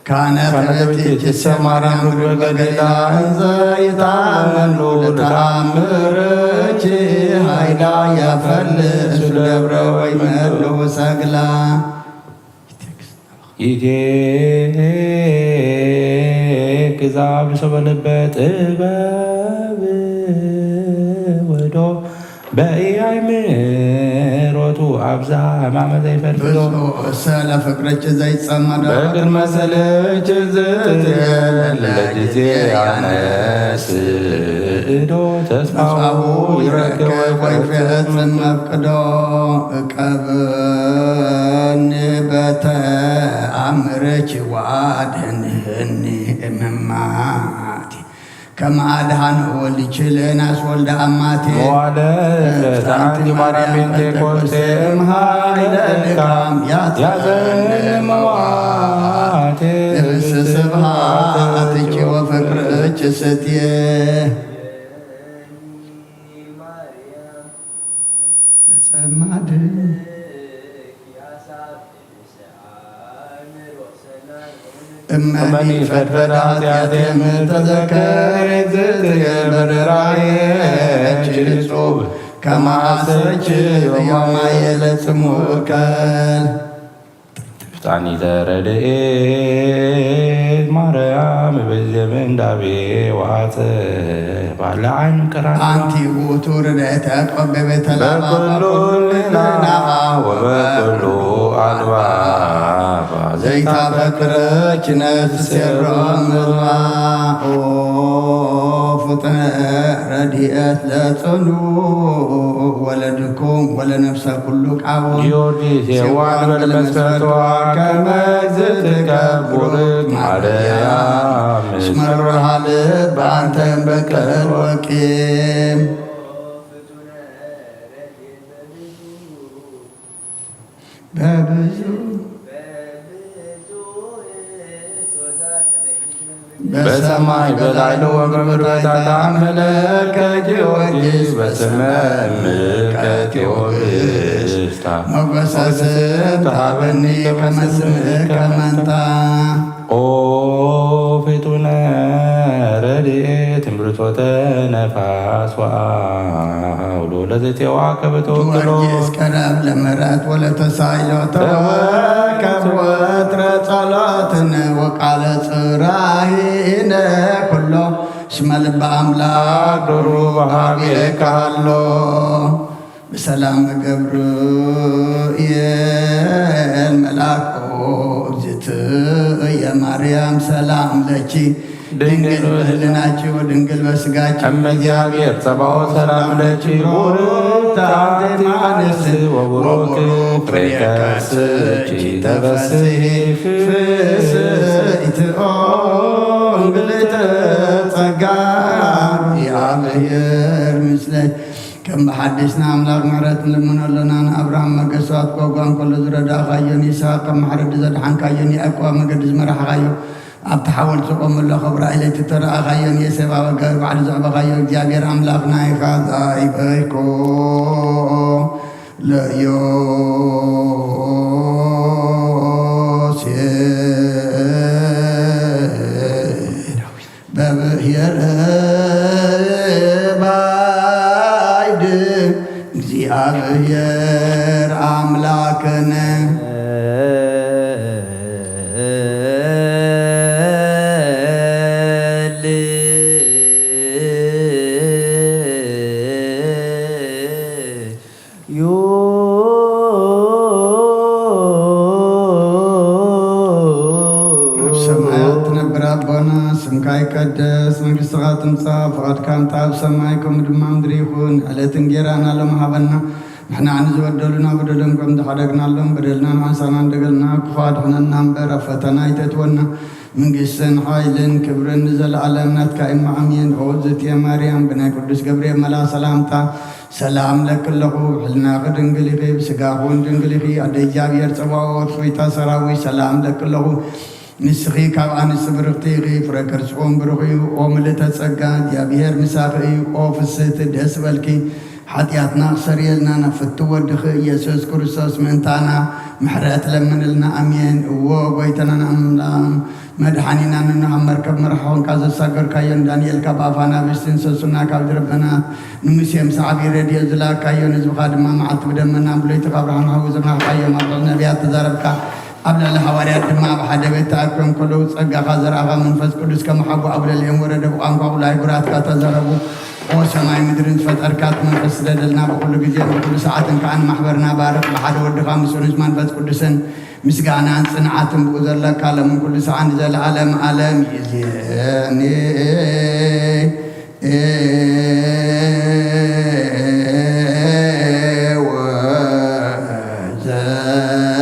ካነ ከመ ትእቲሰ ማርያም ርግበ ገሊላ እንዘ ይትአመኑ ለተአምርኪ ኃይላ ያፈልሱ ደብረ ወይመልኡ ሰግላ። ይቴክዛ ብሰበ ልበ ጥበብ ወዶ በኢያይ ምሮቱ ኣብዛ ሕማመ ዘይፈርፍዶ። ብፁዕ እሰ ለፍቅርኪ ዘይጸመዶ በቅድመ ስእልኪ ዝትየለ ጊዜ ያነስ እዶ ተስፋሁ ይረክብ ወይፈጽም መፍቅዶ። እቀብኒ በተአምርኪ ወአድህንኒ እምማቲ። ከመ አድኃነ ወልድኪ ለዮናስ ወልደ አማቴ። መዋዕለ ዕረፍት አንቲ ማርያም ጴንጤቆስጤ እምኃይለ ድካም ያዘን መዋቴ። ልብስ ስብሐትኪ ወፍቅርኪ ስትየ። ለጸማድ እመኒ ፈድፈድ ኃጢአቴ እምተዘከር እግዝእትየ በርራዬ እጹብ ከመ አሰች ዮማየ ለጽሙከል። ፍጣኒተ ረድኤት ማርያም በዜ ምንዳቤ ዋጽእ ባለ ዓይን ቀራን። አንቲ ውእቱ ርድኤተ ያዕቆብ በቤተ ላባ በኩሉ በኩሉ ህሊናሃ ወበኩሉ አልባባ ዘይታፈቅረኪ ነፍስ ሴሮ ምልባ። ኦ ፍጡነ ረድኤት ለጽኑ ወለድኩም ወለነፍሰ ኩሉ ቃወም። ጊዮርጊስ የዋህ በል መስፈርቶ ከመ እግዝእትከ ቡርክት ማርያም እስመ ርሃ ልብ አንተ እምበቀል ወቂም። በብዙ በሰማይ በላዕሊ ወበምድር በታሕቲ አምለከ ጊዮርጊስ በስመ እምከ ቴዎብስታ ሞገሰ ስም ተሃበኒ ከመ ስምከ መንታ። ኦ ፍጡነ ረድኤት እምርቶተ ነፋስ ወአውሎ ለዘቴዋ ከበተወክሎ። ጊዮርጊስ ቀረብ ለምሕረት ወለተሳይሎ ተወከብ ወትረ ጸሎትነ ወቃለ ጽራሂነ ኩሎ እስመ ልበ አምላክ ዶሩ በሃቤ ካሎ። ብሰላም ገብርኤል መልአኮ እግዝእትየ ማርያም ሰላም ለኪ ድንግል በህልናኪ ወድንግል በስጋኪ እመ እግዚአብሔር ጸባኦት ሰላም ለኪ ቡርክት አንቲ እምአንስት ወቡሩክ ፍሬ ከርስኪ ተፈስሒ ፍስሕቲ ኦ ምልዕተ ጸጋ እግዚአብሔር ምስለኪ። ከም ብሓድሽና ኣምላኽ ምሕረት ንልምኖ ኣሎና። ንኣብርሃም መገስዋት ጓጓ እንከሎ ዝረዳእኻዮ፣ ንይስሃቅ ከም ማሕረዲ ዘድሓንካዮ፣ ንያዕቆብ ኣብ መገዲ ዝመራሕኻዮ፣ ኣብቲ ሓወልቲ ዝቖመሉ ኮብ ራእይ ለይቲ እተራእኻዮ፣ ንዮሴፍ ኣብ ኣጋብር ባሕሪ ዘዕበኻዮ፣ እግዚኣብሔር ኣምላኽ ናይኻ ዛይበይኮ ለዮሴፍ በብሔር ባይድ እግዚኣብሔር ኣምላክነ። ኣብ ሰማያት ትነብር ኣቦና፣ ስምካ ይቀደስ፣ መንግስትኻ ትምጻእ፣ ፍቓድካ ትምጻእ ኣብ ሰማይ ከምኡ ድማ ምድሪ ይኹን። ዕለት እንጌራና ሎም ሃበና፣ ንሕና ንዝበደሉና በደሎም ከም ዝሓደግናሎም በደልና ንሓንሳና እንደገልና፣ ክፉ ኣድሕነና እምበር ኣብ ፈተና ኣይተእትወና። መንግስትን ሓይልን ክብርን ንዘለኣለም ናትካ እማ ኣሜን። ኦ እግዝእትየ ማርያም፣ ብናይ ቅዱስ ገብርኤል መልኣ ሰላምታ ሰላም ለኪ ኣለኹ። ብሕልናኺ ድንግል ኢኺ፣ ብስጋኺ እውን ድንግል ኢኺ። ኣደ እግዚኣብሔር ጸባኦት፣ ጐይታ ሰራዊት፣ ሰላም ለኪ ኣለኹ። ንስኺ ካብ ኣንስቲ ብርኽቲ ኢኺ፣ ፍረ ከርስኺ እውን ብሩኽ እዩ። ኦ ምልእተ ጸጋ፣ እግዚኣብሔር ምሳኺ እዩ። ኦ ፍስህቲ፣ ደስ በልኪ። ሓጢኣትና ክሰርየልና ናብ ፍትው ወድኺ ኢየሱስ ክርስቶስ ምእንታና ምሕረት ለምንልና። ኣሜን። እዎ ጎይታናን ኣምላኽ መድሓኒናን እንሆ ኣብ መርከብ መርሓ ኾንካ ዘሳገርካዮ ንዳንኤል ካብ ኣፋ ኣናብስቲ ንሰሱና ካብ ድርበና ንሙሴ ምስ ዓብዪ ረድኤት ዝለኣካዮ ንህዝብኻ ድማ መዓልቲ ብደመና ብለይቲ ካብ ብርሃን ሓዊ ዝመራሕካዮም ኣብ ልዕሊ ነቢያት ተዛረብካ ኣብ ልዕሊ ሃዋርያት ድማ ኣብ ሓደ ቤት ተኣኪቦም ከለዉ ጸጋኻ ዘርኣኻ መንፈስ ቅዱስ ከም ሓዊ ኣብ ልዕሊኦም ወረደ ብቋንቋ ኩሉ ኣህጉራትካ ተዛረቡ። ኦ ሰማይ ምድርን ዝፈጠርካ እቲ መንፈስ ስደደልና ብኹሉ ግዜን ብኹሉ ሰዓትን ከኣ ንማሕበርና ባርኽ ብሓደ ወድኻ ምስኡ ምስ መንፈስ ቅዱስን ምስጋናን ጽንዓትን ብኡ ዘለካ ሎምን ኩሉ ሰዓን ንዘለዓለም ዓለም ይዜኒ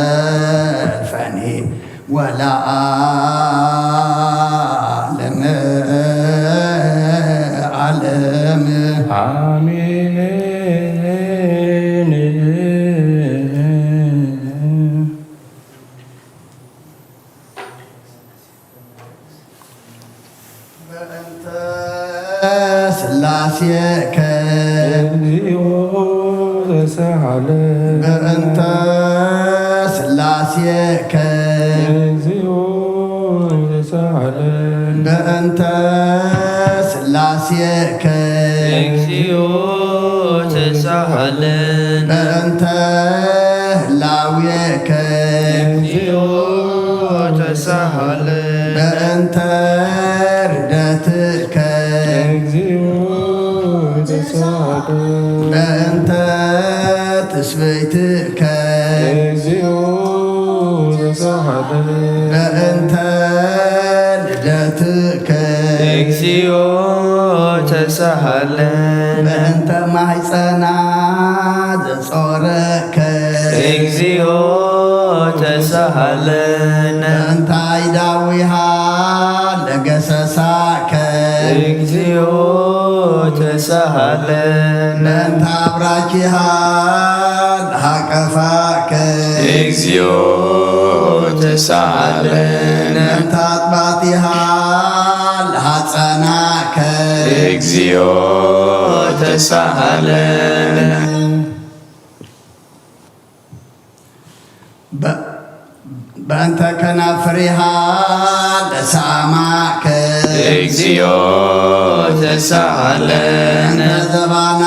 ወዘልፈኒ ወለዓለም ዓለም። አሜን። በእንተ ስላሴከ እግዚኦ ተሳሃለ በእንተ ስላሴከ እግዚኦ ተሳሃለ በእንተ ስላሴከ እግዚኦ ተሳሃለነ በእንተ ህላዌከ እግዚኦ ተሳሃለነ በእንተ ርደትከ እግዚኦ ተሳሃለ በእንተ ትስብእትከ እግዚኦ ተሳሃለ በእንተ ልደትከ እግዚኦ ተሳሃለነ በእንተ ማህፀና ዘጾረከ እግዚኦ ተሳሃለነ በእንተ አይዳዊሃ ለገሰሳከ እግዚኦ ተሳሃለነ በእንተ አብራኪሃ ለሃቀፋከ እግዚኦ ተሳሃለነ በእንተ አጥባቲሃ ለሃጸናከ እግዚኦ ተሳሃለነ በ- በእንተ ከናፍሪሃ ለሳማከ እግዚኦ ተሳሃለነ በእንተ ዘባና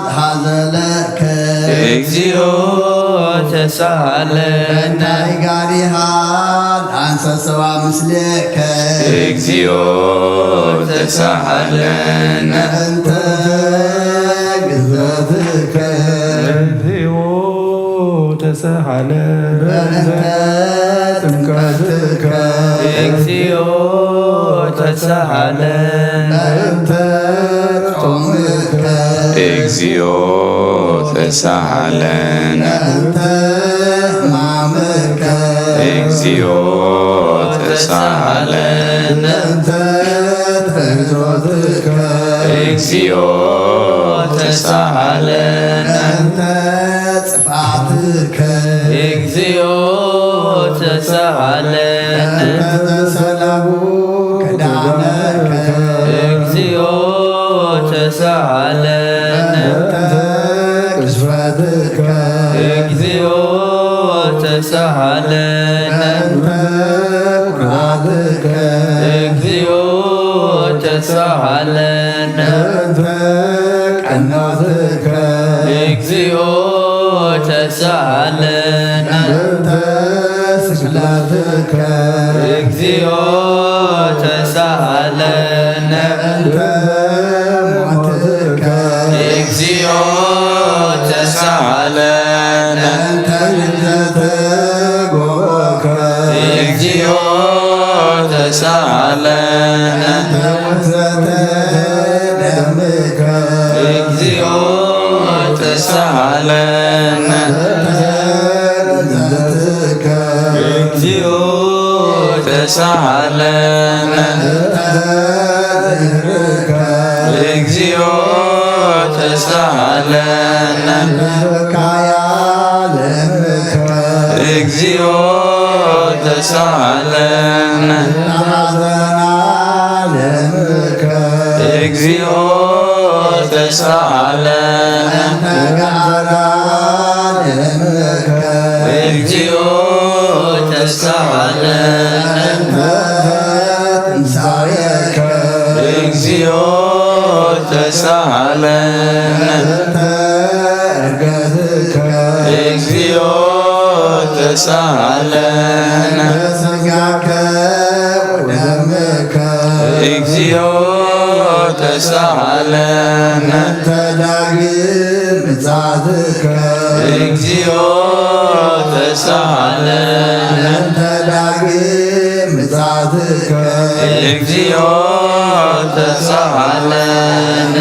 ዝሃዘለከ እግዚኦ ተሳሃለነ በእንተ ኢጋሪሃ ለአንሰሰዋ ምስሌከ እግዚኦ ተሳሃለነ በእንተ ግዘትከ እግዚኦ ተሳሃለ በእንተ ጥምቀትከ እግዚኦ ተሳሃለነ በእንተ ጾምከ እግዚኦ ተሳሃለነ በእንተ ሕማምከ እግዚኦ ተሳሃለነ በእንተ ተሕዞትከ እግዚኦ ተሳሃለነ በእንተ ጥፍኣትከ እግዚኦ ተሳሃለነ በእንተ ዘሰለቡ ክዳነከ እግዚኦ ተሳሃለነ በእንተ ቅስፈትከ እግዚኦ ተሳሃለነ በእንተ ኩራትከ እግዚኦ ተሳሃለነ በእንተ ቀኖትከ እግዚኦ ተሳሃለነ በእንተ ስቅለትከ እግዚኦ ተሳሃለነ በእንተ ሞትከ እግዚኦ ተሳሃለነ በእንተ ልደተ ጎቦከ እግዚኦ ተሳሃለነ በእንተ ወፍሰተ ደምከ እግዚኦ ተሳሃለነ በእንተ ግዘትከ እግዚኦ ተሳሃለነ በእንተ ዝህርከ እግዚኦ ተሳሃለነ በካያ ለምከ እግዚኦ ተሳሃለነ በሐዘና ለምከ እግዚኦ ተሳሃለነ። እንተ ገሃዳ ደምከ። እግዚኦ ተሳሃለነ። እንተ ትንሳኤከ። እግዚኦ ተሳሃለነ። እንተ እርገትከ። እግዚኦ ተሳሃለነ። እንተ ስጋከ ወደምከ። እግዚኦ ተሳሃለነ። እንተ ዳግም ምጽኣትከ። እግዚኦ ተሳሃለነ። እንተ ዳግም ምጽኣትከ። እግዚኦ ተሳሃለነ።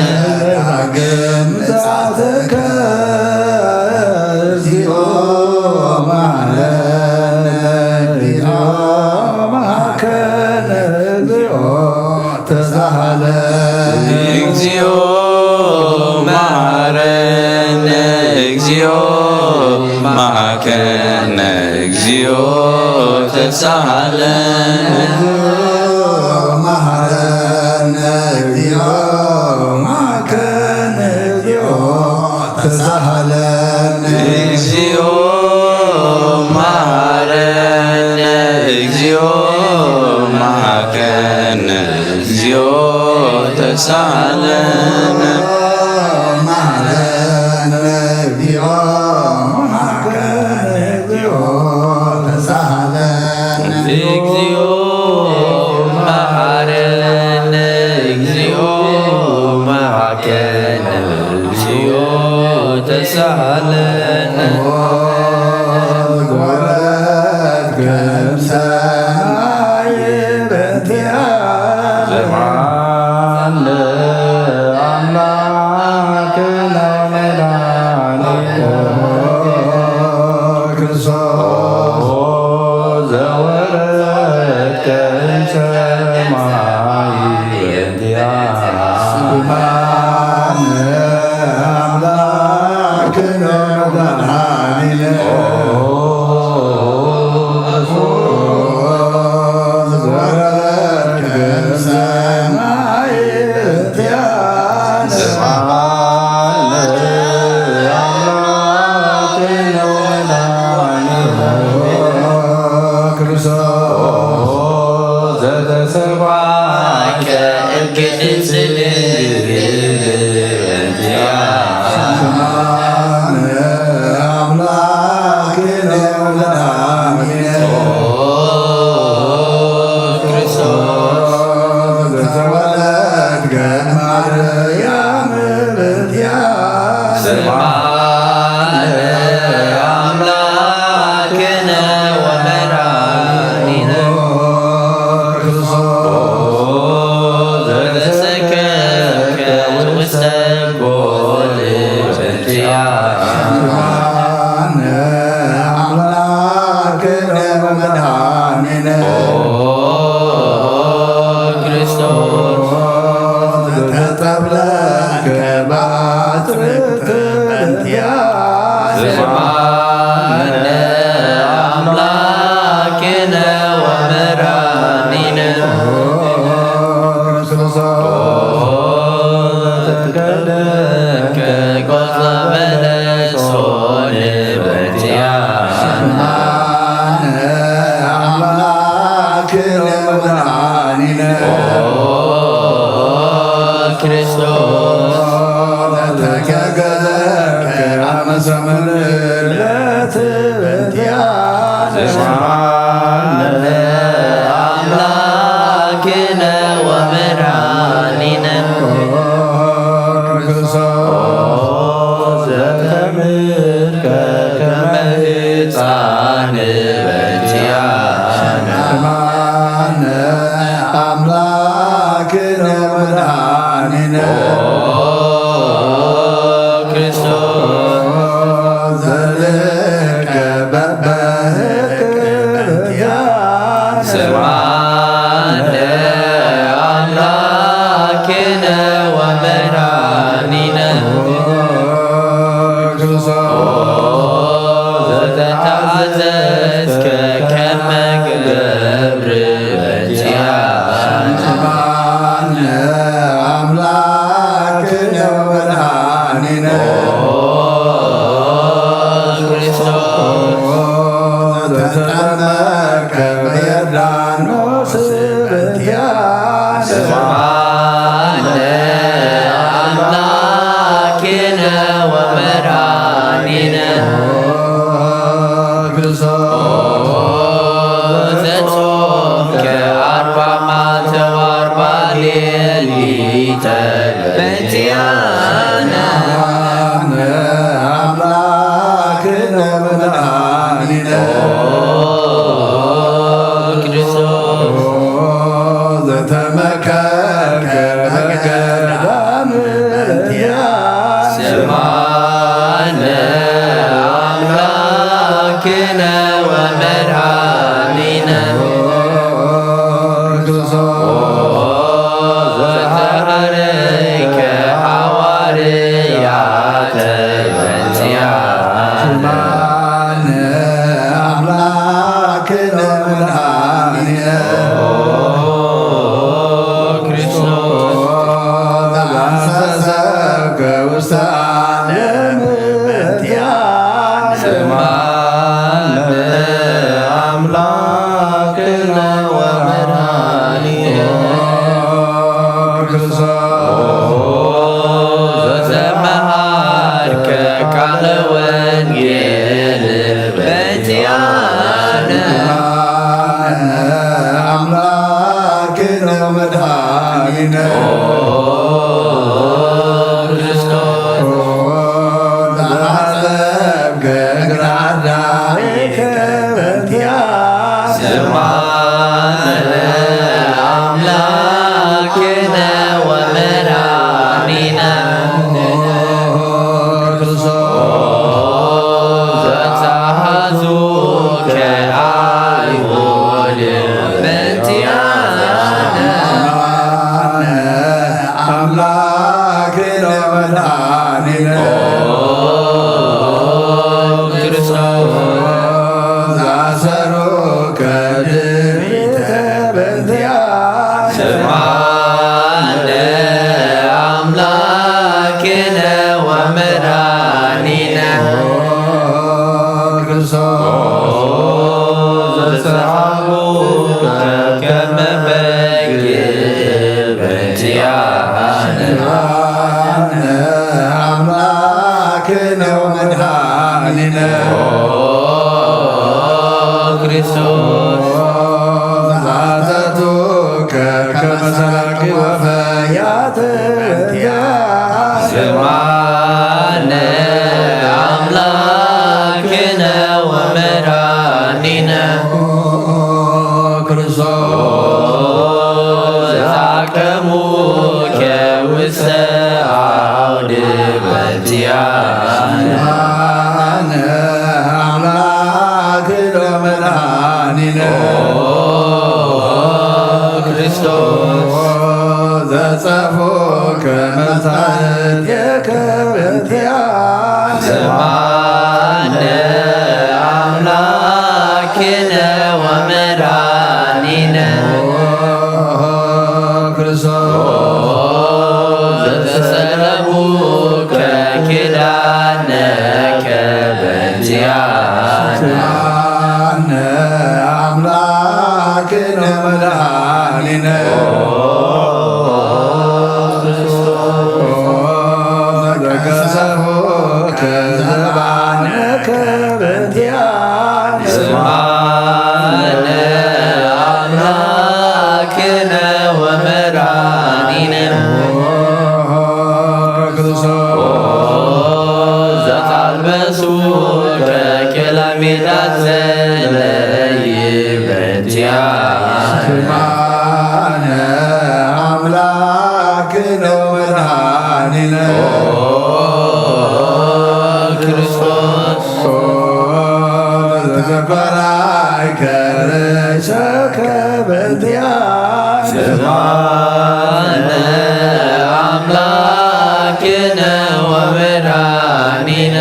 ዳግም ምጽኣትከ። እግዚኦ መሃረነ። እግዚኦ መሃከነ። እግዚኦ ተሳሃለ። እግዚኦ መሃረነ። እግዚኦ መሃከነ። እግዚኦ ተሳሃለነ። መሃረነ። እግዚኦ መሃከነ። እግዚኦ ተሳሃለነ። እግዚኦ መሃረነ። እግዚኦ መሃከነ። እግዚኦ ተሳሃለነ። መሃረነ። እግዚኦ መሃከነ። እግዚኦ ተሳሃለነ። እግዚኦ መሃረነ። እግዚኦ መሃከነ። እግዚኦ ተሳሃለነ። ወረድ ከም ሰማይ በንቲያ። ስምዓነ ኣምላክነ መድኃኒነ ክርስቶስ ዘወረድከ እምሰማይ። ስምዓነ ኣምላክነ ወመድኃኒነ። ዘወረድከ እምሰማይ በእንቲአነ። ስምዓነ ኣምላክነ ወመድኃኒነ ክርስቶስ ዘተሰብአ ከእግዝእትነ ድንግል በእንቲአነ። ስምዓነ ኣምላክነ ወመድኃኒነ። ኦ ክርስቶስ ዘተወለድከ ማርያም በእንቲአነ። ስምዓነ ኣምላክነ ወመድኃኒነ። ክርስቶስ ዘተሰቀልከ ውስተ ጎል በእንቲአነ። ስምዓነ ኣምላክነ ወመድኃኒነ። ኦ ክርስቶስ ዘተጠብለልከ በአጽርቅት በእንቲአነ። ስምዓነ ኣምላክነ ወመድኃኒነ። ክርስቶስ ዘተከደንከ ቆጽለ በለስ ሆነ በእንቲአነ። ስምዓነ ኣምላክነ ወመድኃኒነ። ኦ ክርስቶስ ዘተከገዘከ አመ ሰሙን ልደት በእንቲአነ። ስምዓነ አምላክነ ወመድኃኒነ። ክርስቶስ ዘተምርከ ከመ ሕፃን በእንቲአነ። ስምዓነ አምላክነ ወመድኃኒነ። ኦ ክርስቶስ ዘልከ በበህቅ በእንቲአነ። ስምዓነ አምላክነ ወመድኃኒነ። ክርስቶስ ዘተተአዘዝከ ከመ ገብር በእንቲአነ። ስምዓነ አምላክ ወመድኃኒነ ክርስቶስ ዘተጠመቀ በዮርዳኖስ በእንቲአነ። ስምዓነ አምላክነ ወመድኃኒነ ክርስቶስ ዘጾምከ አርባ መዓልተ ወአርባ ሌሊተ በእንቲአነ። አምላክነ ወመድኃኒነ ክርስቶስ ዘተመከርከ በገዳም በእንቲአነ። ስምዓነ አምላክነ ወመድኃኒነ ክርስቶስ ዘተሐረይከ ሐዋርያተ በእንቲአነ። ስምዓነ አምላክነ ወመድኃኒነ ክርስቶስ ዘአንሰሰከ ውስተ ዓለም በእንቲአነ። ስምዓነ አምላክነ ወመድኃኒነ ክርስቶስ ዘመሃርከ ቃለ ወንጌል በእንቲአነ። አምላክነ ወመድኃኒነ ክርስቶስ ዘአጠብከ እግረ አዳም በእንቲአነ። ስምዓነ አምላክነ ወመድኃኒነ ክርስቶስ ዘተሐዙከ አይሁድ በእንቲአነ። አምላክነ ወመድኃኒነ ክርስቶስ ዘአሰሩከ ድሚተ በእንቲአነ። ስምዓነ አምላክነ ወመድኃኒነ ክርስቶስ ዘሰሓቡከ ከመ በግ በእንቲአነ። አምላክነ ወመድኃኒነ ክርስቶስ ዘአተቱከ ከመ ሰራቂ ወፈያት በእንቲአነ። ስምዓነ አምላክነ ወመድኃኒነ ክርስቶስ ዘአቅረቡከ ውስተ አውድ በእንቲአነ። ስምዓነ አምላክነ ወመድኃኒነ ክርስቶስ ዘጸፉከ መጻሕፍቴከ በእንቲአነ። ስምዓነ አምላክነ ወመድኃኒነ ክርስቶስ ዘተሰለሙከ ኪዳነከ በእንቲአነ። ስምዓነ አምላክነ ወመድኃኒነ ዘቀሰፉከ ዘባነከ በእንቲአነ። ስምዓነ አምላክነ ወመድኃኒነ ክርስቶስ ዘአልበሱከ ክላሜዳ ዘለይ በእንቲአነ። ስምዓነ አምላክነ ወመድኃኒነ ክርስቶስ ዘተፈራይከ ርእሰከ በእንቲአነ። ስምዓነ አምላክነ ወመድኃኒነ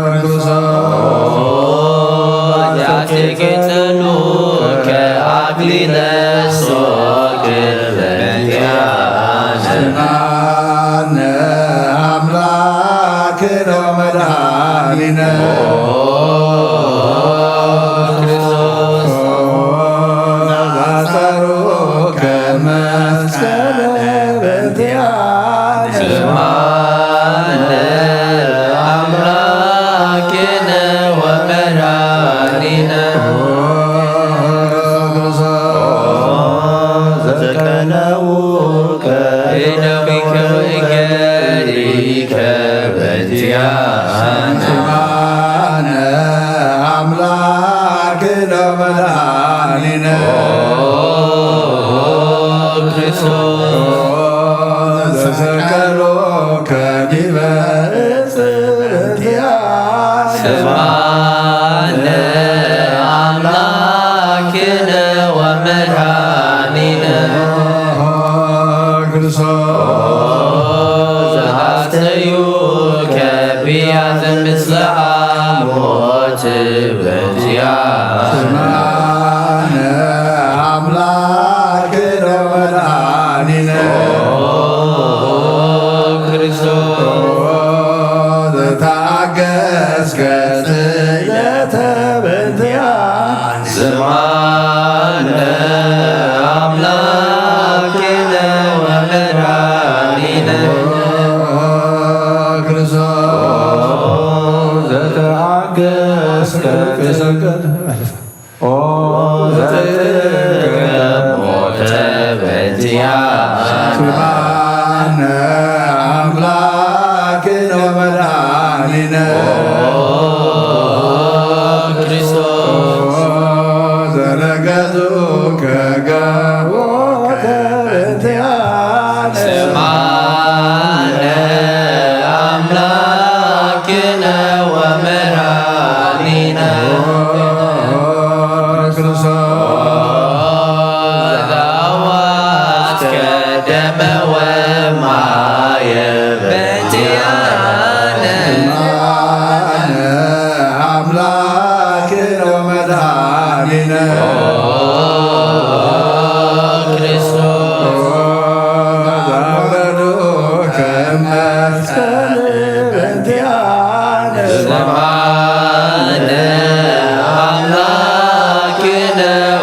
ክርስቶስ ያትቅትሉከ አክሊለ ሶክ በእንቲአነ። ስምዓነ ኣምላክነ ወመድኃኒነ ክርስቶስ ዛጸሩከ መስቀለ በእንቲአነ። ስምዓነ ኣምላክነ ወመድኃኒነ ዘቀነውከ እደዊከ ወእገሪከ በእንቲአነ። ስምዓነ ኣምላክነ ወመድኃኒነ ክርስቶስ ዘሰቀሉከ ዲበ ዕፅ በእንቲአነ። ስምዓነ ኣምላክነ ወመድኃኒነ ክርስቶስ ዘአስተዩከ ብያዘ ምስለ ሐሞት በእንቲአነ። ስምዓነ ኣምላክነ ወመድኃኒነ ክርስቶስ ዘተአገስከ ስእለተ በእንቲአነ። ስምዓነ ኣምላክነ ወመድኃኒነ ክርስቶስ ዘተአገስከ ስእለተ ኦ ዘትከ ሞተ በእንቲአነ። ስምዓነ ኣምላክነ ወመድኃኒነ ክርስቶስ ዘረገጹከ ገቦከ በእንቲአነ። ስምዓነ ኣምላክነ ወመድኃኒነ ክርስቶስ ዘአዋስከ ደመ ወማየ በእንቲአነ። ስምዓነ ኣምላክነ ወመድኃኒነ ክርስቶስ ዘአውረዱከ መስቀል በእንቲአነ። ስምዓነ ኣምላክነ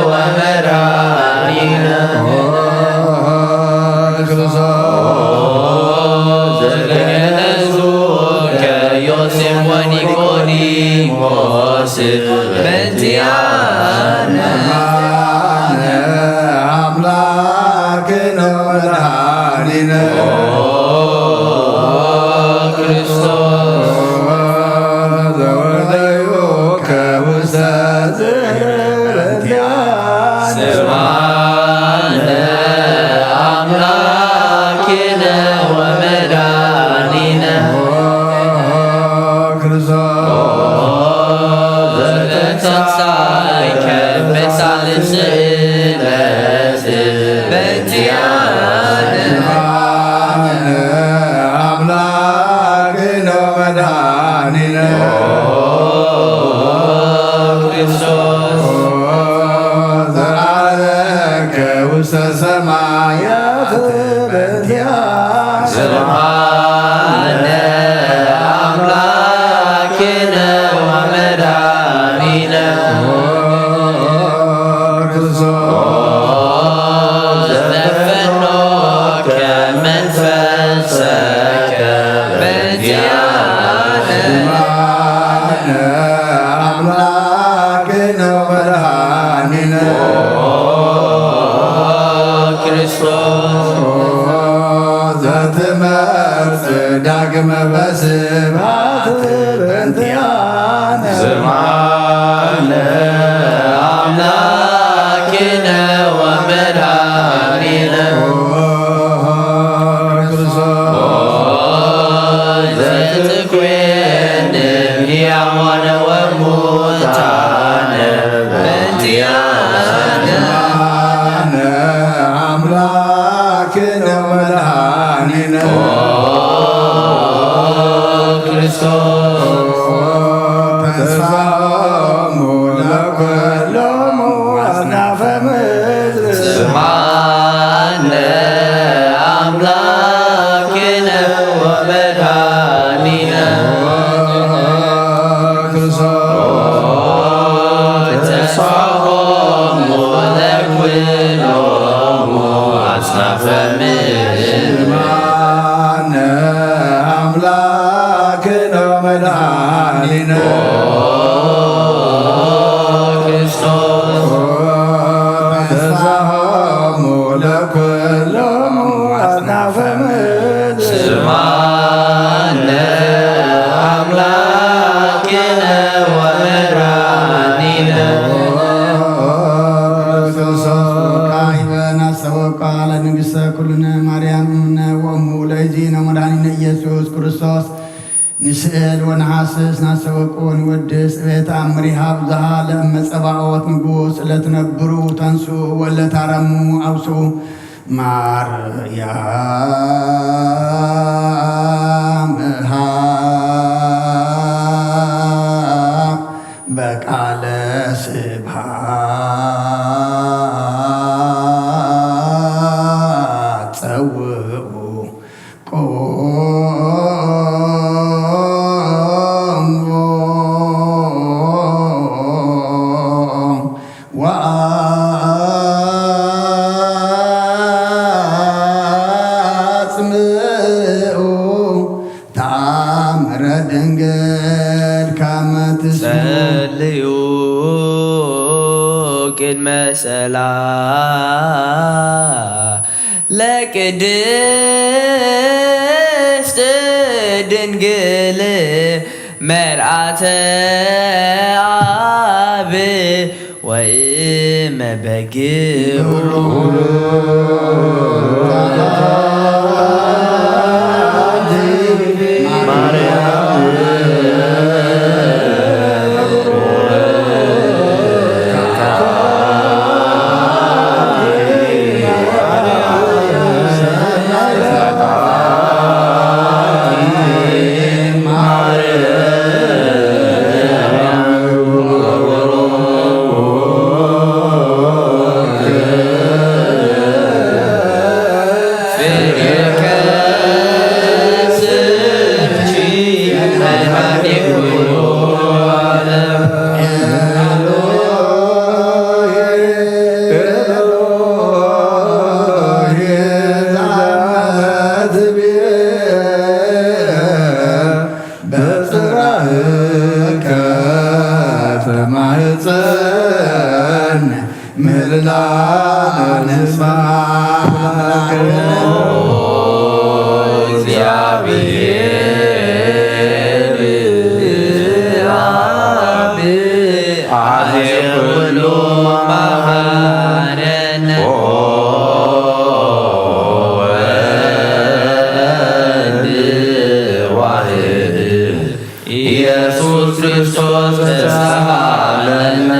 ወመድኃኒነ ክርስቶስ ዘገነዙከ ዮሴፍ ወኒቆዲሞስ በእንቲአነ። ስምዓነ ኣምላክነ ወመድኃኒነ ክርስቶስ ዘወደዩከ ውስተ ዝክር በእንቲአነ። ስምዓነ ኣምላክነ ወመድኃኒነ ክርስቶስ ዘተንሳእከ በሳልስት ዕለት በእንቲአነ። ስምዓነ ኣምላክነ ወመድኃኒነ ክርስቶስ ዘዓረከ ውስተ ሰማያት በእንቲአነ። ስምዓነ አምላክነ ወመድኃኒነ ክርስቶስ ዘፈኖከ መንፈሰከ በእንቲአነ። ስምዓነ አምላክነ ወመድኃኒነ ክርስቶስ ዘትመጽእ ዳግመ በስብሐት በእንቲአነ። ስምዓነ አምላክነ ወመድኃኒነ ክርስቶስ ዘትኮንን ሕያዋነ ወሙታነ በእንቲአነ። ስምዓነ አምላክነ ወመድኃኒነ ክርስቶስ ተስፋሆሙ ለኩሎሙ አጽናፈ ምድር። ስምዓነ አምላክ ስማነ አምላክነ ወመድኃኒነ ክርስቶስ ተስፋሆሙ ለኩሎሙ አጽናፈ ምድር። ስማነ አምላክነ ወመድኃኒነ። ክርስቶስ ካይበ ናስተወቃ ለንግሥተ ኩልነ ማርያም እምነ ወእሙ ለእግዚእነ ወመድኃኒነ ኢየሱስ ክርስቶስ ንስእል ወነሐስስ ናስተወቅኦ ንወድስ ቤት ኣምሪሃ ብዙሃ ለእመጸባኦት ንጉስ ለትነብሩ ተንሱ ወለታረሙ አውሱ ማርያም እሃ በቃለ ስብሐት ጸውዑ ቆሙ ወአጽምዑ ተአምረ ድንግል ከመ ትስምዕ። ጸልዩ ቅድመ ጸላ ለቅድስት ድንግል መርአተ አብ ወእመ በግዕ በጽራእከ ተማህፀን ምህልላ ንስማ እግዚአብሔር አብ አዜ ኩሉ መሐረነ ወወልድ ዋሕድ ኢየሱስ ክርስቶስ ተሳሃለነ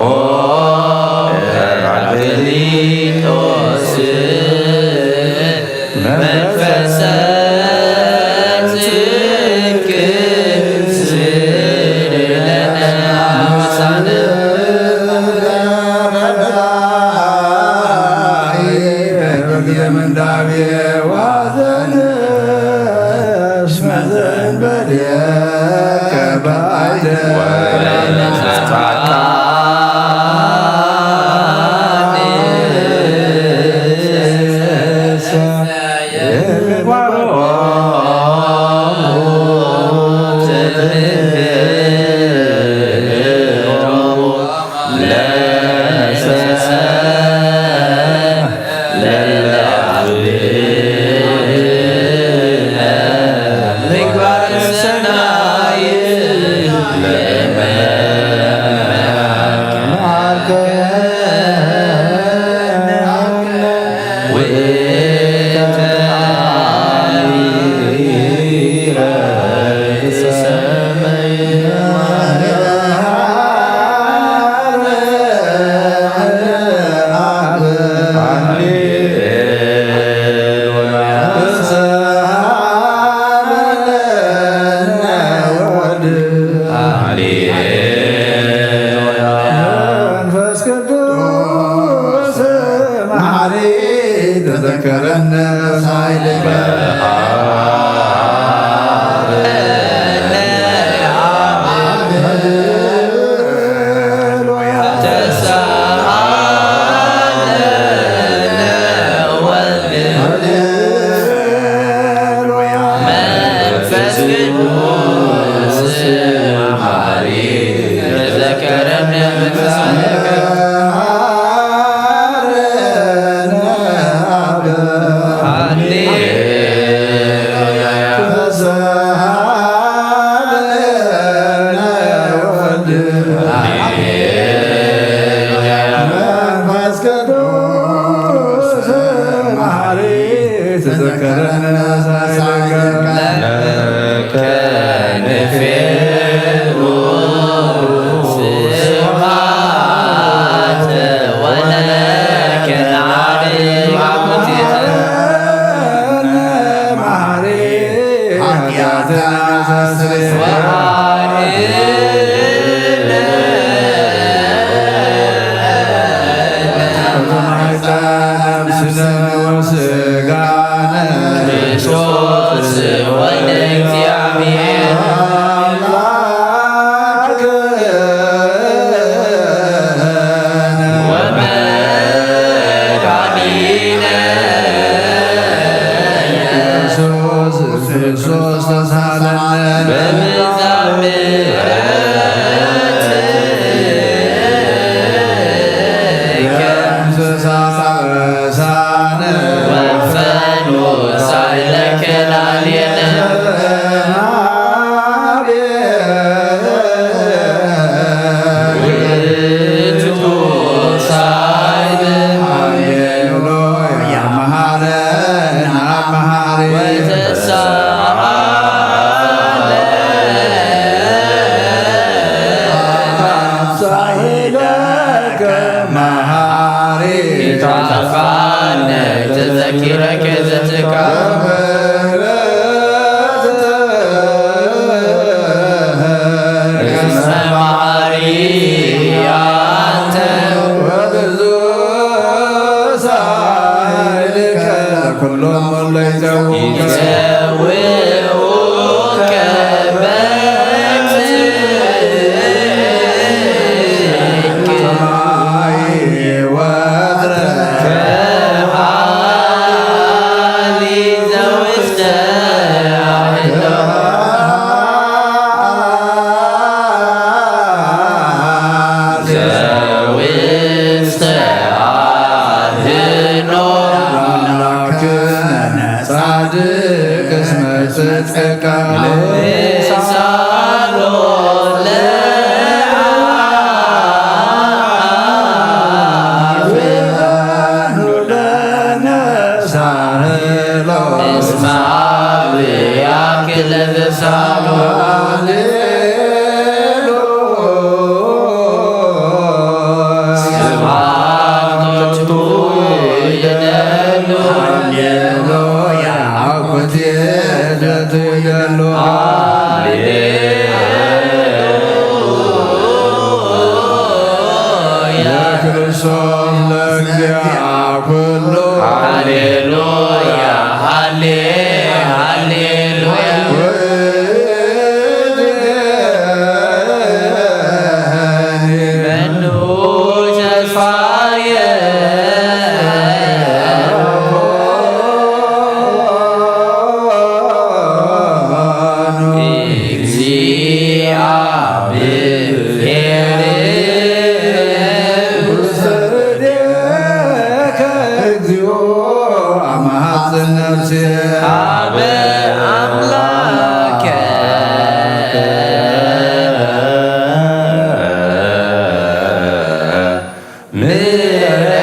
ኦ ጳራቅሊጦስ መንፈሰ ጽድቅ ስእለነ አውሳነ ምንዳቤ ዋዘን እስመ ዘእንበሌከ ባዕደ ወለነጻቃ መንፈስ ቅዱስ መሐሪ ተዘከረነ ሳይልከ ሃሌሉያ። መንፈስ ቅዱስ መሐሪ ተዘከረነ ሳይለካ ለከ ንፌኑ ስብሐት ወለከ ናሪ ማሙቲተ መሐሪ ኃጢአትና ነፍስነ ወስጋነ ክርስቶስ ወልደ እግዚአብሔር አምላክ ወመድኃኒነ ኢየሱስ ክርስቶስ ተሳለነ በብዛም መሐሪ ታጠፋነ ተዘኪረከ ዘትካ እስመ መሐሪ አንተ ወብዙ ሳይልከ ኩሎም ለይተውከ ይተውከ በት ጻድቅ እስመ ጽድቅከ ሳሎ ለአፍኖ ለነሳህሎ እስመ አብ ያክለ ዘሳሎ ስብሐት ሎቱ ይደሉ ሃሌሉያ። ለክርስቶስ ለእግዚአ ኩሉ ሃሌሉያ፣ ሃሌ-፣ ሃሌሉያ። መኑ ተስፋየ እግዚአብሔር ውስተ እዴከ እግዚኦ አመሐጽን ነፍሴ ሀበ አምላከ ምሕረት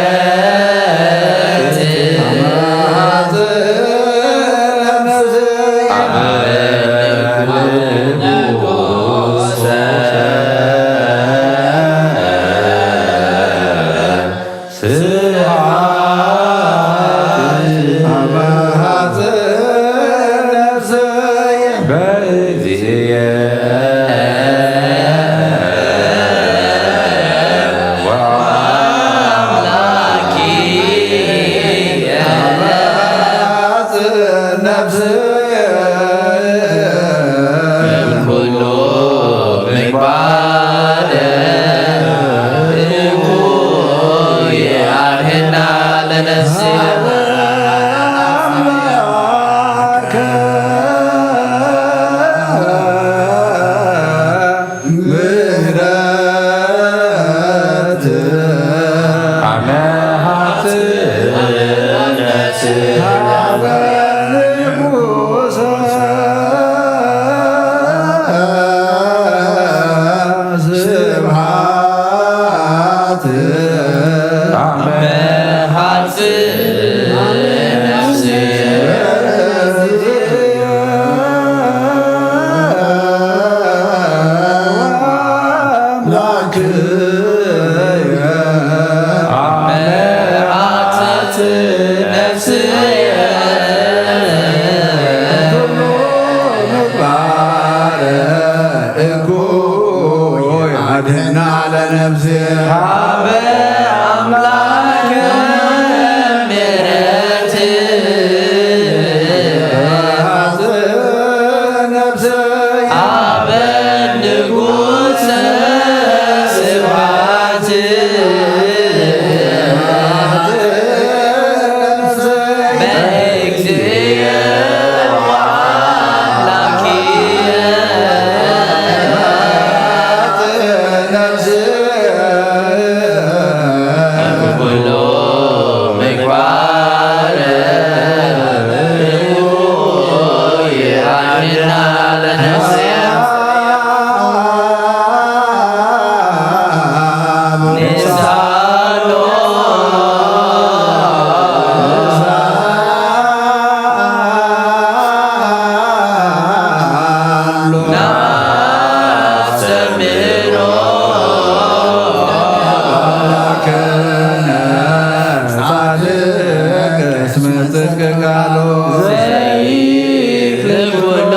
ዘይክል ኩሎ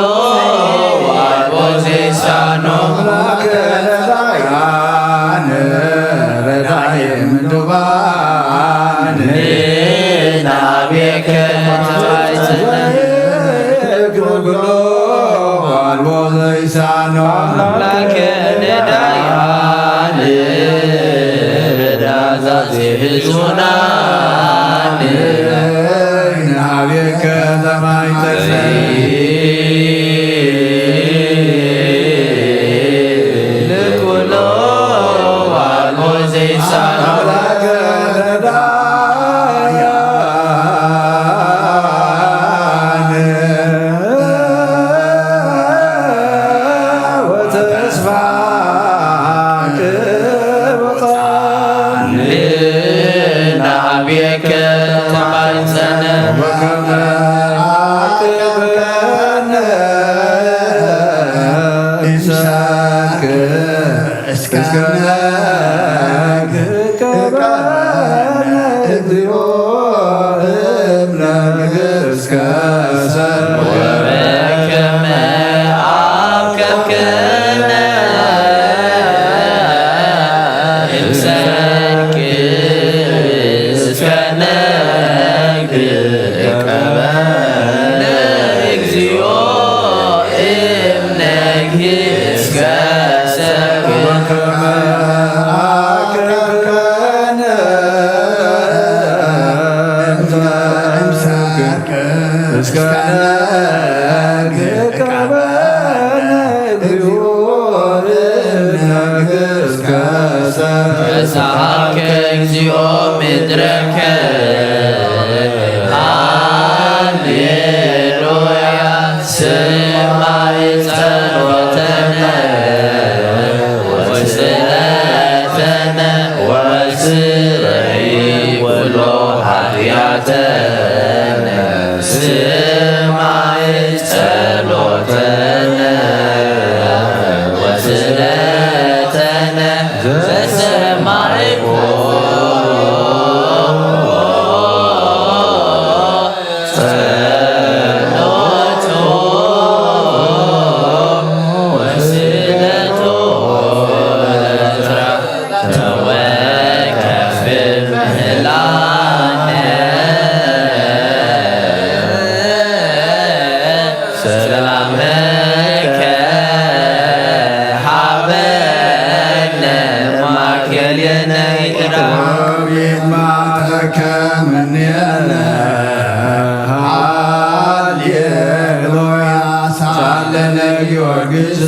ዋልቦ ዘይሳኖ ኣምላከ ነዳያን ረዳኢ ምንዱባን ንናቤከ ተማይፀነ ዘይክል ኩሎ ዋልቦ ዘይሳኖ ኣምላከ ነዳያን ዳዛዜ ህዝቡና ንሃቤከ ተማይጠ ንኩሎ ዋልቦ ዘይሳኖ ወተስፋ ክብቃ ንናቤከ ተማይፀነ ወከመ ኣቅረብከነ ኢሳቅ እስከ ነግር ከበነ እግዚኦ እብለግር እስከ ሰብ ወበከመ አብከብከነ እምሰክ እስከ ነግር ከበነ እግዚኦ እብነግር እስከ ሰብ ወበከመ አቅረብከነ እንተ እምሰክ እስከ ነግር ከበነ እግዚኦ እብነግር እስከ ሰብ ተሳሃልከ እግዚኦ ምድረከ ሃሌሉያ ስማይ ጸሎተነ ወስእለተነ ወስረይ ኩሎ ኃጢአተነ ስማይ ጸሎተነ ወስእለተነ ዘሰማይኮ ጸሎቶ ወስእለቶ ተወከፍል ምህላነ ሰላመከ ሀበነ ማእከሌነ ይቅራ። ወቤት ማእከከ ምኔነ ሃሌሉያ ሳለነ ጊዮርጊስ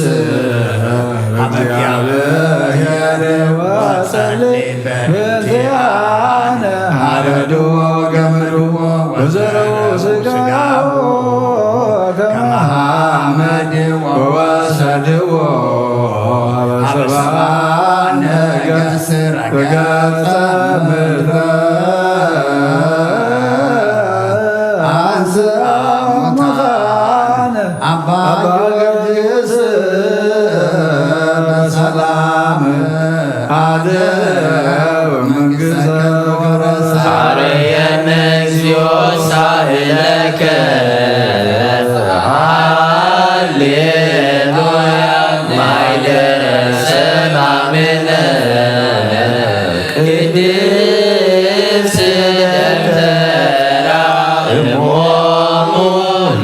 እግዚአብሔር ወጸልይ በእንቲአነ ሀረድዎ ገመድዎ ወዘረው ስጋው ከመ ሐመድ ወወሰድዎ ሀበ ሰብአ ነገሥት ረገጸ ምድረ አንሥአ ሙታነ አባ ጊዮርጊስ በሰላም አደው መንግሥተ ወረሳ። አርየነ እግዚኦ ሳህለከ ሃሌሉያ ማይደረ ሰላምነ ቅድስት ደብተራ እሞሙ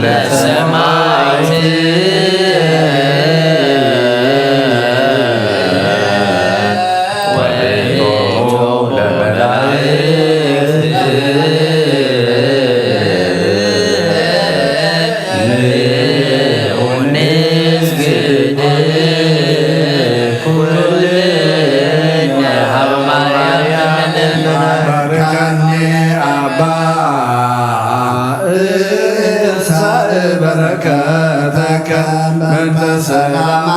ለሰማዕት ወእቶሙ ለመላእክት ንስግድ ኩልነ ሀበ ማርያም ባርከኒ አባ እንሳእ በረከተከ በእንተ ሰላማ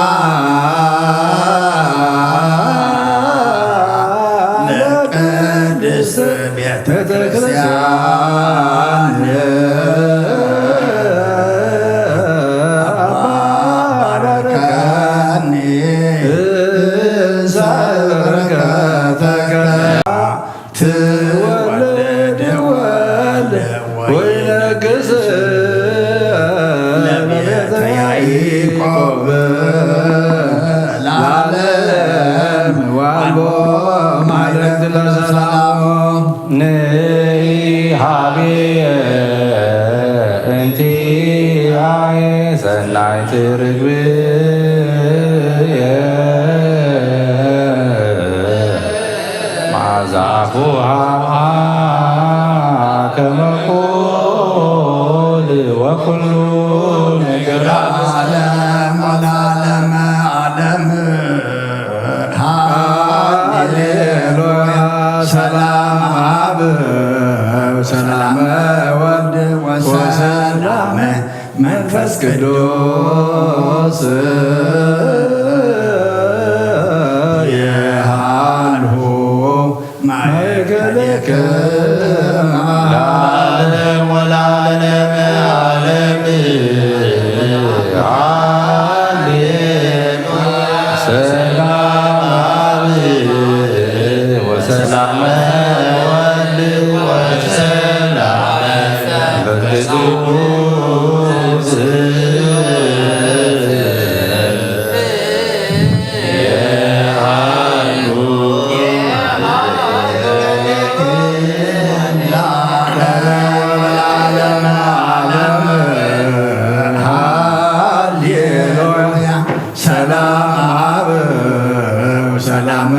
ለቅድስት ቤተ ክርስቲያን አባ ባርከኒ እንሳእ በረከተከ ትወለድ ወለ ወይነግስ እንቲ ኣየ ሰናይቲ ርግብየ መዓዛኹ ሃብኣ ከመ ኩል ወኩሉ ነገር ዓለም ወለዓለመ ዓለም። ሃሌሉያ። ሰላም አብ ወሰላም ወልድ ወሰላም መንፈስ ቅዱስ የሃልሁ ማእከሌክም ለዓለም ወለዓለመ ዓለም። ሃሌሉያ። ሰላም አብ ወሰላም ወልድ ወሰላም መንፈስ ቅዱስ። ሰላም አብ ወሰላም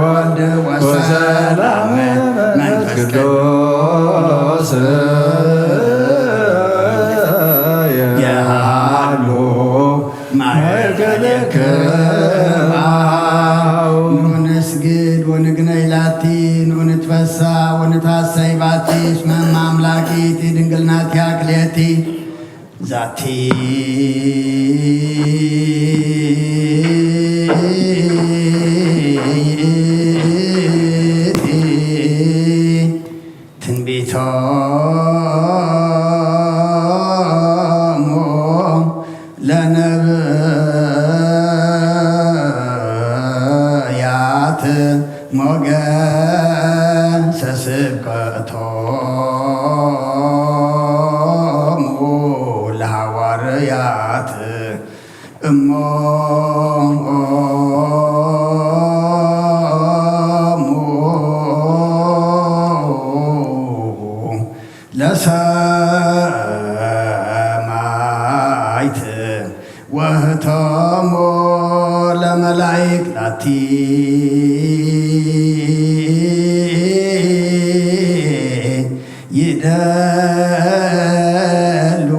ወልድ ወሰላም መንፈስ ቅዱስ የሃሉ ማእከሌክም። ንስግድ ወንግነይ ላቲ፣ ንትፈሳ ወንታሰይ ባቲ፣ እስመ እመ አምላኪ እቲ ድንግል ናቲሃ ክልኤቲ ዛቲ። ትንቢቶሙ ለነብያት ሞገሰ ስብከቶሙ ለሐዋርያት እሞ ለሰማይት ወህቶሞ ለመላይክ ላቲ ይደሉ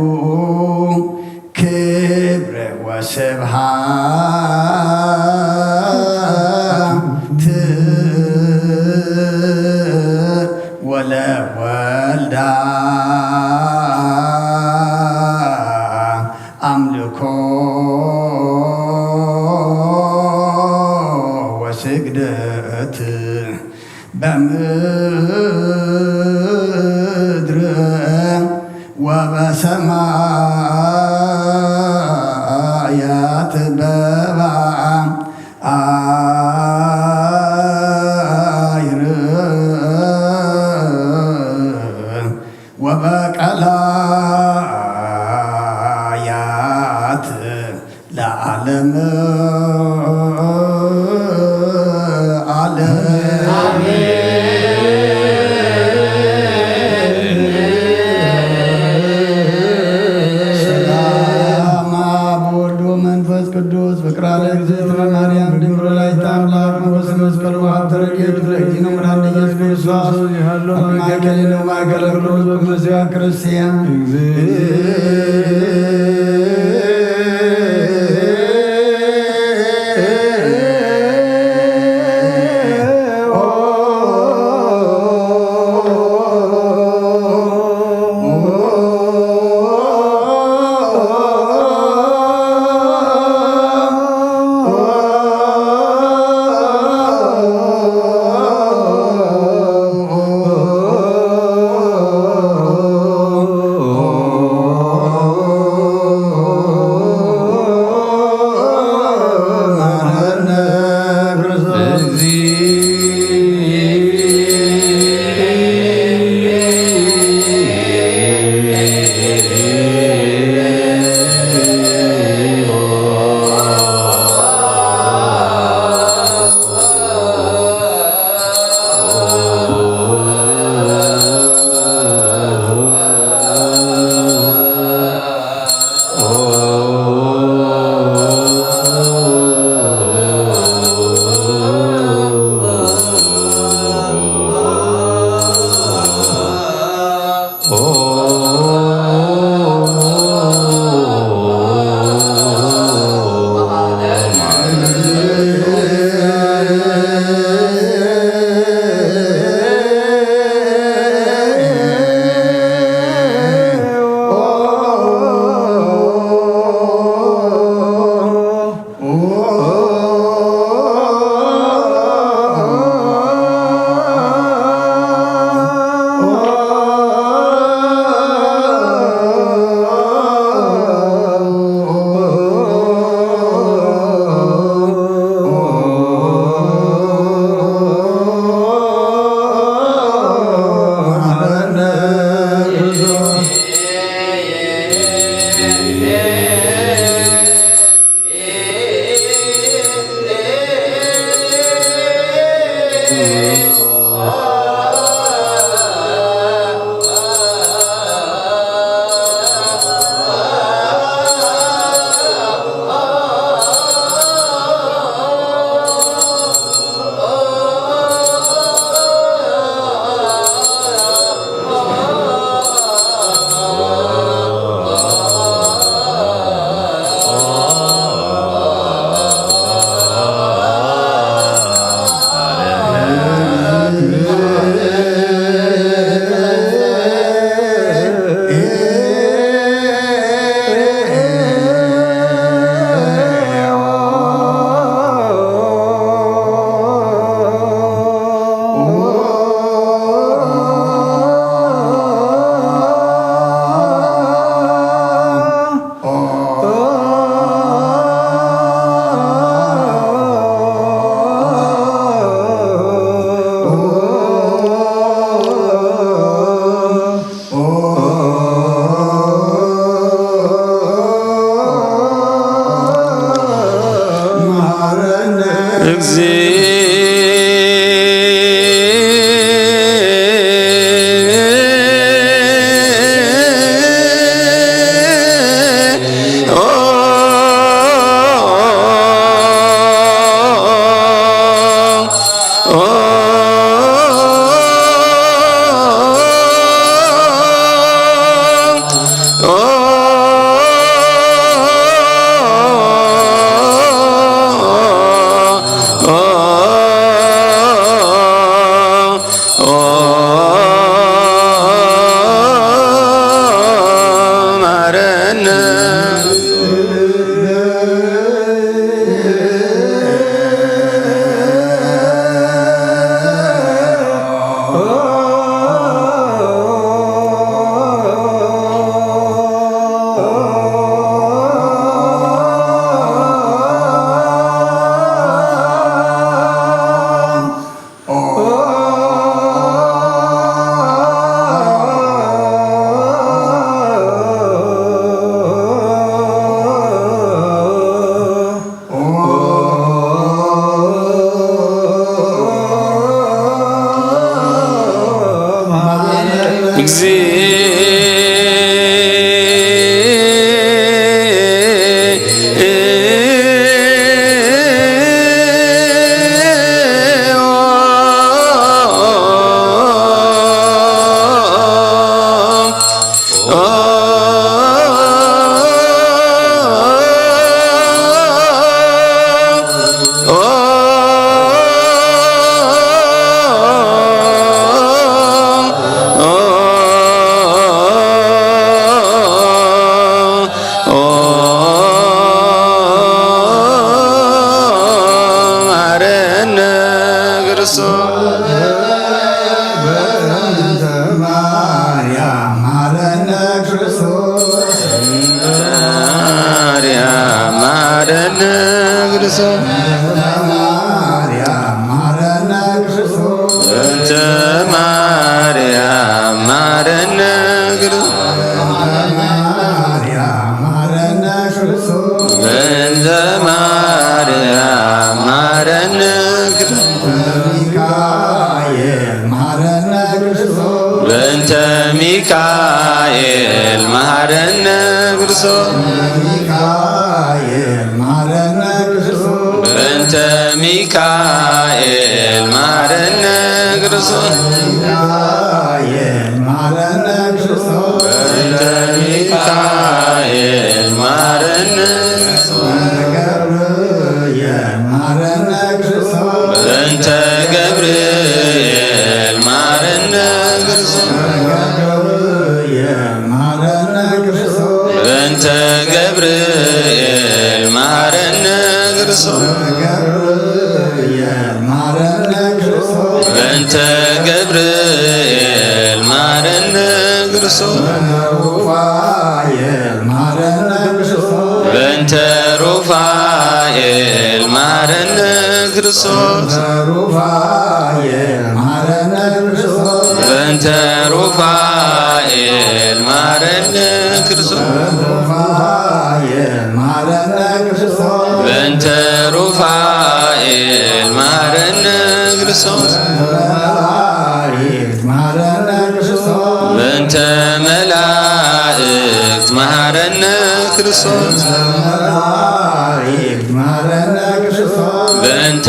ክብር ወስብሃት ወለወልዳ አምልኮ ወስግደት በምድር ወበሰማያት በባ አይር ወበቀላያት ለዓለም ዓለም። ሰላም አብ ወልድ ወመንፈስ ቅዱስ ፍቅር አለ እግዝእትነ ማርያም ድንግል ወላዲተ አምላክ ሞገስ መስቀል ወሀብተ ረድኤት ለእግዚእነ መድኃኒነ ኢየሱስ ክርስቶስ። ማእከለ ኩሉ በመሲዋ ክርስቲያን ማረነ ክርስቶስ። በእንተ ማርያም ማረነ ክርስቶስ። ማርያም ማረነ ክርስቶስ። በእንተ ማርያም ማረነ ክርስቶስ። በእንተ ማርያም ማረነ ክርስቶስ። በእንተ ማርያም ማረነ ክርስቶስ። በእንተ ማርያም ማረነ ክርስቶስ። በእንተ ሚካኤል ማረነ ክርስቶስ። በእንተ ሚካኤል ማረነ ክርስቶስ። በእንተ ሚካኤል ማረነ ክርስቶስ። በእንተ ሚካኤል ማረነ ክርስቶስ። ሚካኤል ማረነ ክርስቶስ። በእንተ ሚካኤል ማረነ ክርስቶስ። ገብርኤል ማረነ ክርስቶስ። በእንተ ገብርኤል ማረነ ክርስቶስ። ገብርኤል ማረነ ክርስቶስ። በእንተ ገብርኤል ማረነ ክርስቶስ። ገብርኤል ማረነ ክርስቶስ። በእንተ ገብርኤል ማረነ ክርስቶስ። ሩፋኤል ማረነ ክርስቶስ። በእንተ ሩፋኤል ማረነ ክርስቶስ። ሩፋኤል ማረነ ክርስቶስ። በእንተ ሩፋኤል ማረነ ክርስቶስ። ሩፋኤል ማረነ ክርስቶስ። በእንተ ሩፋኤል ማረነ ክርስቶስ። መላእክት ማረነ ክርስቶስ። በእንተ መላእክት ማረነ ክርስቶስ። መላእክት ማረነ ክርስቶስ። በእንተ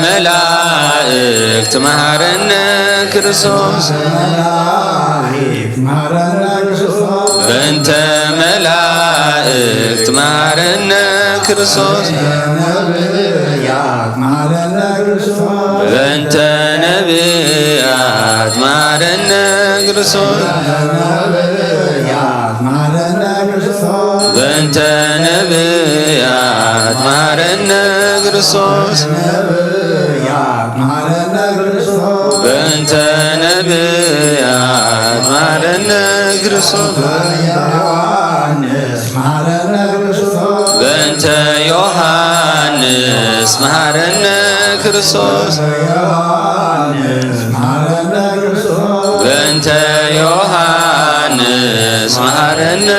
መላእክት ማረነ ክርስቶስ። መላእክት ማረነ ክርስቶስ። በእንተ መላእክት ማረነ ክርስቶስ። ነቢያት ማረነ ክርስቶስ። በእንተ ነቢያት ማረነ ክርስቶስ። ነቢያት ማረነ ክርስቶስ። በእንተ ነቢያት ማረነ ክርስቶስ። ነቢያት ማረነ ክርስቶስ። በእንተ ነቢያት ማረነ ክርስቶስ። ዮሐንስ ማረነ ክርስቶስ። በእንተ ዮሐንስ ማረነ ክርስቶስ። ዮሐንስ ማረነ ክርስቶስ። በእንተ ዮሐንስ ማረነ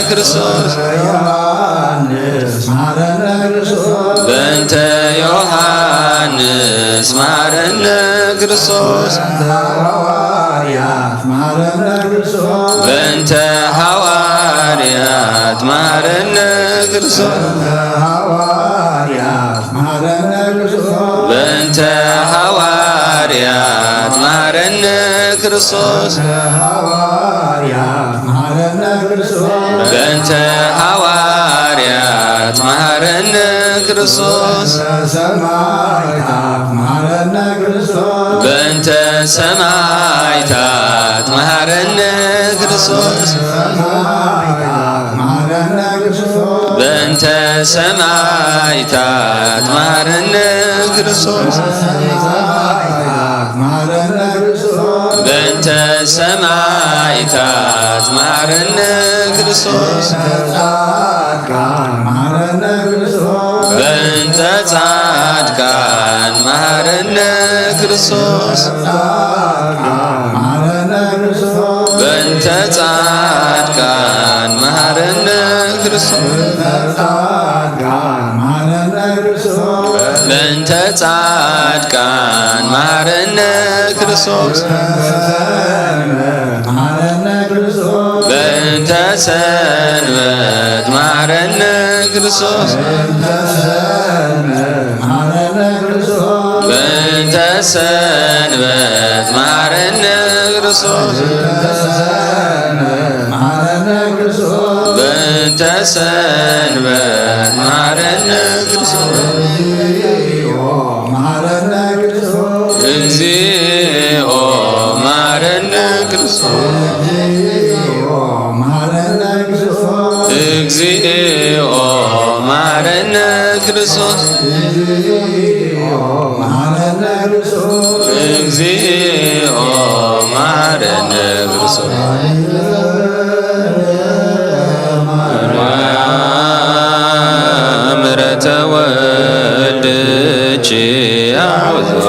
ክርስቶስ። ዮሐንስ ማረነ ክርስቶስ። በእንተ ዮሐንስ ማረነ ክርስቶስ። በእንተ ሐዋርያት ማረነ ክርስቶስ። በእንተ ሐዋርያት ማረነ ክርስቶስ። በእንተ ሐዋርያት ማረነ ክርስቶስ። በእንተ ሐዋርያት ማረነ ክርስቶስ። በእንተ ሐዋርያት ማረነ ክርስቶስ። በእንተ ሐዋርያት ማረነ ክርስቶስ። ሰማዕታት ማረነ ክርስቶስ። በእንተ ሰማዕታት ማረነ ክርስቶስ። ሰማዕታት ማረነ በእንተ ሰማዕታት መሃረነ ክርስቶስ። በእንተ ሰማዕታት መሃረነ ክርስቶስ። በእንተ ጻድቃን መሃረነ ክርስቶስ። በእንተ ጻድቃን መሃረነ ክርስቶስ። በእንተ ጻድቃን መሃረነ ክርስቶስ። በእንተ ሰንበት መሃረነ ክርስቶስ። በእንተ ሰንበት መሃረነ ክርስቶስ። በእንተ ሰንበት መሃረነ ክርስቶስ። እግዚኦ መሃረነ ክርስቶስ። እግዚኦ መሃረነ ክርስቶስ። እግዚኦ መሃረነ ክርስቶስ። ምሕረተ ወልድኪ አብዝሖ።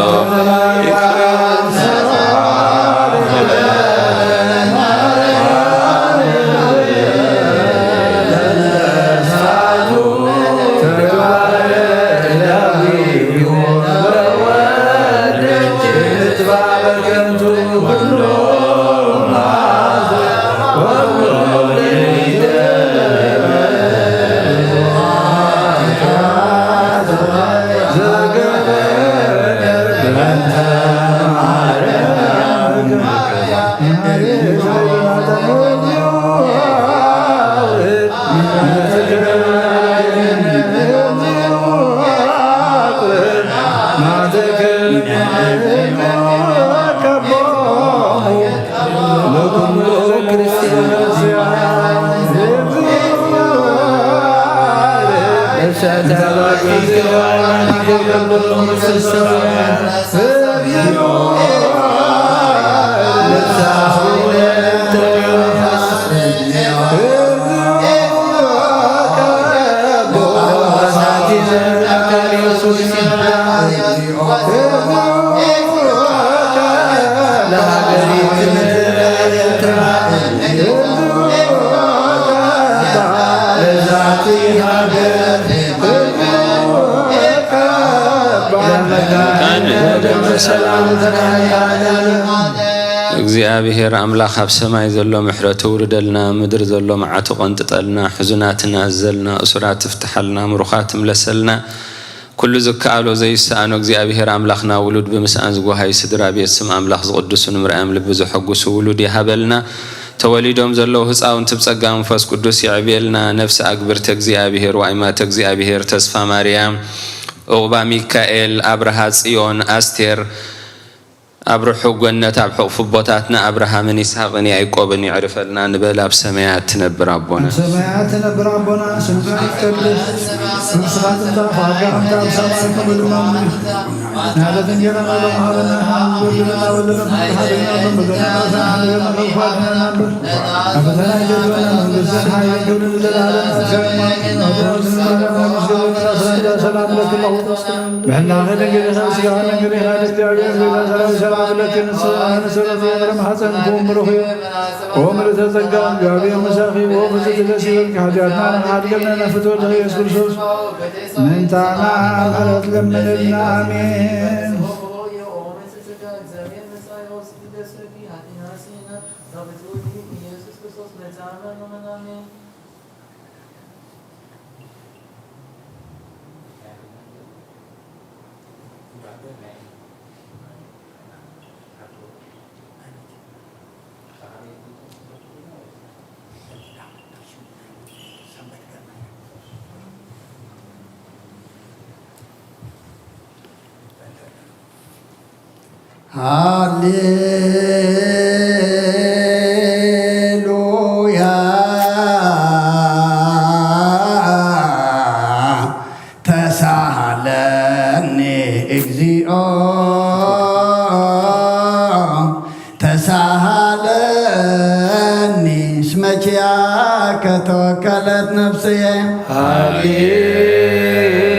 እግዚኣብሔር ኣምላኽ ኣብ ሰማይ ዘሎ ምሕረቱ ውርደልና፣ ምድሪ ዘሎ መዓቱ ቀንጥጠልና፣ ሕዙናት ናዘልና፣ እሱራት ትፍትሓልና፣ ምሩኻት ትምለሰልና፣ ኩሉ ዝከኣሎ ዘይሰኣኖ እግዚኣብሔር ኣምላኽና ውሉድ ብምስኣን ዝጎሃዩ ስድራ ቤት ስም ኣምላኽ ዝቕድሱ ንምርኣዮም ልቢ ዘሐጉሱ ውሉድ ይሃበልና። ተወሊዶም ዘለዉ ህፃውንቲ ብጸጋ መንፈስ ቅዱስ የዕብየልና። ነፍሲ ኣግብርተ እግዚኣብሔር፣ ዋይማተ እግዚኣብሔር፣ ተስፋ ማርያም፣ ዑቕባ ሚካኤል፣ ኣብርሃ፣ ጽዮን፣ ኣስቴር፣ ኣብ ርሑቕ ገነት ኣብ ሕቑፉ ኣቦታትና ኣብርሃምን ይስሐቅን ያዕቆብን የዕርፈልና ንበል። ኣብ ሰማያት ትነብር ኣቦና። ኣብ ሰማያት ትነብር ኣቦና፣ ስምካ ይትቀደስ፣ መንግስትኻ ትምጻእ፣ ፍቓድካ ከምቲ ኣብ ሰማይ ከምኡ ድማ ኣብ ምድሪ። ንዕለት እንጀራና ሎሚ ሃበና፣ ንበድለና በደለና፣ ሓደገና ከም በደልና ንሕና ንበድል፣ ናብ ፈተና ኣይተእትወና፣ መንግስትን ሓይልን ክብርን ንዘለኣለም ናትካ እዩ። ኣቦና፣ ሰላም ለኪ፣ ብሕና ከደንግል ኢኻ፣ ስጋ ከደንግል ኢኻ፣ እግዚኣብሔር ቤዛ ሰራዊት ሰላም ለኪ፣ ንስኻ ንስረቱ ፍረ ማሕፀንኩም ብሩኽ እዩ። ኦ ምልዕተ ጸጋ፣ እግዚኣብሔር ምሳኺ፣ ኦ ፍጽምቲ ደስ ይበልኪ፣ ሓጢኣትና ንሓድገልና፣ ናብ ፍትወት ኢየሱስ ክርስቶስ ምንታና ምሕረት ለምንልና። ኣሜን። ሃሌሉያ።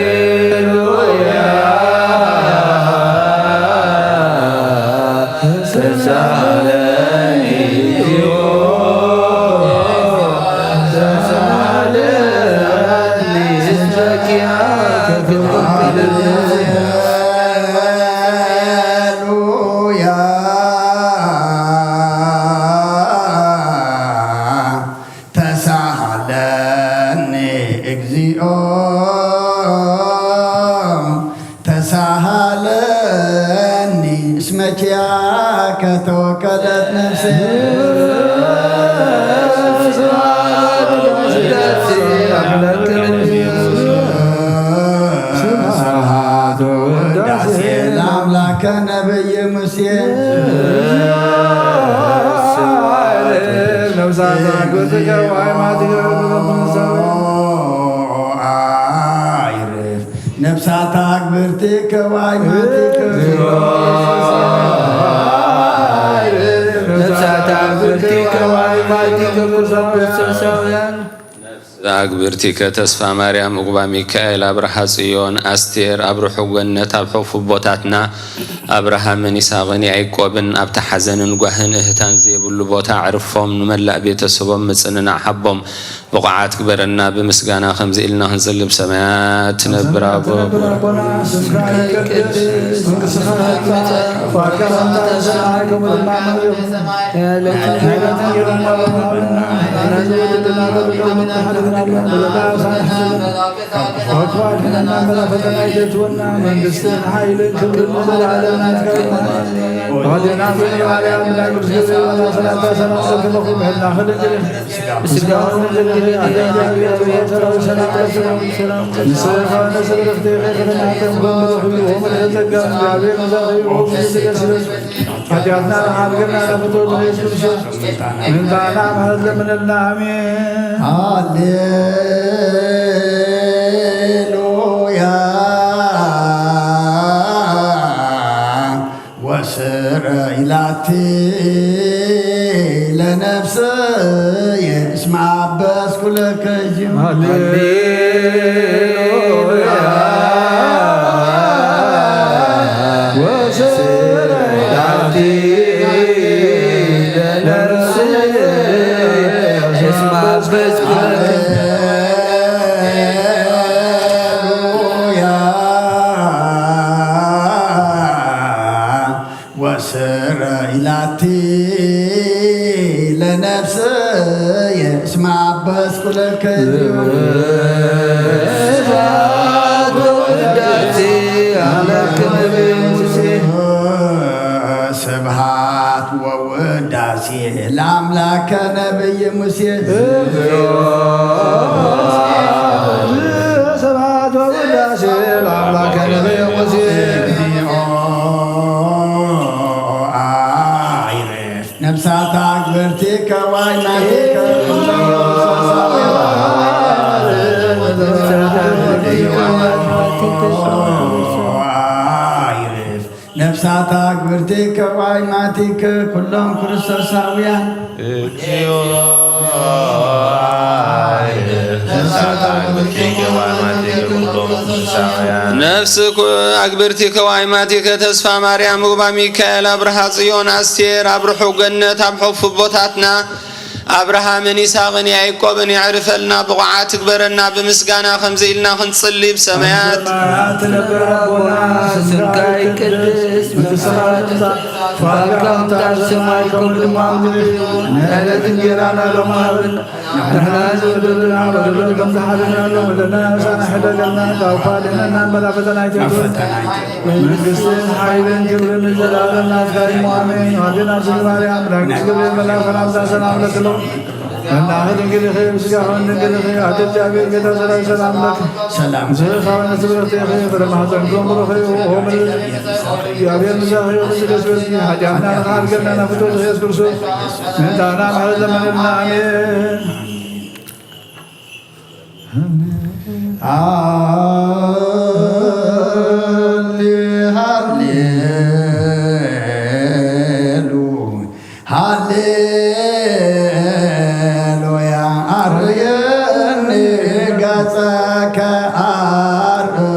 ሃሌሉያ። ተሳሃለኒ፣ ተሳሃለኒ፣ ሃሌሉያ። ተሳሃለኒ እግዚኦ፣ ተሳሃለኒ እስመ ኪያከ ተወከለት ነፍሴ። ስብሐት ወውዳሴ ለአምላከ ነቢይ ሙሴ። ነፍሳት አግብርቲከ ወአይማቲከ። ነፍሳት አግብርቲከ ወአይማቲከ ቅዱሳን ክርስቶሳውያን። አግብርቲከ ተስፋ ማርያም፣ ዑቅባ ሚካኤል፣ አብርሃ ጽዮን፣ አስቴር፣ አብርሑ ገነት፣ ኣብ ሕፉ ቦታትና፣ አብርሃምን ይስሐቅን ያዕቆብን፣ ኣብቲ ሓዘንን ጓህን እህታን ዘይብሉ ቦታ ኣዕርፎም፣ ንመላእ ቤተሰቦም ምጽንናዕ ሃቦም። ብቑዓት ግበረና፣ ብምስጋና ከምዚ ኢልና ክንጽሊ፣ ብሰማያት ትነብር ኣቦ። ትነብር ኣቦና፣ ስምካ ይቀደስ፣ መንግስትኻ ትምጻእ፣ ፍቓድካ ከምቲ ኣብ ሰማይ ከምኡ ድማ ኣብ ምድሪ ትኹን። የዕለትና እንጀራና ሃበና፣ ንሕና ንወድና ከብሎ መታሓደግና ኣሎ፣ ንበደልና ንሕስብ፣ ካብ ክፉ ኣድሕነና፣ እምበላ ፈተና ኣይተእትወና፣ መንግስትን ሓይልን ክብርን ንዘለኣለም ናትካ ይኹን። ኣዴና እግዝእትነ ማርያም፣ ናይ ቅዱስ ገብርኤል መልኣክ ሰላምታ ሰላም ለኪ፣ ምሕረትና ክልል ብስጋውን ንስኻ ንስብርኽቲ ኸተናተም በምረኽዩ ወመልከ ጸጋ እግዚኣብሔር ምሳኺ ሆም ደስ ይበል። ሓጢኣትና ተሓርገና ለፍቶ ኢየሱስ ክርስቶስ ምንታና ምሕረት ለምነልና። አሜን። ሃሌሉያ። ወስረ ኢላቲ ለነፍስየ እስመ አበስኩ ለከ እጅ። ሃሌሉያ። ወስረ ኢላቲ ለነፍስየ እስመ አበስኩ ለከ ሃሌሉያ። ወስረ ኢላቲ ለነፍስየ እስመ አበስኩ ለከ። ስብሐት ወውዳሴ አምላክ ነቢይ ሙሴ። ስብሐት ወውዳሴ ለአምላከ ነቢይ ሙሴ። ስብሐት ወውዳሴ ለአምላከ ነቢይ ሙሴ። እግዚኦ አይርፍ ነፍሳት አግብርቲከ ወአይማቲከ። አይርፍ ነፍሳት አግብርቲከ ወአይማቲከ ኩሎም ክርስቶሳውያን። እግዚኦ ነፍሳት አግብርቲከ ወአይማቲከ ኩሎም ክርስቶሳውያን። ነፍስ ኩ-፣ አግብርቲከ ወአይማቲከ ተስፋ ማርያም፣ ዑቅባ ሚካኤል፣ አብርሃ ጽዮን፣ አስቴር፣ አብርሑ ገነት፣ ኣብ ሕፉ ቦታትና፣ አብርሃምን ይስሐቅን ያዕቆብን የዕርፈልና፣ ብቑዓት ግበረና፣ ብምስጋና ከምዚ ኢልና ክንጽሊ፣ ብሰማያት ትነብር ኣቦና፣ ስምካ ይቀደስ፣ መንግስትኻ ትምጻእ፣ ፍቓድካ ከምቲ ኣብ ሰማይ ከምኡ ድማ ኣብ ምድሪ ትኹን። ናይ ዕለት እንጀራና ሎሚ ሃበና፣ ንሕና ዝበደሉና በደሎም ከም ዝሓለና ንበድለካ፣ ኣሳና ሕደገልና፣ ካብ ክፉ ኣድሕነና፣ እምበር ናብ ፈተና ኣይተእትወና። መንግስትን ሓይልን ክብርን ንዘለኣለም ናትካ እዩ። ኣሜን። ኣዴና ስለ ማርያም፣ ናይ ቅዱስ ገብርኤል መልኣክ ሰላምታ ሰላም ለኪ። መላኺ ድንግል ኢኺ፣ ብስጋኺ እውን ድንግል ኢኺ። ኣደ እግዚኣብሔር፣ ጌታ ሰራዊት፣ ሰላም ለኪ። ሰላም። ምስለ ኻበነ ስብርኽቲ ኢኺ፣ ፍረ ማህፀንኪ እውን ብሩኽ እዩ። ኦ ምልዕቲ እግዚኣብሔር ምሳኺ እዩ፣ ቅድስቲ በዝጊ ሓጢኣትና ንኽሓድገና ናብ ፍትወት ኢየሱስ ክርስቶስ ምእንታና ምሕረት ለምንልና። ኣሜን። ሃሌ-፣ ሃሌሉ-፣ ሃሌሉያ። ኣርየኒ ገጸከ አርእየኒ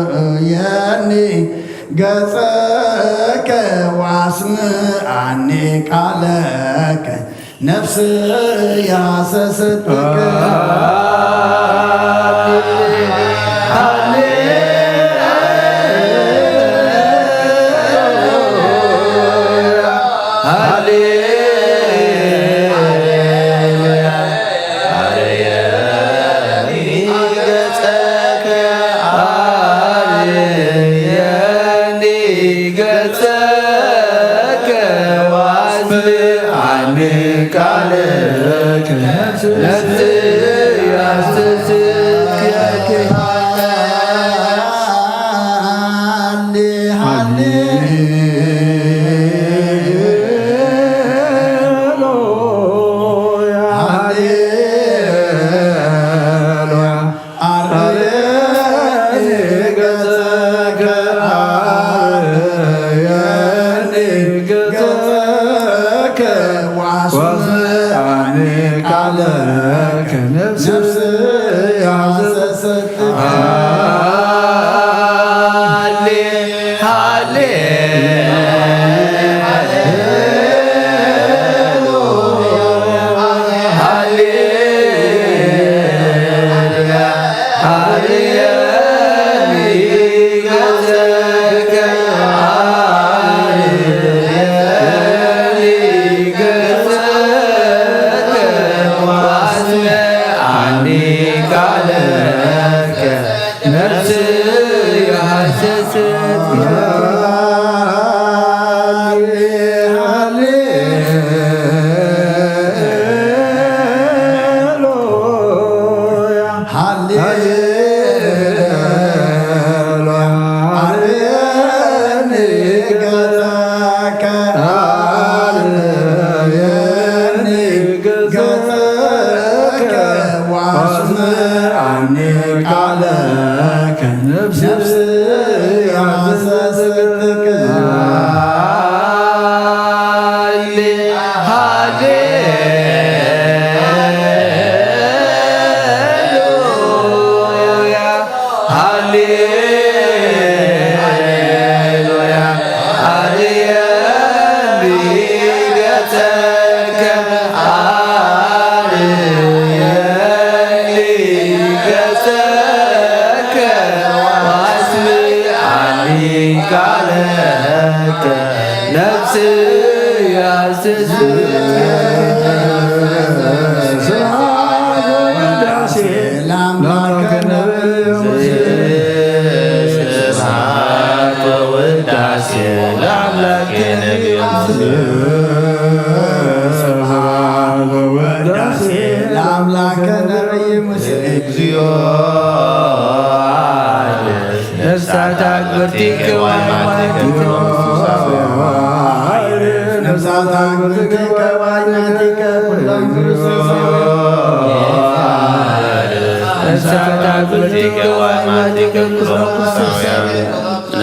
ገጸከ ወአስምዓኒ ቃለከ ነፍስያ ሰሰትከ።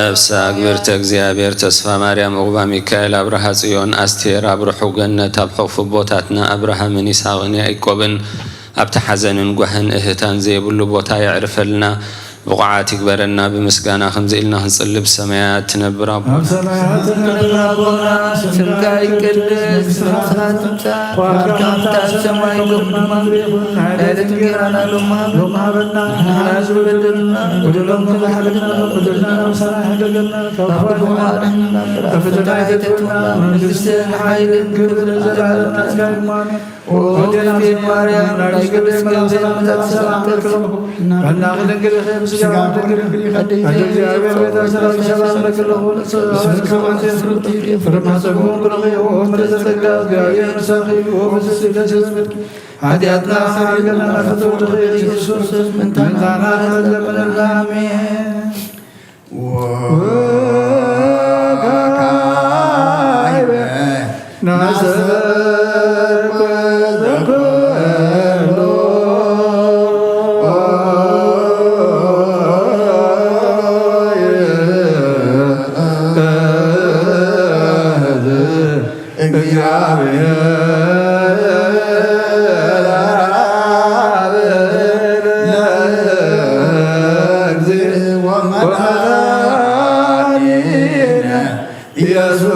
ነፍሳ ግብርተ እግዚኣብሔር፣ ተስፋ ማርያም፣ ዑቕባ ሚካኤል፣ ኣብርሃ ጽዮን፣ ኣስቴር፣ ኣብ ርሑቕ ገነት፣ ኣብ ሕቑፊ ኣቦታትና ኣብርሃምን ይስሐቕን ያዕቆብን፣ ኣብቲ ሓዘንን ጓህን እህታን ዘይብሉ ቦታ የዕርፈልና። ብቑዓት ይግበረና። ብምስጋና ከምዚ ኢልና ክንጽሊ፣ ብሰማያት ትነብር ኣቦና፣ ኣብ ሰማያት ትነብር ኣቦና፣ ስምካ ይቀደስ፣ መንግስትኻ ትምጻእ፣ ፍቓድካ ከምቲ ኣብ ሰማይ ከምኡ ድማ ምድሪ ይኹን። ዕለት እንጀራና ሎሚ ሃበና፣ ንሕና ዝበደሉና በደሎም ከም ዝሓለና በደልና ምሳና ይሕደገና፣ ካብ ክፉ ኣድሕነና እምበር፣ ኣብ ፈተና ኣይተእትወና፣ መንግስትን ሓይልን ክብርን ዘለዓለም ናትካ እዩ። ኣሜን። ኦ እግዝእትየ ማርያም፣ ናይ ቅድስት ገብርኤል ሰላምታ ሰላም እልኪ ኣለኹ። በናኺ ድንግል ኢኺ፣ ብስጋኺ ድንግል ኢኺ። ኣደ እግዚኣብሔር ቤተ ሰላም ሰላም እልኪ ኣለኹ። ስጋኺ ፍርማሰቡ ብሩኽ እዩ። ኦ ምልዕተ ጸጋ፣ እግዚኣብሔር ምሳኺ እዩ። ኦ ብስስቲ ደስ ይበልኪ። ሓጢኣትና ኣስተሰርየልና፣ ፍትው ድኺ ኢየሱስ ክርስቶስ ምእንታና ምእንታና ለምንልና። ኣሜን። ወካዕበ ናሰርቆ ዘኮሎ መድኃኒነ ኢየሱስ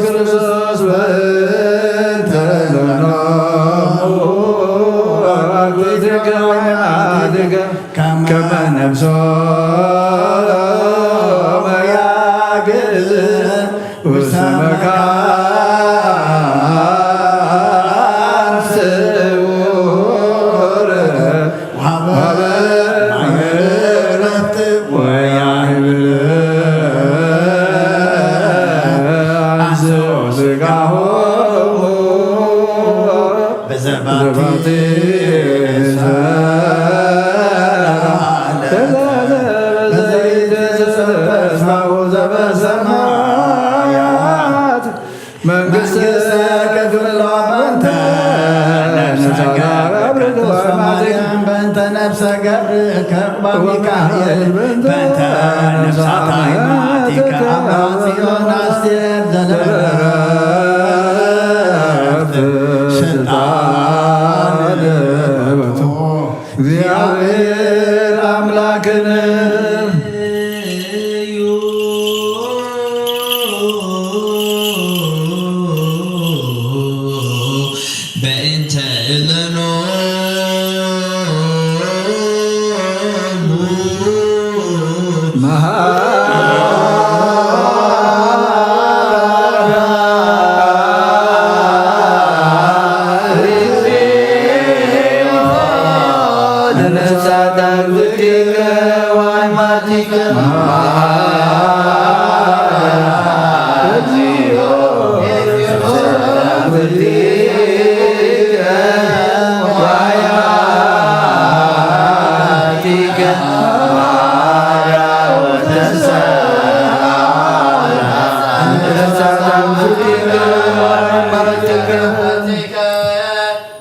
ክርስቶስ በእንተ ዘምኖሙ አግብእቲከ ወይናቲከ ከመ ነፍሶሙ ያግዝ ውስተ መካን ስውር ወሀበ ምሕረት ወያህብር አንስኦ ስጋሆሙ በዘባቲ ሰዓለት በዘይትሰበስባሁ ዘበሰማያት መንግሥተ ክፍሎ በእንተ ነፍሰ ገብርከ ወማርያም በእንተ ነፍሰ ገብርከ ወሚካኤል በእንተ ነፍሳት አዕማዲከ አብራ ጽዮን አስቴር ዘለረፍት ስልጣን በቱ እግዚአብሔር አምላክን እዩ። በእንተ እለኖሙ መሃ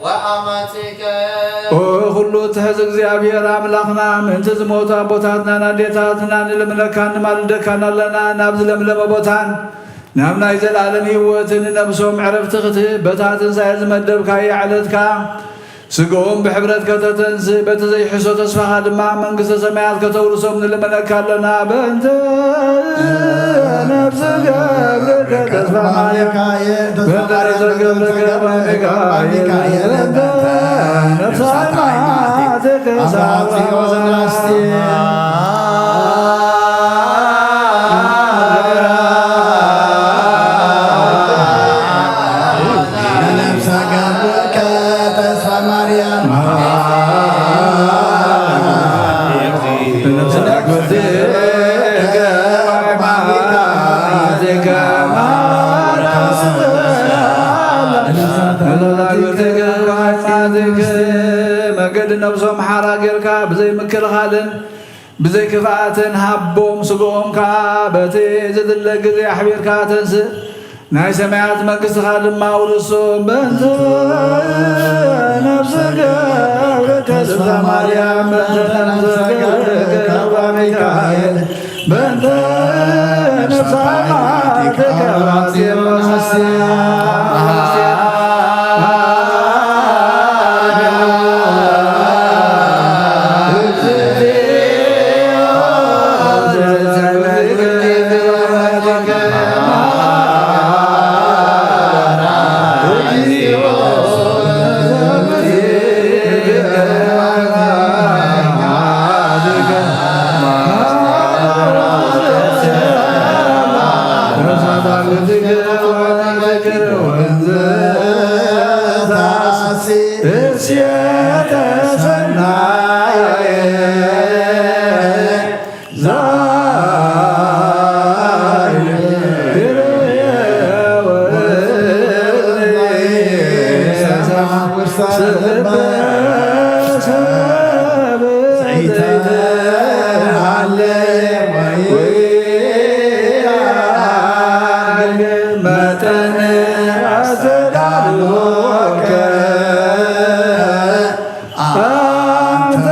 ወአማቲከ። ኦ ኩሉ ትሕዝ እግዚኣብሔር ኣምላኽና፣ ምእንቲ ዝሞቱ ኣቦታትናን ኣዴታትናን ንልምነካን ንማልደካን ኣለና። ናብዚ ለምለመ ቦታን ናብ ናይ ዘለኣለም ህይወትን ንነብሶም ዕረፍቲ ክትህብ በታ ትንሳኤ ዝመደብካያ ዕለት ከኣ ስግኦም ብሕብረት ከተተንስእ በቲ ዘይሕሶ ተስፋኻ ድማ መንግስተ ሰማያት ከተውርሶም ንልምነካ ኣለና። በእንተ ነፍሲ ገብርከ ተስፋ ማርያም፣ በእንተ ነፍሲ ገብርከ ተስፋ ሚካኤል፣ በእንተ ነፍሲ ሃይማኖትከ ሳባ ወዘናስቴ ለነፍሰ ገብርከ ተስፋ ማርያም መገዲ ነብሶም ሓራ ጌርካ ብዘይ ምክልኻልን ብዘይ ክፍኣትን ሃቦም፣ ስግኦም ከኣ በቲ ዝድለ ግዜ ኣሕቢርካ ተንስእ። ናይ ሰማያት መንግስትኻ ድማ ኣውርሶም። በእንተ ነፍሰ ገብርከ ተስፋ ማርያም፣ በእንተ ነፍሰ ገብርከ ተስፋ ሚካኤል፣ በእንተ ነፍሰ ሃይማኖትከ አብራጽዮን አስያ መጠን አስተዳልወከ አንተ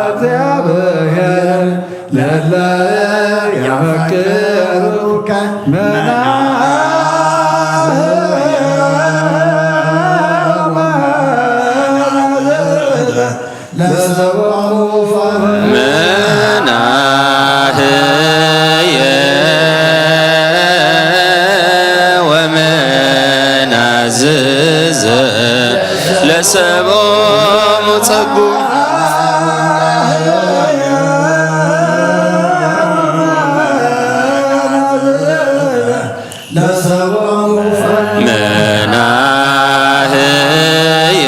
እግዚአብሔር ለለ ያፈቅሩከ መና መናህየ ወመናዝዘ ለሰብኦሙ ጸጉ መናህየ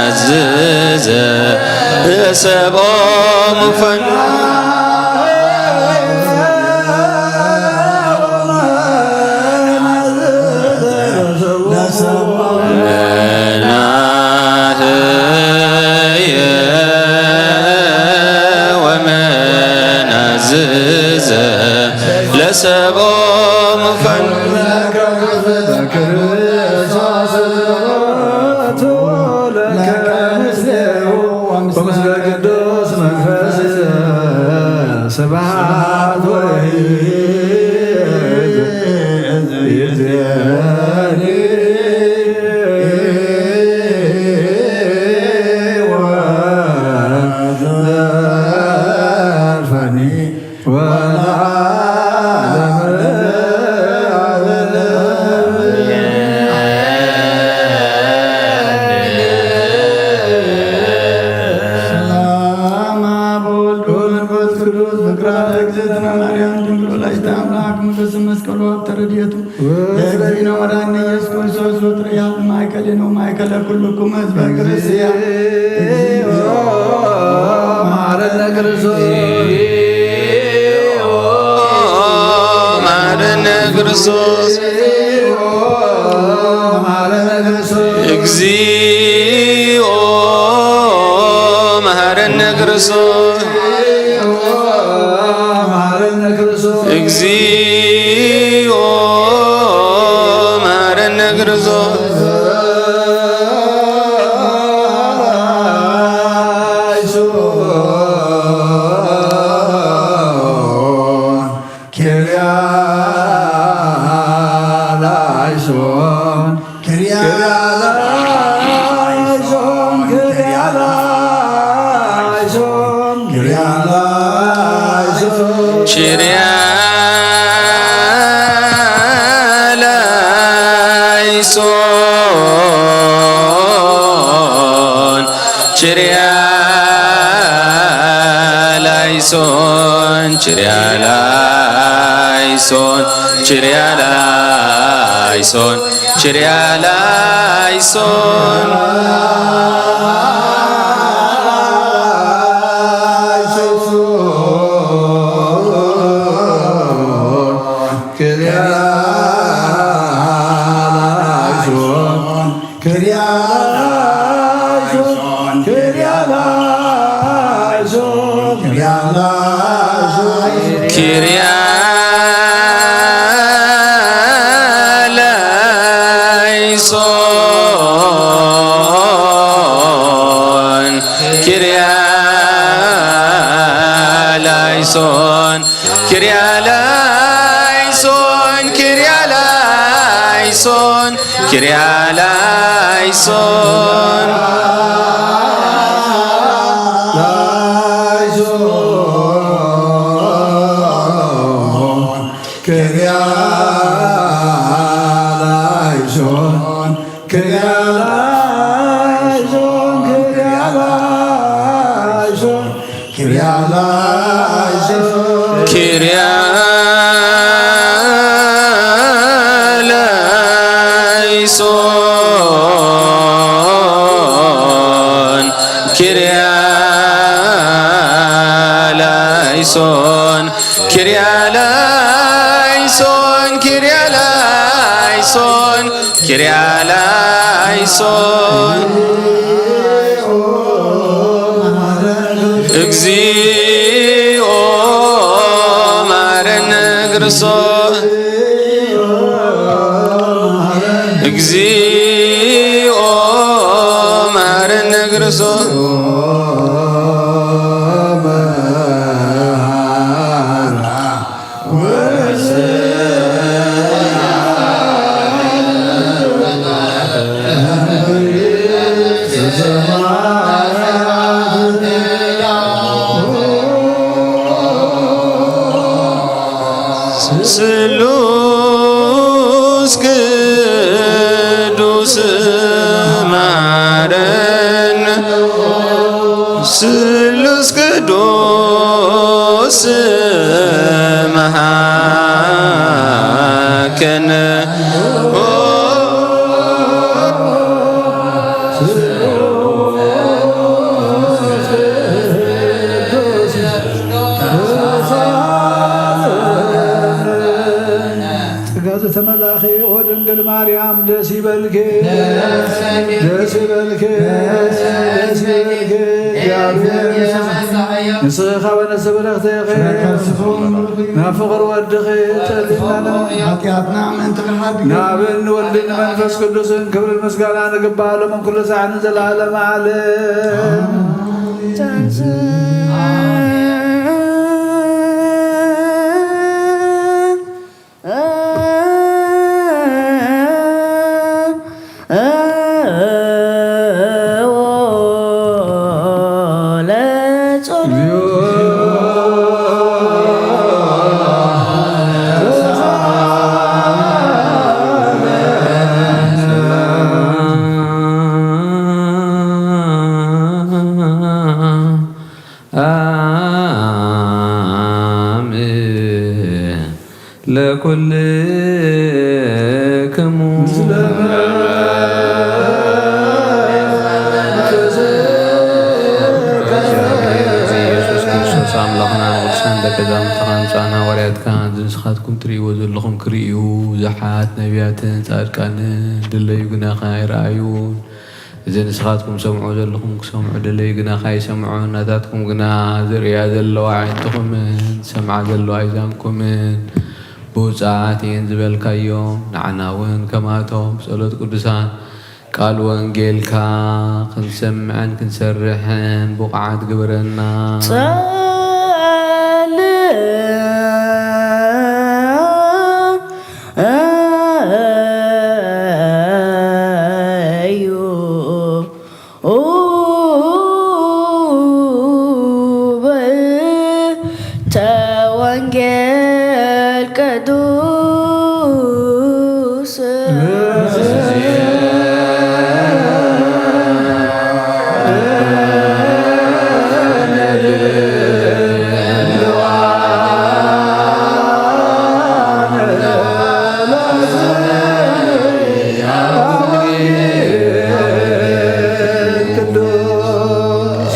ወመናዝዘ ለሰብኦሙ ፈን መናህየ ወመናዝዘ ለሰብኦሙ ፈን ወምስለ ቅዱስ መንፈስ ስብሐት ወይእዜኒ ወዘልፈኒ ወለዓለመ ዓለም። ሰላም አብ ወወልድ ወመንፈስ ቅዱስ ፍቅራት እግዝእትነ ማርያም ድንግል ወላዲተ አምላክ ሞገስ መስቀሉ ሀብተ ረድኤቱ ለእግዚእነ ወመድኃኒነ ኢየሱስ ክርስቶስ ወትርያት ማእከሌነ ወማእከለ ኩልኩም ህዝበ ክርስቲያን። እግዚኦ መሐረነ ክርስቶስ። መሐረነ ክርስቶስ። እግዚኦ መሐረነ ክርስቶስ። እግዚኦ መሐረነ ክርስቶስ። ኪርያ ላይሶን፣ ኪርያ ላይሶን፣ ኪርያ ላይሶን፣ ኪርያ ላይሶን። ኪርያ ላይሶን፣ ኪርያ ላይሶን፣ ኪርያ ላይሶን፣ ኪርያ ላይሶን፣ ኪርያ ላይሶን። ኪርያ ላይሶን፣ ኪርያ ላይሶን፣ ኪርያ ላይሶን፣ ኪርያ ላይሶን። ኪርያ ላይሶን፣ ኪርያ ላይሶን፣ ኪርያ ላይሶን፣ ኪርያ ላይሶን፣ ኪርያ ላይሶን። ላይሶን፣ ኪርያ ላይሶን፣ ኪርያ ላይሶን፣ ኪርያ ላይሶን፣ ኪርያ ላይሶን። ኪርያ ላይሶን፣ ኪርያ ላይሶን፣ ኪርያ ላይሶን፣ ኪርያ ላይሶን፣ ኪርያ ላይሶን። እግዚኦ መሐረነ ክርስቶስ። እግዚኦ መሐረነ ክርስቶስ። ስሉስ ቅዱስ መሃከነ ጸጋ ዝተመላኺ ኦ ድንግል ማርያም ደስ ይበልኪ፣ ደስ ይበልኪ፣ ደስ ይበልኪ። እግዚኣብሔር ምስኪ ንስኺ ካብ ኣንስቲ ብርኽቲ ኢኺ፣ ናብ ፍቕሪ ወድኺ ጠሊናና። ሓጢኣትና ምእንቲ ክሓድግ ናብን ወልድን መንፈስ ቅዱስን ክብርን ምስጋና ንግባእ ሎምን ኩሉ ሳዕ ንዘለዓለመ ዓለም። ለኩልክሙ። ኢየሱስ ክርስቶስ ኣምላኽና ንቅዱሳን ደቀ መዛሙርትኻ ኣምጽኣና፣ ሃዋርያትካ፣ እዚ ንስኻትኩም ትርእይዎ ዘለኹም ክርእዩ ብዙሓት ነቢያትን ጻድቃንን ድለዩ፣ ግናኸ ኣይረኣዩን። እዚ ንስኻትኩም ሰምዑ ዘለኹም ክሰምዑ ደለዩ፣ ግናኸ ኣይሰምዑን። ናታትኩም ግና ዝርእያ ዘለዋ ኣዒንትኹምን ዝሰምዓ ዘለዋ ኣእዛንኩምን ብውጻት እየን ዝበልካዮም፣ ንዓና እውን ከማቶም ብጸሎት ቅዱሳን ቃል ወንጌልካ ክንሰምዕን ክንሰርሕን ብቑዓት ግበረና። ጸልእ እዩ። በእንተ ወንጌል ቅዱስ።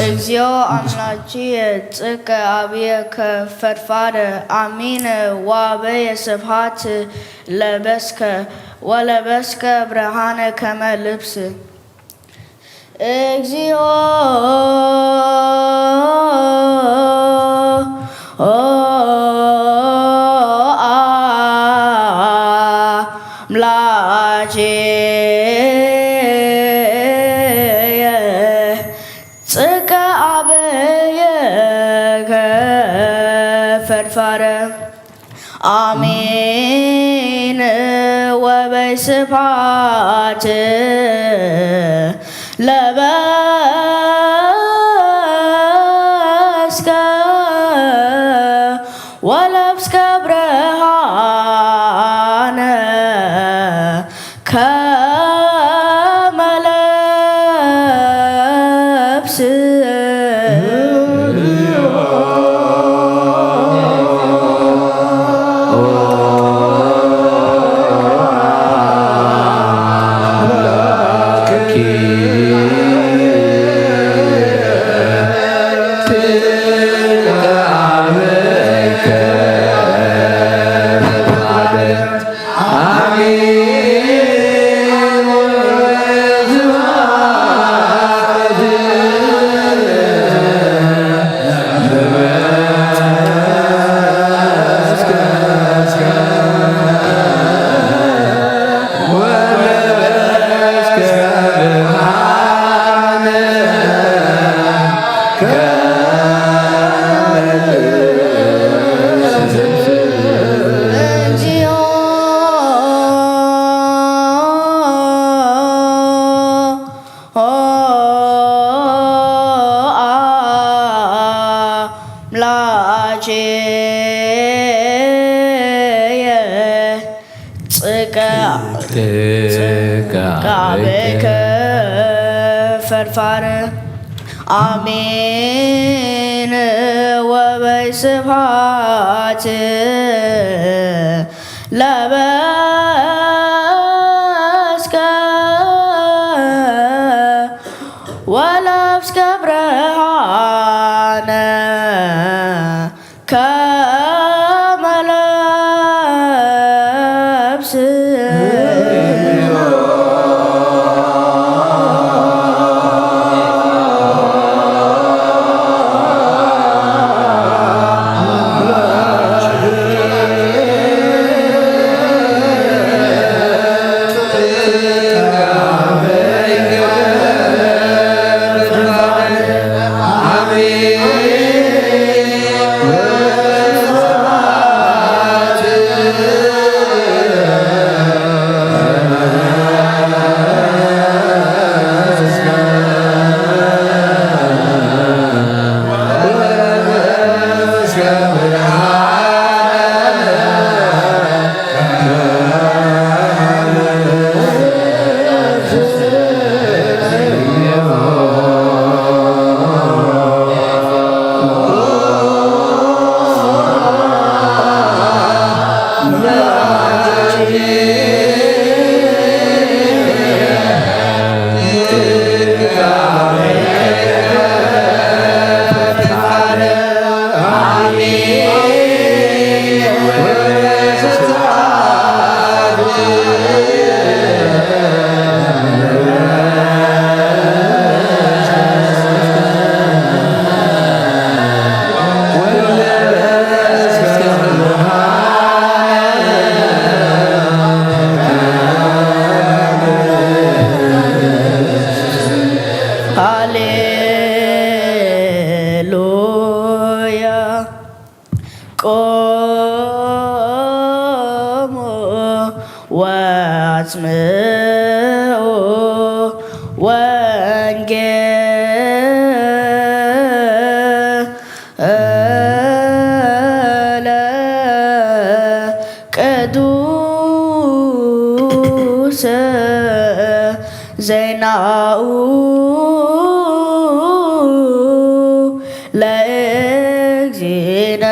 እግዚኦ አምላኪየ ጽከ አብየከ ፈድፋደ አሚነ ዋበየ ስብሃት ለበስከ ወለበስከ ብርሃነ ከመ ልብስ። እግዚኦ አምላኬየ ጽከ አብየከ ፈድፋደ አሜን ወበይ ስብሐት ለበስከ ወለብስከ ብርሃነ ከመ ለብስ። አምላኬየ ጽቃ ጽቃ ቤከ ፈርፋር አሜን። ወበይ ስብሐት ለበስከ ወለብስከ ብርሃነ ከመ ለብስ። ሃሌሉያ። ቆሙ ወአጽምዑ ወንጌለ ቅዱስ ዜናኡ ለእግዚእነ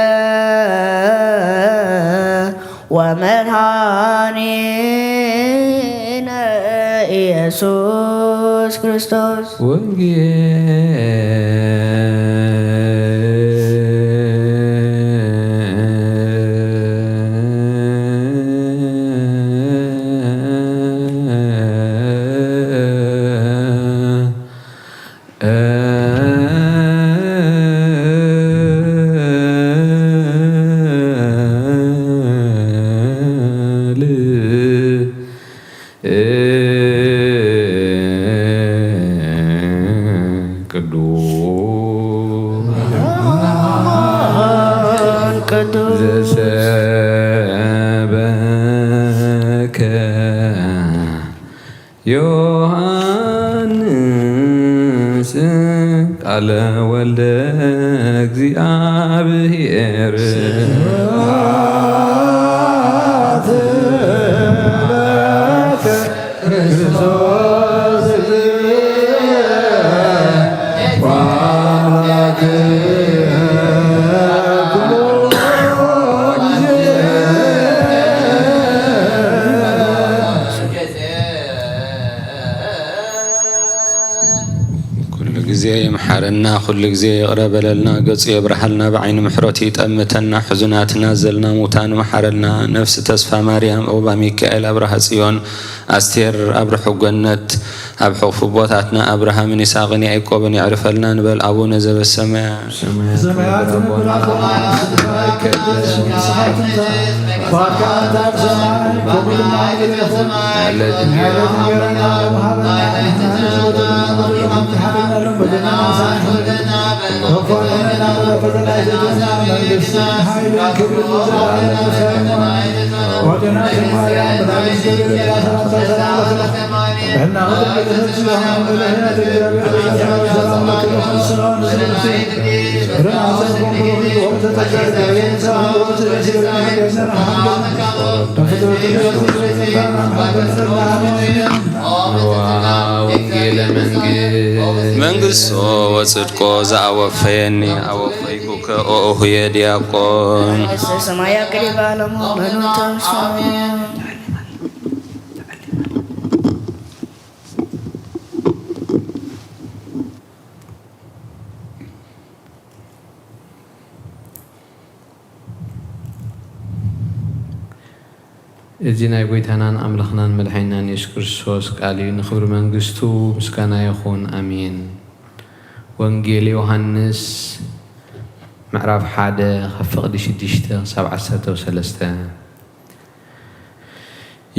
ወመድኃኒነ ኢየሱስ ክርስቶስ። ወንጌል ቅዱስ ዘሰበከ ዮሐንስ ቃለ ወልደ እግዚአብሔር። ኩሉ ግዜ ይምሓረና፣ ኩሉ ግዜ ይቕረ በለልና፣ ገጹ የብርሃልና፣ ብዓይኒ ምሕረቱ ይጠምተና፣ ሕዙናት ናዘልና፣ ሙታን ምሓረልና፣ ነፍሲ ተስፋ ማርያም፣ ዑቕባ ሚካኤል፣ ኣብርሃ ጽዮን፣ ኣስቴር ኣብ ርሑቕ ገነት፣ ኣብ ሕቑፊ ኣቦታትና ኣብርሃምን ይስሐቅን ያዕቆብን የዕርፈልና ንበል። ኣቡነ ዘበሰማያት። ሰማያት ነብር ኣቦና፣ ስምካ ይቀደስ፣ መንግስትኻ ትምጻእ፣ ፍቓድካ ከምቲ ኣብ ሰማይ ከምኡ ድማ ኣብ ምድሪ ትኹን። ዕለት እንጀራና ሃበና ሎሚ፣ መንግስቶ ወጽድቆ ዘኣወፈየኒ ኣወፈይኩከ ኦሁየ ዲያቆን። መንግስተ ሰማይ አቅርባ ለሙ መኑ ተንሱ። እዚ ናይ ጐይታናን ኣምላኽናን መድሓኒናን የሱስ ክርስቶስ ቃል እዩ። ንኽብሪ መንግስቱ ምስጋና ይኹን። ኣሜን። ወንጌል ዮሃንስ ምዕራፍ ሓደ ካብ ፍቕዲ ሽዱሽተ ክሳብ ዓሰርተ ሰለስተ።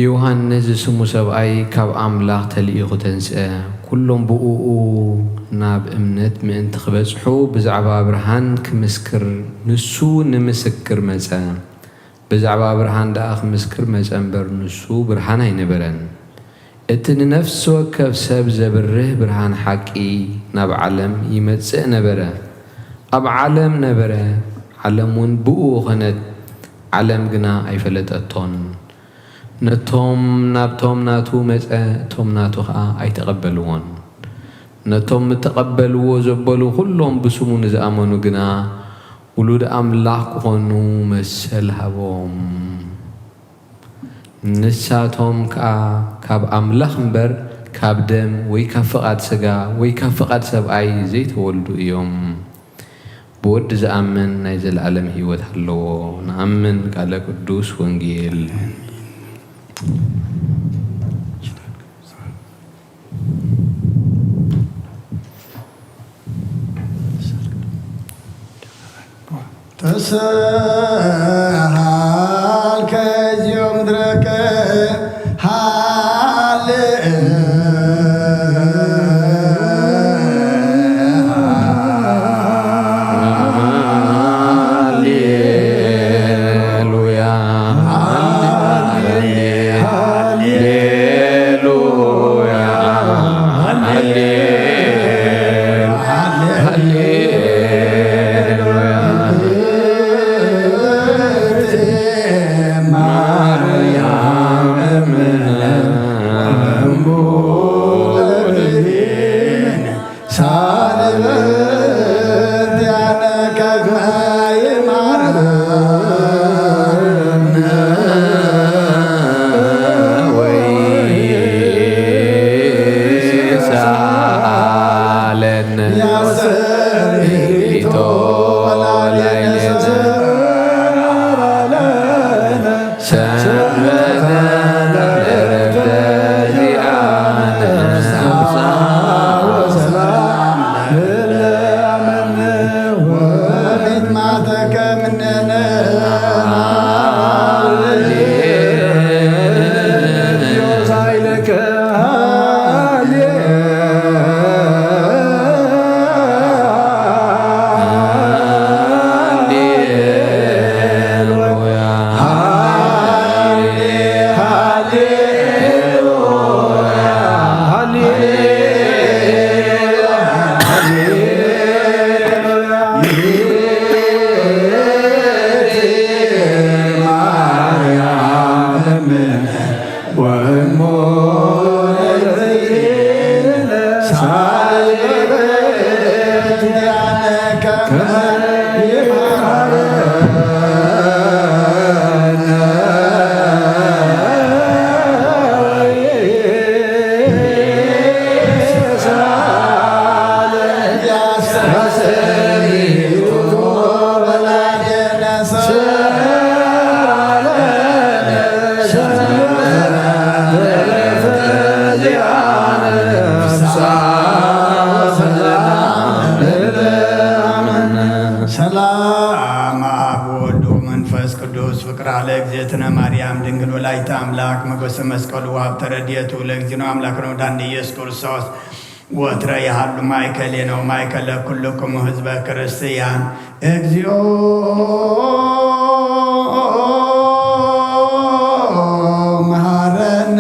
ዮሃንስ ዝስሙ ሰብኣይ ካብ ኣምላኽ ተልኢኹ ተንስአ። ኩሎም ብእኡ ናብ እምነት ምእንቲ ክበጽሑ ብዛዕባ ብርሃን ክምስክር ንሱ ንምስክር መጸ። ብዛዕባ ብርሃን ደኣ ክምስክር መጸ እምበር፣ ንሱ ብርሃን ኣይነበረን። እቲ ንነፍሲ ወከፍ ሰብ ዘብርህ ብርሃን ሓቂ ናብ ዓለም ይመጽእ ነበረ። ኣብ ዓለም ነበረ፣ ዓለም እውን ብእኡ ኾነት፣ ዓለም ግና ኣይፈለጠቶን። ነቶም ናብቶም ናቱ መጸ፣ እቶም ናቱ ኸኣ ኣይተቐበልዎን። ነቶም እተቐበልዎ ዘበሉ ኹሎም ብስሙ ንዝኣመኑ ግና ውሉድ ኣምላኽ ክኾኑ መሰል ሃቦም። ንሳቶም ከኣ ካብ ኣምላኽ እምበር ካብ ደም ወይ ካብ ፍቓድ ስጋ ወይ ካብ ፍቓድ ሰብኣይ ዘይተወልዱ እዮም። ብወዲ ዝኣምን ናይ ዘለኣለም ህይወት ኣለዎ። ንኣምን ቃለ ቅዱስ ወንጌል። ተሰሃል ከዚኦም ድረቀ ሃሌ ሃሌሉያ ሃሌ ሃሌሉያ ሃሌ ሃሌ ሃሌሉያ። ማርያም እምነ ወእምነ ሳልበት ያነ ከግመ ይማረነ ወይ ሳለነ ያስተሪቶ ላይነ ሰንበተ ለረፍተ ዚአነ ነፍሳ ወሰላም ለለአመነ ወሪት ማተከ ምነነ ሃሌ ሃሌ ሰላም አብ ወወልድ ወመንፈስ ቅዱስ ፍቅር አለ እግዝእትነ ማርያም ድንግል ወላዲተ አምላክ መጎሰ መስቀሉ ወሀብተ ረድኤቱ ለእግዚእነ አምላክነ ወመድኃኒነ ኢየሱስ ክርስቶስ ወትረ ይሃሉ ማእከሌነ ወማእከለ ኩልክሙ ህዝበ ክርስቲያን። እግዚኦ መሐረነ።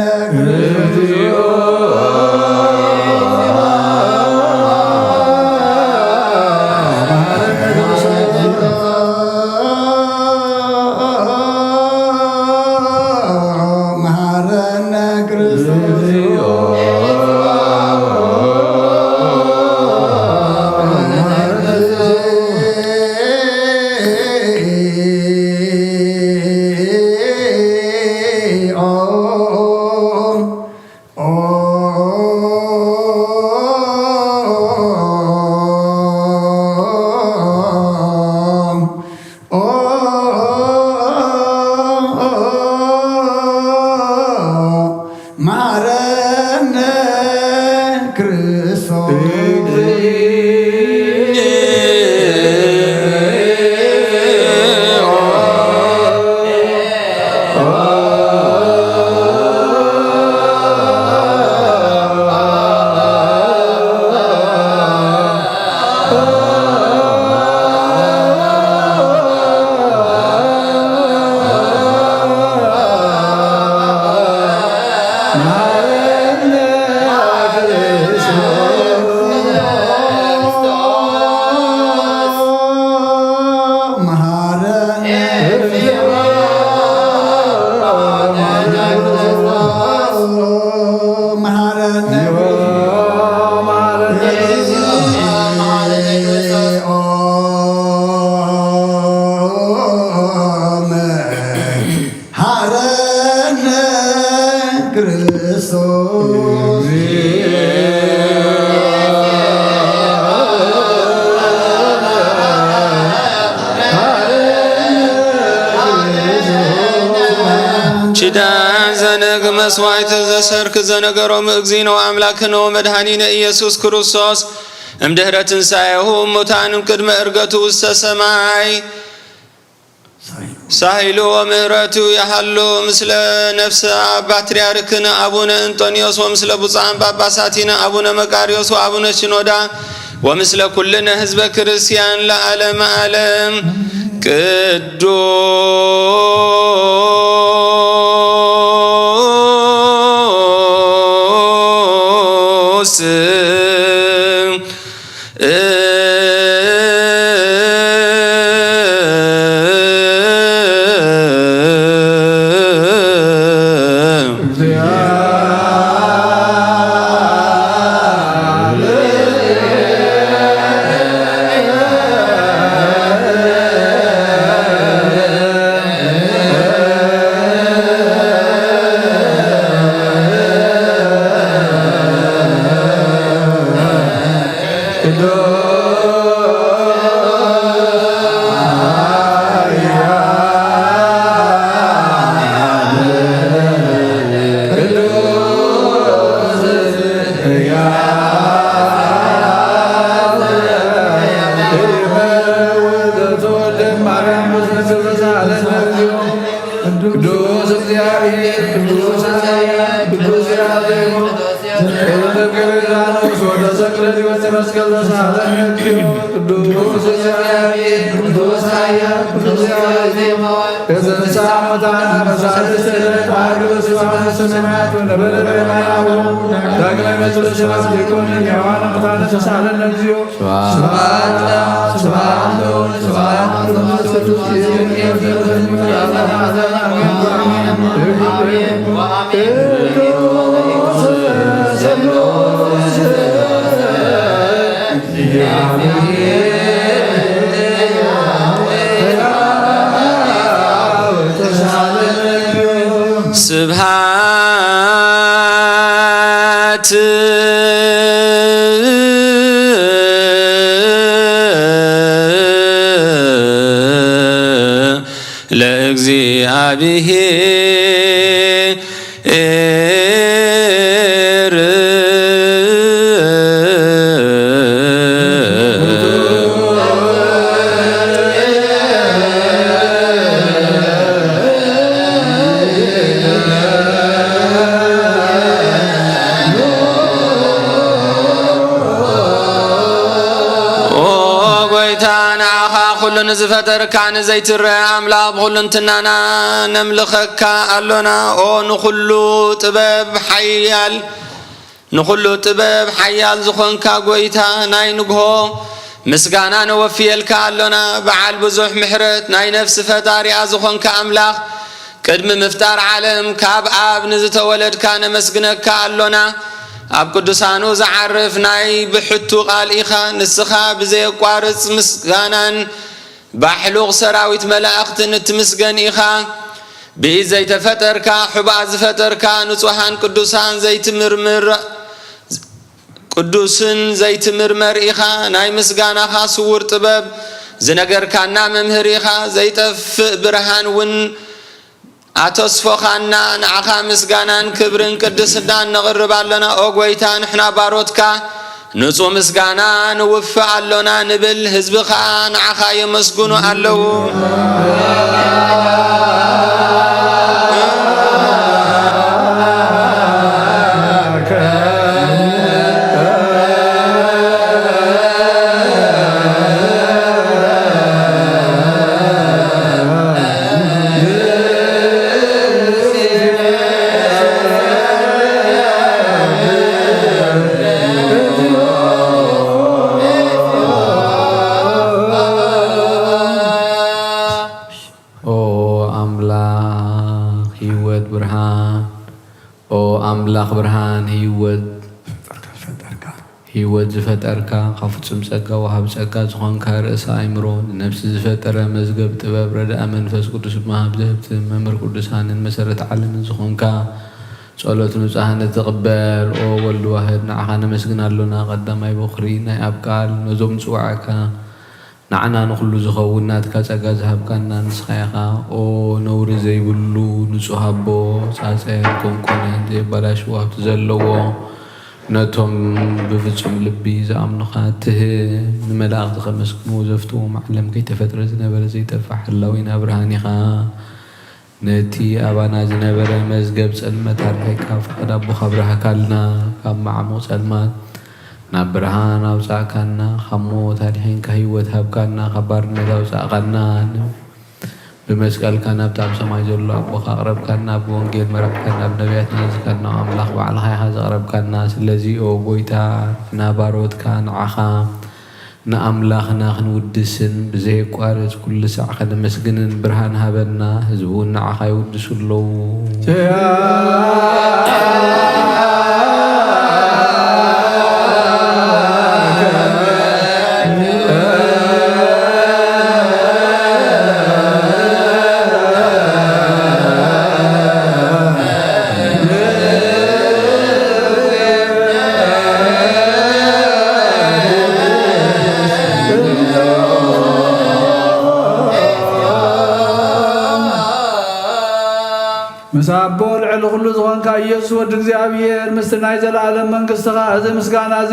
ሃረነ ክርስቶስ። ኪዳን ዘነግ መስዋዕት ዘሰርክ ዘነገሮም እግዚእነ ወአምላክነ ወመድኃኒነ ኢየሱስ ክርስቶስ እምድህረ ትንሣኤሁ እሙታን እምቅድመ ዕርገቱ ውስተ ሰማይ ሳይሉ ወምህረቱ ያሃሉ ምስለ ነፍሰ አብ ፓትርያርክነ አቡነ እንጦንዮስ ወምስለ ብፁዓን ጳጳሳቲነ አቡነ መቃርዮስ ወአቡነ ሽኖዳ ወምስለ ኩልነ ህዝበ ክርስቲያን ለዓለመ ዓለም። ቅዱስ ቅዱስ እግዚአብሔር ቅዱስ ኃያል ቅዱስ ያሬድ ዘእንበለ ዮርዳኖስ ወተሰቅለ ዲበ መስቀል ተሳለነ እግዚኦ። ቅዱስ እግዚአብሔር ቅዱስ ኃያል ቅዱስ ያሬድ ዘተንሥአ እሙታነ በሳልስት ዕለት ዐርገ በስብሐት ውስተ ሰማያት ወነበረ በየማነ አቡሁ። ዳግመ ይመጽእ በሰላም ሊኮንን ሕያዋን ሙታነ ተሳለነ እግዚኦ። ስብሐት ለአብ፣ ስብሐት ለወልድ፣ ስብሐት ለመንፈስ ቅዱስ። ስብሐት ለእግዚአብሔር። ኦ ጎይታ፣ ንዓኻ ኩሉ ንዝፈጠርካ ንዘይትረአ ኣምላኽ ብኹሉ እንትናና ነምልኸካ ኣሎና። ኦ ንኹሉ ጥበብ ሓያል፣ ንኹሉ ጥበብ ሓያል ዝኾንካ ጎይታ፣ ናይ ንግሆ ምስጋና ነወፍየልካ ኣሎና። በዓል ብዙሕ ምሕረት፣ ናይ ነፍሲ ፈጣሪኣ ዝኾንካ ኣምላኽ፣ ቅድሚ ምፍጣር ዓለም ካብ ኣብ ንዝተወለድካ ነመስግነካ ኣሎና። ኣብ ቅዱሳኑ ዝዓርፍ ናይ ብሕቱ ቃል ኢኻ። ንስኻ ብዘየቋርጽ ምስጋናን ባሕሉቕ ሰራዊት መላእኽትን እትምስገን ኢኻ። ብኢድ ዘይተፈጠርካ፣ ሕቡኣት ዝፈጠርካ፣ ንጹሃን ቅዱሳን ዘይትምርምር፣ ቅዱስን ዘይትምርመር ኢኻ። ናይ ምስጋናኻ ስውር ጥበብ ዝነገርካና መምህር ኢኻ። ዘይጠፍእ ብርሃን እውን ኣተስፎኻና። ንዓኻ ምስጋናን ክብርን ቅድስናን ነቕርብ ኣለና። ኦ ጐይታ፣ ንሕና ባሮትካ ንጹህ ምስጋና ንውፍእ ኣሎና ንብል፣ ህዝቢ ኸኣ ንዓኻ የመስግኑ ኣለዉ። ኦ ኣምላኽ ህይወት ብርሃን፣ ኦ ኣምላኽ ብርሃን ህይወት፣ ህይወት ዝፈጠርካ፣ ካብ ፍጹም ጸጋ ወሃብ ጸጋ ዝኾንካ፣ ርእሰ ኣእምሮ፣ ንነፍሲ ዝፈጠረ፣ መዝገብ ጥበብ፣ ረድኣ መንፈስ ቅዱስ፣ መሃብ ዘህብቲ፣ መምህር ቅዱሳንን መሰረት ዓለምን ዝኾንካ፣ ጸሎት ንጹሃን እትቕበል፣ ኦ ወልድ ዋህድ፣ ንዓኻ ነመስግን ኣሎና። ቀዳማይ በኹሪ ናይ ኣብ ቃል፣ ነዞም ዝጽዋዕካ፣ ንዓና ንኹሉ ዝኸውን ናትካ ጸጋ ዝሃብካና ንስኻ ኢኻ። ኦ ነውሪ ዘይብሉ ንጹህ ኣቦ፣ ጻጸ ኣይኮንኩን፣ ዘየበላሽዎ ሃብቲ ዘለዎ፣ ነቶም ብፍጹም ልቢ ዝኣምኑኻ ትህብ፣ ንመላእኽቲ ከመስግንዎ ዘፍትዎም፣ ዓለም ከይተፈጥረ ዝነበረ ዘይጠፍእ ሓላዊና ብርሃን ኢኻ። ነቲ ኣባና ዝነበረ መዝገብ ጸልመት ኣርሒቕካ፣ ፍቓድ ኣቦኻ ኣብራህካልና። ካብ መዓሙቕ ጸልማት ናብ ብርሃን ኣውጻእካና፣ ካብ ሞት ኣድሒንካ ህይወት ሃብካና፣ ካብ ባርነት ኣውጻእካና። ን-፣ ብመስቀልካ ናብቲ ኣብ ሰማይ ዘሎ ኣቦኻ ኣቕረብካና፣ ብወንጌል መራሕካና፣ ብነቢያት ኣዘዝካና፣ ኣምላኽ ባዕልኻ ኢኻ ዘቕረብካና። ስለዚ ኦ ጎይታ፣ ንሕና ባሮትካ ንዓኻ ንኣምላኽና ክንውድስን ብዘየቋርጽ ኩሉ ሳዕ ከነመስግንን ብርሃን ሃበና። ህዝቢ እውን ንዓኻ ይውድሱ ኣለዉ። ምስ ኣቦ ልዕሊ ኩሉ ዝኾንካ ኢየሱስ ወዲ እግዚኣብሔር፣ ምስቲ ናይ ዘለኣለም መንግስትኻ፣ እዚ ምስጋና እዚ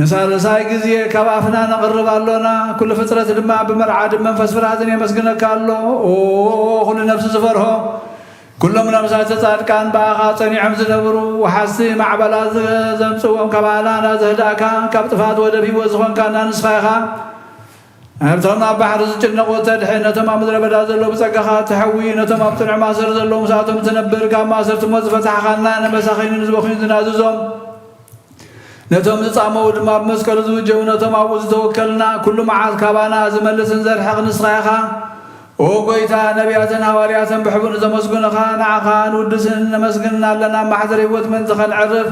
ንሳልሳይ ግዜ ካብ ኣፍና ነቕርብ ኣሎና። ኩሉ ፍጥረት ድማ ብመርዓድን መንፈስ ፍርሃትን የመስግነካ ኣሎ። ኦ፣ ኩሉ ነፍሲ ዝፈርሆ፣ ኩሎም ነፍሳት ጻድቃን ብኣኻ ጸኒዖም ዝነብሩ፣ ወሓዝቲ ማዕበላት ዘምጽዎም፣ ካብ ኣላና ዘህዳእካ፣ ካብ ጥፋት ወደብ ህይወት ዝኾንካና ንስኻ ኢኻ። ነቶም ኣብ ባሕሪ ዝጭነቑ ተድሕን፣ ነቶም ኣብ ምድረ በዳ ዘለዉ ብጸጋኻ ትሕዊ፣ ነቶም ኣብ ጽኑዕ ማእሰር ዘለዉ ምስኣቶም ትነብር፣ ካብ ማእሰርቲ ሞት ዝፈታሕኻና፣ ንመሳኺንን ንዝበኽዩን ዝናዝዞም፣ ነቶም ዝጻመዉ ድማ ብመስቀሉ ዝውጀቡ፣ ነቶም ኣብኡ ዝተወከልና፣ ኩሉ መዓት ካባና ዝመልስን ዘርሕቕ ንስኻ ኢኻ። ኦ ጎይታ፣ ነቢያትን ሃዋርያትን ብሕቡእ ንዘመስግኑኻ፣ ንዓኻ ንውድስን ነመስግንን ኣለና። ኣብ ማሕደር ህይወት ምእንቲ ኸነዕርፍ፣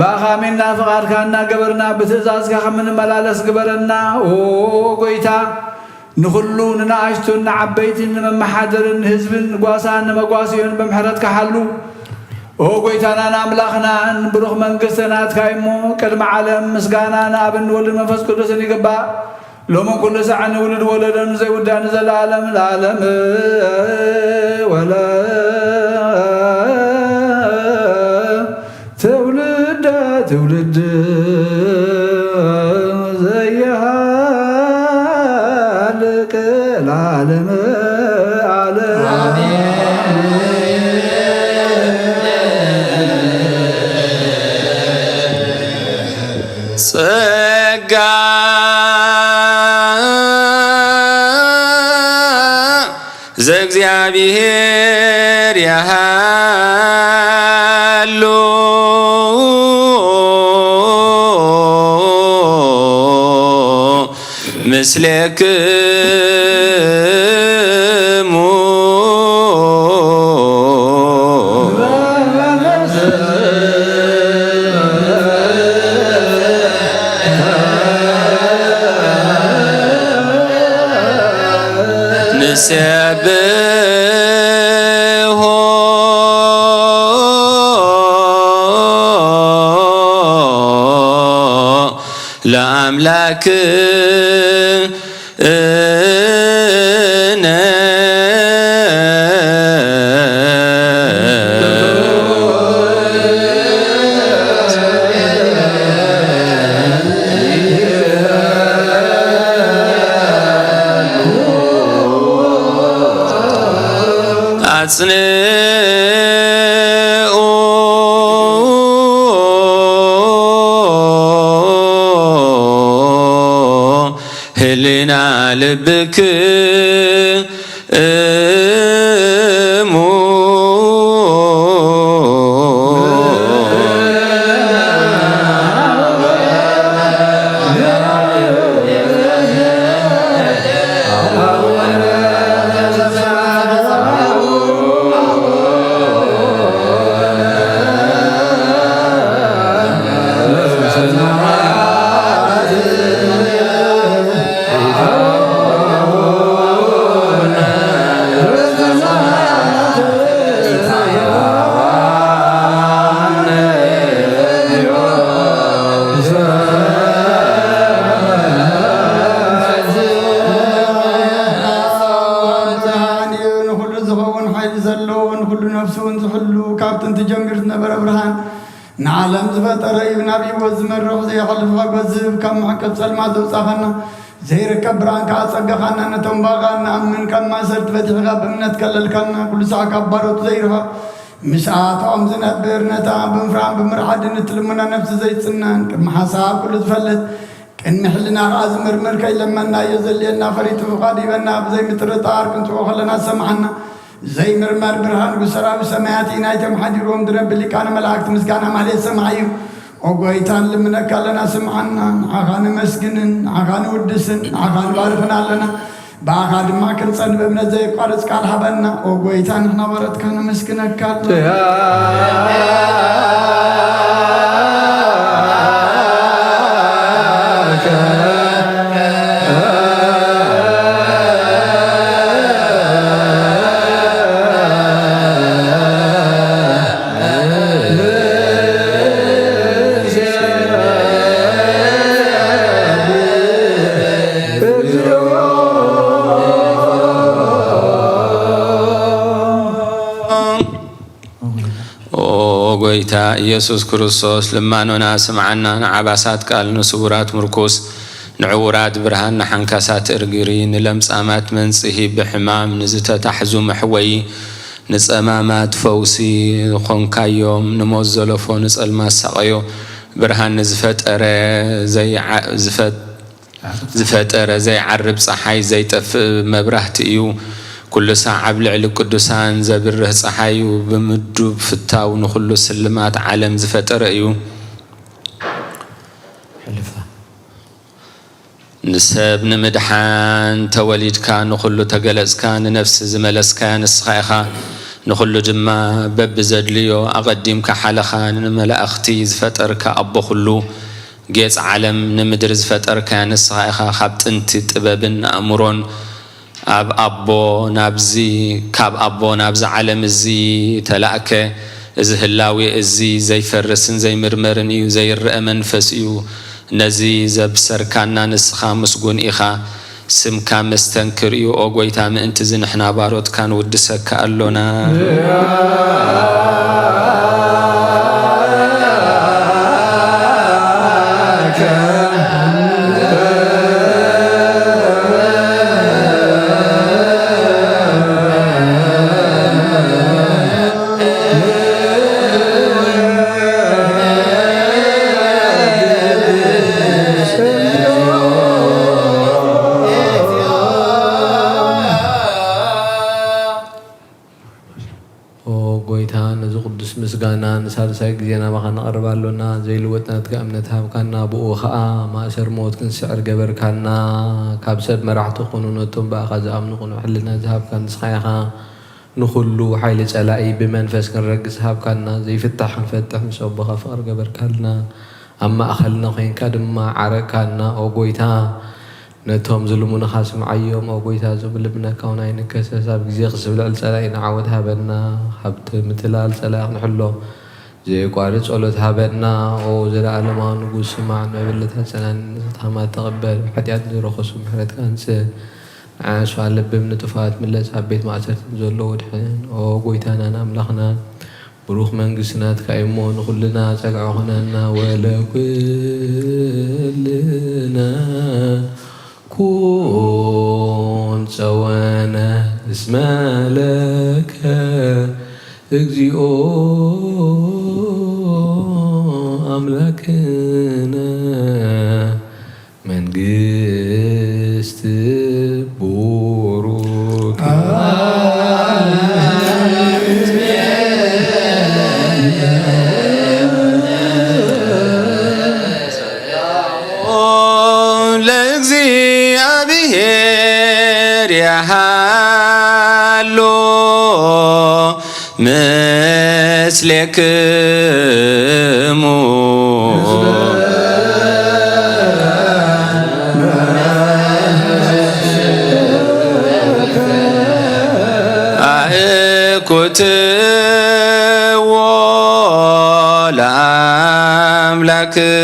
ብኣኻ ኣሚንና ፍቓድካ እናገበርና ብትእዛዝካ ከም እንመላለስ ግበረና። ኦ ጎይታ፣ ንኹሉ ንንኣሽቱን ንዓበይትን ንመመሓደርን ንህዝብን ንጓሳን ንመጓስዮን ብምሕረትካ ሓሉ። ኦ ጎይታናን ኣምላኽናን፣ ብሩኽ መንግስቲ ናትካ እሞ፣ ቅድሚ ዓለም ምስጋና ንኣብን ንወልድን መንፈስ ቅዱስን ይግባእ። ሎምን ኩሉ ሳዕን ውሉድ ወለዶ ንዘይውዳእ ንዘለኣለም ለኣለም ወለ ትውልደ ትውልድ ዘይሃልቅ ለዓለም ዓለም። ጸጋ ዘእግዚኣብሔር ያሃሉ ምስሌክሙ። ንሴብሖ ለኣምላክ እነ ኣጽንኡ ህሊና ልብክሙ። ንኹሉ ዝኸውን ሓይሊ ዘለዎ፣ ንኹሉ ነፍሱ እውን ዝሕሉ፣ ካብ ጥንቲ ጀሚሩ ዝነበረ ብርሃን፣ ንዓለም ዝፈጠረ እዩ። ናብ ህይወት ዝመርሕ፣ ዘየሕልፍ ሓጎስ ዝህብ፣ ካብ መዕቀብ ጸልማት ዘውጻኸና፣ ዘይርከብ ብርሃን ከኣ ጸጋኻና፣ ነቶም ብኣኻ እንኣምን ካብ ማእሰርቲ ፈቲሕኻ ብእምነት ከለልካና፣ ኩሉ ሳዕ ካብ ባሮት ዘይርሕቕ፣ ምስኣቶም ዝነብር፣ ነታ ብምፍራን ብምርዓድን እትልምና ነፍሲ ዘይጽነን፣ ቅድሚ ሓሳብ ኩሉ ዝፈልጥ፣ ቅድሚ ሕልና ኸኣ ዝምርምር፣ ከይለመንናዮ ዘድልየና ፈሊጡ ፍቓድ ይበና። ብዘይ ምጥርጣር ክንጽውዖ ከለና ዝሰምዓና፣ ዘይምርመር ብርሃን ንጉስ ሰራዊት ሰማያት እዩ። ናይቶም ሓዲሮም ዝነብር ሊቃነ መላእክት ምስጋና ማህሌት ሰማዕ እዩ። ኦ ጐይታ፣ ንልምነካ ኣለና፣ ስምዓና። ንዓኻ ነመስግንን፣ ንዓኻ ንውድስን፣ ንዓኻ ንባርኽን ኣለና። ብኣኻ ድማ ክንጸን ብእምነት ዘየቋርጽ ቃል ሃበና። ኦ ጐይታ፣ ንሕና ባሮትካ ነመስግነካ ኣለና። ኦ ጐይታ ኢየሱስ ክርስቶስ፣ ልማኖና ስምዓና። ንዓባሳት ቃል፣ ንስዉራት ምርኩስ፣ ንዕዉራት ብርሃን፣ ንሓንካሳት እርግሪ፣ ንለምጻማት መንጽሂ፣ ብሕማም ንዝተታሕዙ መሕወዪ፣ ንጸማማት ፈውሲ ኾንካዮም። ንሞት ዘለፎ፣ ንጸልማት ሳቐዮ፣ ብርሃን ንዝፈጠረ ዘይዓ-፣ ዝፈ-፣ ዝፈጠረ ዘይዓርብ ጸሓይ፣ ዘይጠፍእ መብራህቲ እዩ። ኩሉ ሳዕ ኣብ ልዕሊ ቅዱሳን ዘብርህ ጸሓይ እዩ። ብምዱብ ፍታው ንኹሉ ስልማት ዓለም ዝፈጠረ እዩ። ሕልፋ። ንሰብ ንምድሓን ተወሊድካ፣ ንኹሉ ተገለጽካ፣ ንነፍሲ ዝመለስካያ ንስኻ ኢኻ። ንኹሉ ድማ በብዘድልዮ ኣቐዲምካ ሓለኻ። ንመላእኽቲ ዝፈጠርካ ኣቦ ኩሉ፣ ጌጽ ዓለም ንምድሪ ዝፈጠርካያ ንስኻ ኢኻ። ካብ ጥንቲ ጥበብን ኣእምሮን ኣብ ኣቦ ናብዚ፣ ካብ ኣቦ ናብዚ ዓለም እዚ ተላእከ። እዚ ህላዌ እዚ ዘይፈርስን ዘይምርመርን እዩ፣ ዘይረአ መንፈስ እዩ። ነዚ ዘብሰርካና ንስኻ ምስጉን ኢኻ። ስምካ መስተንክር እዩ፣ ኦ ጐይታ፣ ምእንትዚ ንሕና ባሮትካ ንውድሰካ ኣሎና። ኦ ጐይታ፣ ነዚ ቅዱስ ምስጋና ንሳልሳይ ግዜ ናባኻ ነቕርብ ኣሎና። ዘይልወጥ ናትካ እምነት ሃብካና፣ ብኡ ኸኣ ማእሰር ሞት ክንስዕር ገበርካና። ካብ ሰብ መራሕቲ ኹኑ፣ ነቶም ብኣኻ ዝኣምኑ ቅኑዕ ሕልና ዝሃብካ ንስኻ ኢኻ። ንኹሉ ሓይሊ ጸላኢ ብመንፈስ ክንረግጽ ሃብካና። ዘይፍታሕ ክንፈትሕ ምስ ኣቦኻ ፍቕሪ ገበርካልና። ኣብ ማእከልና ኾይንካ ድማ ዓረቅካና። ኦ ጐይታ፣ ነቶም ዝልምኑኻ ስምዓዮም። ኦ ጐይታ፣ እዚ ብልምነካ እውን ኣይንከሰስ። ኣብ ግዜ ክስብ ልዕሊ ጸላኢና ዓወት ሃበና። ካብ ምትላል ጸላኢ ክንሕሎ ዘየቋርጽ ጸሎት ሃበና። ኦ ዘለኣለማዊ ንጉስ፣ ስማዕ፣ ንመበለታት ጸናኒ፣ ንዝታማት ተቐበል፣ ብሓጢኣት ንዝረኸሱ ምሕረትካ ኣምጽእ። ንዓስፋ ልብም ንጥፋት ምለስ፣ ኣብ ቤት ማእሰርቲ ንዘለዉ ድሕን። ኦ ጐይታናን ኣምላኽናን፣ ብሩኽ መንግስቲ ናትካ እዩ እሞ፣ ንኹልና ጸግዒ ኩነና፣ ወለኩልና ኩን ጸወነ እስመ ለከ እግዚኦ ኣምላክነ መንግስት ቡሩክ ለእግዚኣብሔር ያሃሎ ምስሌክሙ ኣእኩትዎ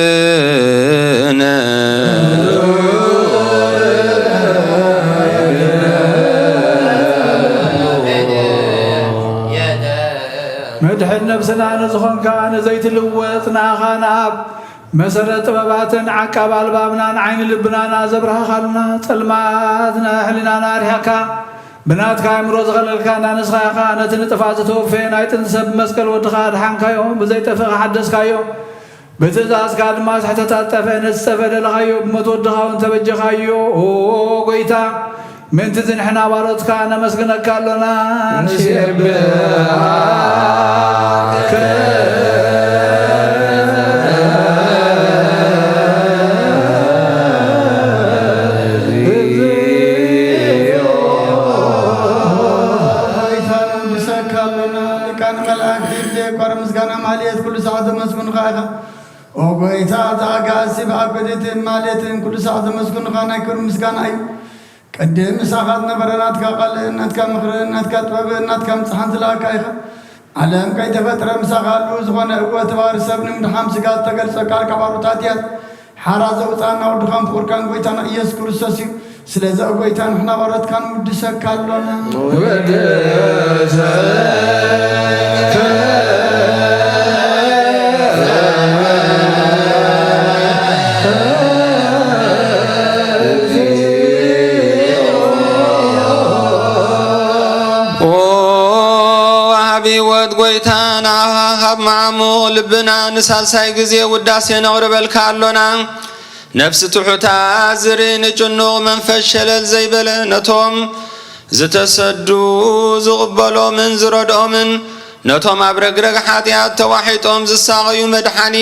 ለኣምላክነ። መድሕን ነብስና ንዝኾንካ ንዘይትልወጥ ንኣኻ ንኣብ መሰረት ጥበባትን ዓቃብ ኣልባብናን ዓይኒ ልብናና ዘብራህኻልና ጸልማትና ሕሊናና ኣርሒቕካ ብናትካ ኣእምሮ ዝኸለልካና ንስኻ ኢኻ። ነቲ ንጥፋት ዝተወፈየ ናይ ጥንቲ ሰብ ብመስቀል ወድኻ ኣድሓንካዮ፣ ብዘይጠፍእ ሓደስካዮ። ብትእዛዝካ ድማ ስሕተታት ጠፍአ፣ ነቲ ዝጠፍአ ደለኻዮ፣ ብሞት ወድኻ እውን ተበጀኻዮ። ኦ ጎይታ፣ ምእንቲ እዚ ንሕና ባሮትካ ነመስግነካ ኣሎና። ንሴብሐካ። ጎይታ፣ ነወድሰካ ኣሎና። ሊቃነ መላእክት ብዘየቋርጥ ምስጋና ማህሌት ኩሉ ሰዓት ዘመስግኑኻ ኢኻ። ኦ ጎይታ፣ እቲ ኣጋእዝቲ ብኣኮቴትን ማህሌትን ኩሉ ሰዓት ዘመስግኑኻ ናይ ክብሪ ምስጋና እዩ። ቅድም ምሳኻ ዝነበረ ናትካ ቃል፣ ናትካ ምኽሪ፣ ናትካ ጥበብ፣ ናትካ ምጽሓን ዝለኣካ ኢኻ። ዓለም ከይተፈጥረ ምሳኻ ህልው ዝኾነ እወ ተባህሪ ሰብ ንምድሓን ስጋ ዝተገልጸ ቃል ካብ ኣሮታት እያት ሓራ ዘውጻና ወድኻን ፍቑርካን ጎይታና ኢየሱስ ክርስቶስ እዩ። ስለዚ ኦ ጎይታ ንሕና ባሮትካ ንውድሰካ ኣሎና። ወድሰ ኦ ወሃቢ ህይወት ጎይታ፣ ንዓኻ ካብ መዓሙቕ ልብና ንሳልሳይ ግዜ ውዳሴ ነቕርበልካ ኣሎና። ነፍሲ ትሑታ ዝርኢ ንጭኑቕ መንፈስ ሸለል ዘይበለ፣ ነቶም ዝተሰዱ ዝቕበሎምን ዝረድኦምን፣ ነቶም ኣብ ረግረግ ሓጢኣት ተዋሒጦም ዝሳቐዩ መድሓኒ፣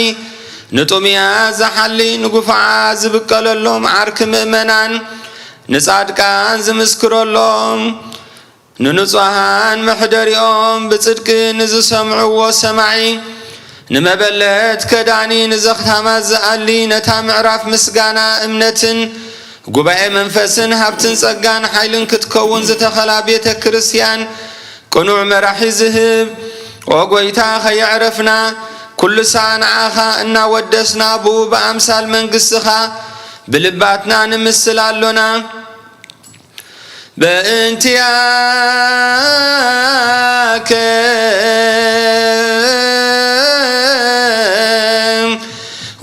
ንጥሙያት ዝሓሊ፣ ንግፉዓት ዝብቀለሎም፣ ዓርኪ ምእመናን ንጻድቃን ዝምስክረሎም፣ ንንጹሃን መሕደሪኦም ብጽድቂ ንዝሰምዕዎ ሰማዒ፣ ንመበለት ከዳኒ ንዘኽታማት ዝኣሊ፣ ነታ ምዕራፍ ምስጋና እምነትን ጉባኤ መንፈስን ሃብትን ጸጋን ሓይልን ክትከውን ዝተኸላ ቤተ ክርስቲያን ቅኑዕ መራሒ ዝህብ፣ ኦ ጎይታ፣ ከየዕረፍና ኩሉ ሳዕ ንዓኻ እናወደስና ብኡ ብኣምሳል መንግስትኻ ብልባትና ንምስል ኣሎና። በእንቲኣከ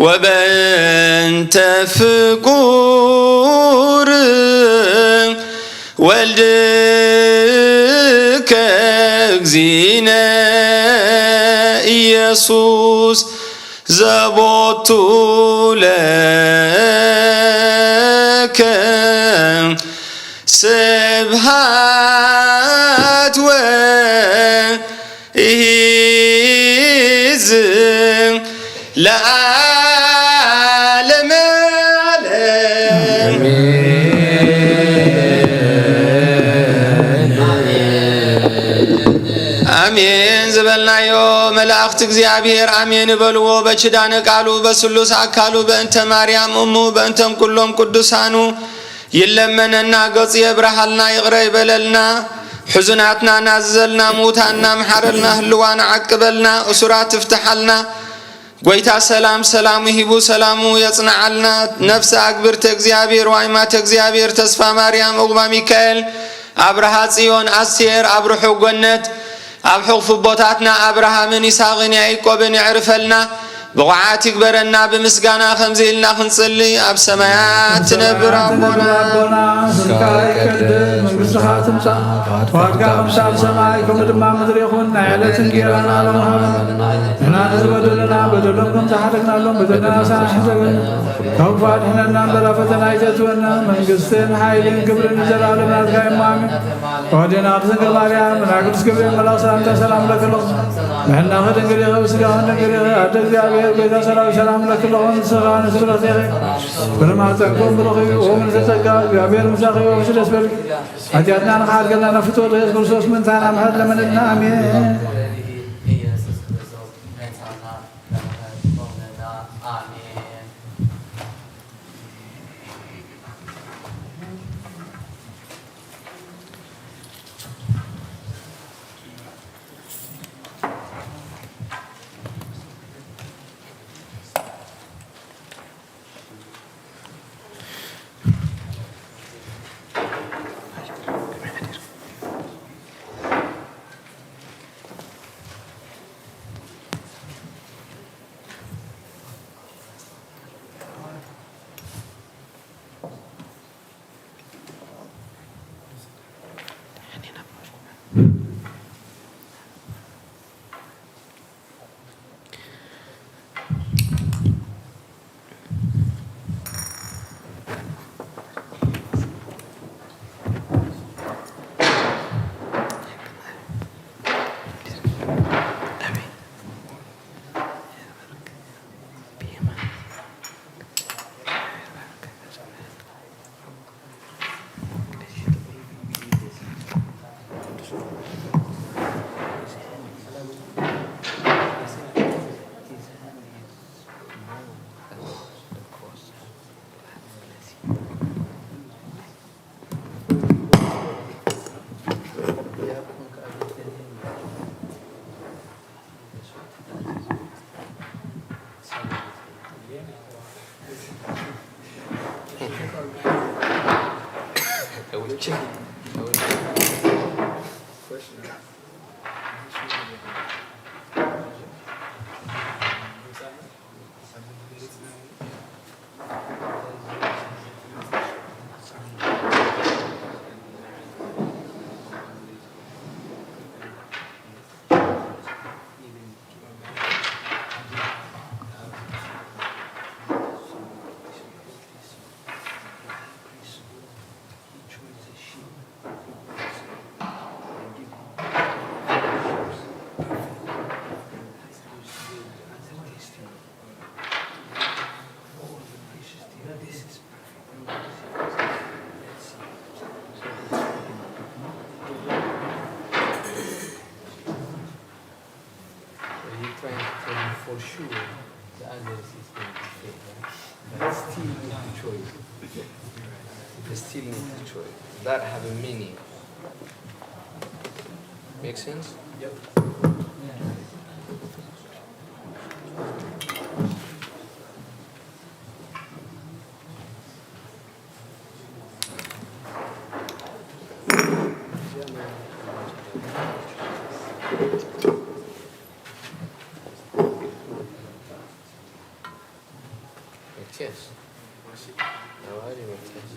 ወበእንተ ፍቁር ወልድከ እግዚእነ ኢየሱስ ዘቦቱ ለከ ስብሃት ወይዝ ለዓለመ ዓለም። ኣሜን ዝበልናዮ መላእኽቲ እግዚኣብሔር ኣሜን ይበልዎ። በኪዳነ ቃሉ በስሉስ ኣካሉ በእንተ ማርያም እሙ በእንተም ኩሎም ቅዱሳኑ ይለመነና፣ ገጹ የብርሃልና፣ ይቕረ ይበለልና፣ ሕዙናትና ናዝዘልና፣ ምዉታንና ምሓረልና፣ ህልዋና ዓቅበልና፣ እሱራት ትፍትሓልና። ጎይታ ሰላም ሰላሙ ሂቡ ሰላሙ የጽንዓልና። ነፍሰ ኣግብርተ እግዚኣብሔር ዋይማተ እግዚኣብሔር ተስፋ ማርያም ዑቕባ ሚካኤል ኣብርሃ ጽዮን ኣስቴር ኣብ ርሑቕ ገነት ኣብ ሕቑፊ ኣቦታትና ኣብርሃምን ይስሐቕን ያዕቆብን የዕርፈልና። ብቑዓት ይግበረና ብምስጋና ከምዚ ኢልና ክንጽሊ። ኣብ ሰማያት ትነብር ኣቦና ኣቦና ስምካ ይቀደስ ስኻ ትምጻእ። ፍቓድካ ከምሳል ሰማይ ከምኡ ድማ ምድሪ ይኹን። ናይ ዕለት እንጌራና ሎም ሃበና። ንሕና ነቲ በደለና በደሎም ከም ዝሓደግናሎም በደለና ሳንሕ ዘገና። ካብ ክፉእ ኣድሕነና እምበር ኣብ ፈተና ኣይተእትወና። መንግስትን ሓይልን ክብርን ንዘለኣለም ናትካ እዩ እሞ ኣሜን። ወዴና ድንግል ማርያም፣ ናይ ቅዱስ ገብርኤል መልኣክ ሰላምታ ሰላም ለክለኹ። ንሕናኺ ድንግል ኢኺ፣ ብስጋኺ ድንግል ኢኺ። ኣደ እግዚኣብሔር፣ ቤተ ሰራዊት ሰላም ለክለኹ። ንስኻ ንስብረቴኺ፣ ብርማፀንኩም ብሩኽ እዩ። ኦም ንተጸጋ እግዚኣብሔር ምሳኺ ወብሲ ደስ በልኪ። ሓጢኣትና ንኽሓድገልና ናብ ፍትወት ኢየሱስ ክርስቶስ ምእንታና ምሕረት ለመነልና። ኣሜን። I will check. I will check. Are you trying to tell me for sure the others is going to fail, right? But still need the choice. They still need the choice. That have a meaning. Make sense? Yep. Mathias. How are you, Mathias?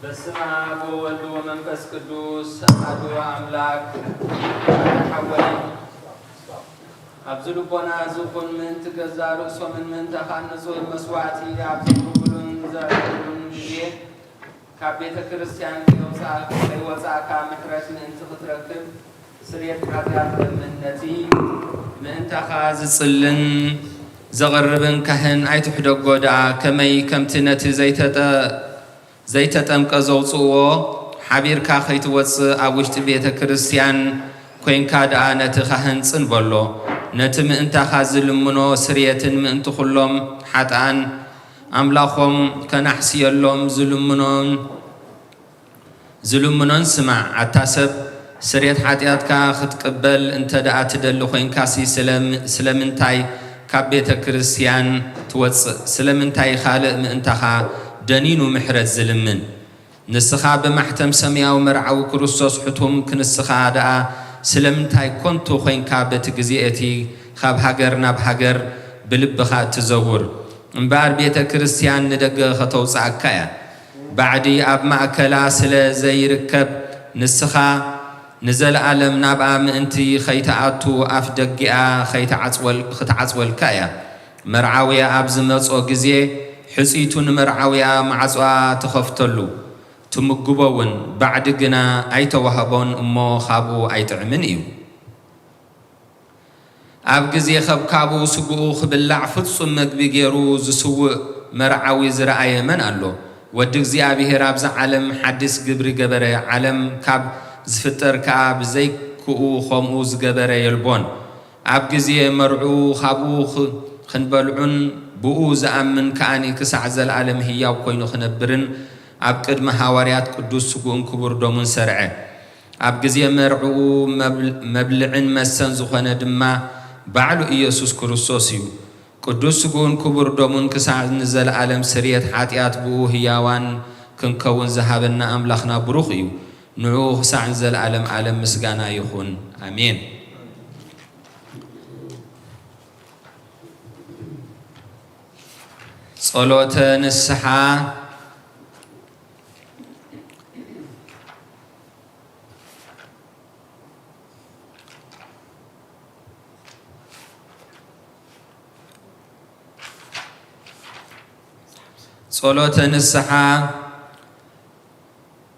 በስመ አብ ወወልድ ወመንፈስ ቅዱስ አሐዱ አምላክ። ኣታ ሓወይ፣ ኣብዚ ልቦና እዚ ኹን ምእንቲ ገዛእ ርእሶምን ምእንታኻን ንጹህ መስዋዕቲ ኣብ ዘቕርቡሉን ዘዕርጉሉን ግዜ ካብ ቤተ ክርስቲያን ከይወጻእካ ምሕረት ምእንቲ ክትረክብ ስርየት ሓጢኣት ለምን። ነቲ ምእንታኻ ዝጽልን ዘቕርብን ካህን ኣይትሕደጎ ደኣ፣ ከመይ ከምቲ ነቲ ዘይተጠ-፣ ዘይተጠምቀ ዘውጽእዎ ሓቢርካ ከይትወጽእ ኣብ ውሽጢ ቤተ ክርስቲያን ኮይንካ ደኣ ነቲ ካህን ጽን በሎ። ነቲ ምእንታኻ ዝልምኖ ስርየትን ምእንቲ ኩሎም ሓጥኣን ኣምላኾም ከናሕስየሎም ዝልምኖን ዝልምኖን ስማዕ። ኣታ ሰብ፣ ስርየት ሓጢኣትካ ክትቅበል እንተ ደኣ ትደሊ ኮይንካሲ፣ ስለም-፣ ስለምንታይ ካብ ቤተ ክርስቲያን ትወጽእ? ስለምንታይ ካልእ ምእንታኻ ደኒኑ ምሕረት ዝልምን? ንስኻ ብማሕተም ሰማያዊ መርዓዊ ክርስቶስ ሕቱም ክንስኻ ደኣ ስለምንታይ ኮንቱ ኮይንካ በቲ ግዜ እቲ ካብ ሃገር ናብ ሃገር ብልብኻ እትዘውር? እምበኣር ቤተ ክርስቲያን ንደገ ከተውጽኣካ እያ። ባዕዲ ኣብ ማእከላ ስለ ዘይርከብ፣ ንስኻ ንዘለኣለም ናብኣ ምእንቲ ኸይትኣቱ ኣፍ ደጊኣ ኸይትዓጽወል-፣ ኽትዓጽወልካ እያ። መርዓውያ ኣብ ዝመጾ ግዜ፣ ሕጽይቱ ንመርዓውያ ማዕጾኣ ትኸፍተሉ፣ ትምግቦ እውን፣ ባዕዲ ግና ኣይተዋህቦን እሞ ኻብኡ ኣይጥዕምን እዩ። ኣብ ግዜ ኸብካቡ ስግኡ ኽብላዕ ፍጹም መግቢ ገይሩ ዝስውእ መርዓዊ ዝረኣየ መን ኣሎ? ወዲ እግዚኣብሔር ኣብዛ ዓለም ሓድስ ግብሪ ገበረ፣ ዓለም ካብ ዝፍጠር ከኣ ብዘይክኡ ኸምኡ ዝገበረ የልቦን። ኣብ ግዜ መርዕኡ ኻብኡ ኽ-፣ ኽንበልዑን ብኡ ዝኣምን ከኣኒ ክሳዕ ዘለኣለም ህያው ኮይኑ ኽነብርን ኣብ ቅድሚ ሃዋርያት ቅዱስ ስግኡን ክቡር ደሙን ሰርዐ። ኣብ ግዜ መርዕኡ መብል-፣ መብልዕን መስተን ዝኾነ ድማ ባዕሉ ኢየሱስ ክርስቶስ እዩ። ቅዱስ ስግኡን ክቡር ደሙን ክሳዕ ንዘለኣለም ስርየት ሓጢኣት ብኡ ህያዋን ክንከውን ዝሃበና ኣምላኽና ብሩኽ እዩ። ንዕኡ ክሳዕ ንዘለኣለም ኣለም ምስጋና ይኹን። ኣሜን። ጸሎተ ንስሓ። ጸሎተ ንስሓ።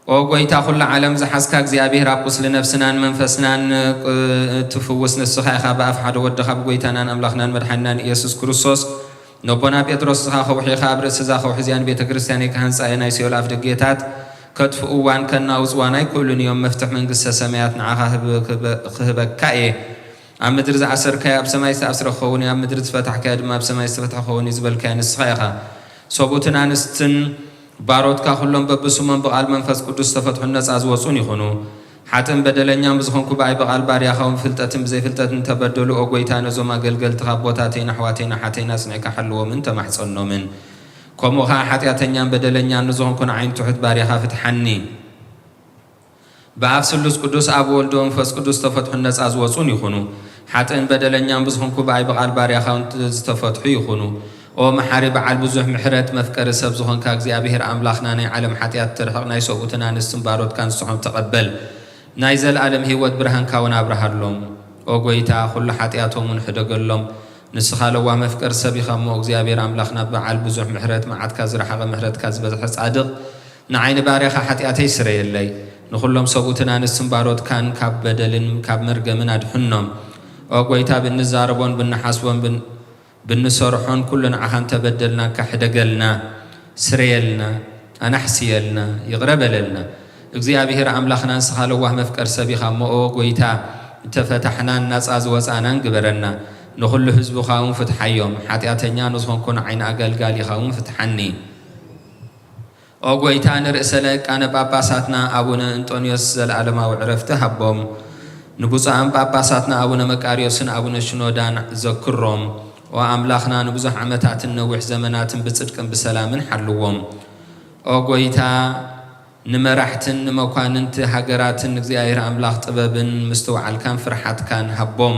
ኦ ጐይታ ኹሉ ዓለም ዝሓዝካ እግዚኣብሔር፣ ኣብ ቁስሊ ነፍስናን መንፈስናን ቅ-፣ ትፍውስ ንስኻ ኢኻ። ብኣፍ ሓደ ወድኻ ብጐይታናን ኣምላኽናን መድሓኒናን ኢየሱስ ክርስቶስ ነቦና ጴጥሮስ፣ ንስኻ ከውሒ ኢኻ፣ ኣብ ርእሲ እዛ ከውሒ እዚኣ ንቤተ ክርስቲያነይ ክሃንጻ እየ፣ ናይ ሲኦል ኣፍ ደጌታት ከጥፍእዋን ከናውጽዋን ኣይክእሉን እዮም። መፍትሕ መንግስተ ሰማያት ንዓኻ ክህብ-፣ ክህበካ እየ። ኣብ ምድሪ ዝኣሰርካዮ ኣብ ሰማይ ዝተኣስረ ክኸውን እዩ፣ ኣብ ምድሪ ዝፈታሕካዮ ድማ ኣብ ሰማይ ዝተፈትሐ ክኸውን እዩ ዝበልካዮ ንስኻ ኢኻ። ሰብኡትን ኣንስትን ባሮትካ ኩሎም በብስሞም ብቓል መንፈስ ቅዱስ ዝተፈትሑን ነጻ ዝወጹን ይኹኑ። ሓጥእን በደለኛን ብዝኾንኩ ብኣይ ብቓል ባርያኻ እውን ብፍልጠትን ብዘይፍልጠትን እንተበደሉ፣ ኦ ጐይታ፣ ነዞም ኣገልገልትኻ ኣቦታተይን ኣሕዋተይን ኣሓተይን ኣጽኒዕካ ሓልዎምን ተማሕጸኖምን። ከምኡ ኸኣ ሓጢኣተኛን በደለኛን ንዝኾንኩ ንዓይን ትሑት ባርያኻ ፍትሓኒ። ብኣብ ስሉስ ቅዱስ ኣብ ወልድ መንፈስ ቅዱስ ዝተፈትሑን ነጻ ዝወጹን ይኹኑ። ሓጥእን በደለኛን ብዝኾንኩ ብኣይ ብቓል ባርያኻ እውን ዝተፈትሑ ይኹኑ። ኦ መሓሪ በዓል ብዙሕ ምሕረት መፍቀሪ ሰብ ዝኾንካ እግዚኣብሔር ኣምላኽና፣ ናይ ዓለም ሓጢኣት ተርሕቕ፣ ናይ ሰብኡትን ኣንስትን ባሮትካ ንስሖም ተቐበል። ናይ ዘለኣለም ህይወት ብርሃንካ እውን ኣብርሃሎም። ኦ ጐይታ፣ ኩሉ ሓጢኣቶም እውን ሕደገሎም። ንስኻ ለዋህ መፍቀሪ ሰብ ኢኻ እሞ እግዚኣብሔር ኣምላኽና በዓል ብዙሕ ምሕረት፣ መዓትካ ዝረሓቐ ምሕረትካ ዝበዝሐ ጻድቕ፣ ንዓይ ንባርያኻ ሓጢኣተይ ስረየለይ። ንኹሎም ሰብኡትን ኣንስትን ባሮትካን ካብ በደልን ካብ መርገምን ኣድሕኖም። ኦ ጐይታ፣ ብንዛረቦን ብንሓስቦን ብን-፣ ብንሰርሖን ኩሉ ንዓኻ እንተበደልናካ ሕደገልና፣ ስረየልና፣ ኣናሕስየልና፣ ይቕረ በለልና። እግዚኣብሔር ኣምላኽና ንስኻ ለዋህ መፍቀር ሰብ ኢኻ እሞ፣ ኦ ጐይታ፣ እተፈታሕናን ናጻ ዝወጻእናን ግበረና። ንኹሉ ህዝብኻ እውን ፍትሓዮም። ሓጢኣተኛ ንዝኾንኩ ንዓይ ንኣገልጋሊኻ እውን ፍትሓኒ። ኦ ጐይታ፣ ንርእሰ ሊቃነ ጳጳሳትና ኣቡነ እንጦንዮስ ዘለዓለማዊ ዕረፍቲ ሃቦም። ንብፁዓን ጳጳሳትና ኣቡነ መቃርዮስን ኣቡነ ሽኖዳን ዘክሮም። ኦ ኣምላኽና፣ ንብዙሕ ዓመታትን ነዊሕ ዘመናትን ብጽድቅን ብሰላምን ሓልዎም። ኦ ጐይታ፣ ንመራሕትን ንመኳንንቲ ሃገራትን እግዚኣብሔር ኣምላኽ ጥበብን ምስትውዓልካን ፍርሓትካን ሃቦም።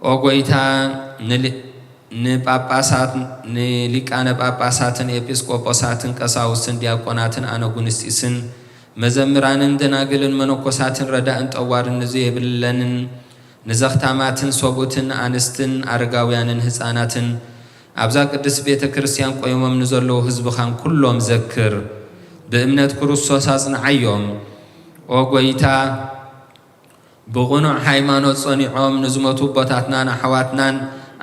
ኦ ጐይታ፣ ንል-፣ ንጳጳሳት፣ ንሊቃነ ጳጳሳትን ኤጲስቆጶሳትን ቀሳውስትን ዲያቆናትን ኣነጉንስጢስን መዘምራንን ደናግልን መነኮሳትን ረዳእን ጠዋርን ንዘየብለንን ንዘኽታማትን ሰብኡትን ኣንስትን ኣረጋውያንን ህፃናትን ኣብዛ ቅድስት ቤተ ክርስቲያን ቆይሞም ንዘለዉ ህዝብኻን ኩሎም ዘክር። ብእምነት ክርስቶስ ኣጽንዓዮም። ኦ ጎይታ፣ ብቕኑዕ ሃይማኖት ጸኒዖም ንዝሞቱ ኣቦታትናን ኣሕዋትናን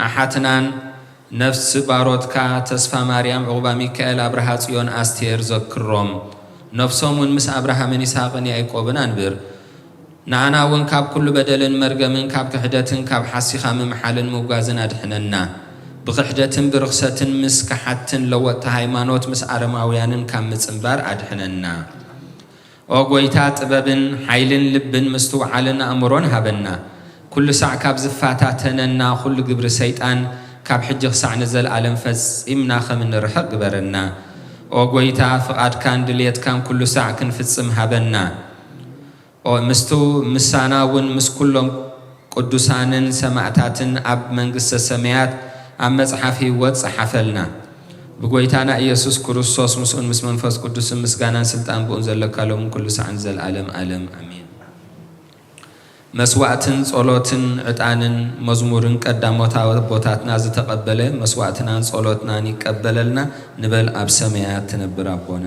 ኣሓትናን ነፍሲ ባሮትካ ተስፋ ማርያም፣ ዑቕባ ሚካኤል፣ ኣብርሃ ጽዮን፣ ኣስቴር ዘክሮም። ነፍሶም እውን ምስ ኣብርሃምን ይስሐቅን ያዕቆብን ኣንብር። ንኣና እውን ካብ ኩሉ በደልን መርገምን ካብ ክሕደትን ካብ ሓሲኻ ምምሓልን ምውጋዝን ኣድሕነና። ብክሕደትን ብርኽሰትን ምስ ከሓድትን ለወጥቲ ሃይማኖት ምስ ኣረማውያንን ካብ ምጽንባር ኣድሕነና። ኦ ጎይታ፣ ጥበብን ሓይልን ልብን ምስትውዓልን ኣእምሮን ሃበና። ኩሉ ሳዕ ካብ ዝፈታተነና ኩሉ ግብሪ ሰይጣን ካብ ሕጂ ክሳዕ ንዘለኣለም ፈጺምና ከም እንርሕቕ ግበረና። ኦ ጎይታ፣ ፍቓድካን ድልየትካን ኩሉ ሳዕ ክንፍጽም ሃበና። ኦ ምስቱ ምሳና እውን ምስ ኩሎም ቅዱሳንን ሰማዕታትን ኣብ መንግስተ ሰማያት ኣብ መጽሓፍ ህይወት ጸሓፈልና። ብጎይታና ኢየሱስ ክርስቶስ ምስኡን ምስ መንፈስ ቅዱስን ምስጋናን ስልጣን ብኡን ዘለካ ሎምን ኩሉ ሳዕን ዘልኣለም ኣለም ኣሜን። መስዋዕትን ጸሎትን ዕጣንን መዝሙርን ቀዳሞት ኣቦታትና ዝተቐበለ መስዋዕትናን ጸሎትናን ይቀበለልና። ንበል ኣብ ሰማያት ትነብር ኣቦና።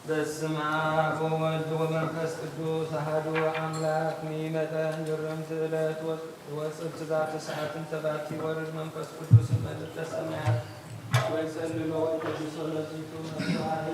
በስመ አብ ወወልድ ወመንፈስ ቅዱስ አሐዱ አምላክ። ሚመጠን ግርምት ዕለት ወጽ- ወጽብት ዛቲ ሰዓትን ተባቲ ወርድ መንፈስ ቅዱስ መልእክተ ሰማያት ወይጸልሎ ወይቀድሶ ለዚቱ መስዋዕት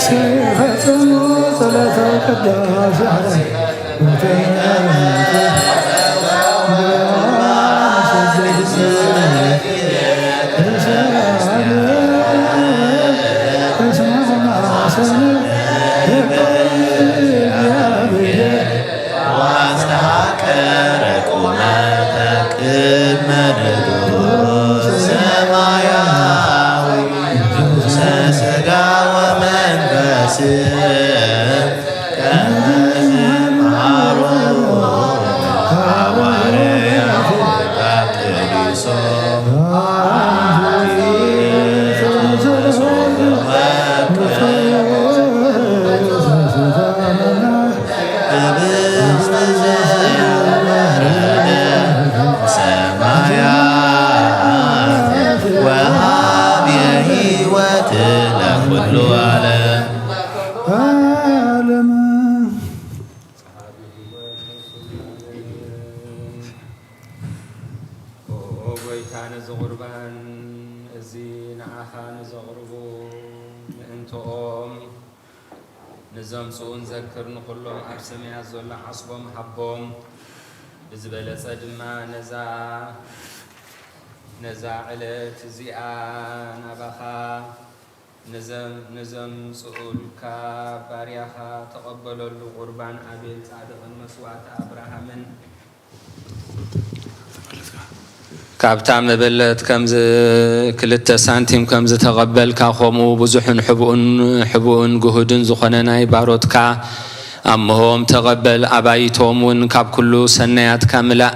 ሲፈጽሙ ጸሎተ ቅዳሴ ዋስተሃቀረ ቁመተ ቅድመ ንጉሥ ሰማያዊ ንጉሠ ሥጋ ወመንፈስ ከመ ዝመሃሩ ሐዋርያት ቅዱሳን። ህብስት ዘወረደ ሰማያት ወሃብ የህይወት ለኩሉ ዓለም። ዓለም። ኦ ጎይታ፣ ነዚ ቁርባን እዚ ንዓኻ ንዘቕርቡ ምእንትኦም ንዘምጽኡን ዘክር፣ ንኹሎም ኣብ ሰማያት ዘሎ ዓስቦም ሃቦም። ብዝበለጸ ድማ ነዛ፣ ነዛ ዕለት እዚኣ ናባኻ ንዘም-፣ ንዘምጽኡልካ ባርያኻ ተቐበለሉ። ቁርባን ኣቤል ጻድቕን መስዋእቲ ኣብርሃምን። ካብታ መበለት ከምዚ ክልተ ሳንቲም ከም ዝተቐበልካ፣ ከምኡ ብዙሕን ሕቡእን፣ ሕቡእን ግሁድን ዝኾነ ናይ ባሮትካ ኣምሆም ተቐበል። ኣባይቶም እውን ካብ ኩሉ ሰናያትካ ምላእ።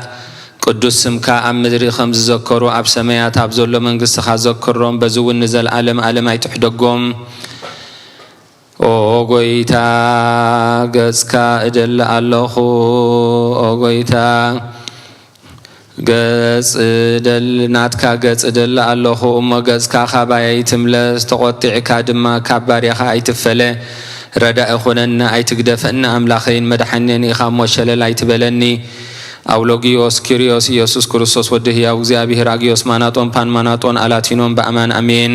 ቅዱስ ስምካ ኣብ ምድሪ ከም ዝዘከሩ፣ ኣብ ሰማያት ኣብ ዘሎ መንግስትኻ ዘክሮም። በዚ እውን ንዘለዓለም ዓለም ኣይትሕደጎም። ኦ ጎይታ፣ ገጽካ እደሊ ኣለኹ። ኦ ጎይታ፣ ገጽ እደሊ፣ ናትካ ገጽ እደሊ ኣለኹ። እሞ ገጽካ ካባይ ኣይትምለስ፣ ተቖጢዕካ ድማ ካብ ባርያኻ ኣይትፈለ። ረዳኢ ኩነኒ፣ ኣይትግደፈኒ። ኣምላኸይን መድሓኒየን ኢኻ እሞ፣ ሸለል ኣይትበለኒ። ኣውሎጊዮስ ኪርዮስ፣ ኢየሱስ ክርስቶስ ወዲ ህያው እግዚኣብሔር፣ ኣጊዮስ ማናጦን ፓንማናጦን ኣላቲኖን በኣማን። ኣሜን።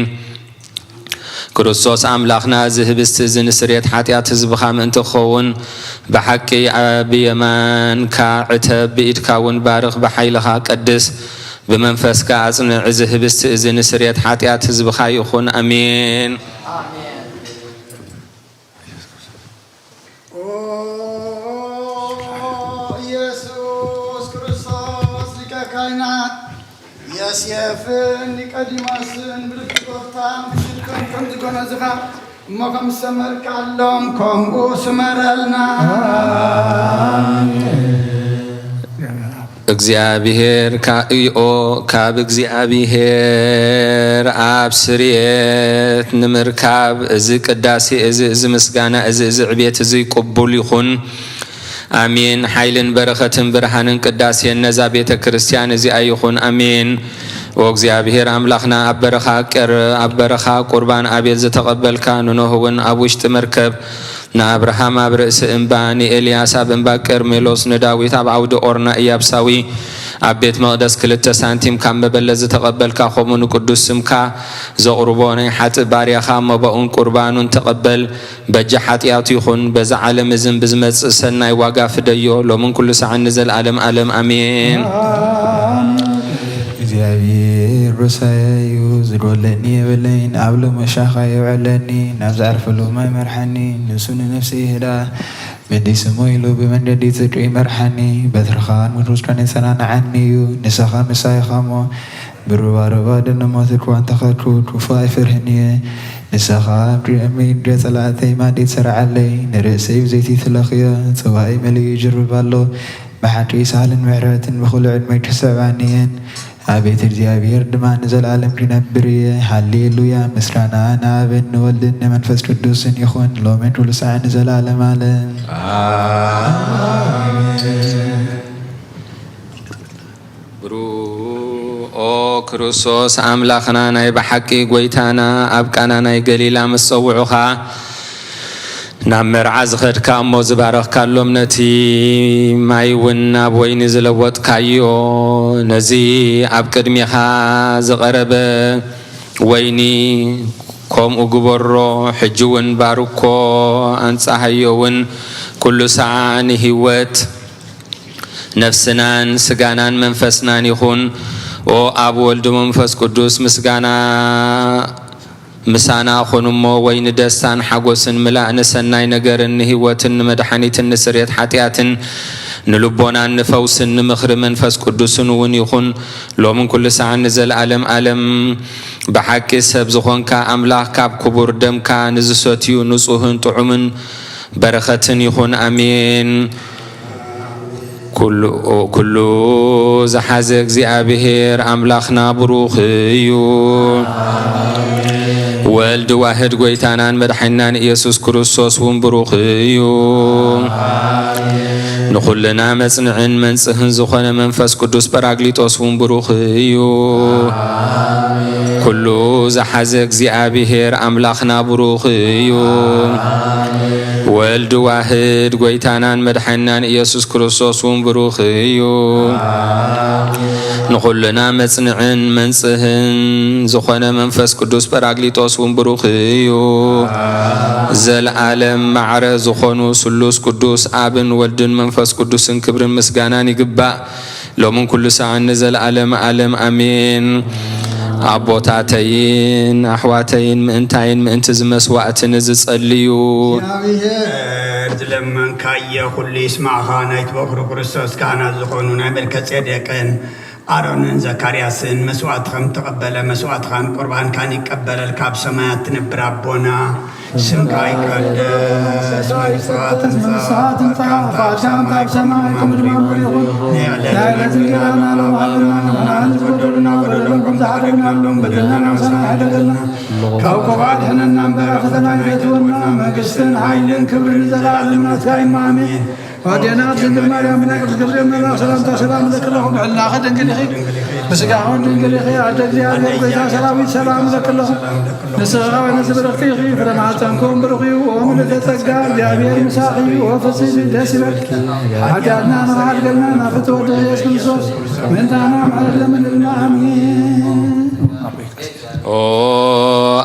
ክርስቶስ ኣምላኽና፣ እዚ ህብስቲ እዚ ንስርየት ሓጢኣት ህዝብኻ ምእንቲ ክኸውን፣ ብሓቂ ኣብ የማንካ ዕተብ፣ ብኢድካ እውን ባርኽ፣ ብሓይልኻ ቀድስ፣ ብመንፈስካ ኣጽንዕ። እዚ ህብስቲ እዚ ንስርየት ሓጢኣት ህዝብኻ ይኹን። ኣሜን። ኦ ኢየሱስ ክርስቶስ ሊቀ ካህናት፣ ዮሴፍን ኒቆዲሞስን ብልቢ ጎፍታን ብሽልቶም ከም ዝጎነዝኻ እሞ ከም ዝሰመርካሎም ከምኡ ስመረልና። እግዚኣብሔር ካእዮ ካብ እግዚኣብሔር ኣብ ስርየት ንምርካብ እዚ ቅዳሴ እዚ፣ እዚ ምስጋና እዚ፣ እዚ ዕቤት እዚ ቅቡል ይኹን። ኣሜን። ሓይልን በረኸትን ብርሃንን ቅዳሴን ነዛ ቤተ ክርስቲያን እዚኣ ይኹን። ኣሜን። ኦ እግዚኣብሔር ኣምላኽና፣ ኣብ በረኻ ቀር-፣ ኣብ በረኻ ቁርባን ኣቤል ዝተቐበልካ፣ ንኖህ እውን ኣብ ውሽጢ መርከብ፣ ንኣብርሃም ኣብ ርእሲ እምባ፣ ንኤልያስ ኣብ እምባ ቀርሜሎስ፣ ንዳዊት ኣብ ዓውዲ ኦርና ኢያብሳዊ፣ ኣብ ቤት መቕደስ ክልተ ሳንቲም ካብ መበለት ዝተቐበልካ፣ ከምኡ ንቅዱስ ስምካ ዘቕርቦ ናይ ሓጥእ ባርያኻ መባኡን ቁርባኑን ተቐበል። በጃ ሓጢኣቱ ይኹን፣ በዛ ዓለም እዝን ብዝመጽእ ሰናይ ዋጋ ፍደዮ፣ ሎምን ኩሉ ሰዓን ንዘለኣለም ኣለም ኣሜን። እግዚኣብሔር ሮሳየ እዩ፣ ዝጎድለኒ የብለይን፣ ኣብ ሎሚ ሻኻ የውዕለኒ፣ ናብ ዝዓርፈሉ ማይ መርሓኒ፣ ንሱ ንነፍሰይ ይህዳ፣ መንዲ ስሙ ኢሉ ብመንገዲ ጽድቂ ይመርሓኒ፣ በትርኻ መንፈስካን የጸናንዓኒ እዩ፣ ንስኻ ምሳይ ኢኻ እሞ፣ ብሩባሩባ ደንሞት እኳ እንተኸድኩ፣ ክፉእ ኣይፈርህን እየ። ንስኻ ኣብ ቅድሚ ገጸ ጸላእተይ ማዕድ ትሰርዓለይ፣ ንርእሰይ ብዘይቲ ትለኽዮ፣ ጽዋእይ መሊኡ ይጅርብ ኣሎ። ብሓቂ ሳህልን ምሕረትን ብኹሉ ዕድመይ ክስዕባኒ እየን። ኣቤት እግዚኣብሔር ድማ ንዘለኣለም ክነብር እየ። ሃሌሉያ! ምስጋና ንኣብን ንወልድን ንመንፈስ ቅዱስን ይኹን፣ ሎምን ኩሉ ሰዓት ንዘለኣለም ኣለም። ኣሜን። ብሩ-፣ ኦ ክርስቶስ ኣምላኽና፣ ናይ ብሓቂ ጐይታና፣ ኣብ ቃና ናይ ገሊላ ምስ ጸውዑኻ፣ ናብ መርዓ ዝኸድካ እሞ ዝባረኽካሎም ነቲ ማይ እውን ናብ ወይኒ ዝለወጥካዮ፣ ነዚ ኣብ ቅድሜኻ ዝቐረበ ወይኒ ከምኡ ግበሮ። ሕጂ እውን ባርኮ፣ ኣንጻሃዮ እውን፣ ኩሉ ሳዕ ንህይወት ነፍስናን ስጋናን መንፈስናን ይኹን። ኦ ኣብ፣ ወልድ፣ መንፈስ ቅዱስ ምስጋና ምሳና ኹን እሞ፣ ወይኒ ደስታን ሓጎስን፣ ምላእ ንሰናይ ነገርን ንህይወትን ንመድሓኒትን ንስርየት ሓጢኣትን ንልቦናን ንፈውስን ንምኽሪ መንፈስ ቅዱስን እውን ይኹን፣ ሎምን ኩሉ ሰዓን ንዘለኣለም ኣለም። ብሓቂ ሰብ ዝኾንካ ኣምላኽ፣ ካብ ክቡር ደምካ ንዝሰትዩ ንጹህን ጥዑምን በረኸትን ይኹን። ኣሜን። ኩሉ፣ ኩሉ ዝሓዘ እግዚኣብሔር ኣምላኽና ብሩኽ እዩ። ወልድ ዋህድ ጐይታናን መድሓኒናን ኢየሱስ ክርስቶስ እውን ብሩኽ እዩ። ንኹልና መጽንዕን መንጽህን ዝኾነ መንፈስ ቅዱስ ጳራቅሊጦስ እውን ብሩኽ እዩ። ኩሉ ዝሓዘ እግዚኣብሔር ኣምላኽና ብሩኽ እዩ። ወልድ ዋህድ ጐይታናን መድሓኒናን ኢየሱስ ክርስቶስ እውን ብሩኽ እዩ። ንኹልና መጽንዕን መንጽህን ዝኾነ መንፈስ ቅዱስ ጳራቅሊጦስ እውን ብሩኽ እዩ። ዘለዓለም ማዕረ ዝኾኑ ስሉስ ቅዱስ ኣብን ወልድን መንፈስ ቅዱስን ክብርን ምስጋናን ይግባእ። ሎምን ኩሉ ሰዓን ንዘለዓለም ዓለም ኣሜን። ኣቦታተይን ኣሕዋተይን ምእንታይን ምእንቲ እዚ መስዋዕትን እዚ ጸልዩ። እግዚኣብሔር ዝለመንካዮ ኩሉ ይስማዕኻ። ናይቲ በኹሪ ክርስቶስ ካህናት ዝኾኑ ናይ መልከ ጼዴቅን ኣሮንን ዘካርያስን መስዋዕት ከም ተቐበለ መስዋዕትኻን ቁርባንካን ይቀበለልካ። ኣብ ሰማያት ትነብር ኣቦና፣ ስምካ ይቀደስ፣ መንግስትኻ ትምጻእ፣ ፈቃድካ ኣብ ሰማይ ከም ኣብ ምድሪ ይኹን። ናይ ዕለት እንጀራና ሎሚ ሃበና፣ ንሕና ንዝበደሉና በደሎም ከም ዝሓደግናሎም በደልና ንስኻ ኣይሕደገልና። ካብ ክፉእ ኣድሕነና እምበር፣ ኣብ ፈተና ኣይተእትወና። መንግስትን ሓይልን ክብርን ንዘለኣለም ናትካ እዩ። ኣሜን። ኣዴና ድንግል ማርያም፣ ብናይ ቅዱስ ገብርኤል መልኣክ ሰላምታ ሰላም እብለኪ ኣለኹ። ብሕልናኺ ድንግል ኢኺ፣ ብስጋኺ እውን ድንግል ኢኺ። ኣደ እግዚኣብሔር፣ ጐይታ ሰራዊት፣ ሰላም እብለኪ ኣለኹ። ንስኺ ከኣ ነፍሲ ብርኽቲ ኢኺ፣ ፍረ ማህፀንኪ እውን ብሩኽ እዩ። ኦ ምልዕተ ጸጋ፣ እግዚኣብሔር ምሳኺ እዩ። ኦ ፍስሕቲ፣ ደስ ይበልኪ። ሓጢኣትና ንኽሓድገልና ናብ ፍትወ ወድኺ ኢየሱስ ክርስቶስ ምእንታና ምሕረት ለምንልና። ኣሜን። ኦ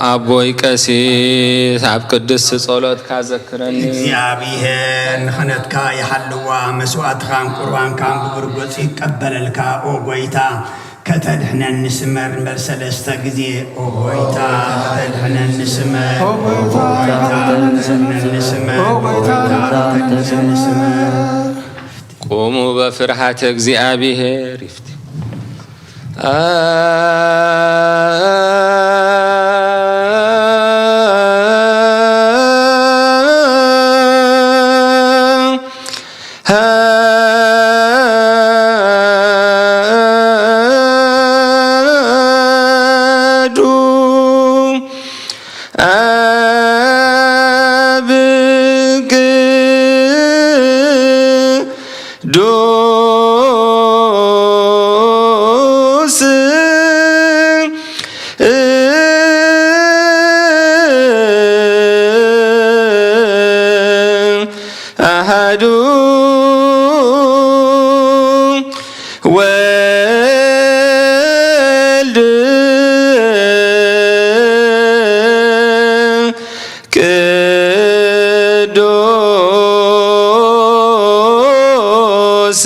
ኣቦይ ቀሲስ፣ ኣብ ቅድስቲ ጸሎትካ ዘክረኒ። እግዚኣብሔር ንኽህነትካ ይሓልዋ፣ መስዋዕትኻን ቁርባንካን ብብርግጽ ይቀበለልካ። ኦ ጐይታ፣ ከተድሕነኒ ስመር ንበል ሰለስተ ግዜ። ኦ ጐይታ፣ ከተድሕነኒ ስመር። ኦ ጐይታ፣ ከተድሕነኒ ስመር። ኦ ጐይታ፣ ከተድሕነኒ ስመር። ቁሙ በፍርሃተ እግዚኣብሔር ይፍቲ። ወልድ ቅዱስ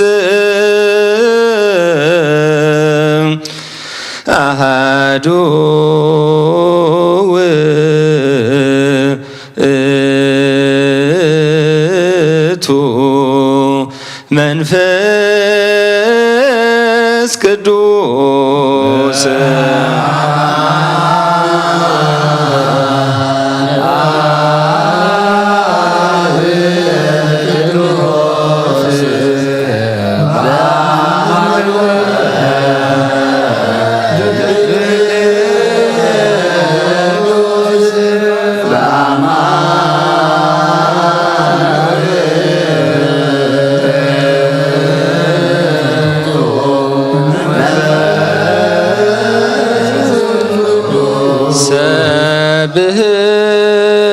አሃዱ ውእቱ መንፈስ ቅዱስ።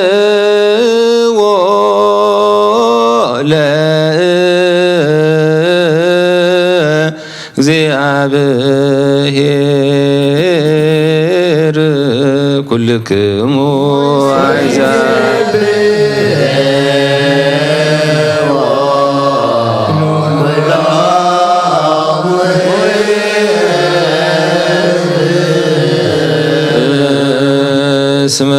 ሰብህዎ ለእግዚአብሔር ኩልክሙ አሕዛብ። እስመ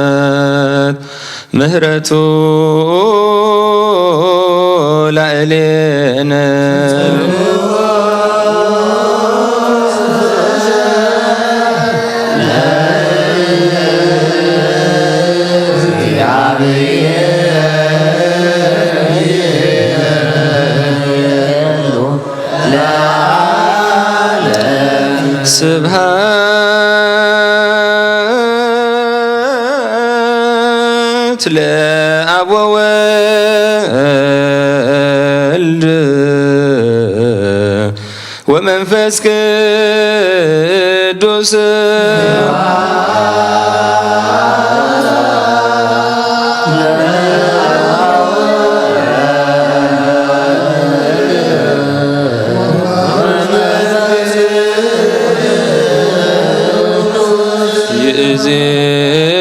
ጸንዐት ምህረቱ ላዕሌነ። ስብሐት ለአብ ወወልድ ወመንፈስ ቅዱስ።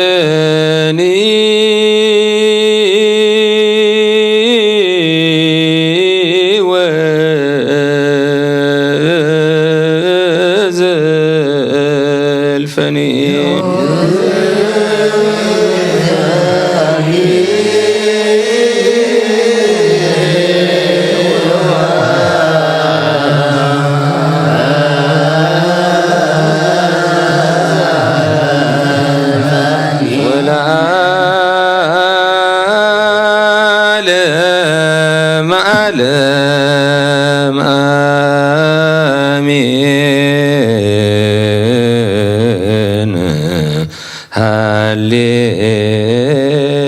ይእዜኒ ወዘልፈኒ። ወለዓለመ ዓለም አሜን።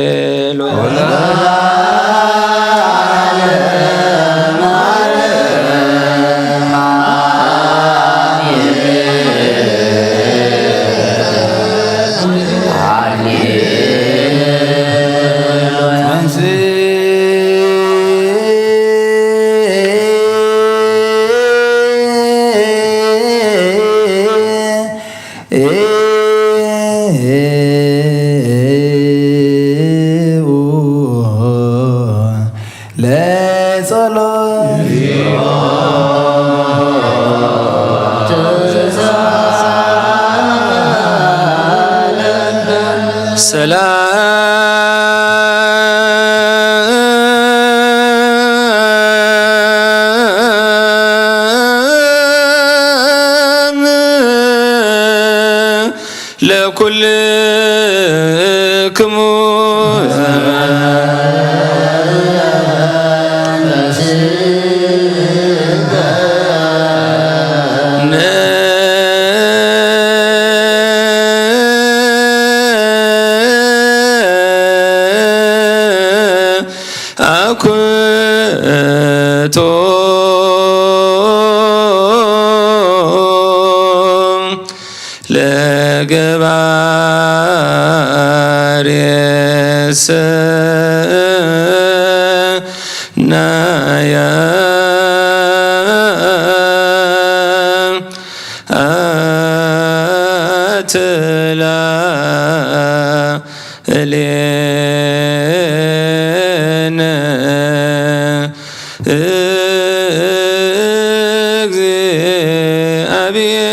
ሃሌሉያ። ለጸሎት ሰላም ለኩልክሙ። አኩቶ ለ ገባሬ ሰናያ ኣትላ እሌነ።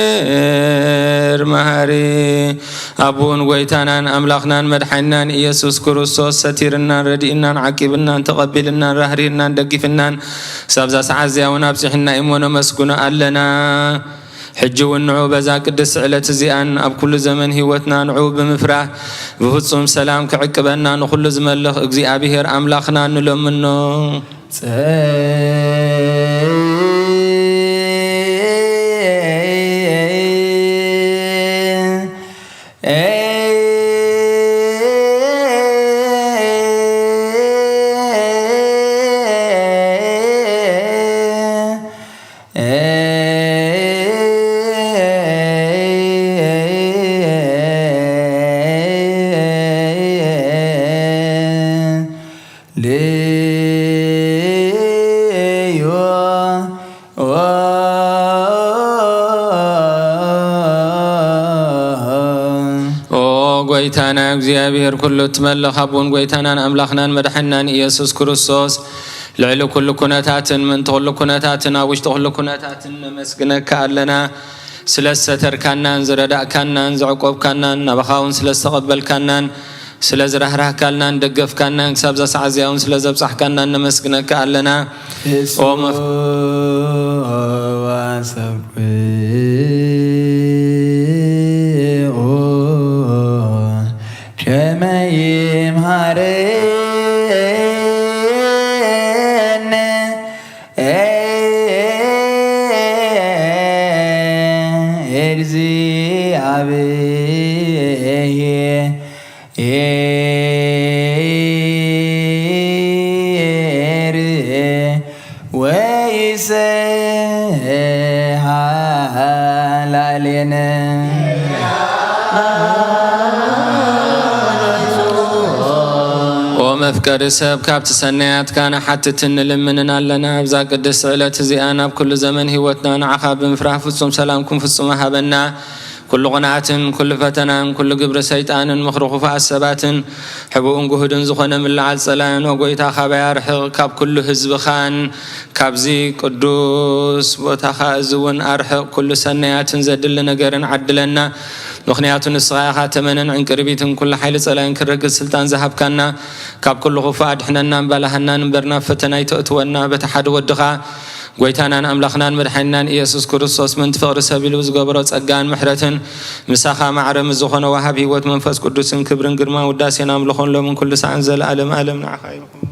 እግዚአብሔር መሐሪ። ኣቦን ጐይታናን ኣምላኽናን መድሓኒናን ኢየሱስ ክርስቶስ ሰቲርናን ረዲእናን ዓቂብናን ተቐቢልናን ራህሪህናን ደጊፍናን ክሳብዛ ሰዓት እዚኣ እውን ኣብፂሕና እሞ ነመስግኖ ኣለና። ሕጂ እውን ንዑ በዛ ቅድስቲ ዕለት እዚኣን ኣብ ኩሉ ዘመን ህይወትና ንዑ ብምፍራህ ብፍጹም ሰላም ክዕቅበና ንኹሉ ዝመልኽ እግዚኣብሔር ኣምላኽና ንለምኖ። ኦ ጐይታና እግዚኣብሔር ኩሉ እትመልኽ ኣቦን ጐይታናን ኣምላኽናን መድሓኒናን ኢየሱስ ክርስቶስ፣ ልዕሊ ኩሉ ኩነታትን ምእንቲ ኩሉ ኩነታትን ኣብ ውሽጢ ኩሉ ኩነታትን ነመስግነካ ኣለና። ስለ ዝሰተርካናን ዝረዳእካናን ዘዕቆብካናን ናባኻ እውን ስለ ዝተቐበልካናን ስለ ዝራህራህካልናን ደገፍካናን ክሳብ እዛ ሰዓት እዚኣ እውን ስለ ዘብጻሕካናን ነመስግነካ ኣለና። ኦ መፍ- ኦ መፍቀሪ ሰብ፣ ካብቲ ሰናያትካ ንሓትትን ንልምንን ኣለና። ኣብዛ ቅድስቲ ዕለት እዚኣ ናብ ኩሉ ዘመን ህይወትና ንዓኻ ብምፍራህ ፍጹም ሰላምኩም ፍጹም ሃበና። ኩሉ ቕንኣትን ኩሉ ፈተናን ኩሉ ግብሪ ሰይጣንን ምኽሪ ኽፉኣት ሰባትን ሕቡእን ግሁድን ዝኾነ ምልዓል ጸላእን፣ ኦ ጐይታ፣ ካባይ ኣርሕቕ፣ ካብ ኩሉ ህዝብኻን ካብዚ ቅዱስ ቦታኻ እዚ እውን ኣርሕቕ። ኩሉ ሰናያትን ዘድሊ ነገርን ዓድለና። ምኽንያቱ ንስኻ ኢኻ ተመንን ዕንቅርቢትን ኩሉ ሓይሊ ጸላእን ክረግጽ ስልጣን ዝሃብካና። ካብ ኩሉ ኽፉእ ኣድሕነና እምበላሃናን እምበር ናብ ፈተና ኣይተእትወና። በቲ ሓደ ወድኻ ጐይታናን ኣምላኽናን መድሓኒናን ኢየሱስ ክርስቶስ ምእንቲ ፍቕሪ ሰብ ኢሉ ዝገበሮ ጸጋን ምሕረትን ምሳኻ ማዕረ ምስ ዝኾነ ወሃብ ህይወት መንፈስ ቅዱስን ክብርን ግርማን ውዳሴን ኣምልኾን ሎምን ኩሉ ሰዓን ዘለዓለም ዓለም ንዓኻ ይኹን።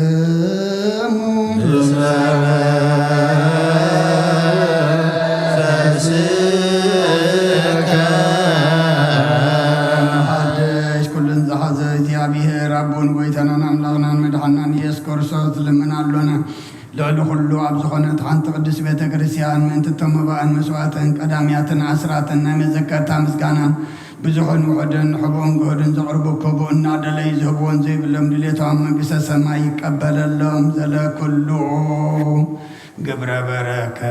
ለኩልክሙ ሓድሽ ኩሉን ዝሓዘ እግዚኣብሔር ኣቦን ጐይታናን ኣምላኽናን መድሓናን ኢየሱስ ክርስቶስ ልምን ኣሎና። ልዕሊ ኩሉ ኣብ ዝኾነት ሓንቲ ቅድስት ቤተ ክርስቲያን ምእንቲ እቶም መባእን መስዋእትን ቀዳምያትን ኣስራትን ናይ መዘከርታ ምስጋናን ብዙሕን ውሑድን ሕቡእን ግሁድን ዘቕርቡ ክህቡ እናደለዩ ዝህብዎን ዘይብሎም ድሌቶም መንግስተ ሰማይ ይቀበለሎም። ዘለኩሉ ግብረ በረከት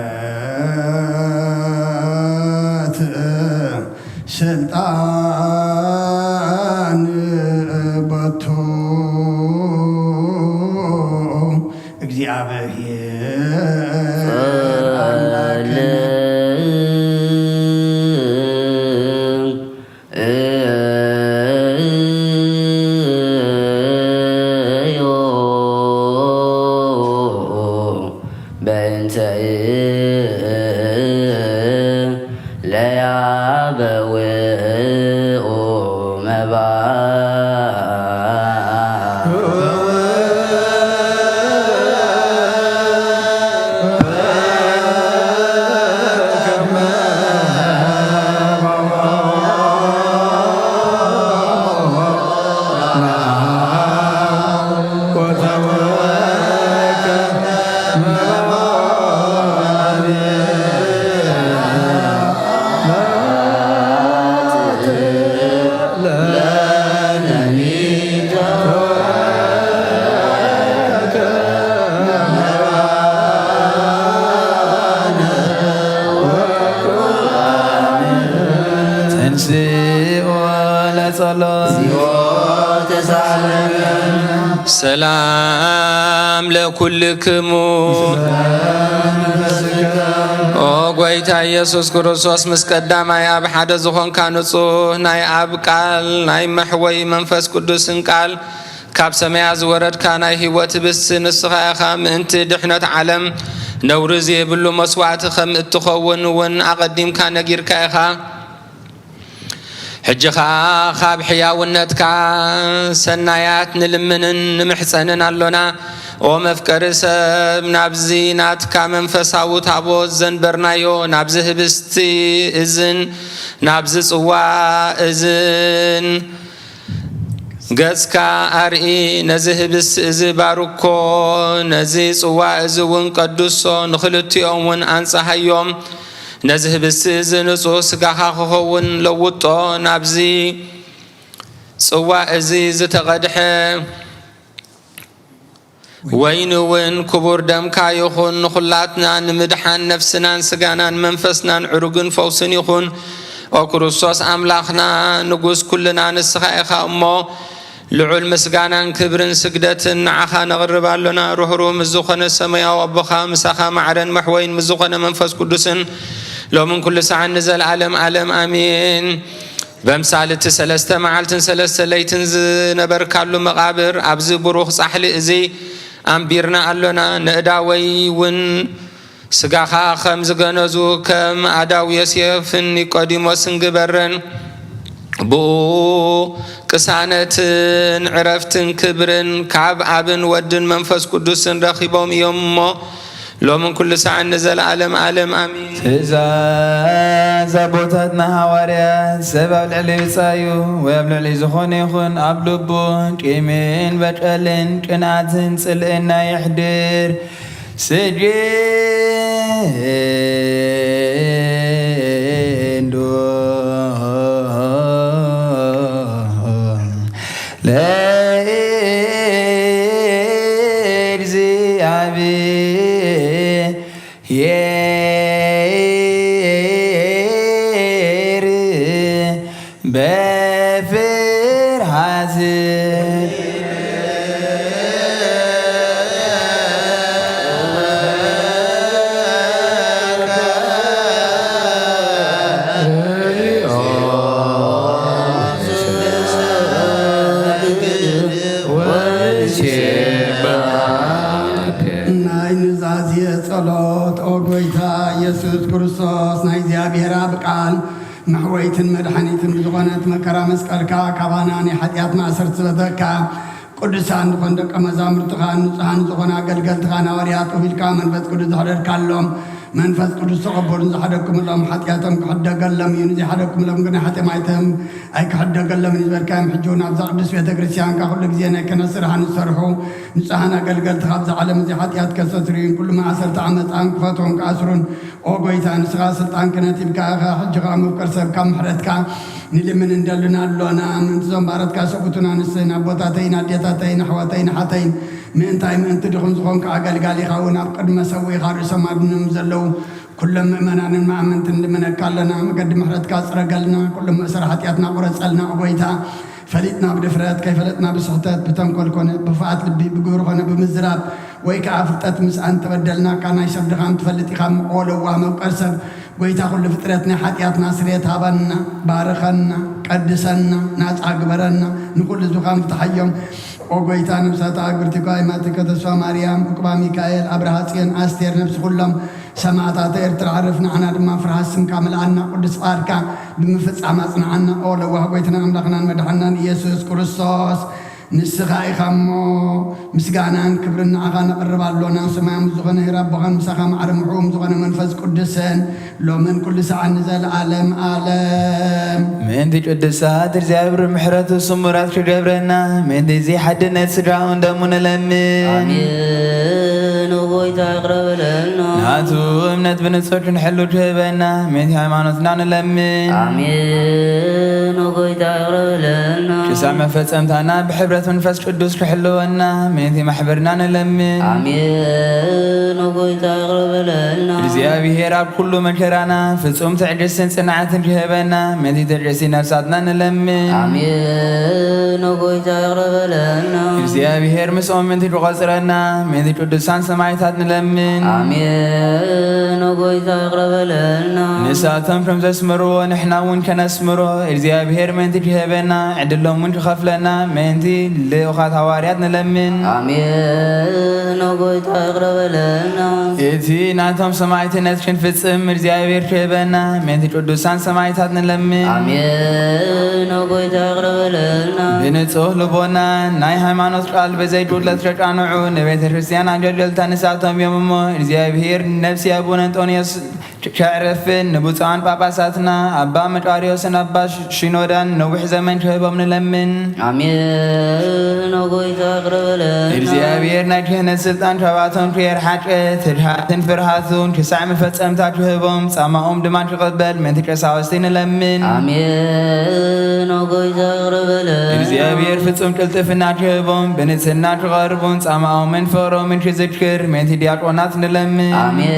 ስልጣን በቱ እግዚኣብሔር ኣምላክነ። ተንሥኡ ለጸሎት። ሰላም ለኩልክሙ። ኦ ጐይታ ኢየሱስ ክርስቶስ፣ ምስ ቀዳማይ ኣብ ሓደ ዝኾንካ ንጹህ ናይ ኣብ ቃል፣ ናይ መሕወዪ መንፈስ ቅዱስን ቃል ካብ ሰማያ ዝወረድካ ናይ ህይወት ህብስቲ ንስኻ ኢኻ። ምእንቲ ድሕነት ዓለም ነውሪ ዘይብሉ መስዋእቲ ከም እትኸውን እውን ኣቐዲምካ ነጊርካ ኢኻ። ሕጂ ኸኣ ካብ ሕያውነትካ ሰናያት ንልምንን ንምሕጸንን ኣሎና። ኦ መፍቀሪ ሰብ፣ ናብዚ ናትካ መንፈሳዊ ታቦት ዘንበርናዮ፣ ናብዚ ህብስቲ እዝን ናብዚ ጽዋ እዝን ገጽካ ኣርኢ። ነዚ ህብስቲ እዚ ባርኮ፣ ነዚ ጽዋ እዚ እውን ቀድሶ፣ ንኽልቲኦም እውን ኣንጽሃዮም። ነዚ ህብስቲ እዚ ንጹህ ስጋኻ ክኸውን ለውጦ። ናብዚ ጽዋ እዚ ዝተቐድሐ ወይኒ እውን ክቡር ደምካ ይኹን። ንኹላትና ንምድሓን ነፍስናን ስጋናን መንፈስናን ዕሩግን ፈውስን ይኹን። ኦ ክርስቶስ ኣምላኽና ንጉስ ኩልና ንስኻ ኢኻ እሞ፣ ልዑል ምስጋናን ክብርን ስግደትን ንዓኻ ነቕርብ ኣሎና። ርህሩህ ምስ ዝኾነ ሰማያዊ ኣቦኻ፣ ምሳኻ ማዕረን መሕወይን ምስ ዝኾነ መንፈስ ቅዱስን፣ ሎምን ኩሉ ሰዓን ንዘለኣለም ኣለም ኣሜን። በምሳል እቲ ሰለስተ መዓልትን ሰለስተ ለይትን ዝነበርካሉ መቓብር፣ ኣብዚ ብሩኽ ጻሕሊ እዚ ኣንቢርና ኣሎና። ንእዳወይ እውን ስጋኻ ከም ዝገነዙ፣ ከም ኣዳው ዮሴፍን ኒቆዲሞስን ግበረን። ብኡ ቅሳነትን ዕረፍትን ክብርን ካብ ኣብን ወድን መንፈስ ቅዱስን ረኺቦም እዮም እሞ፣ ሎምን ኩሉ ሰዓን ንዘለኣለም ኣለም ኣሜን። ትእዛዝ ኣቦታትና ሃዋርያት፣ ሰብ ኣብ ልዕሊ ብጻዩ ወይ ኣብ ልዕሊ ዝኾነ ይኹን ኣብ ልቡ ቂምን በቀልን ቅንኣትን ጽልእን ናየሕድር። ስግድ ለእግዚአብሔር በፍርሃት። ናይ ኑዛዜ ጸሎት። ኦ ጐይታ ኢየሱስ ክርስቶስ፣ ናይ እግዚኣብሔር ኣብ ቃል መሕወይትን መድሓኒትን ዝኾነት መከራ መስቀልካ፣ ካባና ናይ ሓጢኣት ማእሰርቲ ዝፈተካ፣ ቅዱሳን ዝኾኑ ደቀ መዛሙርትኻን ንጹሃን ዝኾኑ ኣገልገልትኻን ሃዋርያት ወፊልካ መንፈስ ቅዱስ ዘሕደርካሎም፣ መንፈስ ቅዱስ ተቐበሉ። ንዝሓደግኩምሎም ሓጢኣቶም ክሕደገሎም እዩ፣ ንዘይሓደግኩምሎም ግን ሓጢኦም ኣይተም ኣይክሕደገሎምን እዩ ዝበልካዮም። ሕጂ እውን ኣብዛ ቅድስት ቤተ ክርስቲያንካ ኩሉ ግዜ ናይ ክህነት ስራሓ ንዝሰርሑ ንጹሃን ኣገልገልትኻ ኣብዛ ዓለም እዚ ሓጢኣት ከስተስርዩን ኩሉ ማእሰርቲ ዓመፃን ክፈትሑን ክኣስሩን፣ ኦ ጐይታ፣ ንስኻ ስልጣን ክህነት ሂብካ ኢኻ። ሕጂ ኸኣ መፍቀር ሰብ ካብ ምሕረትካ ንልምን እንደልን ኣሎና። ምእንቲ እዞም ባሮትካ ሰብኡትን ኣንስትን ኣቦታተይን ኣዴታተይን ኣሕዋተይን ኣሓተይን ምእንታይ ምእንቲ ድኹም ዝኾንካ ኣገልጋሊኻ እውን ኣብ ቅድመ ሰዊእኻ ርእሶም ኣድኖም ዘለዉ ኩሎም ምእመናንን መኣመንትን ንልምነካ ኣለና። መገዲ ምሕረትካ ጽረገልና፣ ኩሎም መእሰሪ ሓጢኣትና ቁረጸልና። ኦ ጐይታ፣ ፈሊጥና ብድፍረት፣ ከይፈለጥና ብስሕተት፣ ብተንኮል ኮነ ብኽፍኣት ልቢ፣ ብግብሪ ኮነ ብምዝራብ፣ ወይ ከኣ ፍልጠት ምስኣን ተበደልናካ። ናይ ሰብ ድኻም ትፈልጥ ኢኻ እሞ፣ ኦ ለዋህ መፍቀር ሰብ፣ ጐይታ ኩሉ ፍጥረት ናይ ሓጢኣትና ስርየት ሃበና፣ ባርኸና፣ ቀድሰና፣ ናጻ ግበረና፣ ንኹሉ ዝኻም ፍትሓዮም። ኦ ጐይታ፣ ነብሳት ኣግብርቲኳ፣ ኣማትከ ተስፋ ማርያም፣ ዕቁባ ሚካኤል፣ ኣብርሃ ጽዮን፣ ኣስቴር፣ ነብሲ ኩሎም ሰማዕታት ኤርትራ ዕርፍ፣ ንዓና ድማ ፍርሃት ስምካ ምልኣና፣ ቅዱስ ፍቓድካ ብምፍጻም ኣጽንዓና። ኦ ለዋህ ጎይታና ኣምላኽናን መድሓናን ኢየሱስ ክርስቶስ፣ ንስኻ ኢኻ እሞ፣ ምስጋናን ክብርን ንዓኻ ነቕርብ ኣሎና። ሰማያዊ ዝኾነ ሄር ኣቦኻን ምሳኻ ማዕረ ምሕዎም ዝኾነ መንፈስ ቅዱስን ሎምን ኩሉ ሰዓት ንዘለዓለም ዓለም። ምእንቲ ቅዱሳት እግዚኣብሔር ምሕረቱ ስሙራት ክገብረና፣ ምእንቲ እዚ ሓድነት ስድራኡ እንደሙ ንለምን። ኣሜን። ኦ ጎይታ ይቕረ በለልና። ናቱ እምነት ብንጹር ክንሕሉ ክህበና፣ ምእንቲ ሃይማኖትና ንለምን። ኣሜን። ኦ ጎይታ ይቕረ በለልና። ክሳዕ መፈጸምታና ብሕብረት መንፈስ ቅዱስ ክሕልወና፣ ምእንቲ ማሕበርና ንለምን። ኣሜን። ኦ ጎይታ ይቕረ በለልና። እግዚኣብሔር ኣብ ኩሉ መከራና ፍጹም ትዕግስትን ጽንዓትን ክህበና፣ ምእንቲ ትዕግስቲ ነፍሳትና ንለምን። ኣሜን። ኦ ጎይታ ይቕረ በለልና። እግዚኣብሔር ምስኦም ምእንቲ ክቖጽረና፣ ምእንቲ ቅዱሳን ሰማዕታት ንለምን። ኣሜን። ኦ ጎይታ ይቕረ በለልና። ንሳቶም ከም ዘስመርዎ ንሕና እውን ከነስምሮ፣ እግዚኣብሔር ምእንቲ ክህበና፣ ዕድሎም እውን ክኸፍለና፣ ምእንቲ ልኡኻት ሃዋርያት ንለምን። ኣሜን። ኦ ጎይታ ይቕረ በለልና። እቲ ናቶም ሰማዕትነት ክንፍጽም እግዚኣብሔር ክህበና፣ ምእንቲ ቅዱሳን ሰማዕታት ንለምን። ኣሜን። ኦ ጎይታ ይቕረ በለልና። ብንጹህ ልቦና ናይ ሃይማኖት ቃል ብዘይ ጉድለት ከቃንዑ ንቤተ ክርስቲያን ኣገልገልታ ንሳቶም እዮም እሞ፣ እግዚኣብሔር ንነፍሲ ኣቡነ እንጦንዮስ ከዕርፍን ንብፁዓን ጳጳሳትና ኣባ መቃርዮስን ኣባ ሽ-፣ ሽኖዳን ነዊሕ ዘመን ክህቦም ንለምን። ኣሜን። ኦ ጎይታ ይቕረ በለልና። እግዚኣብሔር ናይ ክህነት ስልጣን ካብኣቶም ከየርሓቀ፣ ትድሃትን ፍርሃቱን ክሳዕ መፈጸምታ ክህቦም፣ ጻማኦም ድማ ክቕበል ምእንቲ ቀሳውስቲ ንለምን። ኣሜን። ኦ ጎይታ ይቕረ በለልና። እግዚኣብሔር ፍጹም ቅልጥፍና ክህቦም፣ ብንጽህና ክቐርቡን ጻማኦምን ፍቕሮምን ክዝክር ምእንቲ ዲያቆናት ንለምን። ኣሜን።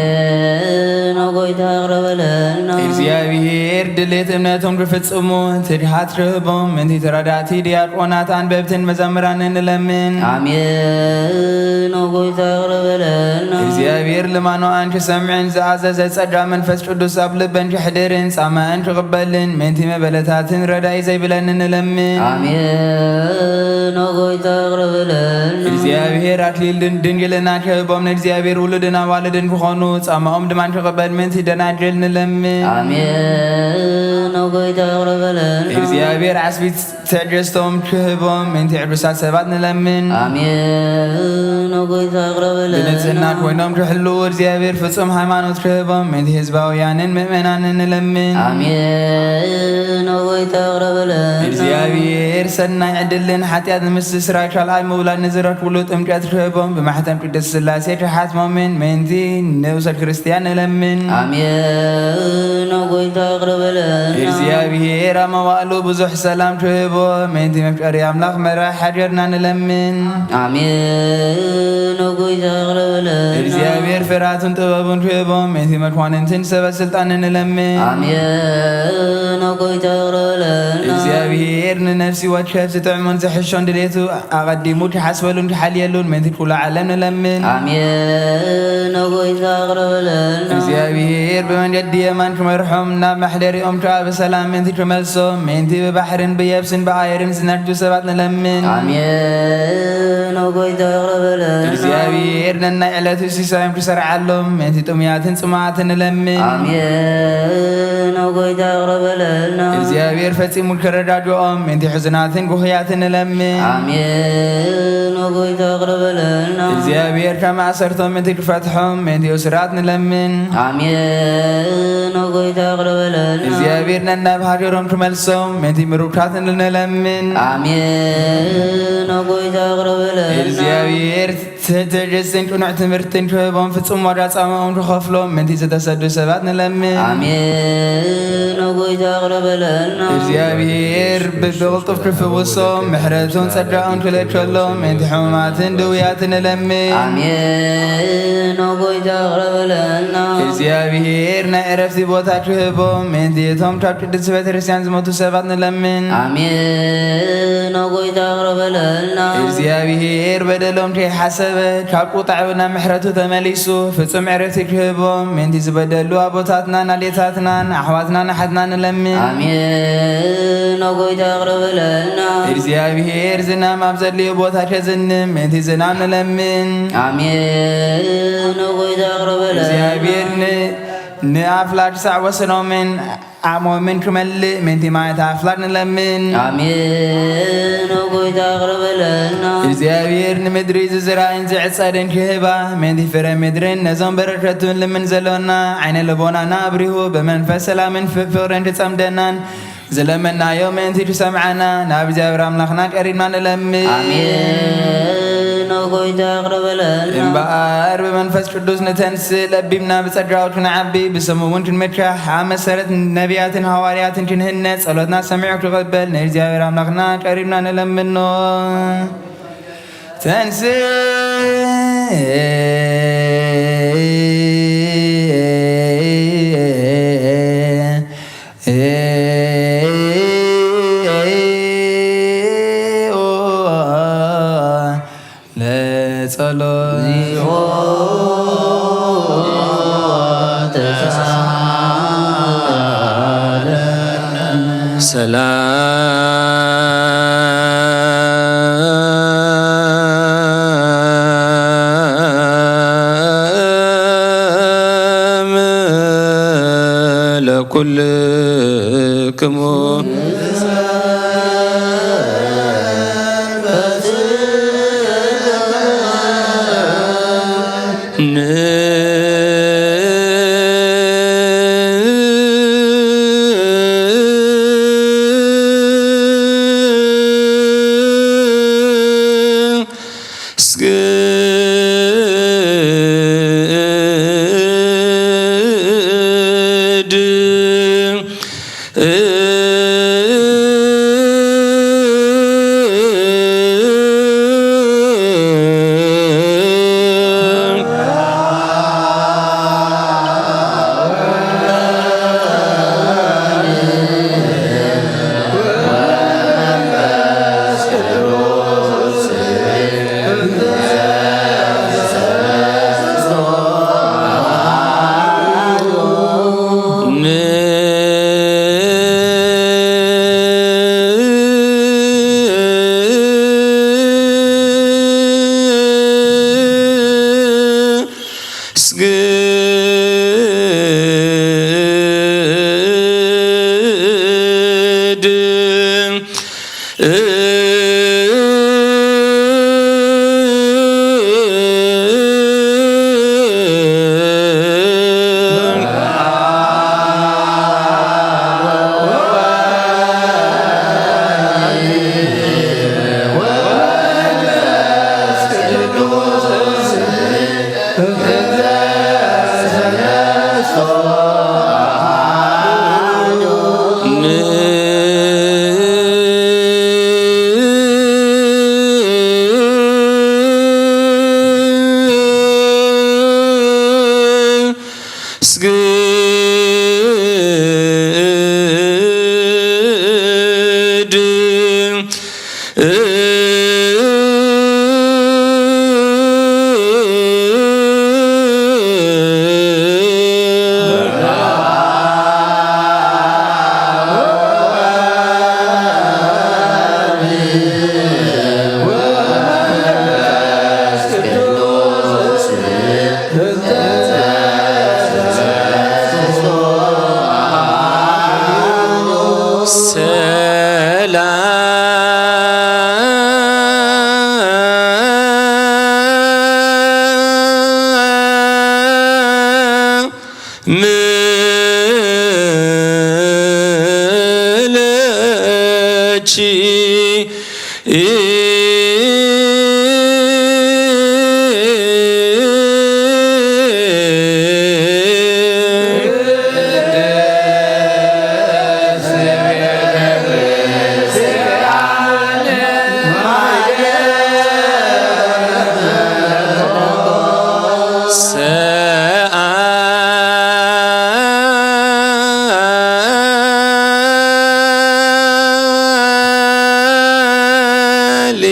ኦ ጎይታ ይቕረ በለልና። እግዚኣብሔር ድሌት እምነቶም ክፍጽሙ ትድሃት ክህቦም፣ ምእንቲ ተረዳእቲ ዲያቆናት፣ ኣንበብትን መዘምራንን ንለምን። ኣሜን። ኦ ጎይታ ይቕረ በለልና። እግዚኣብሔር ልማኖኣን ክሰምዕን ዝኣዘዘ ጸጋ መንፈስ ቅዱስ ኣብ ልበን ክሕድርን ጻማኣን ክቕበልን፣ ምእንቲ መበለታትን ረዳኢ ዘይብለንን ንለምን። ኣሜን። ኦ ጎይታ ይቕረ በለልና። እግዚኣብሔር ኣክሊል ድን-፣ ድንግልና ክህቦም፣ ንእግዚኣብሔር ውሉድን ኣዋልድን ክኾኑ፣ ጻማኦም ድማ ክቕበል ምእንቲ ደናግል ንለምን። ኣሜን። ኦ ጎይታ ይቕረ በለልና። እግዚኣብሔር ዓስቢት ትዕግስቶም ክህቦም፣ ምእንቲ ዕዱሳት ሰባት ንለምን። ኣሜን። ኦ ጎይታ ይቕረ በለልና። ብንጽህና ኮይኖም ክሕልዉ፣ እግዚኣብሔር ፍጹም ሃይማኖት ክህቦም፣ ምእንቲ ህዝባውያንን ምእመናንን ንለምን። ኣሜን። ኦ ጎይታ ይቕረ በለልና። እግዚኣብሔር ሰናይ ዕድልን ሓጢኣት ንምስትስራይ ካልኣይ ምውላድ ንዝረክብሉ ጥምቀት ክህቦም፣ ብማሕተም ቅድስት ሥላሴ ክሓትሞምን፣ ምእንቲ ንኡሰ ክርስቲያን ንለምን። ኣሜን። ኦ ጎይታ ይቕረ በለልና። እግዚኣብሔር ኣብ መዋእሉ ብዙሕ ሰላም ክህቦ፣ ምእንቲ መፍቀሪ ኣምላኽ መራሕ ሃገርና ንለምን። ኣሜን። ኦ ጎይታ ይቕረ በለልና። እግዚኣብሔር ፍርሃቱን ጥበቡን ክህቦም፣ ምእንቲ መኳንንትን ሰበ ስልጣንን ንለምን። ኣሜን። ኦ ጎይታ ይቕረ በለልና። እግዚኣብሔር ንነፍሲ ወከፍ ዝጥዕሙን ዝሕሾን ድሌቱ ኣቐዲሙ ክሓስበሉን ክሓልየሉን ምእንቲ ኩሉ ዓለም ንለምን። ኣሜን። ኦ ጎይታ ይቕረ በለልና። እግዚኣብሔር ብመንገዲ የማን ክመርሖም፣ ናብ ማሕደሪኦም ከኣ ብሰላም ምእንቲ ክመልሶም፣ ምእንቲ ብባሕርን ብየብስን ብኣየርን ዝነግዱ ሰባት ንለምን። ኣሜን። ኦ ጎይታ ይቕረ በለልና። እግዚኣብሔር ነናይ ዕለቱ ሲሳዮም ክሰርዓሎም፣ ምእንቲ ጥሙያትን ጽሙኣትን ንለምን። ኣሜን። ኦ ጎይታ ይቕረ በለልና። እግዚኣብሔር ፈጺሙ ክረዳድኦም፣ ምእንቲ ሕዙናትን ጉህያትን ንለምን። ኣሜን። ኦ ጎይታ ይቕረ በለልና። እግዚኣብሔር ካብ ማእሰርቶም ምእንቲ ክፈትሖም፣ ምእንቲ እሱራት ንለምን። ኣሜን። ኦ ጎይታ ይቕረ በለልና። እግዚኣብሔር ነናብ ሃገሮም ክመልሶም፣ ምእንቲ ምሩካት ንለምን። ኣሜን። ኦ ጎይታ ይቕረ በለልና። እግዚኣብሔር ትዕግስትን ቅኑዕ ትምህርትን ክህቦም፣ ፍጹም ዋጋ ጻማኦም ክኸፍሎም፣ ምእንቲ ዝተሰዱ ሰባት ንለምን። ኣሜን። ኦ ጎይታ ይቕረ በለልና። እግዚኣብሔር ብ-፣ ብቕልጡፍ ክፍውሶም፣ ምሕረቱን ጸጋኡን ክልእከሎም፣ ምእንቲ ሕሙማትን ድውያትን ንለምን። ኣሜን። ኦ ጎይታ ይቕረ በለልና። እግዚኣብሔር ናይ ዕረፍቲ ቦታ ክህቦም፣ ምእንቲ እቶም ካብ ቅድስቲ ቤተክርስትያን ዝሞቱ ሰባት ንለምን። ኣሜን። ኦ ጎይታ ይቕረ በለልና። እግዚኣብሔር በደሎም ከይሓሰብ ካብ ቁጣዕ ናብ ምሕረቱ ተመሊሱ ፍጹም ዕረፍቲ ክህቦም ምእንቲ ዝበደሉ ኣቦታትናን ኣዴታትናን ኣሕዋትናን ኣሓትናን ንለምን። ኣሜን። ንጎይታ ኣቕርብለና። እግዚኣብሔር ዝናም ኣብ ዘድልዮ ቦታ ከዝንም ምእንቲ ዝናም ንለምን። ኣሜን። ንጎይታ ኣቕርብለና። እግዚኣብሔር ን-፣ ንኣፍላግ ሳዕ ወሰኖምን ዓቕሞምን ክመልእ ምእንቲ ማያት ኣፍላግ ንለምን። ኣሜን። ንጎይታ ኣቕርብለና። እግዚኣብሔር ንምድሪ ዝዝራእን ዝዕጸድን ክህባ ምእንቲ ፍረ ምድርን ነዞም በረከቱ ንልምን ዘሎና ዓይነ ልቦናና ኣብሪሁ ብመንፈስ ሰላምን ፍ-፣ ፍቕርን ክጸምደናን ዝለመናዮ ምእንቲ ክሰምዓና ናብ እግዚኣብሔር ኣምላኽና ቀሪብና ንለምን። ኣሜን። ንጎይታ ኣቕርብለና። እምበኣር ብመንፈስ ቅዱስ ንተንስእ፣ ለቢምና ብጸጋኡ ክንዓቢ፣ ብስሙ እውን ክንምካሕ፣ ኣብ መሰረት ነቢያትን ሃዋርያትን ክንህነጽ፣ ጸሎትና ሰሚዑ ክቕበል ንእግዚኣብሔር ኣምላኽና ቀሪብና ንለምኖ። ተንስእ። ለጸሎት። ሰላም ለኩልክሙ። ስግድ። ሰላም ምለኪ። ሰአሊ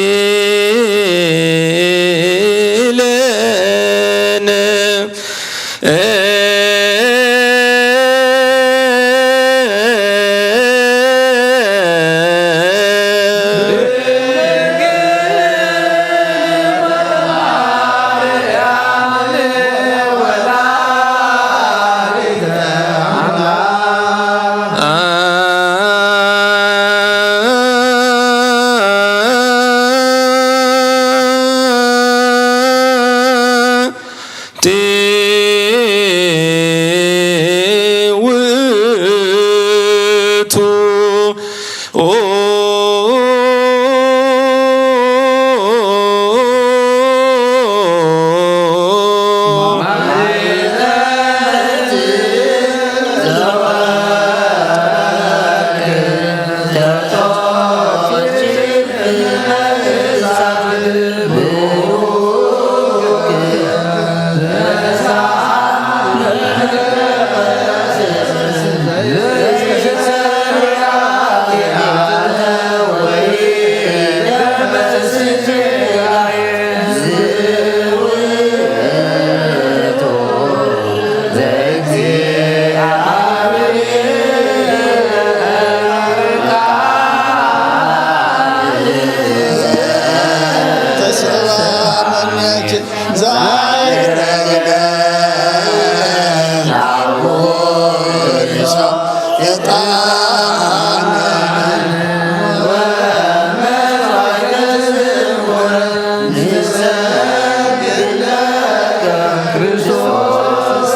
ክርስቶስ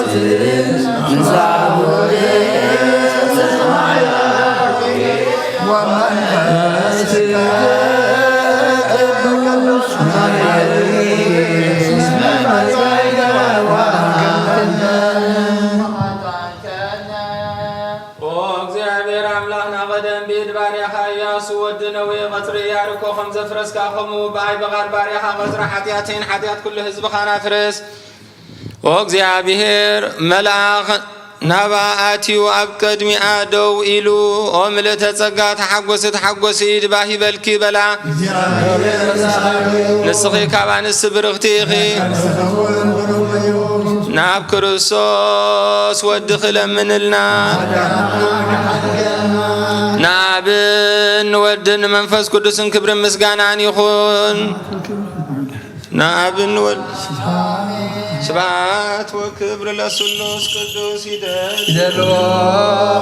ኦ እግዚኣብሔር ኣምላኽና፣ ቀደም ብኢድ ባርያኻ ኢያሱ ወዲ ነዌ ቐጽሪ ኢያሪኮ ከም ዘፍረስካ፣ ከምኡ ብኣይ ብቓል ባርያኻ ቐጽሪ ሓጢኣተይን ሓጢኣት ኩሉ ህዝብኻን ኣፍርስ። ኦ እግዚኣብሔር፣ መልኣኽ ናብኣ ኣትዩ ኣብ ቅድሚኣ ደው ኢሉ፣ ኦ ምልእተ ጸጋ፣ ተሓጎሲ፣ ተሓጎሲ፣ ኢድ ባህ ይበልኪ በላ። ንስኺ ካብ ኣንስቲ ብርኽቲ ኢኺ። ናብ ክርስቶስ ወድኺ ለምንልና። ንኣብን ንወድን ንመንፈስ ቅዱስን ክብርን ምስጋናን ይኹን። ንኣብን ንወድ ስብሐት ወክብር ለስሉስ ቅዱስ ይደል ይደልዎ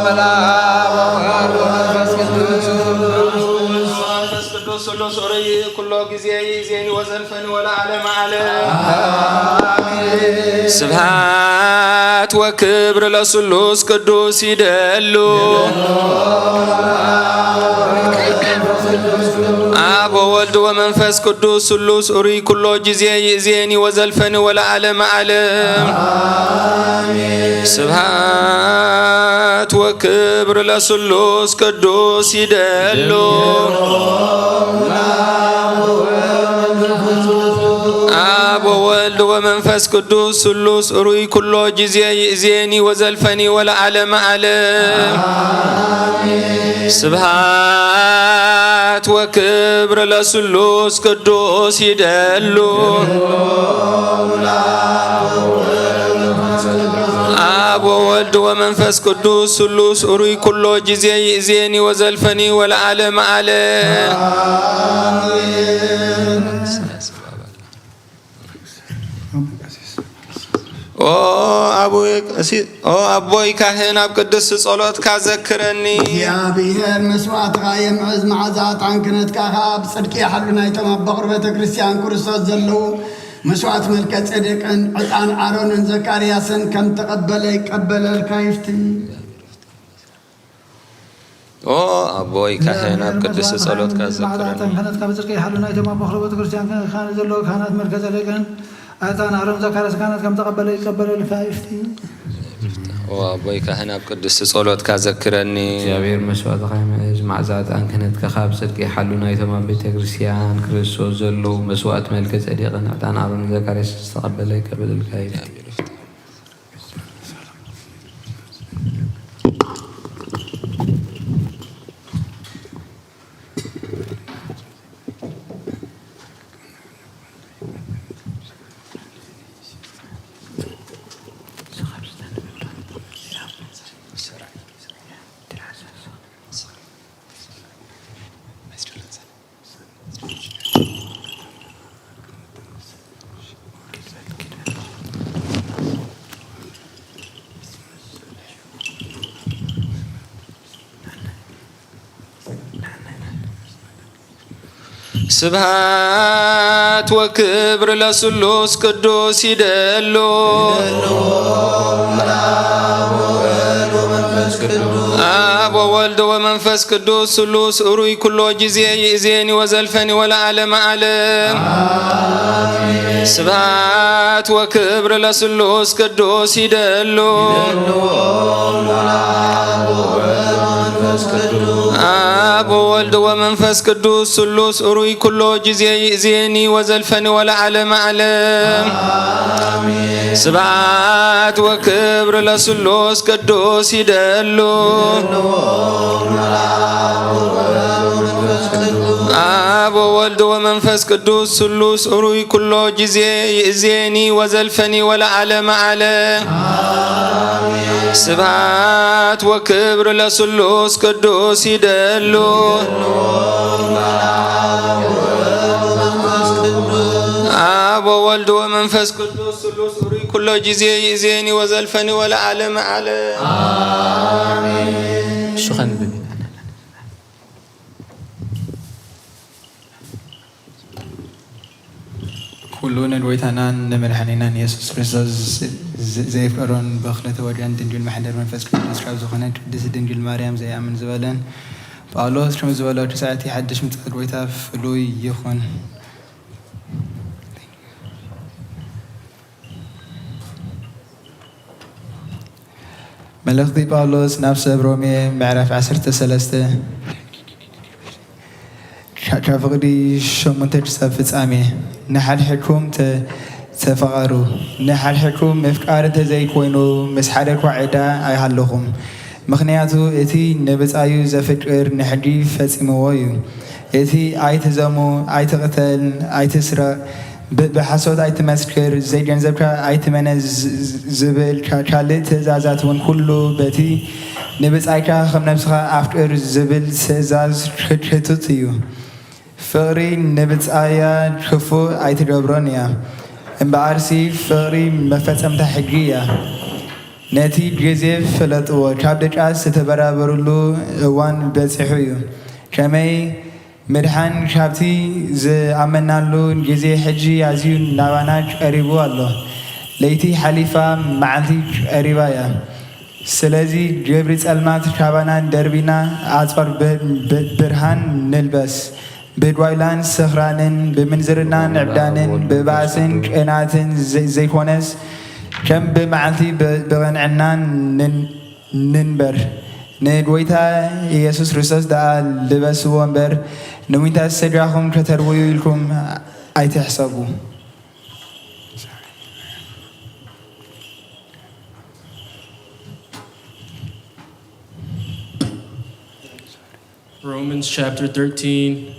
መልአክ ወወልድ ወመንፈስ ቅዱስ። መንፈስ ቅዱስ ስሉስ ኦርይ ኩሎ ጊዜ ይእዜኒ ወዘልፈኒ ወለዓለመ ዓለም። ስብሐት ወክብር ለስሉስ ቅዱስ ይደሉ። አብ ወወልድ ወመንፈስ ቅዱስ ስሉስ ኡሩይ ኩሎ ጊዜ ይእዜኒ ወዘልፈኒ ወለዓለመ ዓለም። ስብሐት ወክብር ለስሉስ ቅዱስ ይደሉ። አብ ወወልድ ወመንፈስ ቅዱስ ስሉስ ኡሩይ ኩሎ ጊዜ ይእዜኒ ወዘልፈኒ ወለዓለመ ዓለም። ስብሐት ወክብር ለስሉስ ቅዱስ ይደሉ። አብ ወወልድ ወመንፈስ ቅዱስ ስሉስ ኡሩይ ኩሎ ጊዜ ይእዜኒ ወዘልፈኒ ወለዓለመ ዓለም። ኦ ኣቦይ ቀሲ-፣ ኦ ኣቦይ ካህን፣ ኣብ ቅድስቲ ጸሎትካ ዘክረኒ። እግዚኣብሔር መስዋዕትኻ የምዕዝ፣ መዓዛ ዕጣን ክህነትካ ኸኣ ብጽድቂ ይሓሉ። ናይቶም ኣብ በቕሪ ቤተ ክርስቲያን ክርስቶስ ዘለዉ መስዋዕት መልከ ጼዴቅን ዕጣን ኣሮንን ዘካርያስን ከም ተቐበለ ይቀበለልካ ይፍትን። ኦ ኣቦይ ካህን፣ ኣብ ቅድስቲ ጸሎትካ ዘክረኒ። መዓዛ ዕጣን ክህነትካ ብጽድቂ ይሓሉ። ናይቶም ኣብ በቕሪ ቤተ ክርስቲያን ካህን ዘለዉ ካህናት መልከ ጼዴቅን ዕጣን ኣሮን ዘካርያስ ካህናት ከም ተቐበለ ይቀበለልካ ይፍቲ። ኦ ኣቦይ ካህን፣ ኣብ ቅድስቲ ጸሎትካ ዘክረኒ። እግዚኣብሔር መስዋዕትኻ ይምዕዝ፣ መዓዛ ዕጣን ክህነትካ ካብ ጽድቂ ይሓሉ። ናይቶም ኣብ ቤተ ክርስቲያን ክርስቶስ ዘለዉ መስዋዕት መልከ ጼዴቅን ዕጣን ኣሮን ዘካርያስ ዝተቐበለ ይቀበለልካ ይፍቲ። ስብሐት ወክብር ለስሉስ ቅዱስ ይደሉ። አብ ወወልድ ወመንፈስ ቅዱስ ስሉስ ኡሩይ ኩሎ ጊዜ ይእዜኒ ወዘልፈኒ ወለዓለመ ዓለም። ስብሐት ወክብር ለስሉስ ቅዱስ ይደሉ። አብ ወወልድ ወመንፈስ ቅዱስ ስሉስ ኡሩይ ኩሎ ጊዜ ይእዜኒ ወዘልፈኒ ወለዓለመ ዓለም። ስብሐት ወክብር ለስሉስ ቅዱስ ይደሉ። አብ ወወልድ ወመንፈስ ቅዱስ ስሉስ ኡሩይ ኩሎ ጊዜ ይእዜኒ ወዘልፈኒ ወለዓለመ ዓለም። ስብሐት ወክብር ለስሉስ ቅዱስ ይደሉ። አብ ወወልድ ወመንፈስ ቅዱስ ስሉስ ኡሩይ ኩሎ ጊዜ ይእዜኒ ወዘልፈኒ ወለዓለመ ዓለም። እሱ ኸንብብ ኢና። ኩሉ ንጎይታናን ንመድሓኒናን ኢየሱስ ክርስቶስ ዘየፍቀሮን ብኽልተ ወደን ድንግል ማሕደር መንፈስ ቅዱስ ካብ ዝኾነት ቅድስት ድንግል ማርያም ዘይኣምን ዝበለን ጳውሎስ ከም ዝበሎ ትስዓቲ ሓድሽ ምጽኣት ጎይታ ፍሉይ ይኹን። መልእኽቲ ጳውሎስ ናብ ሰብ ሮሜ ምዕራፍ ዓሰርተ ሰለስተ ካብ ፍቕዲ ሸሞንተ ክሳብ ፍጻሜ። ንሓድሕድኩም ተፈቓሩ። ንሓድሕድኩም ምፍቃር እንተዘይኮይኑ ምስ ሓደ እኳ ዕዳ ኣይሃለኹም። ምኽንያቱ እቲ ንብጻዩ ዘፍቅር ንሕጊ ፈጺምዎ እዩ። እቲ ኣይትዘሙ፣ ኣይትቕተል፣ ኣይትስረቕ፣ ብሓሶት ኣይትመስክር፣ ዘይገንዘብካ ኣይትመነ ዝብል ካልእ ትእዛዛት እውን ኩሉ በቲ ንብጻይካ ከም ነብስኻ ኣፍቅር ዝብል ትእዛዝ ሕቱት እዩ። ፍቕሪ ንብጻያ ክፉእ ኣይትገብሮን እያ፣ እምበኣርሲ ፍቕሪ መፈጸምታ ሕጊ እያ። ነቲ ግዜ ፍለጥዎ፣ ካብ ድቃስ ዝተበራበሩሉ እዋን በጺሑ እዩ። ከመይ ምድሓን ካብቲ ዝኣመናሉ ግዜ ሕጂ ኣዝዩ ናባና ቀሪቡ ኣሎ። ለይቲ ሓሊፋ መዓልቲ ቀሪባ እያ። ስለዚ ግብሪ ጸልማት ካባና ደርቢና ኣጽዋር ብርሃን ንልበስ። ብጓይላን ስኽራንን፣ ብምንዝርናን ዕብዳንን፣ ብባእስን ቅናትን ዘይኮነስ ከም ብመዓልቲ ብቕንዕና ንንበር። ንጎይታ ኢየሱስ ክርስቶስ ደኣ ልበስዎ እምበር፣ ንዊንታ ስጋኹም ከተርውዩ ኢልኩም ኣይትሕሰቡ። Romans chapter thirteen,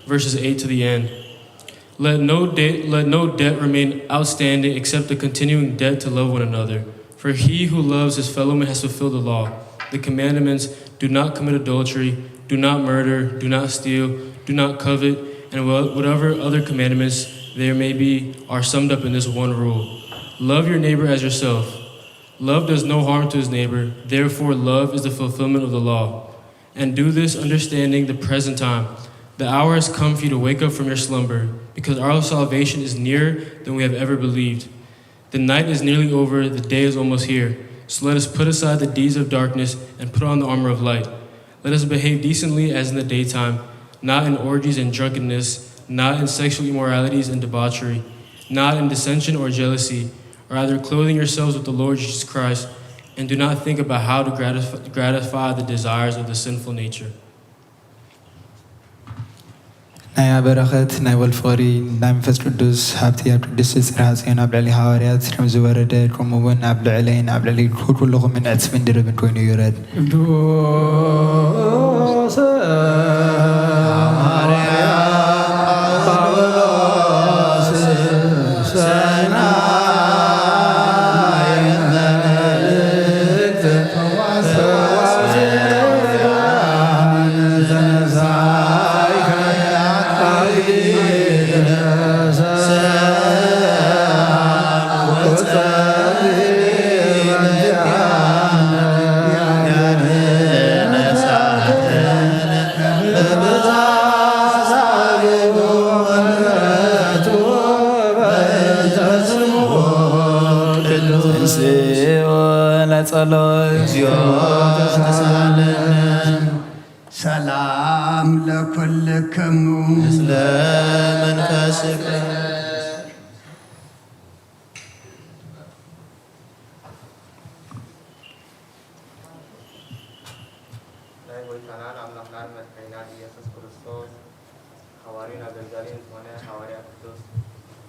verses eight to the end. Let no debt, let no debt remain outstanding except the continuing debt to love one another. For he who loves his fellow man has fulfilled the law. The commandments, "Do not commit adultery, do not murder, do not steal, do not covet," and whatever other commandments there may be are summed up in this one rule. Love your neighbor as yourself. Love does no harm to his neighbor, therefore love is the fulfillment of the law. And do this understanding the present time. The hour has come for you to wake up from your slumber, because our salvation is nearer than we have ever believed. The night is nearly over, the day is almost here. So let us put aside the deeds of darkness and put on the armor of light. Let us behave decently as in the daytime, not in orgies and drunkenness, not in sexual immoralities and debauchery, not in dissension or jealousy. Rather, clothing yourselves with the Lord Jesus Christ, and do not think about how to gratify, gratify the desires of the sinful nature. ናይ በረኸት ናይ ወልድ ፍቕሪ ናይ መንፈስ ቅዱስ ሃብቲ ኣብ ቅድስቲ ጽርሐ ጽዮን ኣብ ልዕሊ ሃዋርያት ከም ዝወረደ፣ ከምኡ እውን ኣብ ልዕለይን ኣብ ልዕሊ ኩልኹምን ዕጽፍን ድርብን ኮይኑ ይውረድ። ቅዱስ ሰላም ለኩልክሙ ምስለ መንፈስከ። ናይ ጎይታናን ኣምላኽናን መድሓኒናን ኢየሱስ ክርስቶስ ሓዋርዩን ኣገልጋሊን ዝኾነ ሓዋርያ ቅዱስ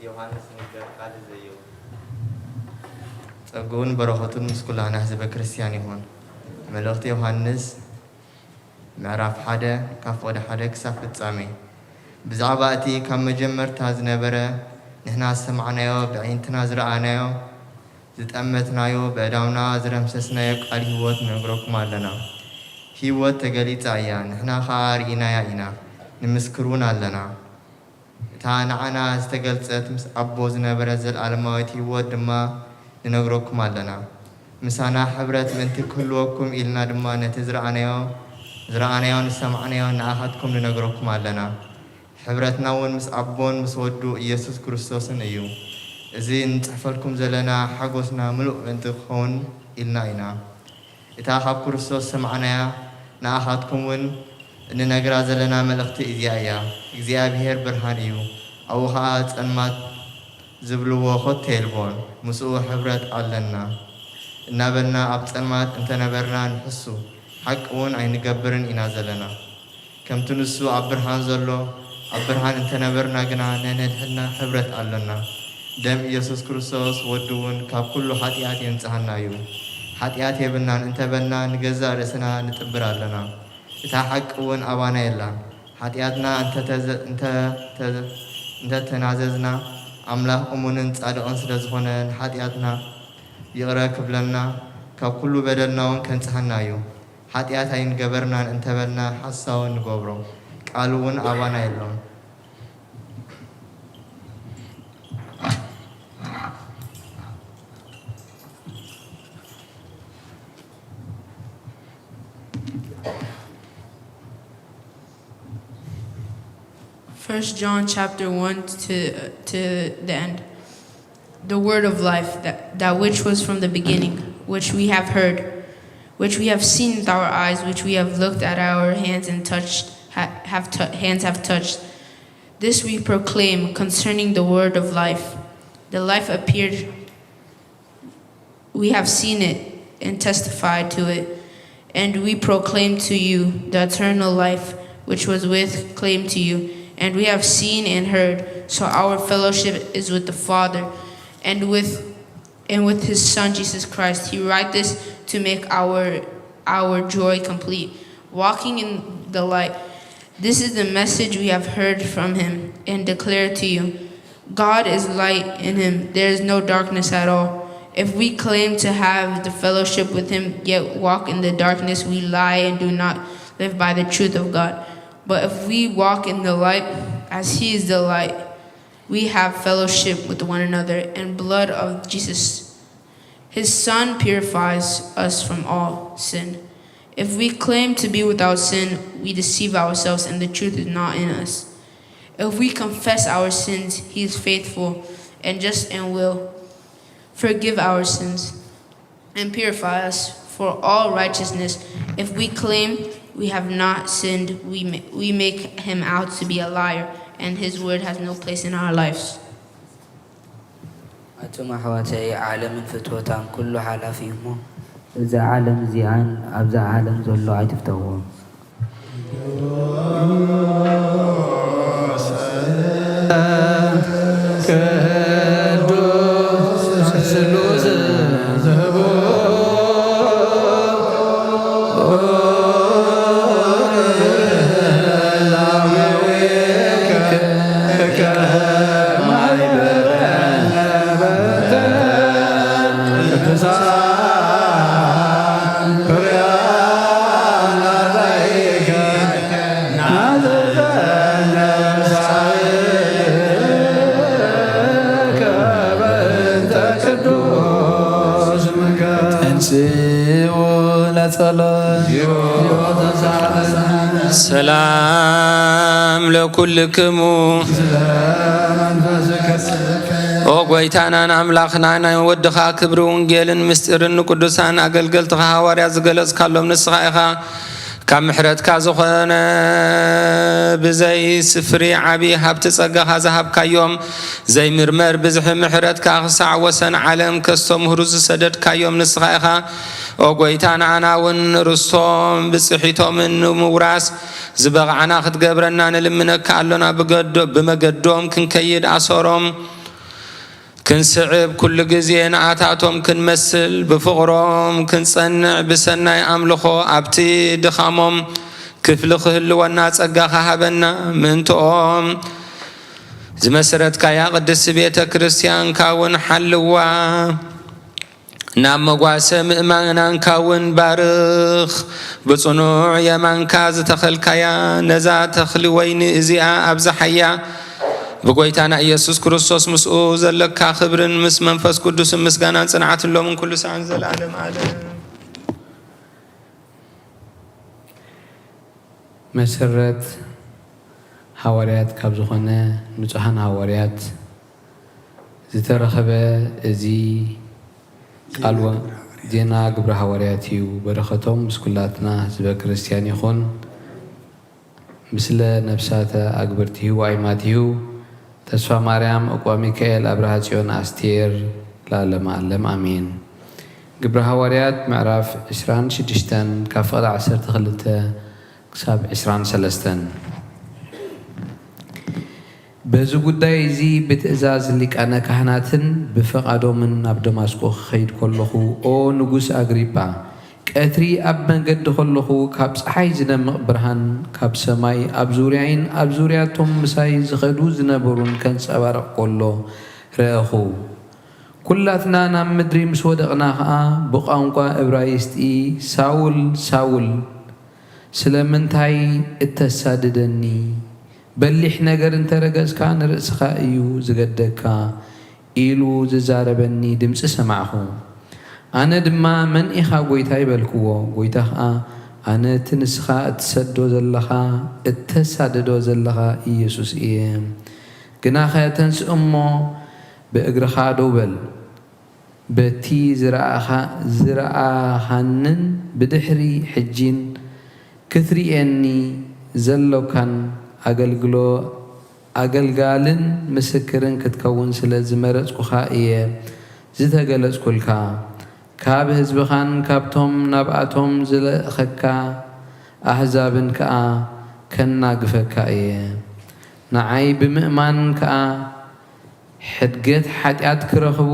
ዮሃንስ ንግበር ቃል ዘየው። ጸግኡን በረኸቱን ምስ ኩላህና ህዝበ ክርስትያን ይኹን። መልእኽቲ ዮሃንስ ምዕራፍ ሓደ ካብ ፍቕዲ ሓደ ክሳብ ፍጻሜ። ብዛዕባ እቲ ካብ መጀመርታ ዝነበረ ንሕና ዝሰማዕናዮ ብኣዒንትና ዝረኣናዮ ዝጠመትናዮ ብእዳውና ዝረምሰስናዮ ቃል ህይወት ንነግረኩም ኣለና። ህይወት ተገሊጻ እያ፣ ንሕና ኸኣ ርኢናያ ኢና፣ ንምስክር እውን ኣለና። እታ ንዓና ዝተገልጸት ምስ ኣቦ ዝነበረት ዘለኣለማዊት ህይወት ድማ ንነግረኩም ኣለና። ምሳና ሕብረት ምእንቲ ክህልወኩም ኢልና ድማ ነቲ ዝረኣናዮ ዝረኣናዮን ዝሰማዕናዮን ንኣኻትኩም ንነግረኩም ኣለና። ሕብረትና እውን ምስ ኣቦን ምስ ወዱ ኢየሱስ ክርስቶስን እዩ። እዚ እንጽሕፈልኩም ዘለና ሓጎስና ምሉእ ምእንቲ ክኸውን ኢልና ኢና። እታ ካብ ክርስቶስ ዝሰማዕናያ ንኣኻትኩም እውን እንነግራ ዘለና መልእኽቲ እዚኣ እያ። እግዚኣብሄር ብርሃን እዩ፣ ኣብኡ ኸኣ ጸልማት ዝብልዎ ኾቶ የልቦን። ምስኡ ሕብረት ኣለና እናበልና ኣብ ጸልማት እንተነበርና ንሕሱ፣ ሓቂ እውን ኣይንገብርን ኢና ዘለና። ከምቲ ንሱ ኣብ ብርሃን ዘሎ፣ ኣብ ብርሃን እንተነበርና ግና ነንሕድሕድና ሕብረት ኣሎና። ደም ኢየሱስ ክርስቶስ ወዱ እውን ካብ ኩሉ ሓጢኣት የንጽሃና እዩ። ሓጢኣት የብልናን እንተበልና ንገዛእ ርእስና ንጥብር ኣለና። እታ ሓቂ እውን ኣባና የላን። ሓጢኣትና እንተተዘ-፣ እንተ-፣ እንተተናዘዝና ኣምላኽ እሙንን ጻድቕን ስለ ዝኾነ ንሓጢኣትና ይቕረ ክብለልና ካብ ኩሉ በደልና እውን ከንጽሃና እዩ። ሓጢኣት ኣይንገበርናን እንተበልና ሓሳዊ ንገብሮ፣ ቃሉ እውን ኣባና የሎን። First John chapter one to, to the end. The word of life, that, that which was from the beginning, which we have heard, which we have seen with our eyes, which we have looked at our hands and touched, ha- have tou- hands have touched. This we proclaim concerning the word of life. The life appeared, we have seen it and testified to it, and we proclaim to you the eternal life which was with claim to you, and we have seen and heard. So our fellowship is with the Father and with and with his Son Jesus Christ. He write this to make our our joy complete. Walking in the light. This is the message we have heard from him and declare to you. God is light, in him there is no darkness at all. If we claim to have the fellowship with him, yet walk in the darkness, we lie and do not live by the truth of God. But if we walk in the light, as he is the light, we have fellowship with one another, and blood of Jesus, his Son, purifies us from all sin. If we claim to be without sin, we deceive ourselves, and the truth is not in us. If we confess our sins, he is faithful and just and will forgive our sins and purify us for all righteousness. If we claim we have not sinned, we, ma- we make him out to be a liar, and his word has no place in our lives. ኣቱም ኣሕዋተይ፣ ዓለምን ፍትወታን ኩሉ ሓላፊ እዩ እሞ፣ እዛ ዓለም እዚኣን ኣብዛ ዓለም ዘሎ ኣይትፍተውዎ። ሰላም ለኩልክሙ። ኦ ጎይታናን ኣምላኽና፣ ናይ ወድኻ ክብሪ፣ ውንጌልን ምስጢርን ንቅዱሳን ኣገልገልትኻ ሃዋርያት ዝገለጽካሎም ንስኻ ኢኻ። ካብ ምሕረትካ ዝኾነ ብዘይ ስፍሪ ዓቢ ሃብቲ ጸጋኻ ዝሃብካዮም፣ ዘይምርመር ብዝሒ ምሕረትካ ክሳዕ ወሰን ዓለም ከስተምህሩ ዝሰደድካዮም ንስኻ ኢኻ። ኦ ጎይታ፣ ንዓና እውን ርስቶም ብጽሒቶምን ንምውራስ ዝበቕዓና ክትገብረና ንልምነካ ኣሎና። ብገዶ- ብመገዶም ክንከይድ ኣሰሮም ክንስዕብ ኩሉ ግዜ ንኣታቶም ክንመስል ብፍቕሮም ክንጸንዕ ብሰናይ ኣምልኾ ኣብቲ ድኻሞም ክፍሊ ክህልወና ጸጋኻ ሃበና። ምእንትኦም ዝመሰረትካያ ቅድስቲ ቤተ ክርስቲያንካ እውን ሓልዋ። ናብ መጓሰ ምእመናንካ እውን ባርኽ። ብጽኑዕ የማንካ ዝተኸልካያ ነዛ ተኽሊ ወይኒ እዚኣ ኣብዝሓያ። ብጎይታና ኢየሱስ ክርስቶስ ምስኡ ዘለካ ክብርን ምስ መንፈስ ቅዱስን ምስጋናን ጽንዓትን ሎምን ኩሉ ሰዓን ዘለዓለም ዓለም። መሰረት ሃዋርያት ካብ ዝኾነ ንጹሓን ሃዋርያት ዝተረኸበ እዚ ቃል ወ-፣ ዜና ግብረ ሃዋርያት እዩ። በረኸቶም ምስ ኩላትና ህዝበ ክርስቲያን ይኹን። ምስለ ነፍሳተ ኣግብርቲሁ ኣይማቲሁ ተስፋ ማርያም፣ እቋ ሚካኤል፣ ኣብርሃ ጽዮን፣ ኣስቴር፣ ለዓለመ ዓለም ኣሜን። ግብረ ሃዋርያት ምዕራፍ ዕስራን ሽዱሽተን ካብ ፍቕዲ ዓሰርተ ክልተ ክሳብ ዕስራን ሰለስተን። በዚ ጉዳይ እዚ ብትእዛዝ ሊቃነ ካህናትን ብፍቓዶምን ናብ ደማስቆ ክኸይድ ከለኹ፣ ኦ ንጉስ ኣግሪጳ፣ ቀትሪ ኣብ መንገዲ ከለኹ፣ ካብ ጸሓይ ዝደምቕ ብርሃን ካብ ሰማይ ኣብ ዙርያይን ኣብ ዙርያቶም ምሳይ ዝኸዱ ዝነበሩን ከንጸባርቕ ከሎ ረኣኹ። ኩላትና ናብ ምድሪ ምስ ወደቕና ኸኣ፣ ብቋንቋ እብራይስጢ፣ "ሳውል፣ ሳውል፣ ስለምንታይ እተሳድደኒ? በሊሕ ነገር እንተ ረገጽካ፣ ንርእስኻ እዩ ዝገደካ" ኢሉ ዝዛረበኒ ድምጺ ሰማዕኹ። ኣነ ድማ፣ "መን ኢኻ ጐይታይ?" በልክዎ። ጐይታ ኸኣ፣ "ኣነ እቲ ንስኻ እትሰዶ ዘለኻ፣ እተሳድዶ ዘለኻ ኢየሱስ እየ። ግናኸ ተንስእ እሞ ብእግርኻ ደው በል። በቲ ዝረኣኻ-፣ ዝረኣኻንን ብድሕሪ ሕጂን ክትርእየኒ ዘሎካን ኣገልግሎ-፣ ኣገልጋልን ምስክርን ክትከውን ስለ ዝመረጽኩኻ እየ ዝተገለጽኩልካ። ካብ ህዝብኻን ካብቶም ናብኣቶም ዝለእኸካ ኣህዛብን ከኣ ከናግፈካ እየ። ንዓይ ብምእማን ከኣ ሕድገት ሓጢኣት ክረኽቡ፣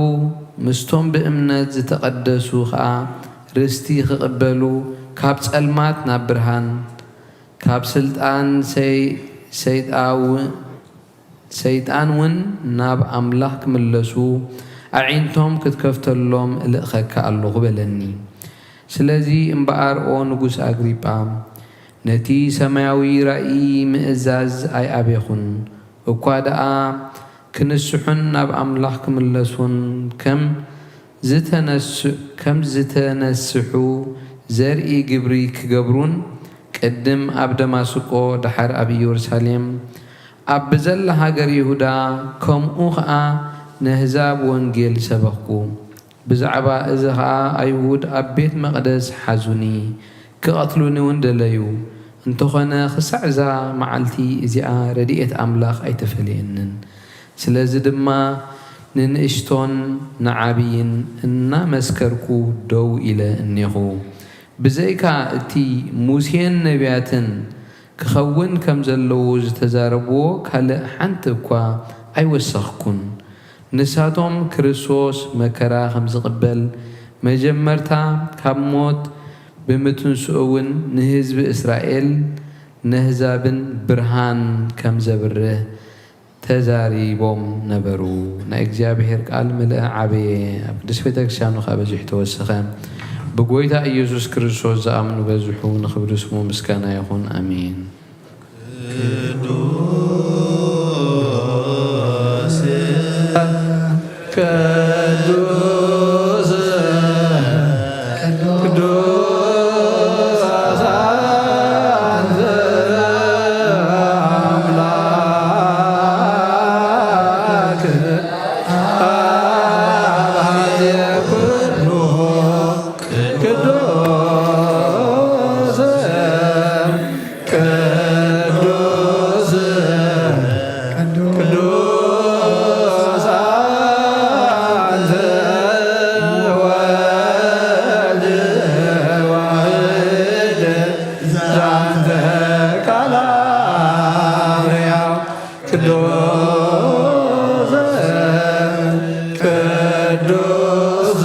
ምስቶም ብእምነት ዝተቐደሱ ኸኣ ርስቲ ክቕበሉ፣ ካብ ጸልማት ናብ ብርሃን፣ ካብ ስልጣን ሰይ-፣ ሰይጣው-፣ ሰይጣን እውን ናብ ኣምላኽ ክምለሱ፣ ኣዒንቶም ክትከፍተሎም እልእኸካ ኣለኹ በለኒ። ስለዚ እምበኣር፣ ኦ ንጉስ ኣግሪጳ፣ ነቲ ሰማያዊ ራእይ ምእዛዝ ኣይኣቤኹን። እኳ ደኣ ክንስሑን ናብ ኣምላኽ ክምለሱን ከም ዝተነስ-፣ ከም ዝተነስሑ ዘርኢ ግብሪ ክገብሩን፣ ቅድም ኣብ ደማስቆ፣ ደሓር ኣብ ኢየሩሳሌም፣ ኣብ ብዘላ ሃገር ይሁዳ፣ ከምኡ ኸኣ ነህዛብ ወንጌል ሰበኽኩ። ብዛዕባ እዚ ኸኣ ኣይሁድ ኣብ ቤት መቕደስ ሓዙኒ፣ ክቐትሉኒ እውን ደለዩ። እንተኾነ፣ ክሳዕ እዛ መዓልቲ እዚኣ ረድኤት ኣምላኽ ኣይተፈለየንን። ስለዚ ድማ ንንእሽቶን ንዓብይን እናመስከርኩ ደው ኢለ እኔኹ። ብዘይካ እቲ ሙሴን ነቢያትን ክኸውን ከም ዘለዎ ዝተዛረብዎ ካልእ ሓንቲ እኳ ኣይወሰኽኩን። ንሳቶም ክርስቶስ መከራ ከም ዝቕበል፣ መጀመርታ ካብ ሞት ብምትንስኡ እውን ንህዝቢ እስራኤል ነህዛብን ብርሃን ከም ዘብርህ ተዛሪቦም ነበሩ። ናይ እግዚኣብሔር ቃል ምልአ ዓበየ፣ ኣብ ቅድስት ቤተ ክርስቲያኑ ከኣ በዚሑ ተወሰኸ። ብጎይታ ኢየሱስ ክርስቶስ ዝኣምኑ በዝሑ፣ ንኽብሪ ስሙ ምስጋና ይኹን። ኣሜን። ቅዱስ ቅዱስ ቅዱስ አንተ አምላክ አብ ኃይለ ኩሉ ቅዱስ ቅዱስ ቅዱስ አንተ ወልድ ዋሕድ ዘአንተ ቃል አርያው ቅዱስ ቅዱስ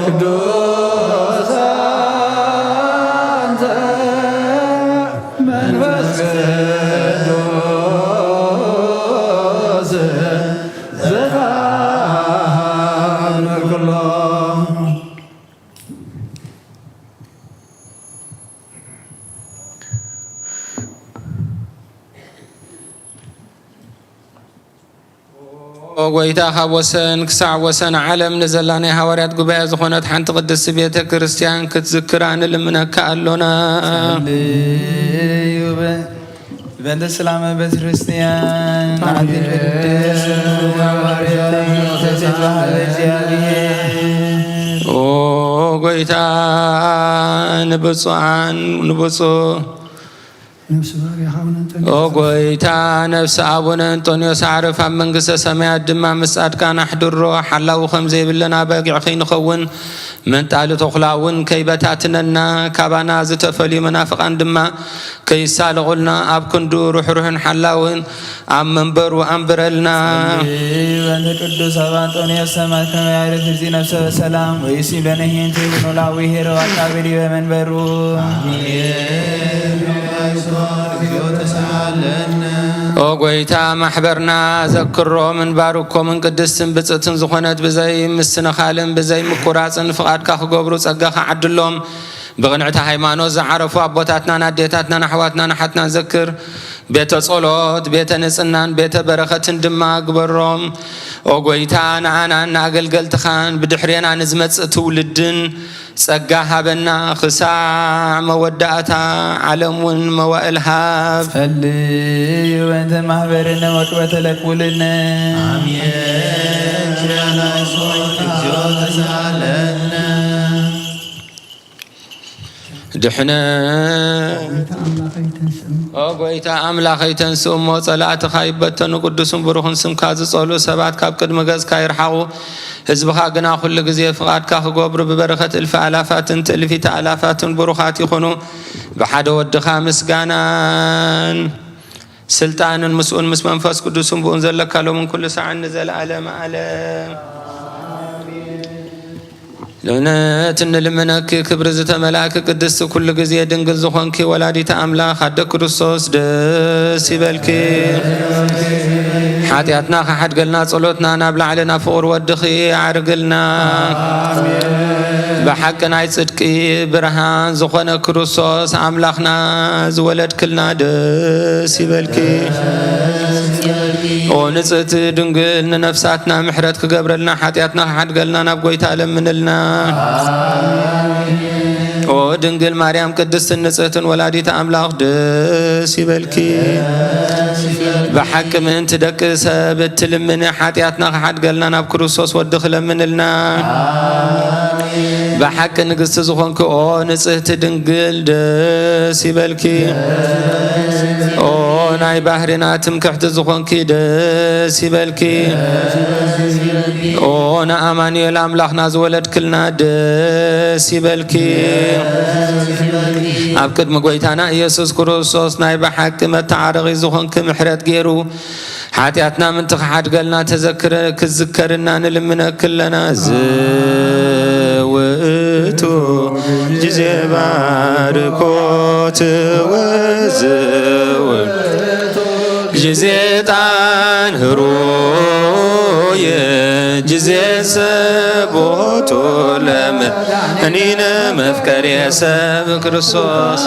ቅዱስ አንተ መንፈስ ቅዱስ ዘተአምር ኩሎ። ኦ ጎይታ፣ ካብ ወሰን ክሳዕ ወሰን ዓለም ንዘላ ናይ ሃዋርያት ጉባኤ ዝኾነት ሓንቲ ቅድስቲ ቤተ ክርስቲያን ክትዝክራ ንልምነካ ኣሎና። ጸልዩ በ-፣ በእንተ ሰላመ ቤተ ክርስቲያን ናቲ ቅድስት ተሴት ባህለ እግዚአብሔር። ኦ ጎይታ፣ ንብፁዓን ንብፁዕ ነፍሲ ባሪያኻ ኣቡነ እንጦንዮስ ኦ ጎይታ፣ ነፍሲ ኣቡነ እንጦንዮስ ኣዕርፍ፣ ኣብ መንግስተ ሰማያት ድማ ምስ ጻድቃን ኣሕድሮ። ሓላዊ ከም ዘይብለና በጊዕ ከይንኸውን፣ መንጣሊ ተኹላ እውን ከይበታትነና፣ ካባና ዝተፈልዩ መናፍቃን ድማ ከይሳለቑልና፣ ኣብ ክንዱ ርሕሩሕን ሓላውን ኣብ መንበሩ ኣንብረልና። በእንተ ቅዱስ ኣባ እንጦንዮስ ሰማዕት ከመ ያዕርፍ እግዚእ ነፍሰ በሰላም ወይሲ በነሄንቲ ብኖላዊ ሄሮ ኣካብዲ በመንበሩ። ኦ ጎይታ፣ ማሕበርና ዘክሮምን ባርኮምን ቅድስትን ብጽእትን ዝኾነት ብዘይ ምስትንኻልን ብዘይ ምቁራጽን ፍቓድካ ክገብሩ ጸጋኻ ዓድሎም። ብቕንዕቲ ሃይማኖት ዝዓረፉ ኣቦታትናን ኣዴታትናን ኣሕዋትናን ኣሓትናን ዘክር። ቤተ ጸሎት፣ ቤተ ንጽህናን ቤተ በረኸትን ድማ ግበሮም። ኦ ጎይታ፣ ንኣናን ንኣገልገልትኻን ብድሕሬና ንዝመጽእ ትውልድን ጸጋ ሃበና፣ ክሳዕ መወዳእታ ዓለም እውን መዋእል ሃብ። ጸልዩ በእንተ ማህበርነ ወቅበተ ለኩልነ። ኣሜን። ኪርያላይሶን እግዚኦ ተሳለነ። ድሕነ ጎይታ ኣምላኸይ ተንስእ እሞ። ኦ ጎይታ ኣምላኸይ ተንስእ እሞ፣ ጸላእትኻ ይበተኑ፣ ቅዱስን ብሩኽን ስምካ ዝጸልኡ ሰባት ካብ ቅድሚ ገጽካ ይርሓቑ። ህዝብኻ ግና ኩሉ ግዜ ፍቓድካ ክገብሩ ብበረኸት እልፊ ኣላፋትን ትእልፊተ ኣላፋትን ብሩኻት ይኹኑ። ብሓደ ወድኻ ምስጋናን ስልጣንን ምስኡን ምስ መንፈስ ቅዱስን ብኡን ዘለካ ሎምን ኩሉ ሰዓን ንዘለዓለም ዓለም። ልእነት እንልምነኪ ክብሪ ዝተመላእኪ ቅድስቲ ኩሉ ግዜ ድንግል ዝኾንኪ ወላዲተ ኣምላኽ ኣደ ክርስቶስ ደስ ይበልኪ። ሓጢኣትና ከሓድገልና ጸሎትና ናብ ላዕሊ ናብ ፍቑር ወድኺ ኣዕርግልና። ብሓቂ ናይ ጽድቂ ብርሃን ዝኾነ ክርስቶስ ኣምላኽና ዝወለድክልና ደስ ይበልኪ። ኦ ንጽሕቲ ድንግል ንነፍሳትና ምሕረት ክገብረልና ሓጢኣትና ክሓድገልና ናብ ጎይታ ለምንልና። ኦ ድንግል ማርያም ቅድስትን ንጽሕትን ወላዲት ኣምላኽ ደስ ይበልኪ። ብሓቂ ምእንቲ ደቂ ሰብ እትልምኒ ሓጢኣትና ክሓድገልና ናብ ክርስቶስ ወድኺ ለምንልና። ብሓቂ ንግስቲ ዝኾንኪ ኦ ንጽህቲ ድንግል ደስ ይበልኪ። ኦ ናይ ባህርና ትምክሕቲ ዝኾንኪ ደስ ይበልኪ። ኦ ንኣማኑኤል ኣምላኽና ዝወለድክልና ደስ ይበልኪ። ኣብ ቅድሚ ጎይታና ኢየሱስ ክርስቶስ ናይ ብሓቂ መተዓረቒ ዝኾንኪ ምሕረት ገይሩ ሓጢኣትና ምንቲ ክሓድገልና ተዘክረ ክዝከርና ንልምነኪ ኣለና። ዝውእቱ ጊዜ ባርኮት ወዝውእቱ ጊዜ ዕጣን ህሩይ ጊዜ ስቦቱ ለመድኃኒነ መፍቀሬ ሰብ ክርስቶስ።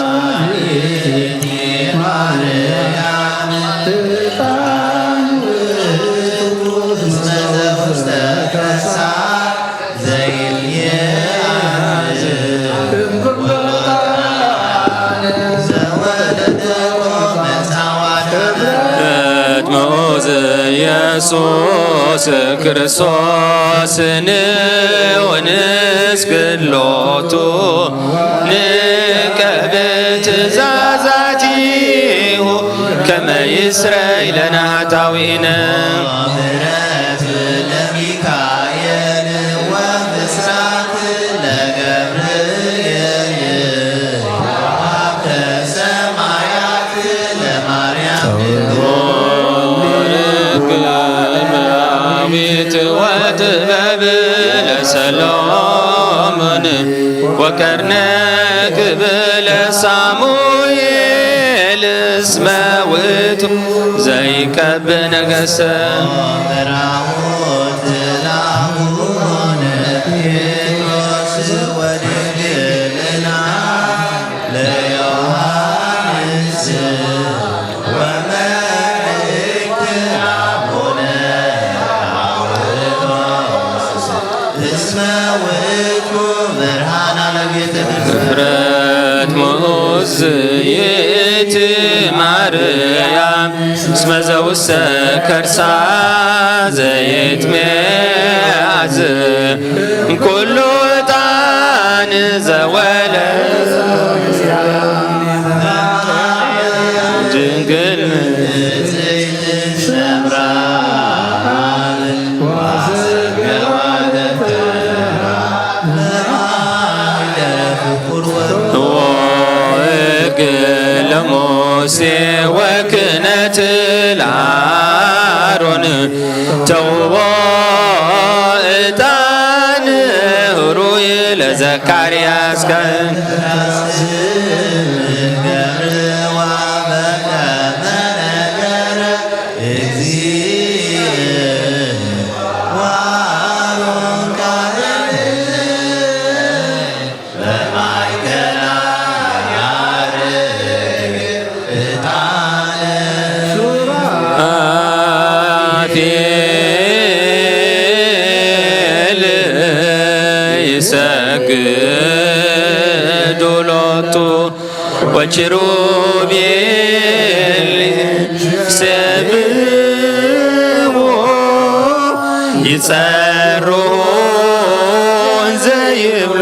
ቅድመ ኦዝ ኢየሱስ ክርስቶስ ንውንስ ክሎቱ ንቀብ ትእዛዛቲሁ ከመ ይስረይ ለነ ኃጣውኢነ። ምሕረት ለሚካኤል ወብስራት ለገብርኤል ወሀብተ ሰማያት ለማርያም ዳዊት ወጥበብ ለሰሎሞን ወቀርነ ክብለ ሳሙኤል እስመ ውእቱ ዘይቀብ ነገሰ። ዘይእቲ ማርያም እስመ ዘውስተ ከርሳ ዘይትሜዓዝ ኩሉ ዕጣን ዘወለ ድንግል ወእግል ለሙሴ ወክህነት ለአሮን ተውቦ ዕጣን ህሩይ ለዘካርያስ ካህን። ሱራፌል ይሰግዱ ሎቱ ወኪሩቤል ይሴብሕዎ ይጸርሁ እንዘ ይብሉ።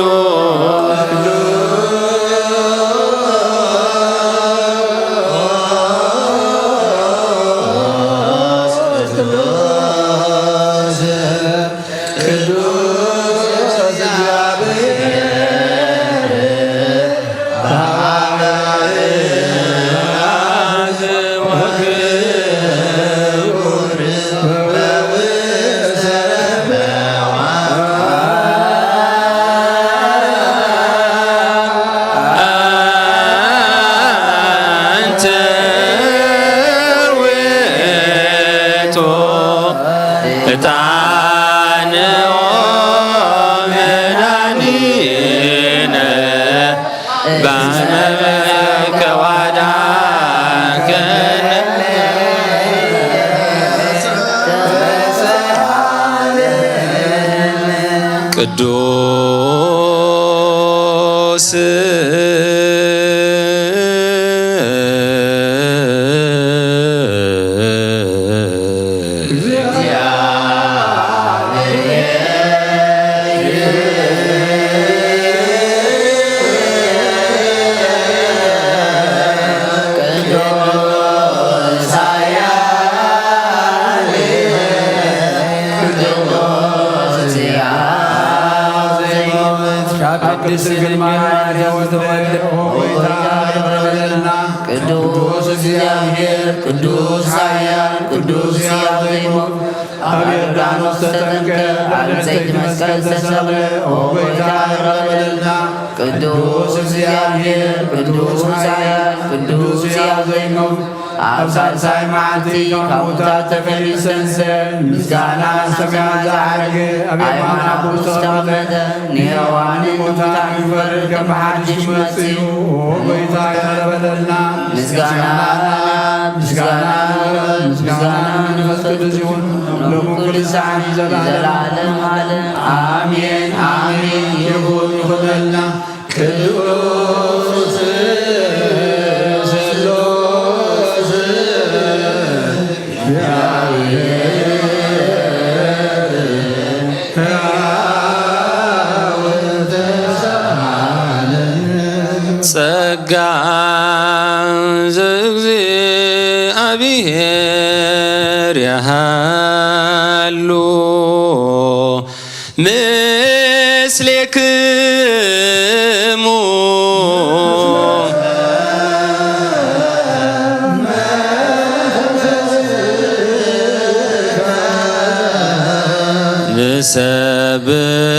ቅዱስ እግዚአብሔር በአብ ወወልድ ወመንፈስ አንተ ውእቱ ዕጣን መድኃኒነ በአመ ከዋዳከነ ቅዱስ ቅድስት ድንግል ማርያም ተወልደ ሆይ ታረቀለና። ቅዱስ እግዚአብሔር ቅዱስ ኃያል ቅዱስ ሕያው ዘይሞት ኣብ ዮርዳኖስ ተጠምቀ፣ ኣብ ዕንጸይቲ መስቀል ተሰቕለ፣ ኦ ጐይታ፣ ይቕረ በለልና። ቅዱስ እግዚኣብሔር፣ ቅዱስ ኃያል፣ ቅዱስ ሕያው ዘይሞት፣ ኣብ ሳልሳይ መዓልቲ ካብ ሙታት ተፈልዩ ዝተንስአ፣ ምስጋና ናብ ሰማያት ዝዓረገ፣ ኣብ የማነ ኣቦኡ ዝተቐመጠ፣ ንሕያዋንን ንሙታንን ክፈርድ ከም ብሓድሽ መጺኡ፣ ኦ ጐይታ፣ ይቕረ በለልና። ምስጋና ምስጋና ንወልድ፣ ምስጋና ንመንፈስ ቅዱስ ይኹን፣ ሎሚ ኩሉ ሰዓት ንዘለዓለም። ንዘለዓለም ዓለም። ኣሜን፣ ኣሜን። ይኹን፣ ይኹነልና። ቅዱስ ስሉስ እግዚአብሔር ሕያው ተሳሃለን። ጸጋ ዘእግዚኣብሔር ያሃሉ ምስሌክሙ።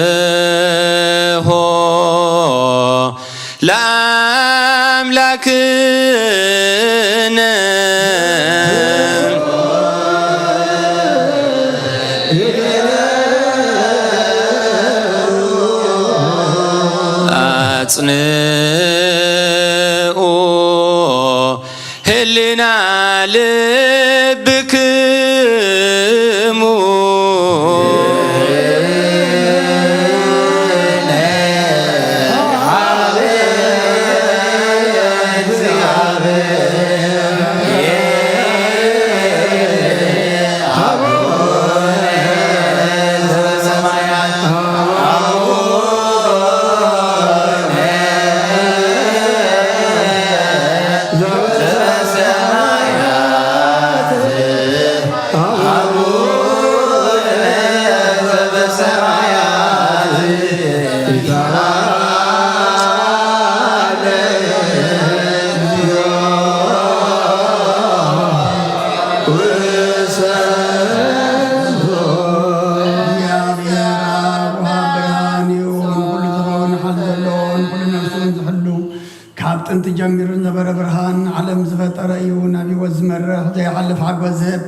ንሰብሖ ለአምላክነ። አጽንኡ ህሊና ልብክሙ። ሓጎስ ዝህብ፣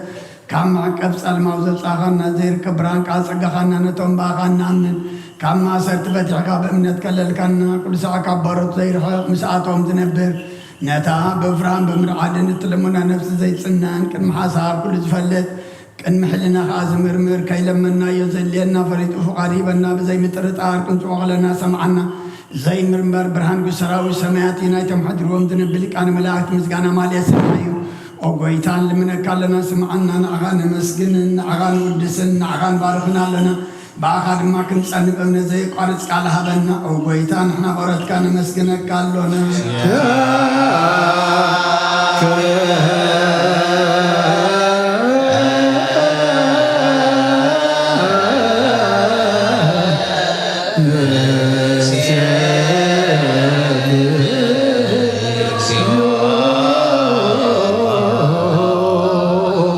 ካብ መዕቀብ ጸልማው ዘውጻኻና፣ ዘይርከብ ብርሃን ከኣ ጸጋኻና፣ ነቶም ብኣኻ እንኣምን ካብ ማእሰርቲ ፈቲሕካ ብእምነት ከለልካና፣ ቅዱሳዕ ካብ ባሮት ዘይርሕቕ ምስኣቶም ዝነብር፣ ነታ ብፍርሃን ብምርዓድን እትልምና ነፍሲ ዘይጽነን፣ ቅድሚ ሓሳብ ኩሉ ዝፈልጥ፣ ቅድሚ ሕልና ከኣ ዝምርምር፣ ከይለመናዮ ዘድልየና ፈሊጡ ፍቓድ ሂበና፣ ብዘይ ምጥርጣር ክንጽዎ ከለና ሰምዓና። ዘይምርመር ብርሃን ንጉስ ሰራዊት ሰማያት እዩ፣ ናይቶም ሓድርዎም ዝነብር ሊቃነ መላእክት ምስጋና ማልየ ሰማይ እዩ። ኦ ጎይታ ንልምነካ ኣለና፣ ስምዓና፣ ንዓኻ ነመስግንን ንዓኻ ንውድስን ንዓኻ ንባርኽን ኣለና። ብኣኻ ድማ ክንጸንዕ እምነት ዘየቋርጽ ቃል ሃበና። ኦ ጎይታ ንሕና ባሮትካ ነመስግነካ ኣሎና።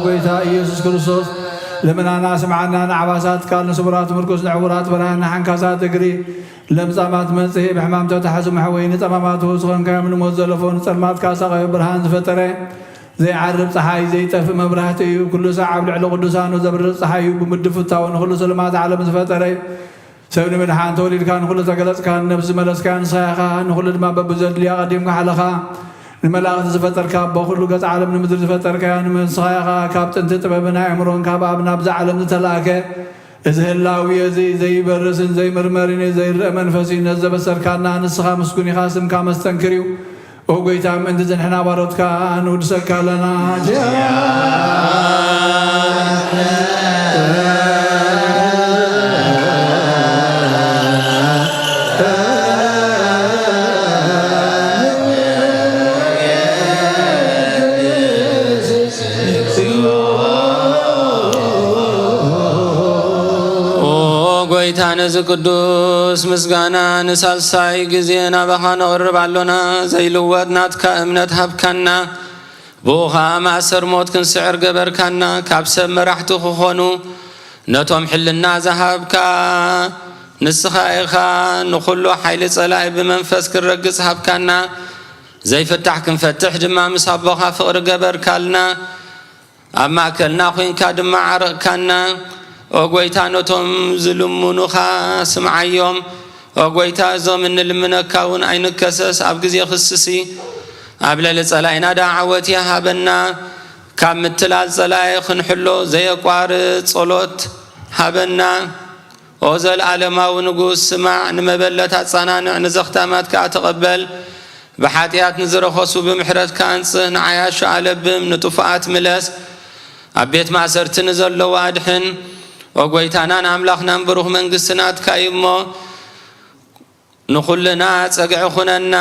ጎይታ ኢየሱስ ክርስቶስ ልመናና ስምዓና። ንዓባሳት ቃል፣ ንስቡራት ምርኩስ፣ ንዕውራት ብርሃን፣ ንሓንካሳት እግሪ፣ ለምጻማት መጽሔ፣ ብሕማም ተታሕዙ መሕወይ፣ ንጸማማቱ ዝኾንካዮም፣ ንሞት ዘለፎ ንጸልማት ካሳቐዮ ብርሃን ዝፈጠረ ዘይዓርብ ጸሓይ ዘይጠፍእ መብራህቲ እዩ። ኩሉ ሳዕ ኣብ ልዕሊ ቅዱሳኑ ዘብርህ ጸሓይ እዩ። ብምድፍታው ንኹሉ ስልማት ዓለም ዝፈጠረ ሰብ ንምድሓን ተወሊድካ ንኹሉ ተገለጽካ፣ ንነብሲ ዝመለስካያ ንስኻ ኢኻ፣ ንኹሉ ድማ በብዘድልያ ቀዲምካ ሓለኻ። ንመላእኽቲ ዝፈጠርካ፣ ኣቦ ኩሉ ገጽ ዓለም ንምድሪ ዝፈጠርካያ ንስኻ ኢኻ። ካብ ጥንቲ ጥበብን ኣእምሮን ካብ ኣብ ናብዛ ዓለም ዝተላእከ እዚ ህላዊ እዚ ዘይበርስን ዘይምርመርን እዩ፣ ዘይረአ መንፈስ እዩ። ነዚ ዘበሰርካና ንስኻ ምስጉን ኢኻ፣ ስምካ መስተንክር እዩ። ኦ ጎይታ፣ ምእንቲ ዝንሕና ባሮትካ ንውድሰካ ኣለና። ኦ ጎይታ፣ ነዚ ቅዱስ ምስጋና ንሳልሳይ ግዜ ናባኻ ነቕርብ ኣሎና። ዘይልወጥ ናትካ እምነት ሃብካና። ብኡ ኸኣ ማእሰር ሞት ክንስዕር ገበርካና። ካብ ሰብ መራሕቲ ክኾኑ ነቶም ሕልና ዝሃብካ ንስኻ ኢኻ። ንኹሉ ሓይሊ ጸላኢ ብመንፈስ ክንረግጽ ሃብካና። ዘይፍታሕ ክንፈትሕ ድማ ምስ ኣቦኻ ፍቕሪ ገበርካልና። ኣብ ማእከልና ኾይንካ ድማ ዓረቕካና። ኦ ጐይታ፣ ነቶም ዝልምኑኻ ስምዓዮም። ኦ ጐይታ፣ እዞም እንልምነካ እውን ኣይንከሰስ፣ ኣብ ግዜ ክስሲ ኣብ ልዕሊ ጸላኢና ደኣ ዓወት ይሃበና። ካብ ምትላል ጸላኢ ክንሕሎ ዘየቋርጽ ጸሎት ሃበና። ኦ ዘለዓለማዊ ንጉስ፣ ስማዕ፣ ንመበለት ኣጸናንዕ፣ ንዘኽታማት ከኣ ተቐበል። ብሓጢኣት ንዝረኸሱ ብምሕረትካ ኣንጽህ፣ ንዓያሹ ኣለብም፣ ንጥፉኣት ምለስ፣ ኣብ ቤት ማእሰርቲ ንዘለዉ ኣድሕን። ኦ ጐይታናን ኣምላኽናን፣ ብሩኽ መንግስቲ ናትካ እዩ እሞ፣ ንኹልና ጸግዒ ኩነና።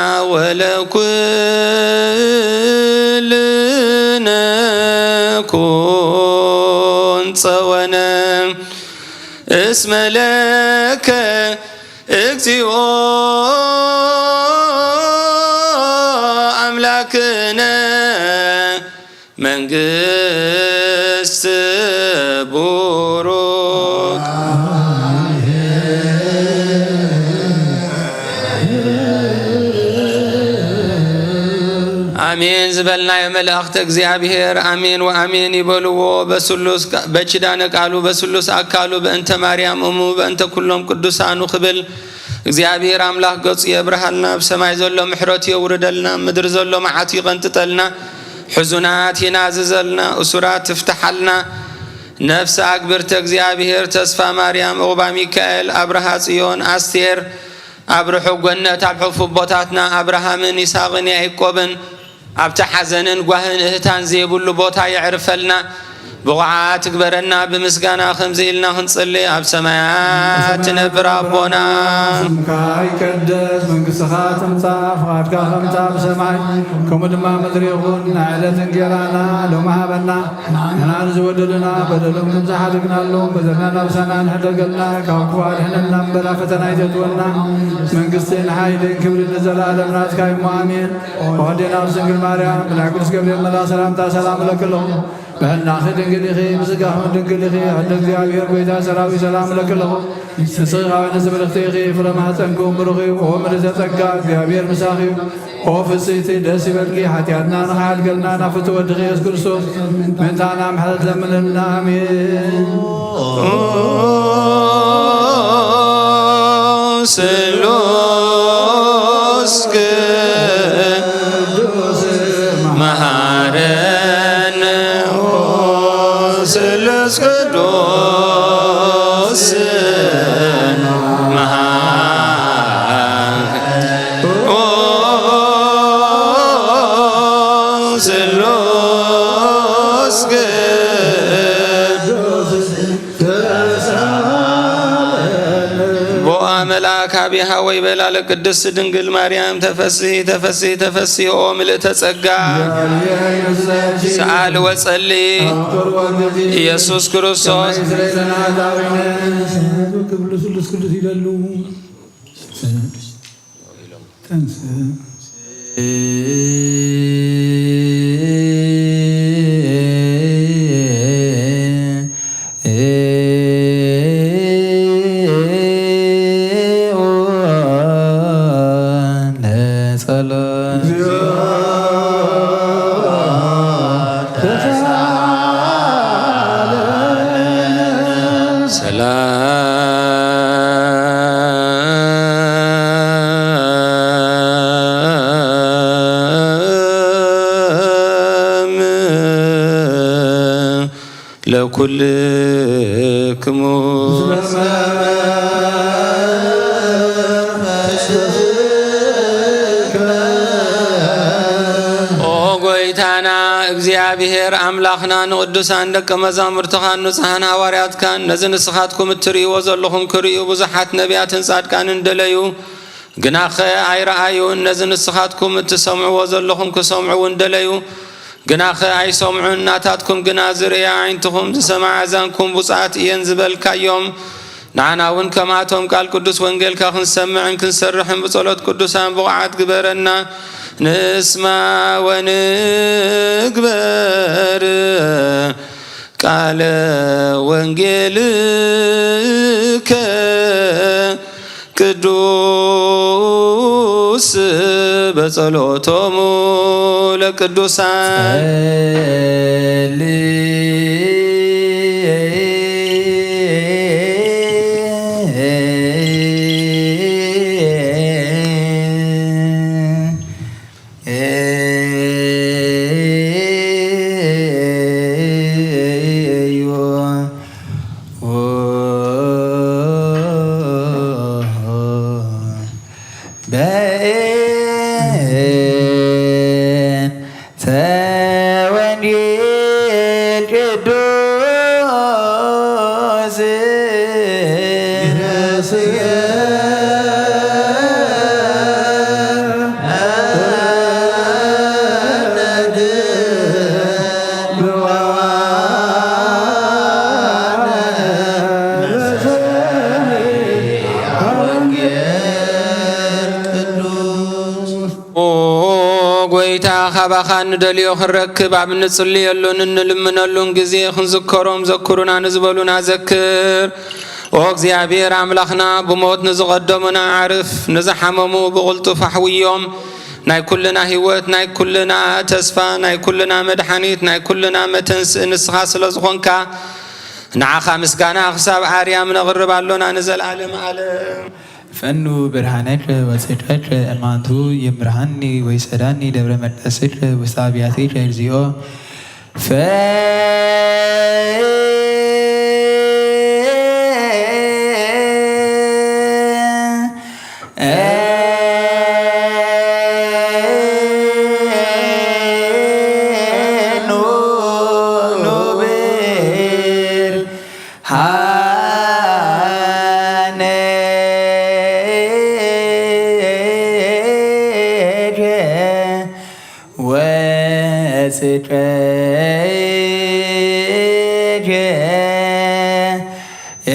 ወለኩልነ ኩን ጸወነ እስመ ለከ እግዚኦ ኣምላክነ መንግስት ቡሩክ። ኣሜን ዝበልናዮ መልእኽቲ እግዚኣብሔር ኣሜን ወኣሜን ይበልዎ። በስሉስ ቃ-፣ በኪዳነ ቃሉ በስሉስ ኣካሉ በእንተ ማርያም እሙ በእንተ ኩሎም ቅዱሳኑ ክብል እግዚኣብሔር ኣምላኽ ገጹ የብርሃልና፣ ኣብ ሰማይ ዘሎ ምሕረቱ የውርደልና፣ ኣብ ምድሪ ዘሎ መዓቱ ይቐንጥጠልና፣ ሕዙናት ይናዝዘልና፣ እሱራት ትፍትሓልና። ነፍሲ ኣግብርተ እግዚኣብሔር፣ ተስፋ ማርያም፣ ዑቕባ ሚካኤል፣ ኣብርሃ ጽዮን፣ ኣስቴር፣ ኣብ ርሑቕ ገነት ኣብ ሕፉቦታትና ኣብርሃምን ይስሐቅን ያዕቆብን ኣብቲ ሓዘንን ጓህን እህታን ዘይብሉ ቦታ የዕርፈልና። ብቑዓት ትግበረና። ብምስጋና ከምዚ ኢልና ክንጽሊ፣ ኣብ ሰማያት ትነብር ኣቦና። ስምካ ይቀደስ፣ መንግስትኻ ትምጻእ፣ ፍቓድካ ከምታ ብሰማይ ከምኡ ድማ ምድሪ ይኹን። ናይ ዕለት እንጌራና ሎሚ ሃበና። ንሕና ንዝበደሉና በደሎም ከም ዝሓደግናሎም በደልና ናብሳና ንሕደገልና፣ ካብ ክፉእ ኣድሕነና እምበር ኣብ ፈተና ኣይተእትወና። መንግስትን ሓይልን ክብርን ንዘለኣለም ናትካ እዩ እሞ ኣሜን። ኦዴና ምስ ድንግል ማርያም ብናይ ቅዱስ ገብርኤል መልኣኽ ሰላምታ ሰላም እለኪ ኣለኹ። በህላኺ ድንግል ኢኺ፣ ብስጋኺ ድንግል ኢኺ። ሕደ እግዚኣብሔር ጎይታ ሰራዊት ሰላም ለኪ ለኹ። ንስኺ ካብ ኣንስቲ ብርኽቲ ኢኺ፣ ፍረ ማህፀንኪ እውን ብሩኽ እዩ። ኦ ምልዕተ ጸጋ፣ እግዚኣብሔር ምሳኺ እዩ። ኦ ፍጽሕቲ ደስ ይበልኪ፣ ሓጢኣትና ንኽሓልገልና ናብ ፍትው ወድኺ ኢየሱስ ክርስቶስ ምእንታና ምሕረት ለምንልና። ኣሜን። ስሉስ ቅዱስ መሃረነ። ስሉስ ቅዱስ መሃ- ስሉስ ቅዱስ ቦአ መልአክ አቢሃ ወይቤላ ለቅድስት ድንግል ማርያም ተፈሲ ተፈሲ ተፈሲ ኦ ምልእተ ጸጋ ሰአል ወጸሊ ኢየሱስ ክርስቶስ። ሰላም ለኩልክሙ። ኦ ጎይታና እግዚኣብሔር ኣምላኽና፣ ንቅዱሳን ደቀ መዛሙርትኻን ንጹሓን ሃዋርያትካን፣ ነዚ ንስኻትኩም እትርእይዎ ዘለኹም ክርእዩ ብዙሓት ነቢያትን ጻድቃንን ደለዩ፣ ግናኸ ኣይረኣዩን። ነዚ ንስኻትኩም እትሰምዕዎ ዘለኹም ክሰምዑ እውን ደለዩ፣ ግናኸ ኣይሰምዑን። ናታትኩም ግና ዝርእያ ኣዒንትኹም፣ ዝሰምዓ ኣእዛንኩም ብፁዓት እየን ዝበልካዮም፣ ንዓና እውን ከምኣቶም ቃል ቅዱስ ወንጌልካ ክንሰምዕን ክንሰርሕን ብጸሎት ቅዱሳን ብቑዓት ግበረና። ንስማ ወንግበር ቃለ ወንጌልከ ቅዱስ በጸሎቶሙ ለቅዱሳን። በእንተ ወንጌል ቅዱስ ኦ ጎይታ፣ ካባኻ እንደልዮ ክንረክብ ኣብ እንጽልየሉን እንልምነሉን ግዜ ክንዝከሮም ዘክሩና ንዝበሉና ዘክር። ኦ እግዚኣብሔር ኣምላኽና፣ ብሞት ንዝቐደሙና ኣዕርፍ፣ ንዝሓመሙ ብቕልጡፍ ኣሕውዮም። ናይ ኩልና ህይወት፣ ናይ ኩልና ተስፋ፣ ናይ ኩልና መድሓኒት፣ ናይ ኩልና መተንስኢ ንስኻ ስለ ዝኾንካ፣ ንዓኻ ምስጋና ክሳብ ኣርያም ነቕርብ ኣሎና ንዘለኣለም ኣለም። ፈኑ ብርሃነከ ወፅድቀከ እማንቱ ይምርሃኒ ወይሰዳኒ ደብረ መቅደስከ ውስተ አብያቲከ እግዚኦ። ፈኑ ብርሃነከ ወፅድቀከ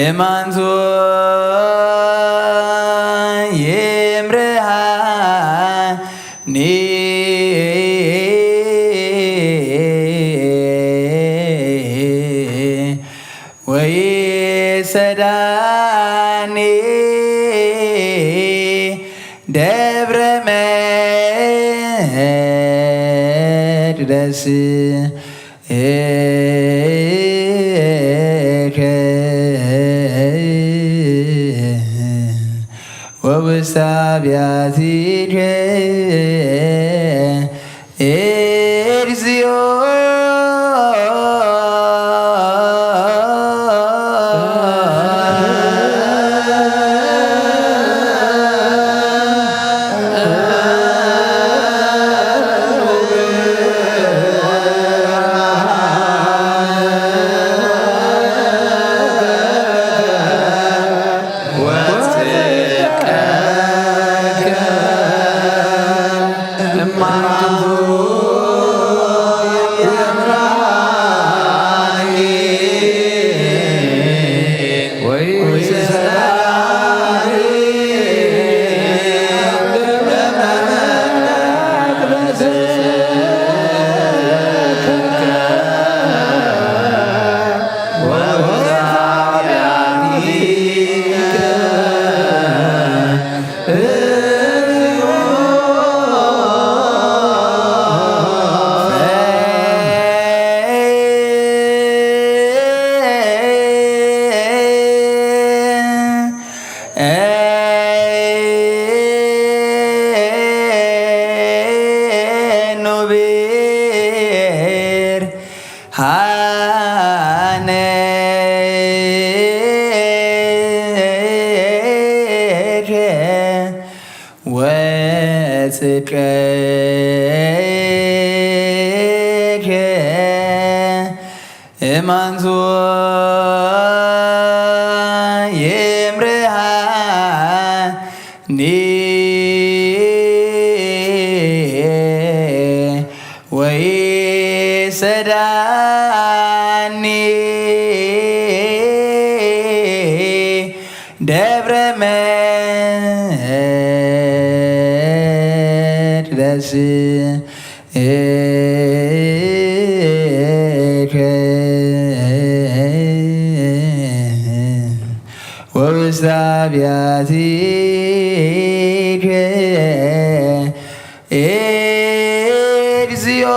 እማንቱ ይምርሃኒ። ወይሰዳኒ ደብረ መቅደስ ወውስተ አብያቲከ እግዚኦ። ኖቤር ሃነ ወጽድቀከ እማንዞ ይምርሃኒ ወይሰዳኒ ደብረ መቅደስ ወውስተ አብያቲከ እግዚኦ።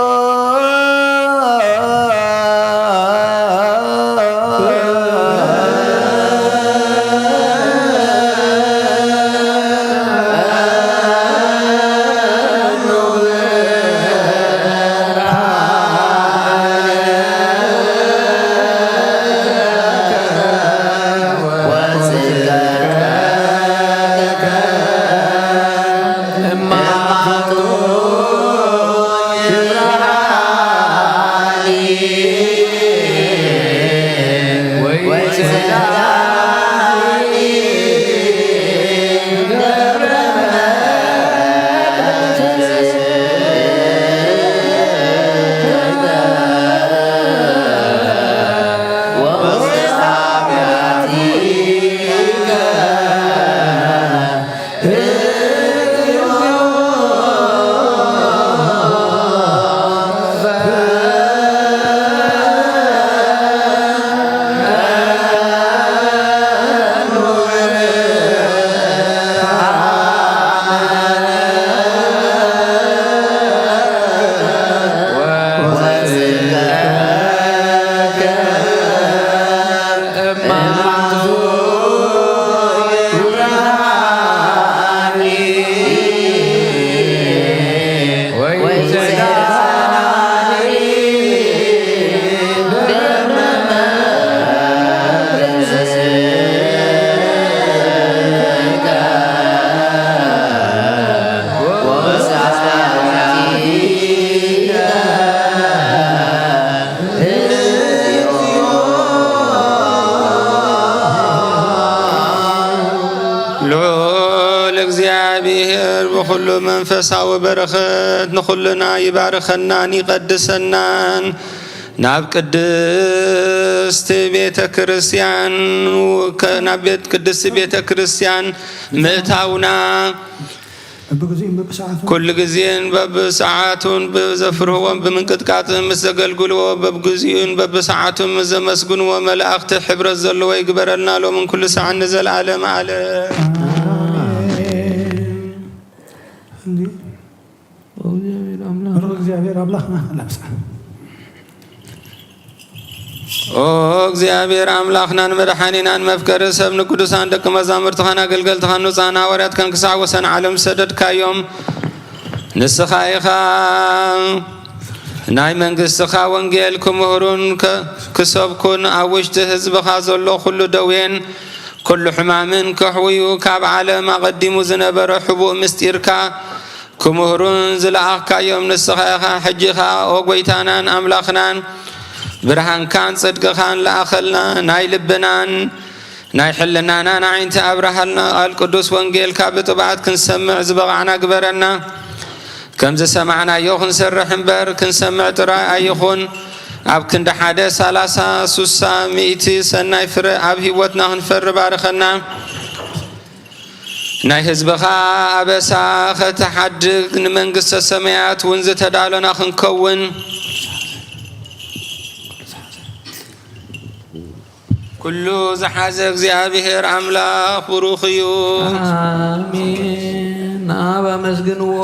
ልዑል እግዚኣብሔር ብኹሉ መንፈሳዊ በረኸት ንኹልና ይባርኸናን ይቐድሰናን። ናብ ቅድስት ቤተ ክርስቲያን ከ-፣ ናብ ቤት ቅድስት ቤተ ክርስቲያን ምእታውና በብግዜኡን በብሰዓቱን ኩሉ ግዜን በብሰዓቱን ብዘፍርህዎም ብምንቅጥቃጥ ምስ ዘገልግልዎ፣ በብግዜኡን በብሰዓቱን ምስ ዘመስግንዎ መላእኽቲ ሕብረት ዘለዎ ይግበረልና፣ ሎምን ኩሉ ሰዓት ንዘለዓለም ዓለም። ኣሜን። እንዲ ኦ እግዚኣብሔር ኣምላኽ። ብሩኽ እግዚኣብሔር ኣምላኽና ለምሳ ኦ እግዚኣብሔር ኣምላኽናን መድሓኒናን መፍቀሪ ሰብ፣ ንቅዱሳን ደቂ መዛሙርትኻን ኣገልገልትኻን ንጹሓን ሃዋርያትካን ክሳዕ ወሰን ዓለም ዝሰደድካዮም፣ ንስኻ ኢኻ ናይ መንግስትኻ ወንጌል ክምህሩን ከ-፣ ክሰብኩን ኣብ ውሽጢ ህዝብኻ ዘሎ ኩሉ ደዌን ኩሉ ሕማምን ከሕውዩ ካብ ዓለም ኣቐዲሙ ዝነበረ ሕቡእ ምስጢርካ ክምህሩን ዝለኣኽካዮም ንስኻ ኢኻ። ሕጂ ኸኣ ኦ ጐይታናን ኣምላኽናን፣ ብርሃንካን ጽድቅኻን ለኣኸልና፣ ናይ ልብናን ናይ ሕልናናን ኣዒንቲ ኣብርሃልና፣ ቃል ቅዱስ ወንጌልካ ብጥብዓት ክንሰምዕ ዝበቓዕና ግበረና። ከም ዝሰማዕናዮ ክንሰርሕ እምበር፣ ክንሰምዕ ጥራይ ኣይኹን። ኣብ ክንዲ ሓደ፣ ሰላሳ፣ ሱሳ፣ ሚእቲ ሰናይ ፍረ ኣብ ህይወትና ክንፈሪ ባርኸና። ናይ ህዝብኻ ኣበሳ ኸትሓድግ፣ ንመንግስተ ሰማያት እውን ዝተዳሎና ክንከውን፣ ኩሉ ዝሓዘ እግዚኣብሔር ኣምላኽ ብሩኽ እዩ። ኣሜን። ኣብ ኣመስግንዎ።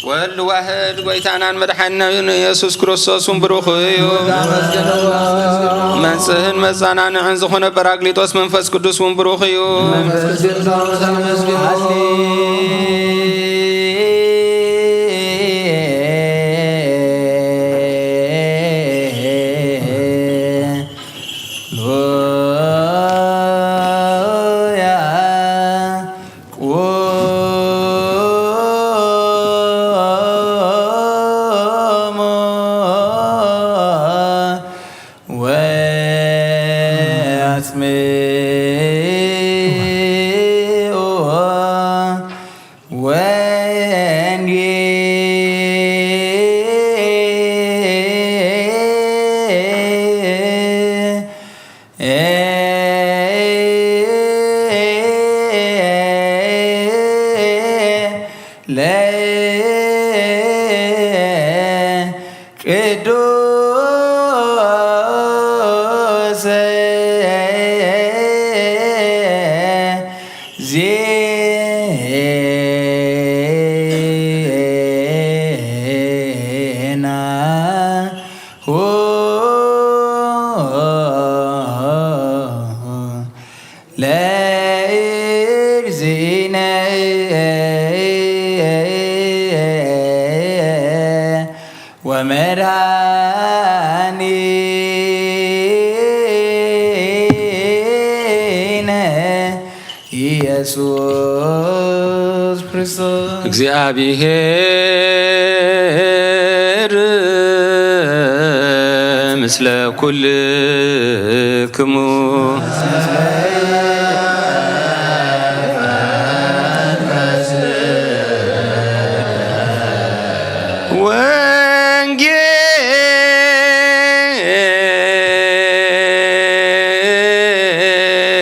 ወልድ ዋሕድ ጐይታናን መድሓኒናን ኢየሱስ ክርስቶስ እውን ብሩኽ እዩ። ኣመስግንዎ። መንጽህን መጸናንዕን ዝኾነ ጳራቅሊጦስ መንፈስ ቅዱስ እውን ብሩኽ እዩ። መንፈስ ቅዱስ ኣመስግንዎ። ሃሌሉያ። ቁሙ ወአጽምዑ ወንጌል ለቅዱስ ዜና ሁ ለእግዚእነ ወመድኃኒነ ኢየሱስ ክርስቶስ። እግዚኣብሔር ምስለ ኩልክሙ።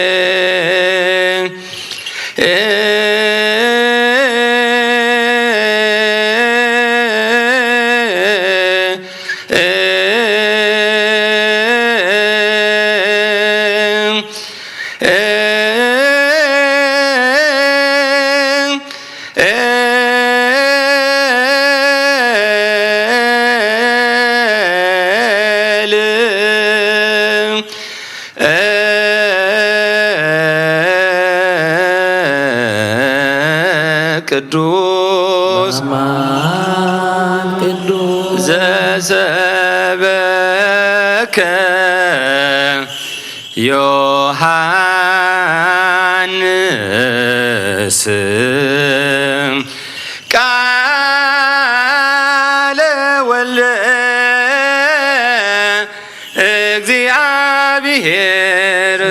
ወንጌል ቅዱስ አማን ቅዱስ ዘሰበከ ዮሐንስ ቃለ ወልደ እግዚአብሔር።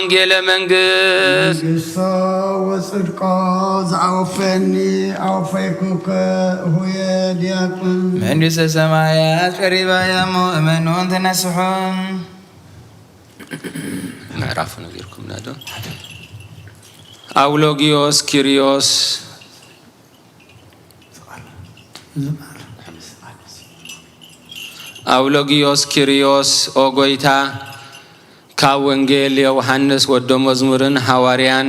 ወንጌለ መንግስት። መንግስቶ ወጽድቆ ዝኣወፈኒ ኣወፈይኩከ፣ እሁየ ዲያቆን። መንግስተ ሰማያት ቀሪባ እያ እሞ እመኑን ተነስሑን። ምዕራፉ ነጊርኩምና ዶ? ኣውሎጊዮስ ኪሪዮስ ኣውሎጊዮስ ኪርዮስ፣ ኦ ጐይታ፣ ካብ ወንጌል ዮውሃንስ ወዶ መዝሙርን ሃዋርያን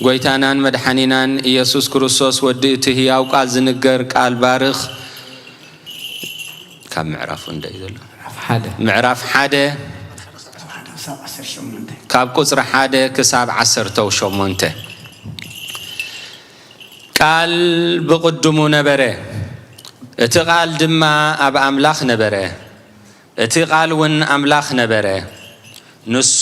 ጐይታናን መድሓኒናን ኢየሱስ ክርስቶስ ወዲ እቲ ህያው ቃል ዝንገር ቃል ባርኽ። ካብ ምዕራፉ እንደ እዩ ዘሎ። ምዕራፍ ሓደ። ምዕራፍ ሓደ ካብ ቁጽሪ ሓደ ክሳብ ዓሰርተ ሸሞንተ። ቃል ብቕድሙ ነበረ፣ እቲ ቃል ድማ ኣብ ኣምላኽ ነበረ፣ እቲ ቃል እውን ኣምላኽ ነበረ። ንሱ፣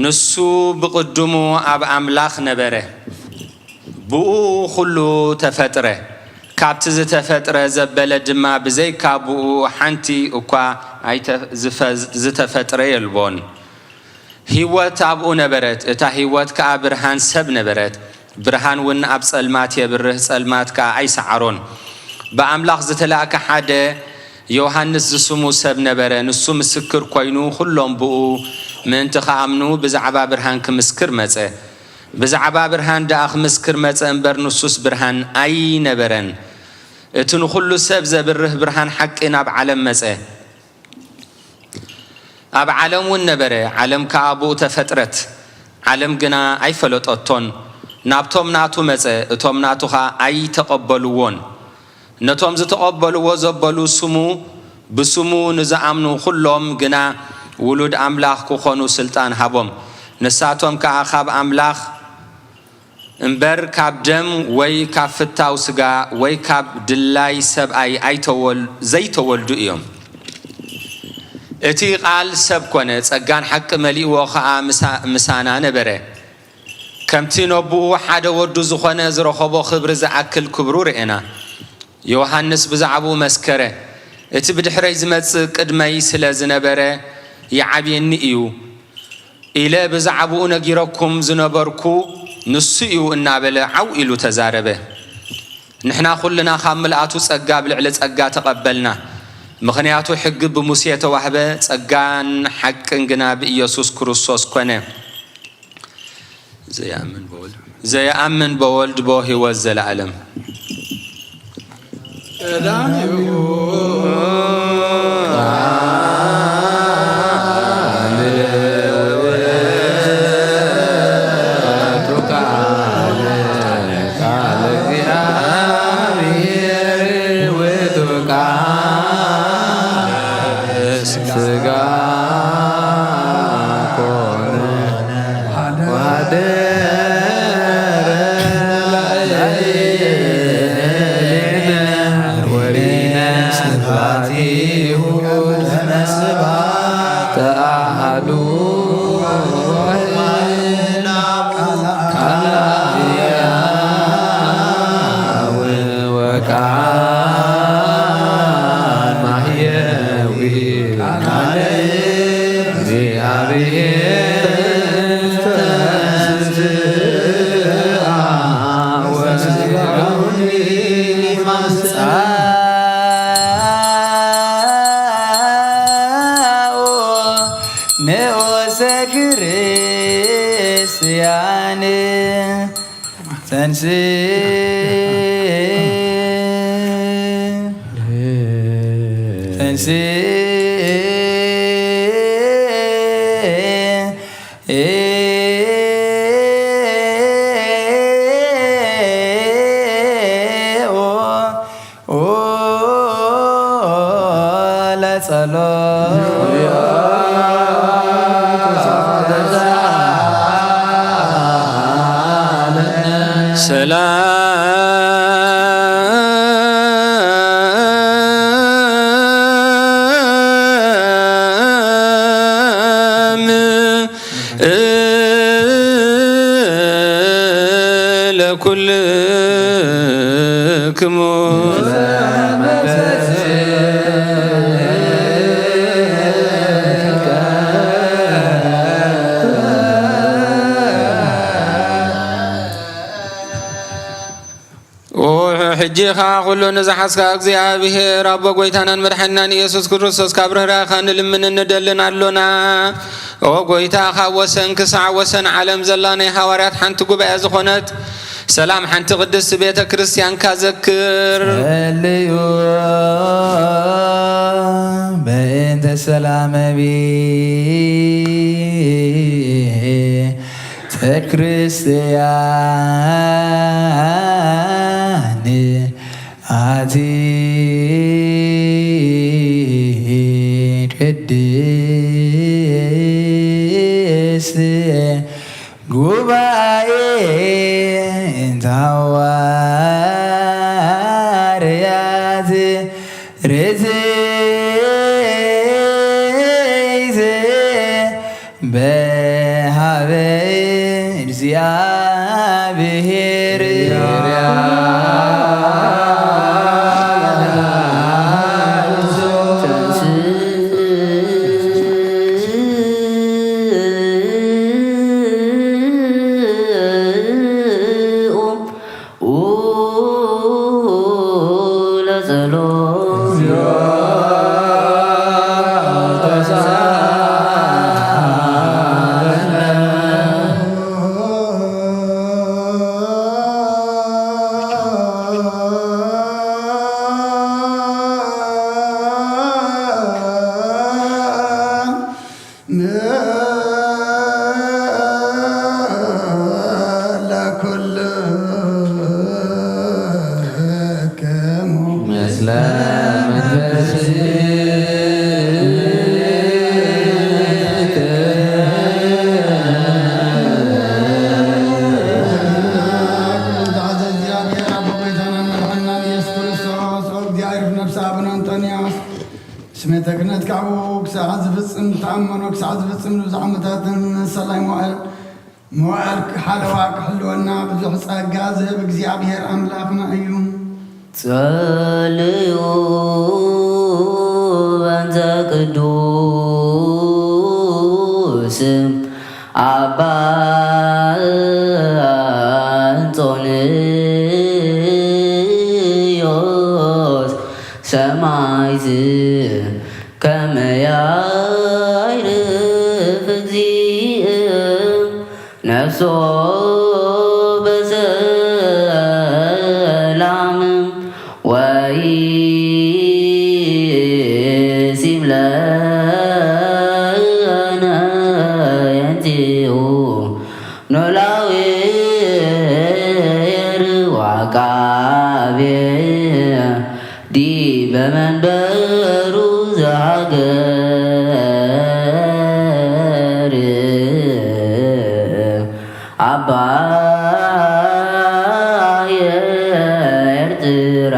ንሱ ብቕድሙ ኣብ ኣምላኽ ነበረ። ብኡ ኹሉ ተፈጥረ። ካብቲ ዝተፈጥረ ዘበለ ድማ ብዘይካ ብኡ ሓንቲ እኳ ኣይተ-፣ ዝፈ-፣ ዝተፈጥረ የልቦን። ህይወት ኣብኡ ነበረት፣ እታ ህይወት ከኣ ብርሃን ሰብ ነበረት። ብርሃን እውን ኣብ ጸልማት የብርህ፣ ጸልማት ከኣ ኣይሰዓሮን። ብኣምላኽ ዝተላእከ ሓደ ዮሃንስ ዝስሙ ሰብ ነበረ። ንሱ ምስክር ኮይኑ፣ ኹሎም ብኡ ምእንቲ ኸኣምኑ ብዛዕባ ብርሃን ክምስክር መጸ። ብዛዕባ ብርሃን ደኣ ክምስክር መጸ እምበር፣ ንሱስ ብርሃን ኣይነበረን። እቲ ንኹሉ ሰብ ዘብርህ ብርሃን ሓቂ ናብ ዓለም መጸ። ኣብ ዓለም እውን ነበረ፣ ዓለም ከኣ ብኡ ተፈጥረት፣ ዓለም ግና ኣይፈለጠቶን። ናብቶም ናቱ መጸ፣ እቶም ናቱ ኸኣ ኣይተቐበልዎን። ነቶም ዝተቐበልዎ ዘበሉ ስሙ፣ ብስሙ ንዝኣምኑ ኹሎም ግና ውሉድ ኣምላኽ ክኾኑ ስልጣን ሃቦም። ንሳቶም ከኣ ካብ ኣምላኽ እምበር ካብ ደም ወይ ካብ ፍታው ስጋ ወይ ካብ ድላይ ሰብኣይ ኣይተወል-፣ ዘይተወልዱ እዮም። እቲ ቃል ሰብ ኮነ፣ ጸጋን ሓቂ መሊእዎ ኸኣ ምሳ-፣ ምሳና ነበረ። ከምቲ ነብኡ ሓደ ወዱ ዝኾነ ዝረኸቦ ክብሪ ዝኣክል ክብሩ ርኤና። ዮሃንስ ብዛዕባኡ መስከረ፣ እቲ ብድሕረይ ዝመጽእ ቅድመይ ስለ ዝነበረ ይዓብየኒ እዩ። ኢለ ብዛዕባኡ ነጊረኩም ዝነበርኩ ንሱ እዩ እናበለ ዓው ኢሉ ተዛረበ። ንሕና ኩልና ካብ ምልኣቱ ጸጋ ኣብ ልዕሊ ጸጋ ተቐበልና። ምኽንያቱ ሕጊ ብሙሴ ተዋህበ፣ ጸጋን ሓቅን ግና ብኢየሱስ ክርስቶስ ኮነ። ዘይኣምን ብወልድ፣ ዘይኣምን ብወልድ ብህይወት ዘለዓለም። ቀዳሚኡ ቃል ውእቱ ቃል፣ ቃል እግዚአብሔር ውእቱ ቃል ሥጋ ኮነ። ወደረ ላዕሌነ ወሪነ ስብሐቲሁ ተነስባ ተአሐዱ ቃል ሕያው ወቃል ማሕየዊ ቃል እግዚአብሔር ተንሥአ ወስጋሁኒ ማስጻ ንዑሰ ክርስቲያን ተንስ ተንስ ኦ ለጸሎት ሰላም ለኩልክሙ። ሕጂ ኸኣ ኩሉ ንዝሓዝካ እግዚኣብሔር ኣቦ፣ ጐይታናን መድሓኒናን ኢየሱስ ክርስቶስ፣ ካብ ርህራኻ ንልምንን ንደልን ኣሎና። ኦ ጐይታ፣ ካብ ወሰን ክሳዕ ወሰን ዓለም ዘላ ናይ ሃዋርያት ሓንቲ ጉባኤ ዝኾነት ሰላም ሓንቲ ቅድስቲ ቤተ ክርስቲያንካ ዘክር። ጸልዩ በእንተ ሰላመ ቤተ ክርስቲያን ኣቲ ቅድስት ጉባኤ እንተ ሃዋርያት ርትዕት በሃበ እግዚኣብሔር። ለኩልክሙ ምስለ መንፈስከ። ስሜተ ክህነት ካብኡ ክሳዕ ዝፍጽም፣ ተኣመኖ ክሳዕ ዝፍጽም፣ ንብዙሕ ዓመታትን ሰላም መዋዕል፣ መዋዕል ሓለዋ ክሕልወና ብዙሕ ጸጋ ዝህብ እግዚኣብሔር ኣምላኽና እዩ። ጸልዩ በእንተ ቅዱስ ኣባ እንጦንዮስ ሰማዕት ከመ ያዕርፍ እግዚእ ነፍሶ በሰላም ወኢሲም ለነ የንቲኡ ኖላዊ ርዋቃቤ ዲበ መንበሩ ዘሃገር ኣባየ ኤርትራ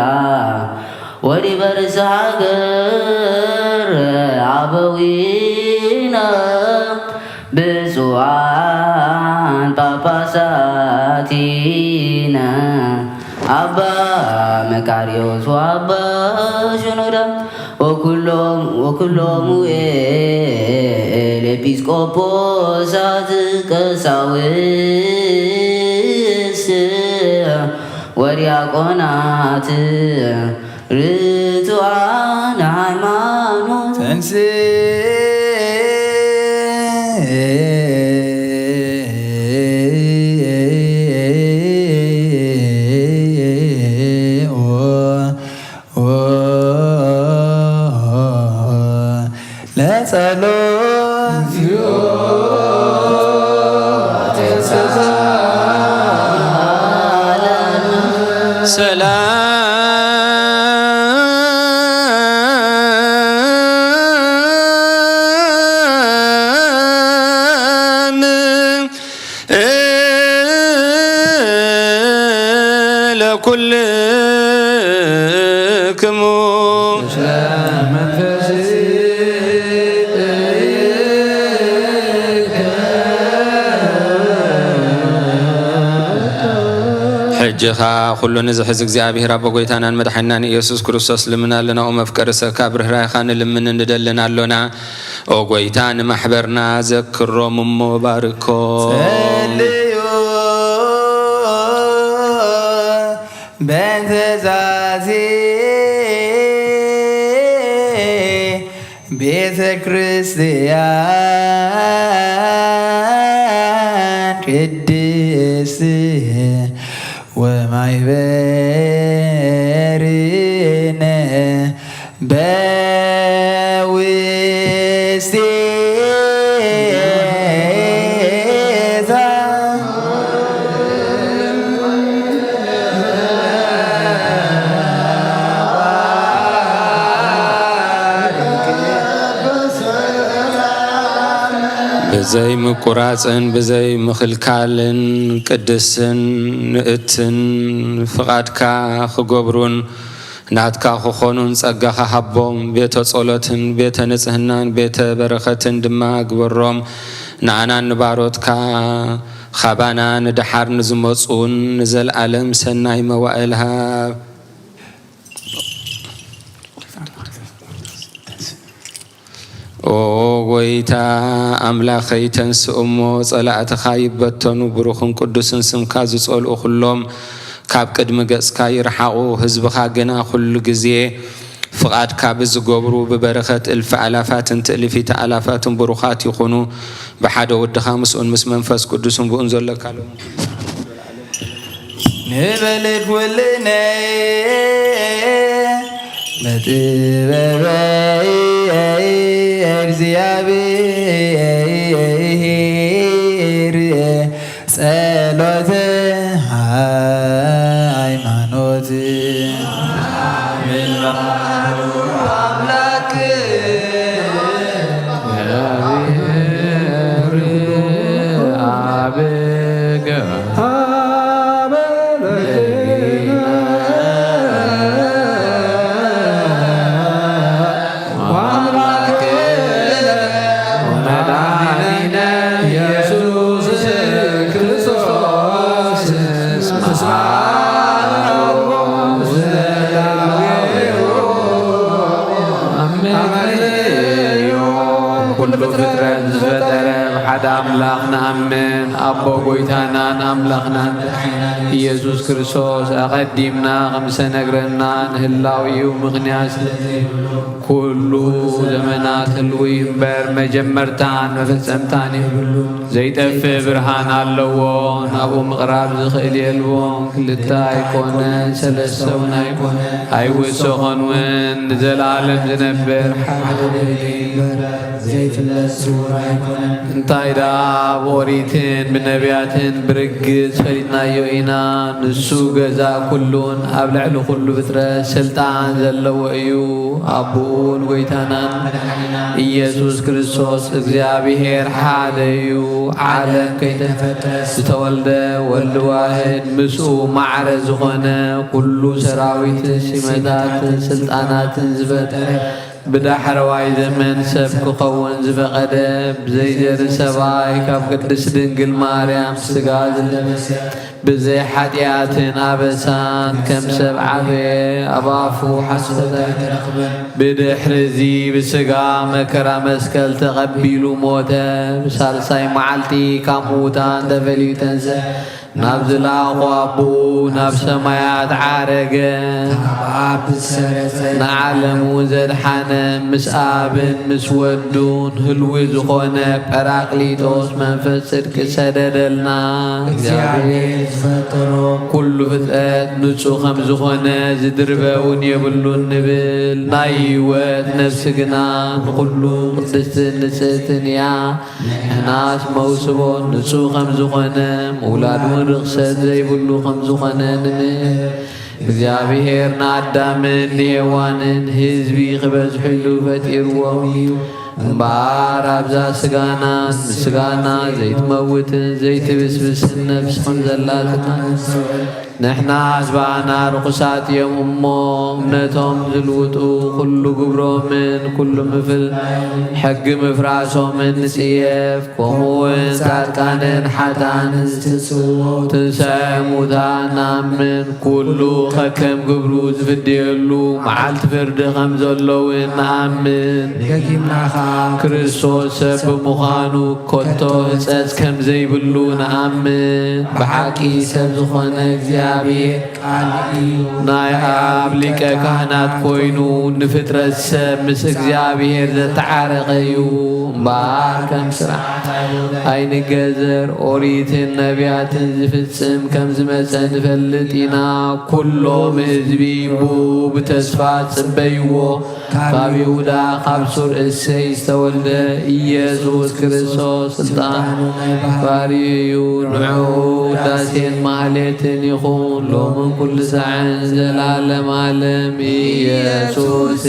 ወዲበ ርእሰ ሃገር ኣበዊነ ብፁዓን ጳጳሳቲነ ኣባ መቃርዮስ ወኣባ ሽኖዳ ወኩሎም፣ ወኩሎሙ ኤጲስቆጶሳት ቀሳውስት ወዲያቆናት ርቱዓን ሃይማኖት ተንሥኦ ለጸሎት ሰላም ለኩልክሙ። ሕጂ ኸኣ ኩሉ ንዝሕዝ እግዚኣብሔር ኣቦ ጐይታናን መድሓኒናን ኢየሱስ ክርስቶስ ልምና ኣለና። ኦ መፍቀሪ ሰብካ ብርህራይኻ ንልምንን ንደልን ኣሎና። ኦ ጐይታ ንማሕበርና ዘክሮም እሞ ባርኮም። ጸልዩ በእንተ ዛዚ ቤተ ክርስቲያን ቅድስት ወማይበርነ በውስቴታ። ብዘይ ምቁራጽን ብዘይ ምኽልካልን ቅድስን ንእትን ፍቓድካ ክገብሩን ናትካ ክኾኑን ጸጋኻ ሃቦም። ቤተ ጸሎትን ቤተ ንጽህናን ቤተ በረኸትን ድማ ግበሮም። ንዓናን ንባሮትካ ኻባና ንደሓር ንዝመጹን ንዘለኣለም ሰናይ መዋእል ሃብ። ኦ ጎይታ ኣምላኸይ፣ ተንስእ እሞ ጸላእትኻ ይበተኑ፣ ብሩኽን ቅዱስን ስምካ ዝጸልኡ ኩሎም ካብ ቅድሚ ገጽካ ይርሓቑ። ህዝብኻ ግና ኩሉ ግዜ ፍቓድካ ብዝገብሩ ብበረኸት እልፊ ኣላፋትን ትእልፊተ ኣላፋትን ብሩኻት ይኹኑ። ብሓደ ወድኻ ምስኡን ምስ መንፈስ ቅዱስን ብኡን ዘሎካ ሎሚ ንበል ኩልነ በጥበበ እግዚኣብሔር ጸሎተ ሃይማኖት። ኩሉ ፍጥረት ዝፈጠረ ብሓደ ኣምላኽ ንኣምን። ኣቦ ጎይታናን ኣምላኽናን ኢየሱስ ክርስቶስ ኣቐዲምና ከም ዝተነግረና ንህላዊኡ ምኽንያት ስለ ዘይብሉ ኩሉ ዘመናት ህልዊ እምበር መጀመርታን መፈጸምታን የብሉ። ዘይጠፍእ ብርሃን ኣለዎ፣ ናብኡ ምቕራብ ዝኽእል የልቦን። ክልተ ኣይኮነን፣ ሰለስተ እውን ኣይኮነን፣ ኣይውሰኸን እውን። ንዘለኣለም ዝነብር ሓደ ወይኒ እምበር ዘይፍለጥ ስውር ኣይኮነን። እንታይ ደኣ ብኦሪትን ብነቢያትን ብርግጽ ፈሊጥናዮ ኢና። ንሱ ገዛእ ኩሉን ኣብ ልዕሊ ኩሉ ፍጥረት ስልጣን ዘለዎ እዩ። ኣቦኡ ንጎይታናን መድሓኒናን ኢየሱስ ክርስቶስ እግዚኣብሔር ሓደ እዩ። ዓለም ከይተፈጥረ ዝተወልደ ወልድ ዋህድ ምስኡ ማዕረ ዝኾነ ኩሉ ሰራዊትን ሲመታትን ስልጣናትን ዝፈጠረ ብዳሕረዋይ ዘመን ሰብ ክኸውን ዝፈቐደ ብዘይ ዘርኢ ሰብኣይ ካብ ቅድስት ድንግል ማርያም ስጋ ዝለበሰ ብዘይ ሓጢኣትን ኣበሳን ከም ሰብ ዓበየ። ኣብ ኣፉ ሓሶት ኣይተረኽበን። ብድሕሪ እዚ ብስጋ መከራ መስቀል ተቐቢሉ ሞተ። ብሳልሳይ መዓልቲ ካብ ምዉታን ተፈልዩ ተንስአ። ናብ ዝለኣኾ ኣቦኡ ናብ ሰማያት ዓረገ። ካብ ኣብ ዝሰረጸ ንዓለም እውን ዘድሓነ ምስ ኣብን ምስ ወዱን ህልዊ ዝኾነ ጳራቅሊጦስ መንፈስ ጽድቂ ሰደደልና። እግዚኣብሔር ዝፈጠሮ ኩሉ ፍጥረት ንጹህ ከም ዝኾነ ዝድርበ እውን የብሉን ንብል። ናይ ህይወት ነፍሲ ግና ንኹሉ ቅድስትን ንጽህትን እያ። ንሕናስ መውስቦ ንጹህ ከም ዝኾነ ምውላድ እውን ርኽሰት ዘይብሉ ከም ዝኾነ ንምህር። እግዚኣብሔር ንኣዳምን ንሄዋንን ህዝቢ ክበዝሑ ኢሉ ፈጢርዎም እዩ። እምበኣር ኣብዛ ስጋናን ምስጋና ዘይትመውትን ዘይትብስብስን ነፍሲ ከም ዘላትና ንሕና ህዝባና ርኹሳት እዮም እሞ፣ እምነቶም ዝልውጡ፣ ኩሉ ግብሮምን ኩሉ ምፍል-፣ ሕጊ ምፍራሶምን ንጽየፍ። ከምኡ እውን ጻድቃንን ሓጥኣንን ዝትንስእዎ ትንሳኤ ሙታን ንኣምን። ኩሉ ከከም ግብሩ ዝፍደየሉ መዓልቲ ፍርዲ ከም ዘሎ እውን ንኣምን። ደጊምና ኸዓ ክርስቶስ ሰብ ብምዃኑ ከቶ ህጸጽ ከም ዘይብሉ ንኣምን። ብሓቂ ሰብ ዝኾነ እግዚኣብሔር እግዚኣብሔር ቃል እዩ። ናይ ኣብ ሊቀ ካህናት ኮይኑ ንፍጥረት ሰብ ምስ እግዚኣብሔር ዘተዓረቐ እዩ። እምበኣር ከም ስርዓት ኣይሁድ ኣይንገዘር፣ ኦሪትን ነቢያትን ዝፍጽም ከም ዝመጸ ንፈልጥ ኢና። ኩሎም ህዝቢ ብኡ ብተስፋ ጽበይዎ። ካብ ይሁዳ ካብ ሱር እሴይ ዝተወልደ ኢየሱስ ክርስቶስ ስልጣኑ ናይ ባህሪ እዩ። ንዕኡ ውዳሴን ማህሌትን ይኹን ሎምን ኩሉ ሳዕን ዘላለም ዓለም። ኢየሱስ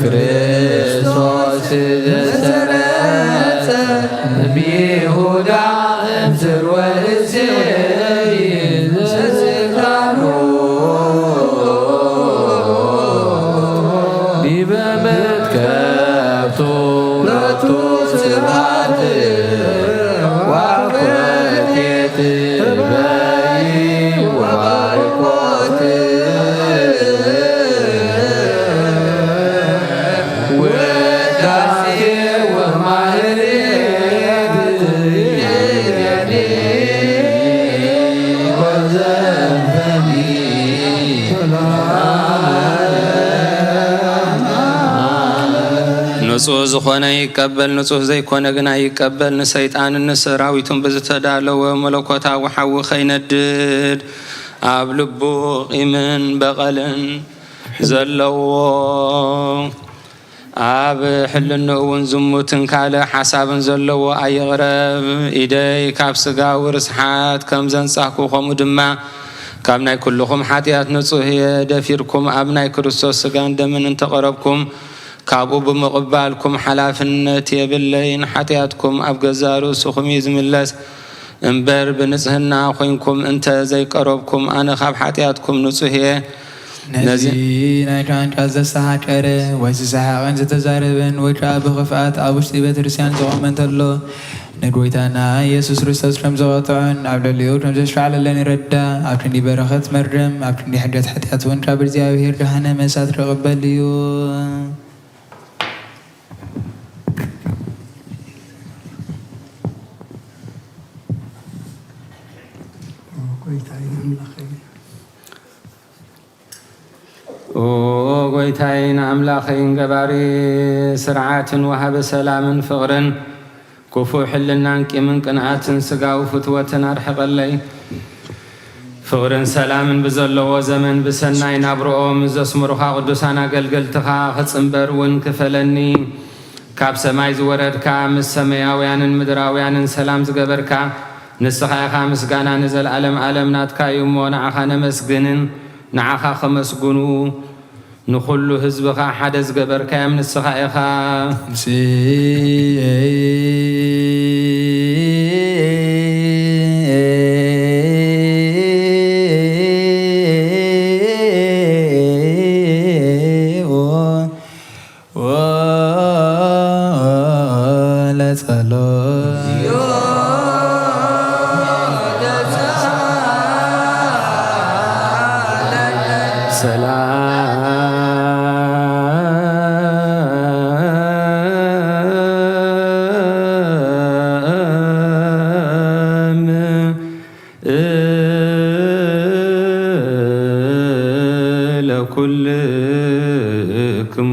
ክርስቶስ ዘሰረጸ እምይሁዳ እምስር ወእሴይ ዘስልጣኑ ዲበ መትከፍቱ ሎቱ ስብሐት ወኮቴት በይ ወባርኮት። ውዳሴ ወማህሌት ይእዜኒ ወዘልፈኒ። ንጹህ ዝኾነ ይቀበል፣ ንጹህ ዘይኮነ ግና ይቀበል። ንሰይጣንን ንሰራዊቱን ብዝተዳለወ መለኮታዊ ሓዊ ከይነድድ ኣብ ልቡ ቂምን በቐልን ዘለዎ ኣብ ሕልንኡ እውን ዝሙትን ካልእ ሓሳብን ዘለዎ ኣይቕረብ። ኢደይ ካብ ስጋዊ ርስሓት ከም ዘንጻህኩ፣ ከምኡ ድማ ካብ ናይ ኩልኹም ሓጢኣት ንጹህ እየ። ደፊርኩም ኣብ ናይ ክርስቶስ ስጋን ደምን እንተቐረብኩም፣ ካብኡ ብምቕባልኩም ሓላፍነት የብለይን። ሓጢኣትኩም ኣብ ገዛእ ርእስኹም እዩ ዝምለስ። እምበር ብንጽህና ኮይንኩም እንተ ዘይቀረብኩም፣ ኣነ ካብ ሓጢኣትኩም ንጹህ እየ። ነዚ ነዚ ናይ ቃንቃ ዘሰሓቀረ ወይ ዝሰሓቐን ዝተዛረበን ወይ ከኣ ብኽፍኣት ኣብ ውሽጢ ቤተ ክርስቲያን ዝቖመ እንተሎ፣ ንጎይታና ኢየሱስ ክርስቶስ ከም ዘቐጥዖን ኣብ ልዕሊኡ ከም ዘሽካዕለለን ይረዳ። ኣብ ክንዲ በረኸት መርገም፣ ኣብ ክንዲ ሕድገት ሓጢኣት እውን ካብ እግዚኣብሔር ገሃነመ እሳት ክቕበል እዩ። ኦ ጎይታዬ፣ ኦ ጎይታዬ ንኣምላኸይን ገባሪ ስርዓትን ወሃቢ ሰላምን ፍቕርን፣ ክፉእ ሕልናን ቂምን ቅንኣትን ስጋዊ ፍትወትን ኣርሕቐለይ። ፍቕርን ሰላምን ብዘለዎ ዘመን ብሰናይ ናብርኦም ዘስመሩኻ ቅዱሳን ኣገልገልትኻ ክጽንበር እውን ክፈለኒ። ካብ ሰማይ ዝወረድካ፣ ምስ ሰማያውያንን ምድራውያንን ሰላም ዝገበርካ፣ ንስኻ ኢኻ ምስጋና ንዘለኣለም ዓለም ናትካ እዩ እሞ፣ ንዓኻ ነመስግንን ንዓኻ ከመስግኑ ንኹሉ ህዝብኻ ሓደ ዝገበርካዮም ንስኻ ኢኻ። ለጸሎት ሰላም ለኩልክሙ።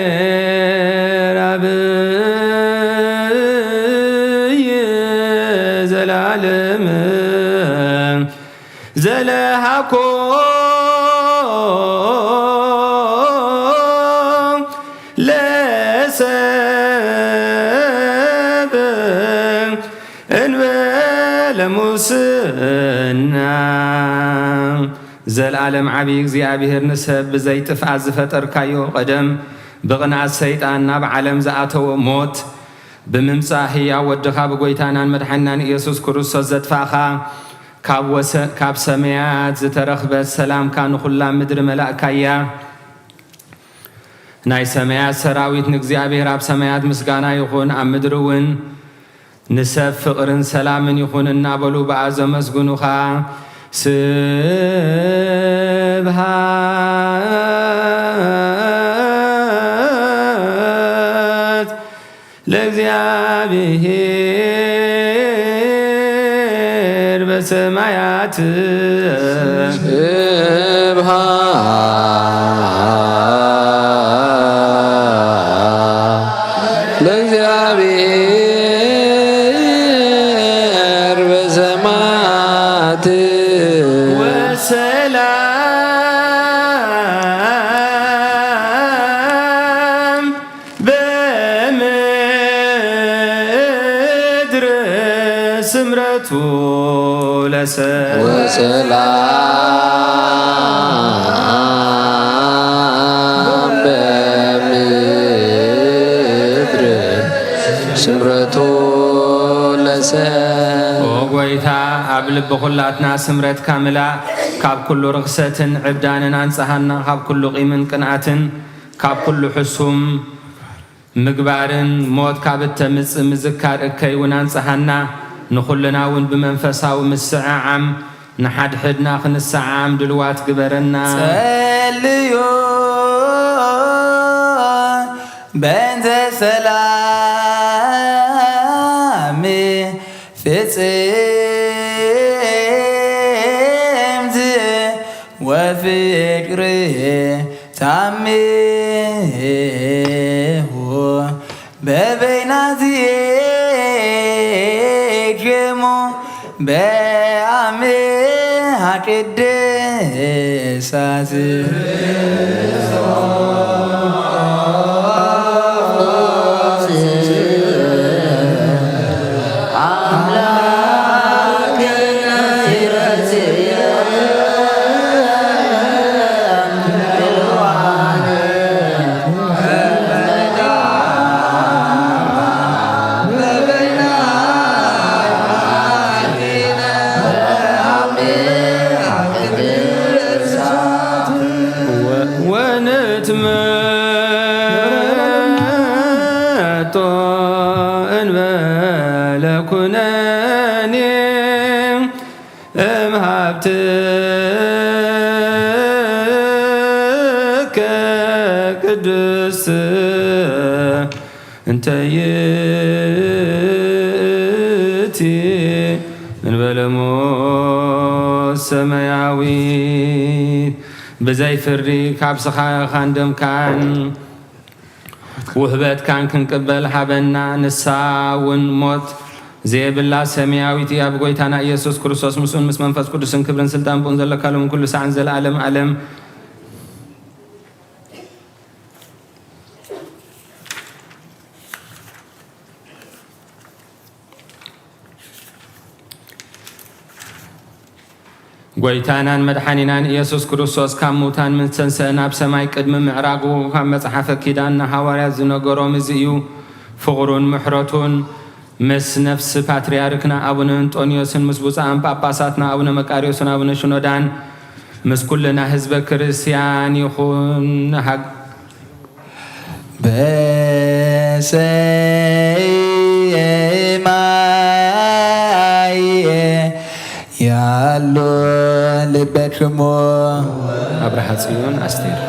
እግዚአብሔር አብይ ዘላለም ዘለሃኮ ለሰብ እንበለ ሙስና። ዘልኣለም ዓብዪ እግዚኣብሔር ንሰብ ብዘይጥፍኣት ዝፈጠርካዮ፣ ቀደም ብቕንኣት ሰይጣን ናብ ዓለም ዝኣተወ ሞት ብምምጻእ ህያው ወድኻ ብጎይታናን መድሓኒናን ኢየሱስ ክርስቶስ ዘጥፋእኻ፣ ካብ ወሰ-፣ ካብ ሰማያት ዝተረኽበት ሰላምካ ንኹላ ምድሪ መላእካያ። ናይ ሰማያት ሰራዊት ንእግዚኣብሔር ኣብ ሰማያት ምስጋና ይኹን፣ ኣብ ምድሪ እውን ንሰብ ፍቕርን ሰላምን ይኹን እናበሉ ብኣ ዘመስግኑኻ። ስብሃት ለእግዚኣብሔር በሰማያት። ስብሃት ለእግዚኣብሔር በሰማያት። ወሰላም በምድር ስምረቱ ለሰብ። ወሰላም በምድር ስምረቱ ለሰብ። ኦ ጎይታ፣ ኣብ ልቢ ኩላትና ስምረትካ ምላእ፣ ካብ ኩሉ ርኽሰትን ዕብዳንን ኣንጽሃና፣ ካብ ኩሉ ቂምን ቅንኣትን፣ ካብ ኩሉ ሕሱም ምግባርን ሞት ካብ እተምጽእ ምዝካር እከይ እውን ኣንጽሃና። ንኹልና እውን ብመንፈሳዊ ምስዕዓም ንሓድሕድና ክንሰዓዓም ድልዋት ግበረና። ጸልዩ በእንተ ሰላም ፍጽምት ወፍቅር ታምሁ በበይናት የክሙ በአምሃ ቅድሳት። ወንትመጦ እንበለ ኩነኔ እምሃብትከ ቅድስት እንተ ይእቲ እንበለ ሞት ሰማያዊት። ብዘይ ፍርዲ ካብ ስጋኻን ደምካን ውህበትካን ክንቅበል ሃበና። ንሳ እውን ሞት ዘየብላ ሰማያዊት እያ። ብጎይታና ኢየሱስ ክርስቶስ ምስኡን ምስ መንፈስ ቅዱስን ክብርን ስልጣን ብኡን ዘለካ ሎም ኩሉ ሳዕን ዘለዓለም ዓለም። ጎይታናን መድሓኒናን ኢየሱስ ክርስቶስ ካብ ምውታን ምስ ተንሰአ ናብ ሰማይ ቅድሚ ምዕራጉ ካብ መጽሓፈ ኪዳን ንሃዋርያት ዝነገሮም እዚ እዩ። ፍቕሩን ምሕረቱን ምስ ነፍሲ ፓትርያርክና ኣቡነ እንጦንዮስን ምስ ብፁዓን ጳጳሳትና ኣቡነ መቃርዮስን ኣቡነ ሽኖዳን ምስ ኩልና ህዝበ ክርስቲያን ይኹን። ሃግ- በሰማይ ያሉ ልበክሙ ኣብርሃ ጽዮን ኣስቴር።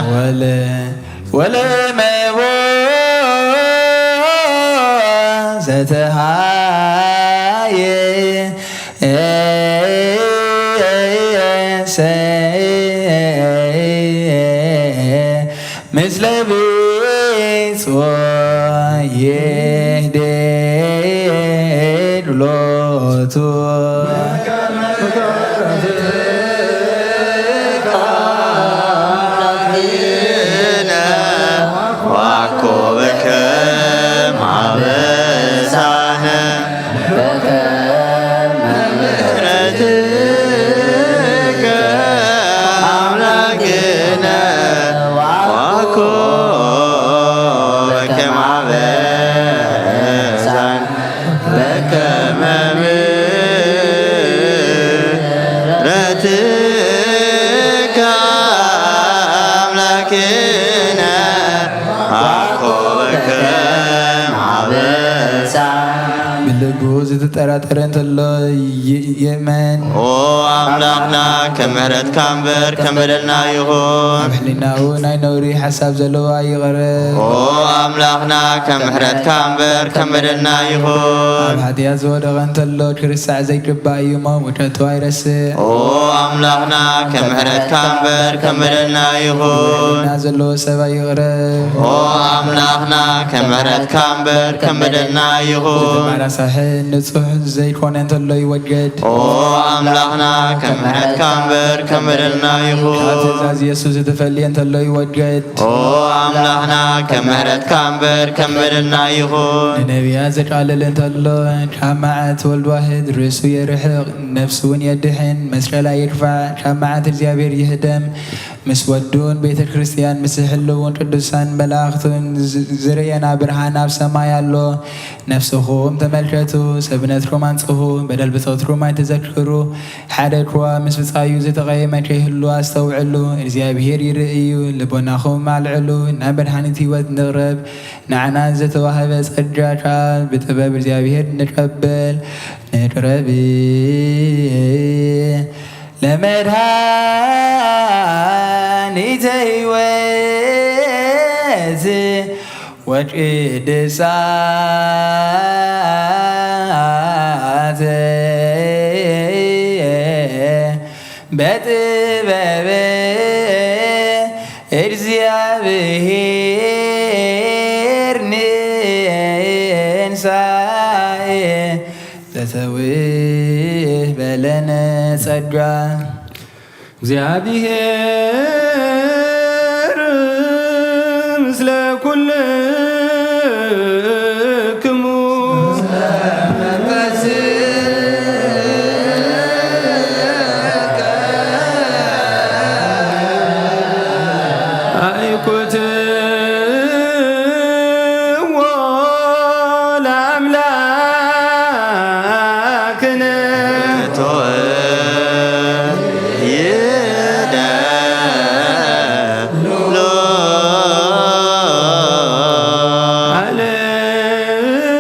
ወለ ወለመቦ ዘተሃየ ምስለ ብጾ ይህዴ ሎቱ። ዋኮበከ ማበሳ ኣምላክነ ኣኮበከ ማበሳ። ብልቡ ዝተጠራጠረ እንተሎ ይ-፣ ይእመን። ኦ ኣምላኽና፣ ከም ምሕረትካ እምበር ከም በደልና ይኹን። ኣብ ሕሊናኡ ናይ ነውሪ ሓሳብ ዘለዎ ኣይቕረብ። ኦ ኣምላኽና፣ ከም ምሕረትካ እምበር ከም በደልና ይኹን። ኣብ ሓጢኣት ዝወደቐ እንተሎ ክርሳዕ ዘይግባእ እዩ እሞ ውድቀቱ ኣይረስዕ። ኦ ኣምላኽና፣ ከም ምሕረትካ እምበር ከም በደልና ይኹን። ሕልና ዘለዎ ሰብ ኣይቕረብ። ኦ ኣምላኽና፣ ከም ምሕረትካ እምበር ከም በደልና ይኹን። ዝመራሳሕ ንጹሕ ዘይኮነ እንተሎ ይወገድ። ኦ ኣምላኽና፣ ከም ምሕረትካ እምበር ከም በደልና ይኹን። ካብ ትእዛዝ የሱስ ዝተፈልየ እንተሎ ይወገድ። ኦ ኣምላኽና፣ ከም ምሕረትካ እምበር ከም በደልና ይኹን። ንነቢያት ዘቃልል እንተሎ፣ ካብ መዓት ወልድ ዋህድ ርእሱ የርሕቕ፣ ነፍሱ እውን የድሕን፣ መስቀላ የግፋዕ፣ ካብ መዓት እግዚኣብሔር ይህደም። ምስ ወዱን ቤተ ክርስቲያን፣ ምስ ህልውን ቅዱሳን መላእኽቱን ዝ-፣ ዝርእየና ብርሃን ኣብ ሰማይ ኣሎ። ነፍስኹም ተመልከቱ፣ ሰብነትኩም ኣንጽሁ፣ በደል ብጾትኩም ኣይትዘክሩ። ሓደ እኳ ምስ ብጻዩ ዝተቐየመ ከይህሉ ኣስተውዕሉ፣ እግዚኣብሔር ይርኢ እዩ። ልቦናኹም ኣልዕሉ፣ ናብ መድሓኒት ህይወት ንቕረብ። ንዓና ዝተዋህበ ጸጋ ቃል ብጥበብ እግዚኣብሔር ንቀበል፣ ንቅረብ። ለመድኃኒተ ሕይወት ወቅድሳት በጥበብ እግዚኣብሔር ንንሳኤ ዘተውህ በለነ ጸጋ። እግዚኣብሔር ምስለ ኩልክሙ። ኣይኩትዎ ለኣምላክነ።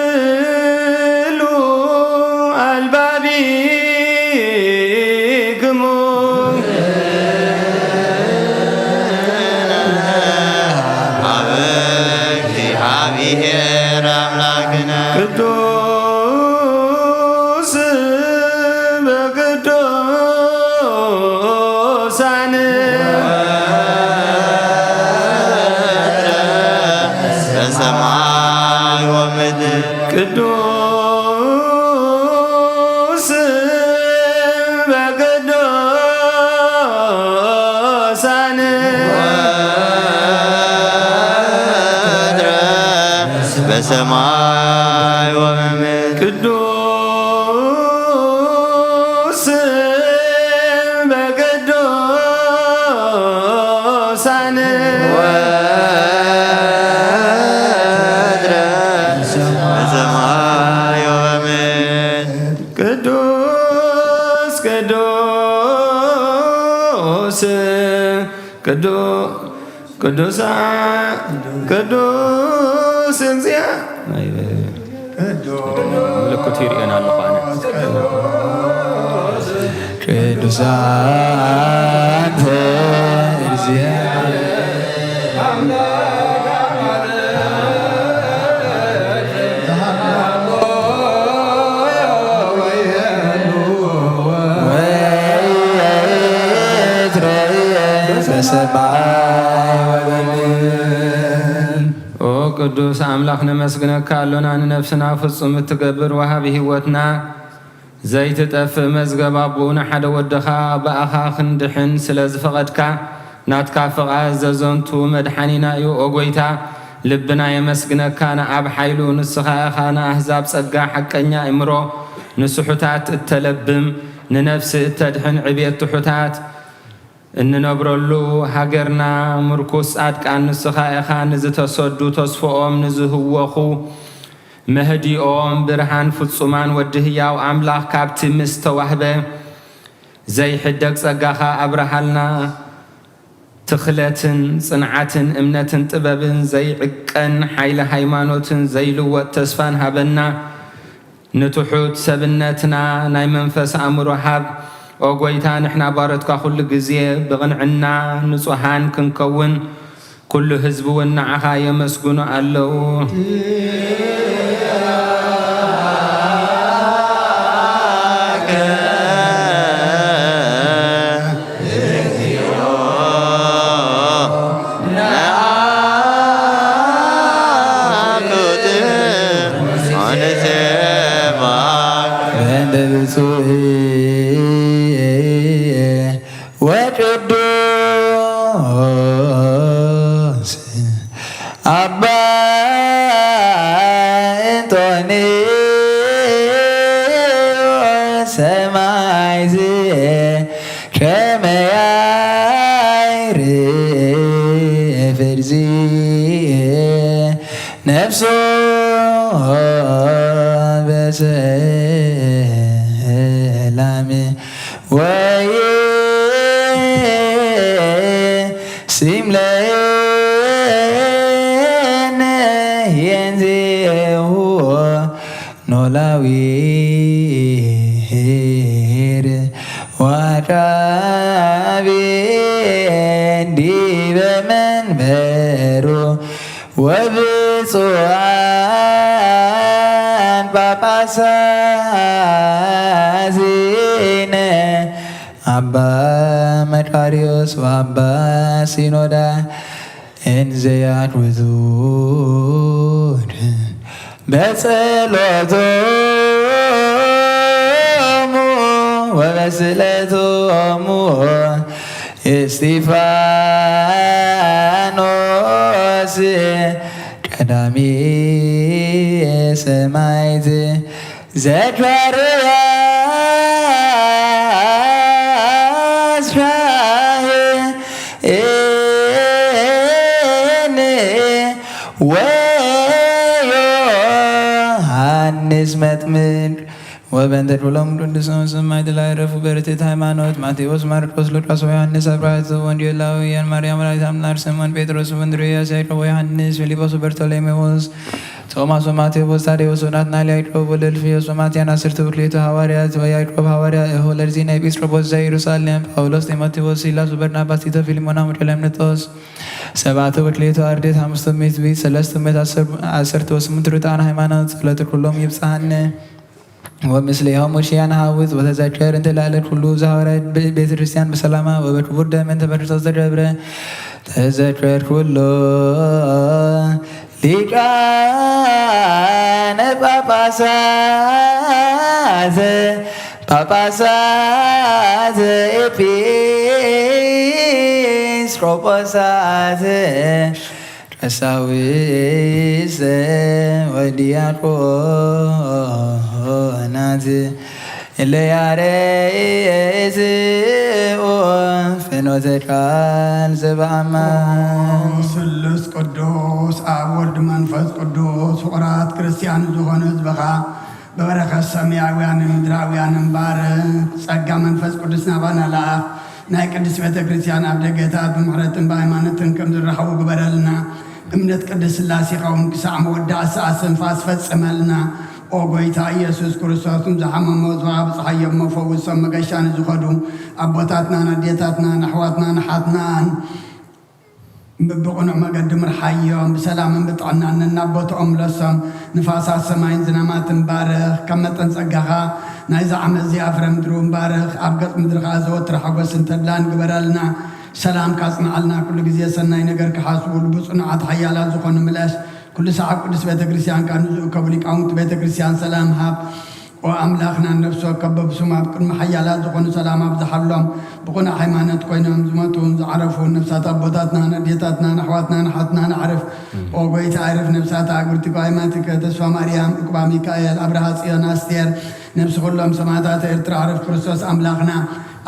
ኣልዕሉ ኣልባቢክሙ። ሀበ እግዚአብሔር አምላክነ። ቅዱስ በቅዱሳን በሰማይ ወምድር። ቅዱስ በቅዱሳን ወምድር በሰማይ ወምድር። ቅዱስ በቅዱሳን ወትረ በሰማይ ወምድር። ቅዱስ ቅዱስ ቅዱ-፣ ቅዱሳ-፣ ቅዱስ እግዚአ-፣ ምልክቱ ይርእየን ኣለኹ ኣነ። ቅዱሳን እግዚአ-፣ በሰማይ ወበምድር። ኦ ቅዱስ ኣምላኽ ነመስግነካ ኣሎና፣ ንነፍስና ፍጹም እትገብር ወሃቢ ህይወትና፣ ዘይትጠፍእ መዝገብ ኣቦኡ ንሓደ ወድኻ ብኣኻ ክንድሕን ስለ ዝፈቐድካ፣ ናትካ ፍቓድ ዘዘንቱ መድሓኒና እዩ። ኦ ጎይታ፣ ልብና የመስግነካ፣ ንኣብ ሓይሉ ንስኻ ኢኻ ንኣህዛብ ጸጋ ሓቀኛ እምሮ፣ ንስሑታት እተለብም፣ ንነፍሲ እተድሕን ዕቤት ትሑታት፣ እንነብረሉ ሃገርና ምርኩስ ጻድቃን ንስኻ ኢኻ፣ ንዝተሰዱ ተስፍኦም፣ ንዝህወኹ መህዲኦም፣ ብርሃን ፍጹማን ወዲ ህያው ኣምላኽ ካብቲ ምስ ተዋህበ ዘይሕደግ ጸጋኻ ኣብርሃልና። ትኽለትን ጽንዓትን እምነትን ጥበብን ዘይዕቀን ሓይሊ ሃይማኖትን ዘይልወጥ ተስፋን ሃበና። ንትሑት ሰብነትና ናይ መንፈስ ኣእምሮ ሃብ። ኦ ጐይታ፣ ንሕና ባሮትካ ኩሉ ግዜ ብቕንዕና ንጹሃን ክንከውን ኩሉ ህዝቢ እውን ንዓኻ የመስግኑ ኣለዉ። በእንተ ብፁዕ ወቅዱስ አባ እንጦንዮስ ሰማዕት ከመ ያዕርፍ እግዚእ ነፍሶ በሰላም ወይሲም ለነ የንዜሁ ኖላዊር ዋቃቤ ዲበ መንበሩ ወብፁዓን ጳጳሳዚነ አባ መቃርዮስ ወአባ ሲኖዳ እንዘ ያግብዙን በጸሎቶሙ ወበስእለቶሙ እስጢፋኖስ ቀዳሚ ሰማዕት ዘካርያስ ራእየነ ወዮሐንስ መጥምቅ ወበእንተ ኩሎም ቅዱሳን ሰማዕት ላዕረፉ በርትዕት ሃይማኖት ማቴዎስ፣ ማርቆስ፣ ሉቃስ ወዮሐንስ፣ አብርሃት ወንጌላውያን፣ ማርያም ወላዲተ አምላክ፣ ስምዖን ጴጥሮስ ወእንድርያስ፣ ያዕቆብ ወዮሐንስ፣ ፊልጶስ ወበርቶሎሜዎስ፣ ቶማስ ወማቴዎስ፣ ታዴዎስ ወናትናኤል፣ ያዕቆብ ወለልፍዮስ ወማትያን፣ ዓሰርተ ወክልኤቱ ሃዋርያት፣ ወያዕቆብ ሃዋርያ፣ እሆ ለርዚነ ኤጲስቆጶስ ዘኢየሩሳሌም፣ ጳውሎስ፣ ጢሞቴዎስ፣ ሲላስ ወበርናባስ፣ ቲቶ፣ ፊልሞና ወቀሌምንጦስ፣ ሰብዓተ ወክልኤቱ አርድእት፣ ሓሙሽተ ሚእት ብእሲት፣ ሰለስተ ሚእት ዓሰርተ ወስምንት ርቱዓን ሃይማኖት፣ ጸሎተ ኩሎም ይብጽሓነ። ወምስሌሆሙ ሺሃን ሐውፅ ወተዘከር እንተ ለዓለ ኩሉ ዘሐወረ ቤተ ክርስቲያን በሰላማ ወበክቡር ደም እንተ በክርስቶስ ዘገብረ ተዘከር ኩሎ ሊቃነ ጳጳሳት ጳጳሳት ኤጲስቆጶሳት ቀሳውስት ወዲያቆናት እለ ያረስኡ ፍኖተ ቃል ዘበአማን። ስሉስ ቅዱስ አብ ወልድ መንፈስ ቅዱስ ፍቁራት ክርስቲያን ዝኾኑ ህዝብኻ ብበረኸት ሰማያውያንን ምድራውያንን ባርኽ። ጸጋ መንፈስ ቅዱስ ናባና ለኣኽ። ናይ ቅድስት ቤተ ክርስቲያን ኣብ ደገታት ብምሕረትን ብሃይማኖትን ከም ዝራኸቡ ግበረልና። እምነት ቅድስት ሥላሴኻ እውን ክሳዕ መወዳእታ ሰዓት እስትንፋስ ፈጽመልና። ኦ ጐይታ ኢየሱስ ክርስቶስ፣ ንዝሓመሙ ብጽሓዮም መፈውሶም መገሻ ንዝኸዱ ኣቦታትናን ኣዴታትናን ኣሕዋትናን ኣሓትናን ብብቕኑዕ መገዲ ምርሓዮም፣ ብሰላምን ብጥዕናን ነናብ ቦትኦም ምለሶም። ንፋሳት ሰማይን ዝናማትን ባርኽ፣ ከም መጠን ጸጋኻ ናይዛ ዓመት እዚኣ ፍረ ምድሪ እውን ባርኽ። ኣብ ገጽ ምድሪ ከኣ ዘወትር ሓጎስን ተድላን ግበረልና። ሰላምካ ኣጽንዓልና፣ ኩሉ ግዜ ሰናይ ነገር ክሓስቡሉ ብጽኑዓት ሓያላት ዝኾኑ ምለስ። ኩሉ ሰዓብ ቅዱስ ቤተ ክርስቲያን ከኣ ንዝእከቡ ሊቃውንቲ ቤተ ክርስቲያን ሰላም ሃብ። ኦ ኣምላኽና፣ ነፍሲ ወከፍ በብስሙ ኣብ ቅድሚ ሓያላት ዝኾኑ ሰላም ኣብዝሓሎም። ብቕኑዕ ሃይማኖት ኮይኖም ዝሞቱን ዝዓረፉን ነፍሳት ኣቦታትናን ኣዴታትናን ኣሕዋትናን ኣሓትናን ኣዕርፍ። ኦ ጐይታ፣ ኣዕርፍ ነፍሳት ኣእግርቲከ ወኣይማቲከ፣ ተስፋ ማርያም፣ ዕቁባ ሚካኤል፣ ኣብርሃ ጽዮን፣ ኣስቴር፣ ነፍሲ ኩሎም ሰማዕታት ኤርትራ ኣዕርፍ። ክርስቶስ ኣምላኽና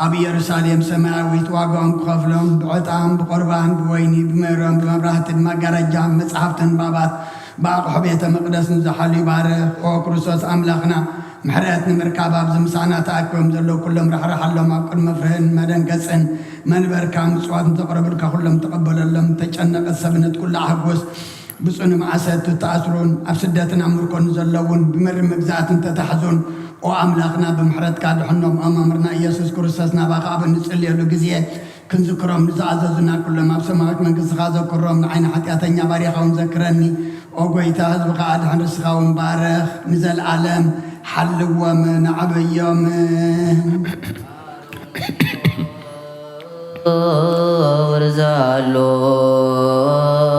ኣብ ኢየሩሳሌም ሰማያዊት ዋጋኦም ክኸፍሎም ብዕጣን ብቑርባን ብወይኒ ብሜሮን ብመብራህቲ ብመጋረጃ ብመጻሕፍቲ ንባባት ብኣቕሑ ቤተ መቕደስ ንዝሓሉ ይባርኽ። ኦ ክርስቶስ ኣምላኽና፣ ምሕረት ንምርካብ ኣብዚ ምሳና ተኣኪቦም ዘለዉ ኩሎም ራሕርሓሎም፣ ኣብ ቅድሚ ፍርህን መደንገጽን መንበርካ ምጽዋት ንተቕረብልካ ኩሎም ተቐበለሎም። ተጨነቐት ሰብነት ኩላ ኣሕጉስ። ብጽኑ መዓሰት እተኣስሩን ኣብ ስደትን ኣብ ምርኮን ዘለዉን ብመሪ መግዛእትን ተታሕዙን፣ ኦ ኣምላኽና ብምሕረትካ ድሕኖም። ኦ መምህርና ኢየሱስ ክርስቶስ ናባኻ ኣብ እንጽልየሉ ግዜ ክንዝክሮም ንዝኣዘዙና ኩሎም ኣብ ሰማያዊት መንግስትኻ ዘክሮም። ንዓይኒ ሓጢኣተኛ ባሪኻ እውን ዘክረኒ። ኦ ጎይታ ህዝብኻ ኣድሕን ርስኻ እውን ባርኽ። ንዘለኣለም ሓልዎም ንዓበዮም።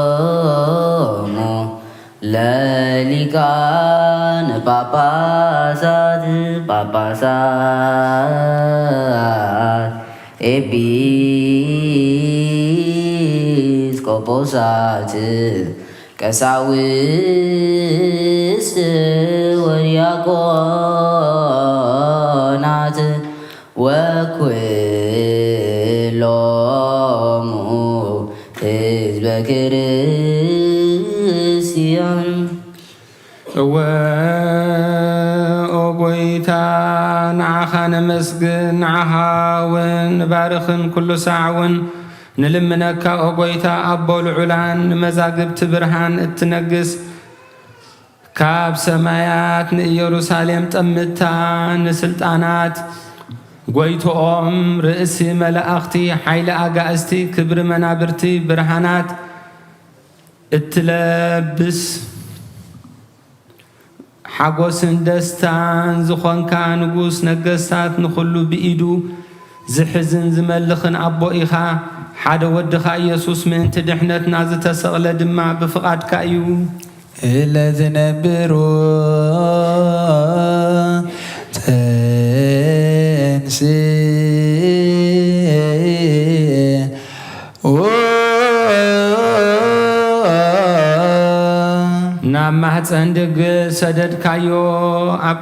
ወርዛሎሙ ለሊቃነ ጳጳሳት ጳጳሳት ኤጲስቆጶሳት ቀሳውስት ወዲያቆናት ወኩሎሙ ህዝበ ክርስቲያን። እወ ኦ ጎይታ፣ ንዓኻ ነመስግን፣ ንዓኻ እውን ንባርኽን፣ ኩሉ ሳዕ እውን ንልምነካ። ኦ ጎይታ፣ ኣቦ ልዑላን፣ ንመዛግብቲ ብርሃን እትነግስ፣ ካብ ሰማያት ንኢየሩሳሌም ጠምታ፣ ንስልጣናት ጎይትኦም፣ ርእሲ መላእኽቲ፣ ሓይሊ ኣጋእዝቲ፣ ክብሪ መናብርቲ ብርሃናት እትለብስ፣ ሓጎስን ደስታን ዝኾንካ ንጉስ ነገስታት፣ ንኹሉ ብኢዱ ዝሕዝን ዝመልኽን ኣቦ ኢኻ። ሓደ ወድኻ ኢየሱስ ምእንቲ ድሕነትና ዝተሰቕለ ድማ ብፍቓድካ እዩ። እለ ዝነብሩ ጥንሲ ናብ ማህፀን ድንግል ሰደድካዮ ኣብ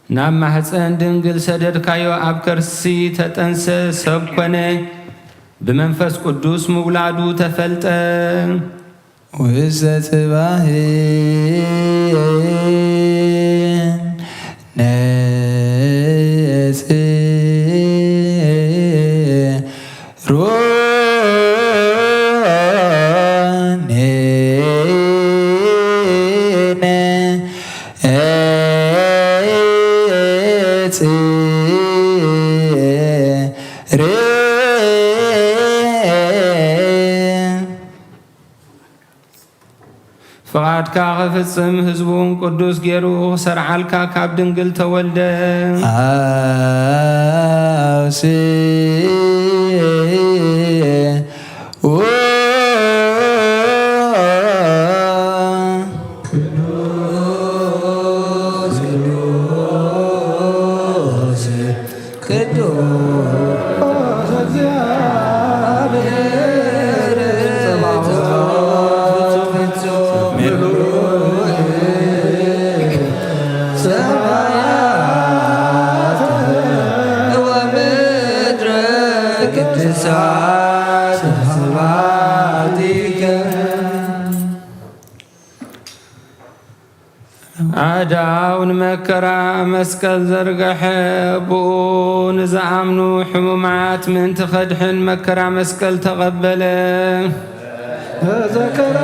ናብ ማህፀን ድንግል ሰደድካዮ፣ ኣብ ከርሲ ተጠንሰ፣ ሰብ ኮነ፣ ብመንፈስ ቅዱስ ምውላዱ ተፈልጠ። ውስተ ጽባሕ ነጽ ሮኔነ ኤጽ ሬ ፍቓድካ ክፍጽም ህዝቡን ቅዱስ ገይሩ ክሰርዓልካ ካብ ድንግል ተወልደ። ኣውሲ ቅዱስ ቅዱስ እግዚአብሔር ጸባኦት ፍጹም ምሉእ ሰማያት ወምድር ቅድሳት ስብሐቲከ። ኣእዳው ንመከራ መስቀል ዘርግሐ፣ ብኡ ንዝኣምኑ ሕሙማት ምእንቲ ኸድሕን መከራ መስቀል ተቐበለ። ተዘከረ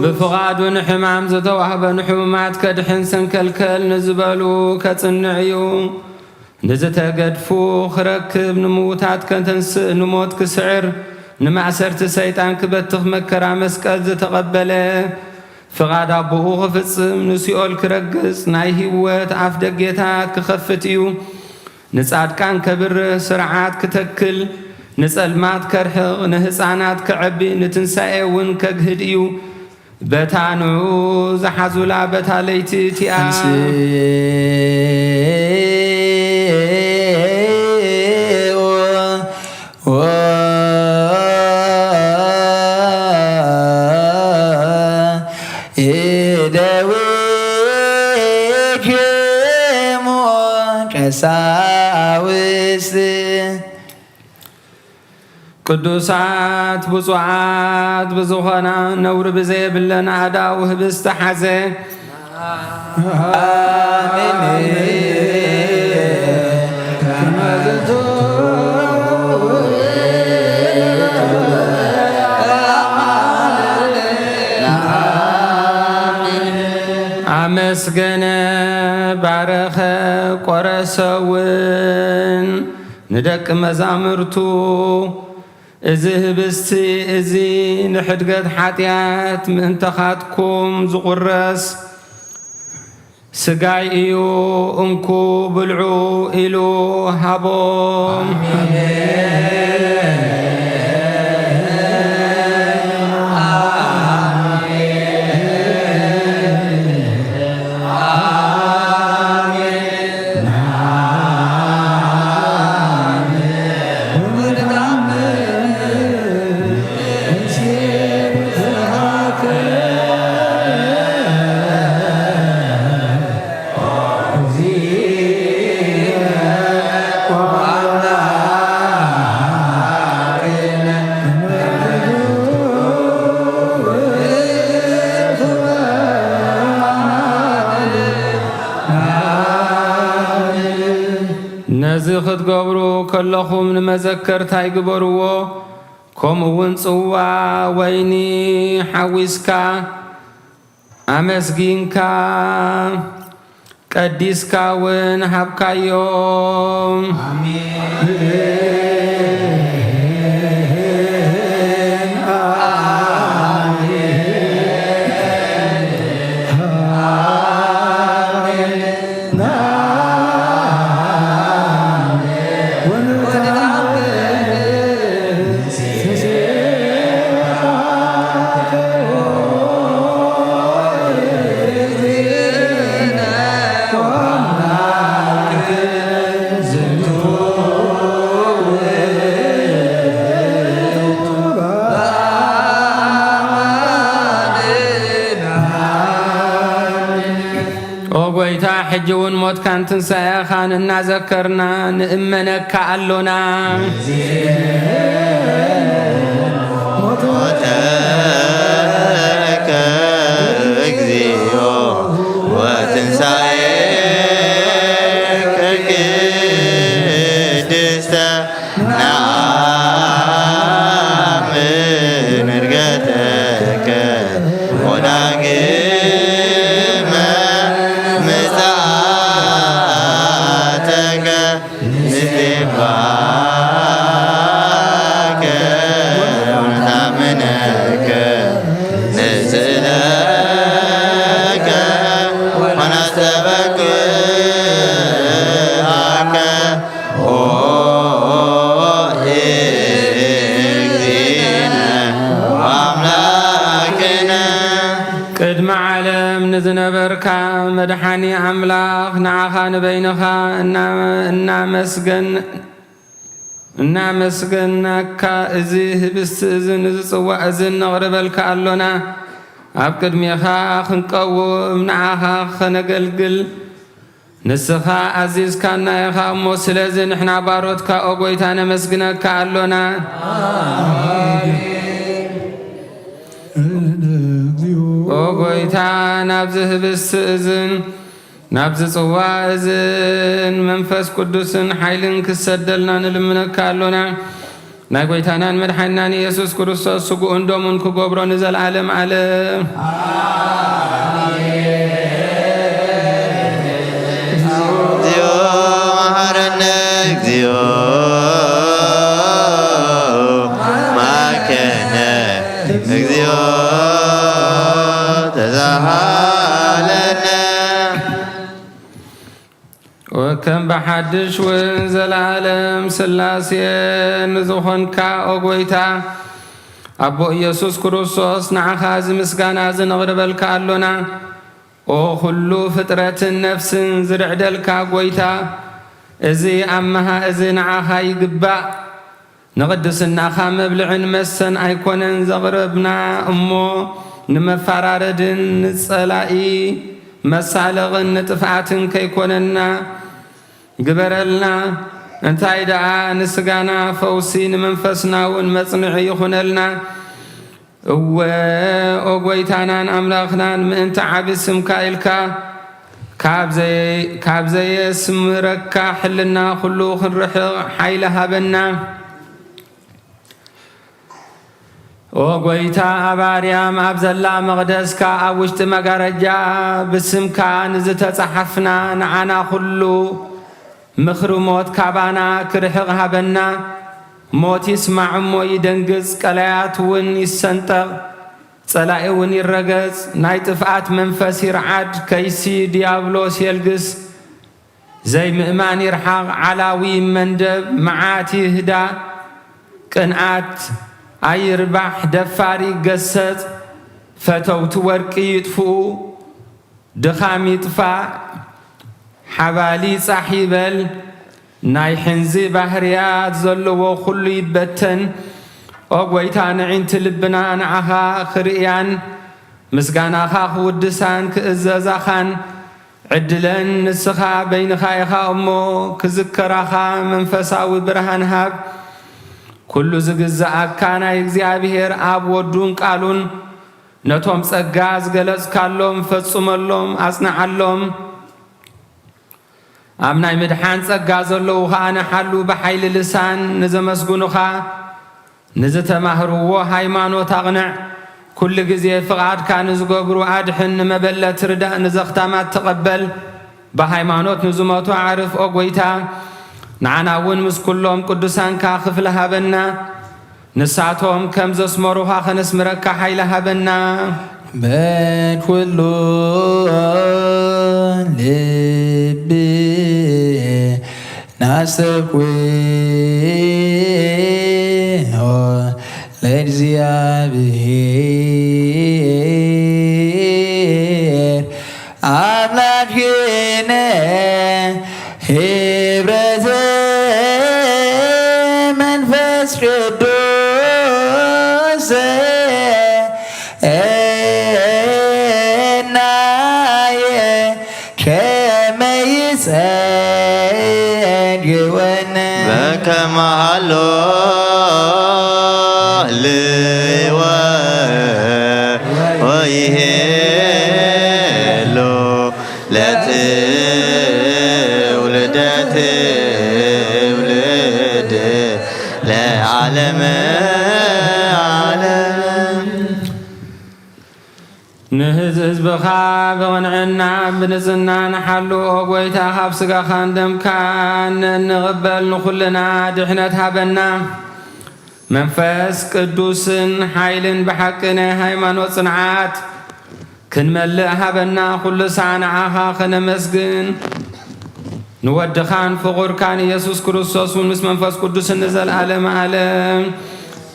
ብፍቓድ ፍቓዱ ንሕማም ዝተዋህበ ንሕሙማት ከድሕን ሰንከልከል ንዝበሉ ከጽንዕ እዩ። ንዝተገድፉ ክረክብ፣ ንምዉታት ከተንስእ፣ ንሞት ክስዕር፣ ንማእሰርቲ ሰይጣን ክበትኽ፣ መከራ መስቀል ዝተቐበለ፣ ፍቓድ ኣቦኡ ክፍጽም፣ ንሲኦል ክረግጽ፣ ናይ ህይወት ኣፍ ደጌታት ክኸፍት እዩ። ንጻድቃን ከብርህ፣ ስርዓት ክተክል፣ ንጸልማት ከርሕቕ፣ ንህፃናት ከዐቢ፣ ንትንሳኤ እውን ከግህድ እዩ። በታ ንዑ ዝሓዙላ በታ ለይቲ እቲኣ። ተንሥኡ እደዊክሙ ቀሳውስት። ቅዱሳት ብፁዓት ብዝኾና ነውሪ ብዘየብለን ኣእዳው ህብስቲ ሓዘ። ኣመስገነ፣ ባረኸ፣ ቆረሰ እውን ንደቂ መዛምርቱ፣ እዚ ህብስቲ እዚ ንሕድገት ሓጢኣት ምእንተኻትኩም ዝቑረስ ስጋይ እዩ፣ እንኩ ብልዑ ኢሉ ሃቦም። ነዚ ክትገብሩ ከለኹም ንመዘከርታይ ግበርዎ። ከምኡ እውን ጽዋ ወይኒ ሓዊስካ ኣመስጊንካ ቀዲስካ እውን ሃብካዮም። ኦ ጐይታ፣ ሕጂ እውን ሞትካን ትንሳኤኻን እናዘከርና ንእመነካ ኣሎና። ሞተከ እግዚኦ ወትንሳኤከ ቅድስተ ነአምን ዕርገተከ ወዳግመ ምጽአተከ ንሴብሐከ ወንታመነከ ንስእለከ ወናስተበቅዓከ ኦ እግዚእነ ወአምላክነ። ቅድሚ ዓለም ንዝነበርካ መድሓኒ ኣምላኽ፣ ንዓኻ ንበይንኻ እና-፣ እናመስገን-፣ እናመስገናካ፣ እዚ ህብስቲ እዝን እዚ ጽዋእ እዝን ነቕርበልካ ኣሎና። ኣብ ቅድሜኻ ክንቀውም፣ ንዓኻ ኸነገልግል፣ ንስኻ ኣዚዝካና ኢኻ እሞ፣ ስለዚ ንሕና ባሮትካ፣ ኦ ጐይታ፣ ነመስግነካ ኣሎና። ኦ ጐይታ፣ ናብዚ ህብስቲ እዝን ናብዚ ጽዋ እዝን መንፈስ ቅዱስን ሓይልን ክሰደልና ንልምነካ ኣሎና። ናይ ጐይታናን መድሓኒናን ኢየሱስ ክርስቶስ ስግኡን ደሙን ክገብሮ ንዘለዓለም ዓለም። እግዚኦ መሐረነ፣ እግዚኦ ማርከነ፣ እግዚኦ ተሳሃለነ። ወከም ብሓድሽ እውን ዘለዓለም ስላሴ ንዝኾንካ ኦ ጐይታ ኣቦ ኢየሱስ ክርስቶስ፣ ንዓኻ እዚ ምስጋና እዚ ነቕርበልካ ኣሎና። ኦ ኩሉ ፍጥረትን ነፍስን ዝርዕደልካ ጐይታ፣ እዚ ኣምሃ እዚ ንዓኻ ይግባእ። ንቕድስናኻ መብልዕን መስተን ኣይኮነን ዘቕረብና እሞ፣ ንመፋራረድን ንጸላኢ መሳለቕን ንጥፍኣትን ከይኮነና ግበረልና። እንታይ ደኣ ንስጋና ፈውሲ ንመንፈስና እውን መጽንዒ ይኹነልና። እወ ኦ ጐይታናን ኣምላኽናን፣ ምእንቲ ዓቢ ስምካ ኢልካ ካብ ዘየ- ካብ ዘየስምረካ ሕልና ኩሉ ክንርሕቕ ሓይሊ ሃበና። ኦ ጐይታ፣ ኣብ ኣርያም ኣብ ዘላ መቕደስካ ኣብ ውሽጢ መጋረጃ ብስምካ ንዝተጻሓፍና ንዓና ኩሉ ምኽሪ ሞት ካባና ክርሕቕ ሃበና። ሞት ይስማዕ እሞ ይደንግጽ፣ ቀላያት እውን ይሰንጠቕ፣ ጸላኢ እውን ይረገጽ፣ ናይ ጥፍኣት መንፈስ ይርዓድ፣ ከይሲ ድያብሎስ የልግስ፣ ዘይምእማን ይርሓቕ፣ ዓላዊ መንደብ መዓት ይህዳ፣ ቅንኣት ኣይርባሕ፣ ደፋር ይገሰጽ፣ ፈተውቲ ወርቂ ይጥፍኡ፣ ድኻም ይጥፋእ፣ ሓባሊ ጻሕ ይበል፣ ናይ ሕንዚ ባህርያት ዘለዎ ኩሉ ይበተን። ኦ ጐይታ፣ ንዒንቲ ልብና ንዓኻ ክርእያን ምስጋናኻ ክውድሳን ክእዘዛኻን ዕድለን ንስኻ በይንኻ ኢኻ እሞ ክዝከራኻ መንፈሳዊ ብርሃን ሃብ። ኩሉ ዝግዝኣካ ናይ እግዚኣብሔር ኣብ ወዱን ቃሉን ነቶም ጸጋ ዝገለጽካሎም ፈጽመሎም፣ ኣጽንዓሎም። ኣብ ናይ ምድሓን ጸጋ ዘለዉ ኸኣ ንሓሉ ብሓይሊ ልሳን ንዘመስግኑኻ፣ ንዝተማህርዎ ሃይማኖት ኣቕንዕ። ኩሉ ግዜ ፍቓድካ ንዝገብሩ ኣድሕን፣ ንመበለት ርዳእ፣ ንዘኽታማት ተቐበል። ብሃይማኖት ንዝሞቱ ኣዕርፍ ኦ ጐይታ፣ ንዓና እውን ምስ ኩሎም ቅዱሳንካ ክፍሊ ሃበና። ንሳቶም ከም ዘስመሩኻ ኸነስምረካ ሓይሊ ሃበና። በል ኩሉ ልቢ ናስተብኩዮ ለእግዚኣብሔር ኣምላክነ ህብረተ መንፈስ ቅዱስ እናየ ከመ ይጸግወነ በከመ ሃሎ ህልወ ወይሄሎ ለትውልደ ትውልድ ለዓለመ ዓለም። ንህዝብኻ ብቕንዕና ብንጽህና ንሓሉ። ኦ ጐይታ፣ ካብ ስጋኻን ደምካን ንቕበል፣ ንኹልና ድሕነት ሃበና። መንፈስ ቅዱስን ሓይልን ብሓቂ ናይ ሃይማኖት ጽንዓት ክንመልእ ሃበና። ኩሉ ሳዕ ንዓኻ ከነመስግን፣ ንወድኻን ፍቑርካን ኢየሱስ ክርስቶስ እውን ምስ መንፈስ ቅዱስን ንዘለዓለመ ዓለም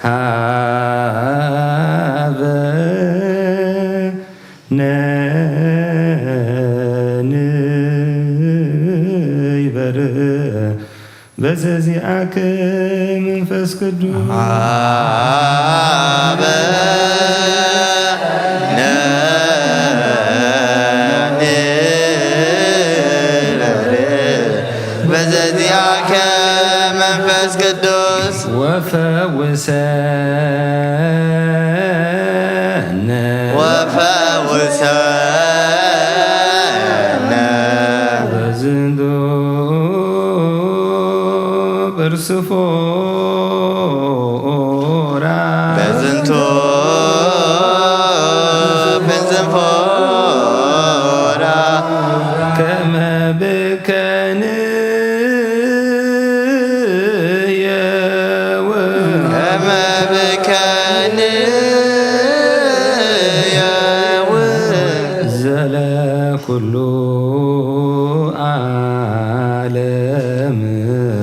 ሃበ ነንበረ በዘዚኣከ መንፈስ ቅዱስ። ሃበነ በዘዚኣከ መንፈስ ቅዱስ። ወፈውሰነ። ወፈውሰነ። በዝንቱ ብርስፎ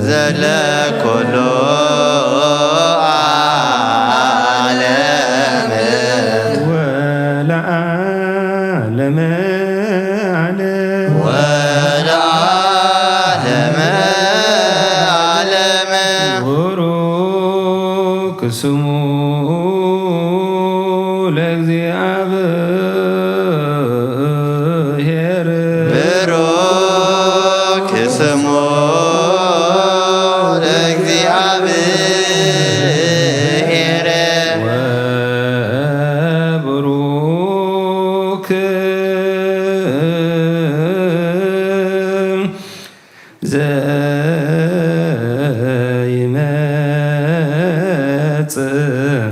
ዘለኩሉ ዓለም ወለዓለመ ዓለም ወለዓለመ ዓለም ቡሩክ ስሙ ለእግዚኣብሔር። ብሩክ ስሙ ለእግዚኣብሔር። ወብሩክ ዘይመጽእ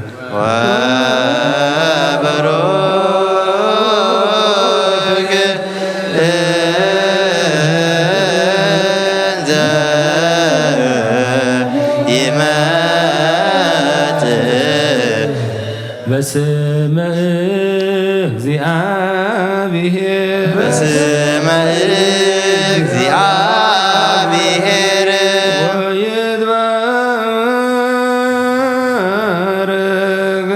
ወበሮክ እንዘ ይመጽእ በስመ እግዚአብሔር። በስመ እግዚአብሔር ወይትባረክ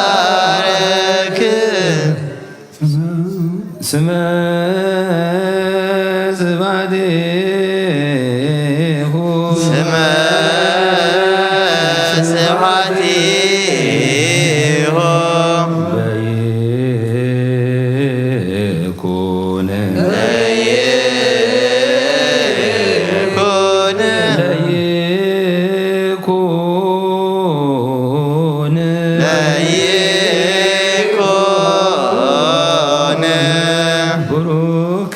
ወይትባረክ ስመ ስብሐቲሁ። ስመ ስብሐቲሁ። ለይኩን። ለይኩን። ለይኩን። ለይኩን። ቡሩክ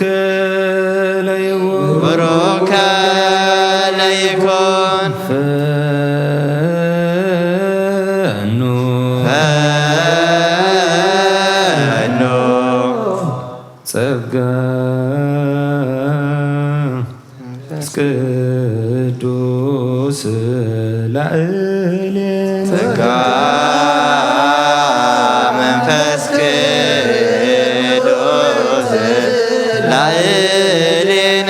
ለይኩን። ቡሩክ ለይኩን። ፈኑ። ፈኑ። ጸጋ መንፈስ ቅዱስ ላዕሌነ። ጸጋ መንፈስ ቅዱስ ላዕሌነ።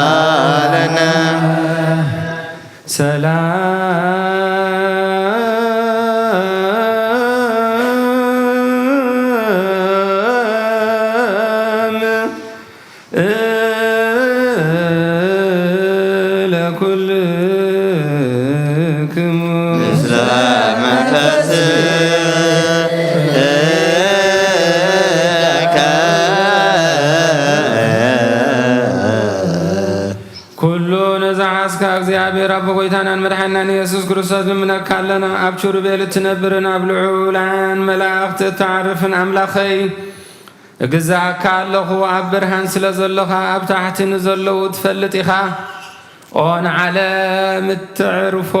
ተሳሃለነ። ሰላም ለኩልክሙ። ምስለ መንፈስከ። ኩሉ ነዝሓዝካ እግዚኣብሔር ኣቦ ጎይታናን መድሓናን ኢየሱስ ክርስቶስ ንምነካ ኣለና። ኣብ ኪሩቤል እትነብርን ኣብ ልዑላን መላእኽቲ እትዓርፍን ኣምላኸይ፣ እግዛእካ ኣለኹ። ኣብ ብርሃን ስለ ዘለኻ ኣብ ታሕቲ ንዘለዉ ትፈልጥ ኢኻ። ኦ ንዓለም እተዕርፎ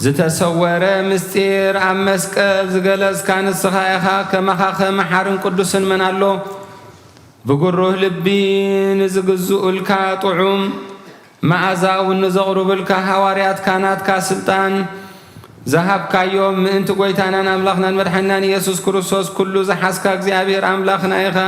ዝተሰወረ ምስጢር ኣብ መስቀል ዝገለጽካ ንስኻ ኢኻ። ከማኻ ከ መሓርን ቅዱስን መን ኣሎ? ብግሩህ ልቢ ንዝግዝኡልካ ጥዑም መኣዛ እውን ንዘቕርቡልካ ሃዋርያትካ ናትካ ስልጣን ዝሃብካዮም ምእንቲ ጎይታናን ኣምላኽናን መድሓኒናን ኢየሱስ ክርስቶስ ኩሉ ዝሓዝካ እግዚኣብሔር ኣምላኽና ኢኻ።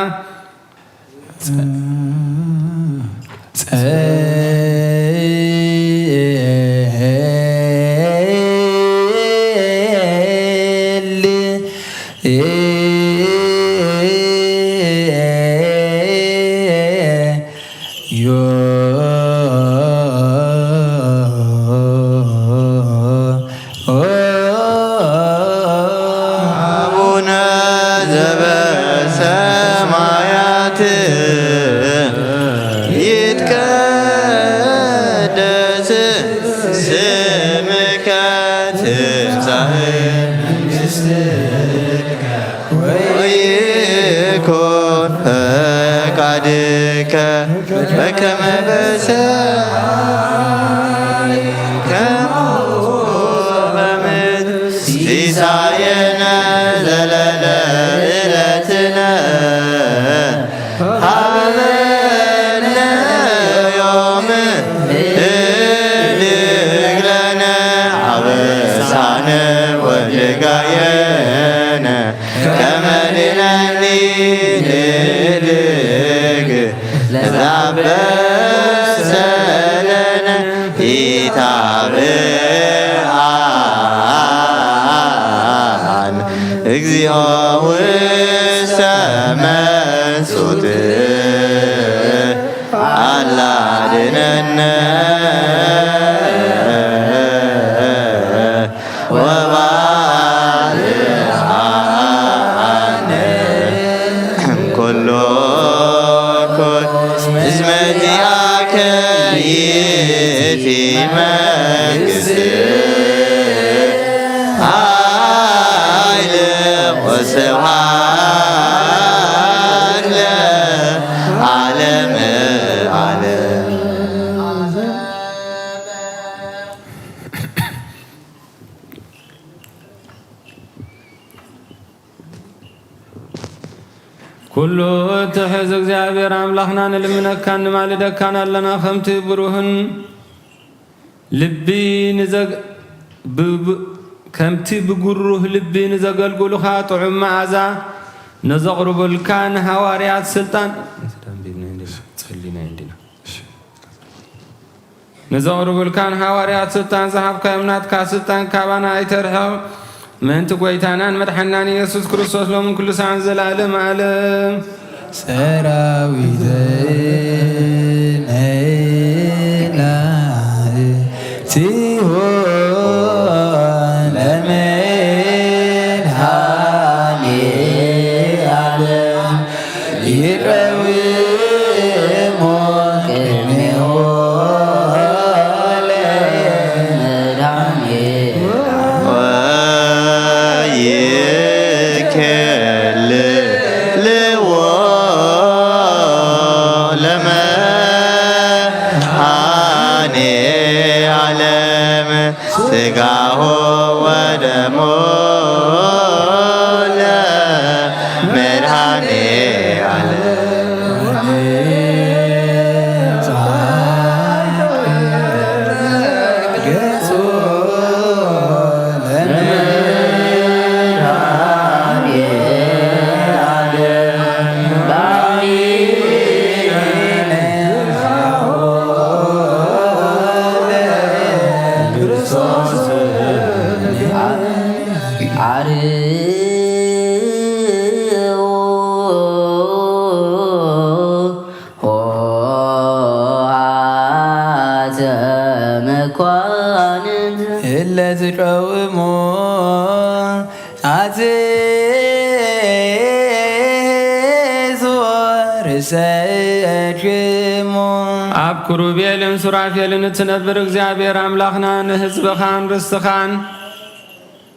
አቡነ ዘበሰማያት ይትቀደስ ስምከ ትምጻእ መንግሥትከ ወይኩን ፈቃድከ በከመ በሰማይ ከማሁ በምድር። ሲሳየ ዘለለ ዕለትነ ሃበነ ዮም ህድግ ለነ አበሳነ ወጌጋየነ ከመ ንሕነኒ ንህድግ ለዘአበሰ ለነ ኢታብአነ እግዚኦ ውስተ መንሱት አላ አድነነ ወባልዓነ እምኩሉ ኩን እስመ ዚአከ ይእቲ መንግስት ኃይል ወስብሐት ለዓለመ ዓለም። ኩሉ እትሕዝ እግዚኣብሔር ኣምላኽና ንልምነካን ንማልደካን ኣለና። ከምቲ ብሩህን ልቢ ንዘግ-፣ ብ-፣ ብ-፣ ከምቲ ብግሩህ ልቢ ንዘገልግሉኻ ጥዑም መዓዛ ነዘቕርቡልካ ንሃዋርያት ስልጣን፣ ጸሊና እንዲና። ነዘቕርቡልካን ሃዋርያት ስልጣን ዝሃብካዮም ናትካ ስልጣን ካባና ኣይተርሕቕ። ምእንቲ ጐይታናን መድሓናን ኢየሱስ ክርስቶስ ሎምን ኩሉ ሰዓን ዘላለም ዓለም። ሰራዊት መላእክቲሁ ለመድኃኔ ዓለም ይቀውሙ ቅድሜሁ ለመድኃኔ ወይኬልልዎ ለመድኃኔ ዓለም ሥጋሁ ወደሙ ለመድኃኔ ዓለም። ዓርዩ ኆኃተ መኳንንት እለ ትቀውሞ አትዞ ርእሰክሙ። ኣብ ክሩቤልን ሱራፌልን እትነብር እግዚኣብሔር ኣምላኽና ንህዝብኻን ርስትኻን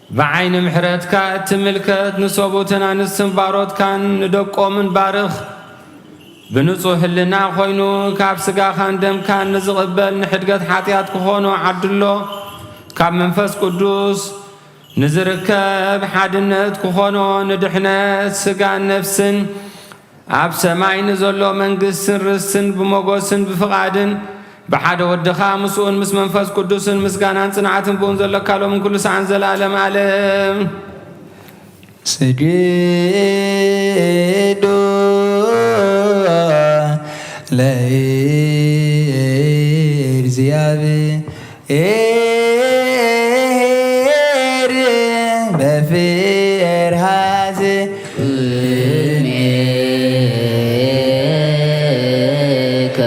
ብዓይኒ ምሕረትካ እትምልከት ንሰቡትን ኣንስትን ባሮትካን ንደቆምን ባርኽ። ብንጹህ ህልና ኮይኑ ካብ ስጋኻን ደምካን ንዝቕበል ንሕድገት ሓጢኣት ክኾኖ ዓድሎ ካብ መንፈስ ቅዱስ ንዝርከብ ሓድነት ክኾኖ ንድሕነት ስጋን ነፍስን ኣብ ሰማይ ንዘሎ መንግስትን ርስትን ብሞጎስን ብፍቓድን ብሓደ ወድኻ ምስኡን ምስ መንፈስ ቅዱስን ምስጋናን ጽንዓትን ብኡን ዘለካ ሎምን ኩሉ ሰዓን ዘለዓለም ዓለም። ስግዱ ለእግዚአብሔር በፍርሃት ቅድሜከ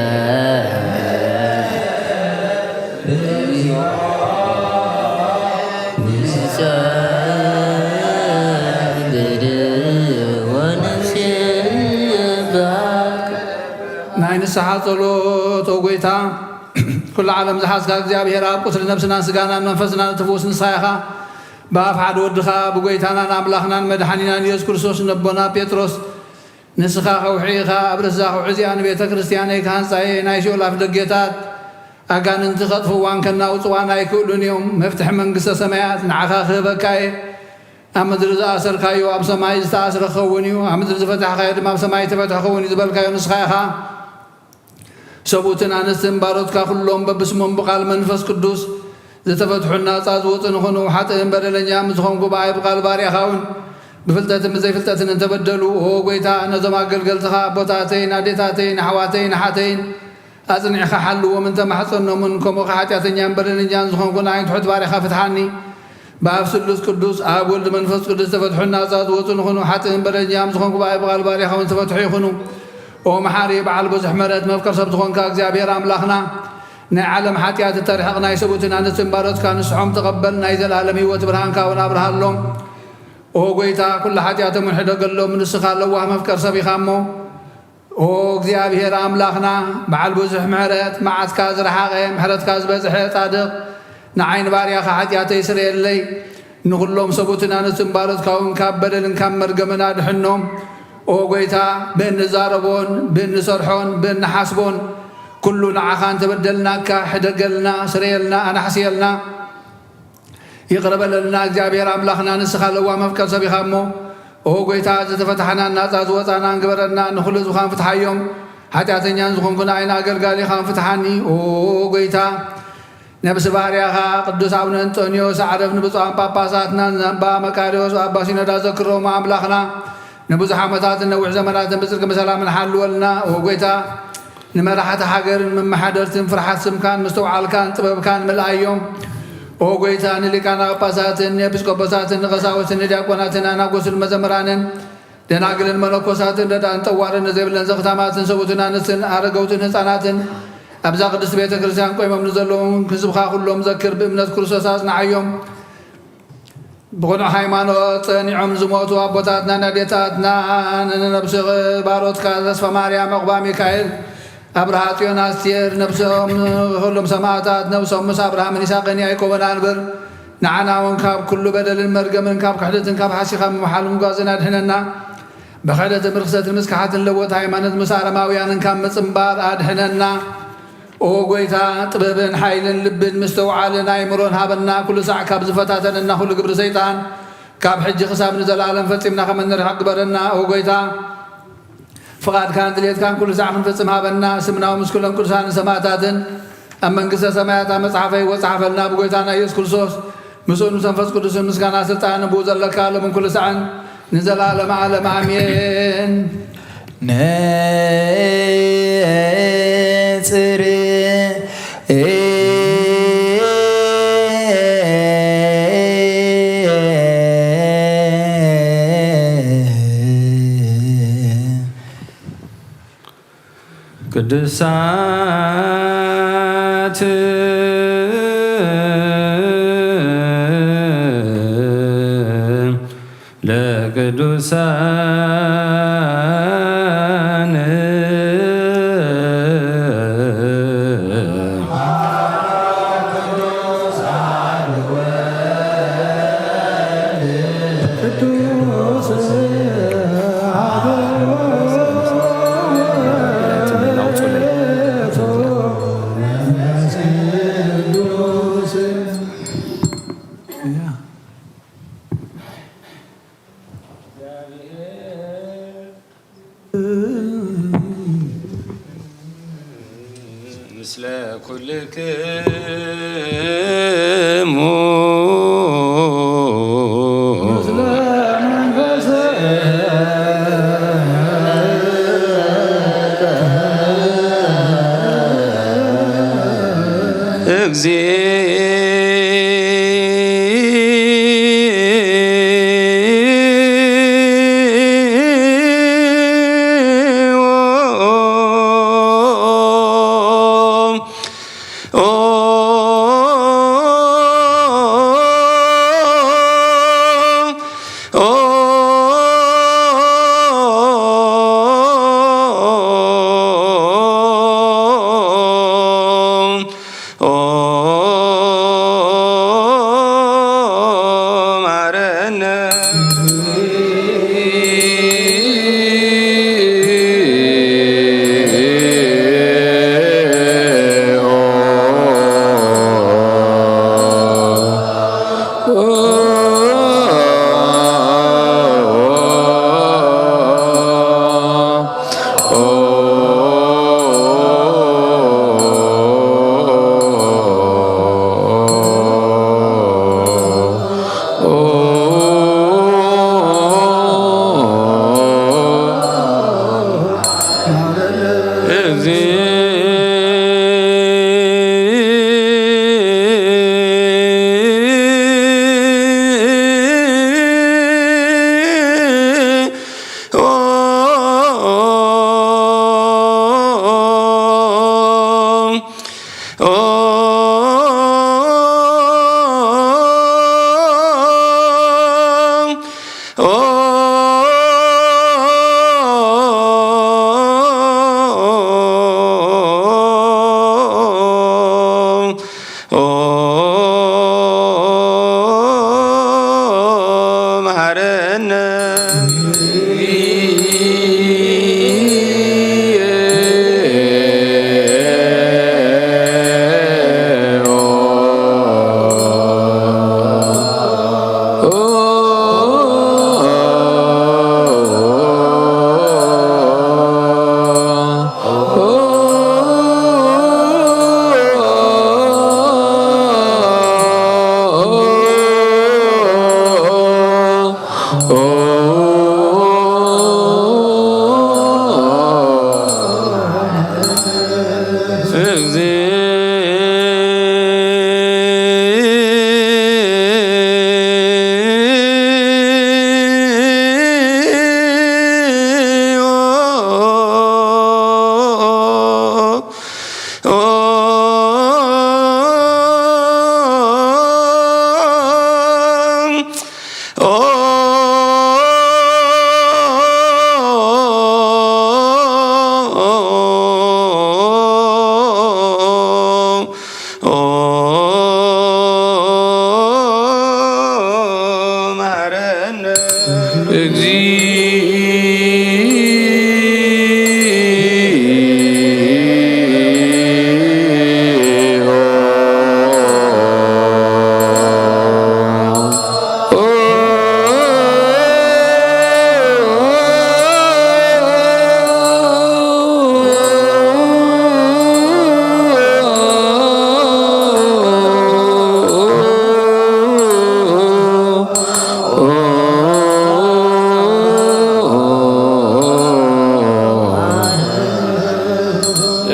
ንሰግድ ወንሴብሐከ። ናይ ንስሓ ጸሎት፣ ኦ ጐይታ፣ ኩሉ ዓለም ዝሓዝካ እግዚኣብሔር ኣብ፣ ቁስሊ ነብስናን ስጋናን መንፈስናን እትፍውስ ንስኻ ኢኻ። ብኣፍ ሓደ ወድኻ ብጐይታናን ኣምላኽናን መድሓኒናን ኢየሱስ ክርስቶስ ነቦና ጴጥሮስ ንስኻ ከውሒ ኢኻ፣ ኣብ ርእሳ ከውሒ እዚኣ ንቤተ ክርስቲያነይ ክሃንጻ እየ፣ ናይ ሲኦል ኣፍደጌታት ኣጋንንቲ ከጥፍእዋን ከናውጽዋን ኣይክእሉን እዮም። መፍትሒ መንግስተ ሰማያት ንዓኻ ክህበካ እየ። ኣብ ምድሪ ዝኣሰርካዮ ኣብ ሰማይ ዝተኣስረ ክኸውን እዩ፣ ኣብ ምድሪ ዝፈታሕካዮ ድማ ኣብ ሰማይ ዝተፈትሐ ክኸውን እዩ ዝበልካዮ ንስኻ ኢኻ። ሰብኡትን ኣንስትን ባሮትካ ኩሎም በብስሞም ብቃል መንፈስ ቅዱስ ዝተፈትሑን ናጻ ዝወጹ ንኹኑ። ሓጥእን በደለኛ ምስ ዝኾንኩ ብኣይ ብቃል ባርያኻ እውን ብፍልጠትን ብዘይፍልጠትን እንተበደሉ፣ ኦ ጎይታ፣ ነዞም ኣገልገልትኻ ኣቦታተይን ኣዴታተይን ኣሕዋተይን ኣሓተይን ኣጽኒዕኻ ሓልዎም እንተ ማሕጸኖምን፣ ከምኡ ኸኣ ሓጢኣተኛን በደለኛን ዝኾንኩ ንዓይን ትሑት ባርያኻ ፍትሓኒ። ብኣብ ስሉስ ቅዱስ፣ ኣብ ወልድ መንፈስ ቅዱስ ተፈትሑን ናጻ ዝወጹ ንኹኑ። ሓጥእን በደለኛን ዝኾንኩ ብኣይ ብቃል ባርያኻ እውን ተፈትሑ ይኹኑ። ኦ መሓሪ፣ በዓል ብዙሕ ምሕረት፣ መፍቀር ሰብ ዝኾንካ እግዚኣብሔር ኣምላኽና፣ ናይ ዓለም ሓጢኣት እተርሕቕ ናይ ሰብኡትን ኣንስትን ባሮትካ ንስሖም ተቐበል፣ ናይ ዘለኣለም ህይወት ብርሃንካ እውን ኣብርሃሎም። ኦ ጎይታ፣ ኩሉ ሓጢኣቶም እውን ሕደገሎም፣ ንስኻ ለዋህ መፍቀር ሰብ ኢኻ እሞ። ኦ እግዚኣብሔር ኣምላኽና፣ በዓል ብዙሕ ምሕረት፣ መዓትካ ዝረሓቐ፣ ምሕረትካ ዝበዝሐ ጻድቕ፣ ንዓይ ንባርያኻ ሓጢኣተይ ስረየለይ፣ ንኹሎም ሰብኡትን ኣንስትን ባሮትካ እውን ካብ በደልን ካብ መርገምን ኣድሕኖም። ኦ ጎይታ፣ ብእንዛረቦን ብእንሰርሖን ብእንሓስቦን ኩሉ ንዓኻ እንተበደልናካ፣ ሕደገልና፣ ስረየልና፣ ኣናሕስየልና። ይቕረ በለልና እግዚኣብሔር ኣምላኽና፣ ንስኻ ለዋህ መፍቀር ሰብ ኢኻ እሞ። ኦ ጎይታ፣ ዝተፈታሕናን ናጻ ዝወጻናን ግበረና፣ ንኹሉ ህዝብኻን ፍትሓዮም። ሓጢኣተኛን ዝኾንኩ ንዓይን ኣገልጋሊኻን ፍትሓኒ። ኦ ጎይታ፣ ነብሲ ባርያኻ ቅዱስ ኣቡነ እንጦንዮስ ኣዕረፍ፣ ንብፁዓን ጳጳሳትናን ኣባ መቃርዮስ ኣባ ሲኖዳ ዘክሮም ኣምላኽና። ንብዙሕ ዓመታትን ነዊሕ ዘመናትን ብጽድቂ ብሰላምን ሓልወልና። ኦ ጎይታ፣ ንመራሕቲ ሃገርን መመሓደርትን ፍርሓት ስምካን ምስትውዓልካን ጥበብካን ምልኣዮም። ኦ ጎይታ፣ ንሊቃነ ጳጳሳትን ንኤጲስቆጶሳትን ንቐሳውስትን ንዲያቆናትን ኣናጎስን መዘምራንን ደናግልን መነኮሳትን ረዳእን ጠዋርን ንዘይብለን ዘኽታማትን ሰብኡትን ኣንስትን ኣረገውትን ህፃናትን ኣብዛ ቅድስቲ ቤተ ክርስቲያን ቆይሞም ንዘለዉ ህዝብኻ ኩሎም ዘክር፣ ብእምነት ክርስቶስ ኣጽንዓዮም። ብቕኑዕ ሃይማኖት ጸኒዖም ዝሞቱ ኣቦታትናን ኣዴታትናን፣ ንነብሲ ባሮትካ ተስፋ ማርያም፣ ዕቑባ ሚካኤል፣ ኣብርሃ ጽዮን፣ ኣስቴር፣ ነብሶም፣ ኩሎም ሰማእታት ነብሶም ምስ ኣብርሃምን ይስሐቅን ያዕቆብን ኣንብር። ንዓና እውን ካብ ኩሉ በደልን መርገምን ካብ ክሕደትን ካብ ሓሲኻ ምምሓል ምጓዝን ኣድሕነና። ብክሕደትን ብርክሰትን ምስ ከሓትን ለወጥ ሃይማኖት ምስ ኣረማውያንን ካብ ምጽንባር ኣድሕነና። ኦ ጎይታ፣ ጥበብን ሓይልን ልብን ምስትውዓልን ኣእምሮን ሃበና። ኩሉ ሳዕ ካብ ዝፈታተነና ኩሉ ግብሪ ሰይጣን ካብ ሕጂ ክሳብ ንዘለኣለም ፈጺምና ከም እንርሕቕ ግበረና። ኦ ጎይታ፣ ፍቓድካን ድሌትካን ኩሉ ሳዕ ክንፍጽም ሃበና። ስምና እውን ምስ ኩሎም ቅዱሳንን ሰማእታትን ኣብ መንግስተ ሰማያት ኣብ መጽሓፈ ህይወት ጸሓፈልና። ብጎይታና ኢየሱስ ክርስቶስ ምስኡን ምስ መንፈስ ቅዱስን ምስጋና ስልጣን ብኡ ዘለካ ሎምን ኩሉ ሳዕን ንዘለኣለመ ዓለም ኣሜን። ነጽር ቅዱሳት ለቅዱሳን ምስለ ኩልክሙ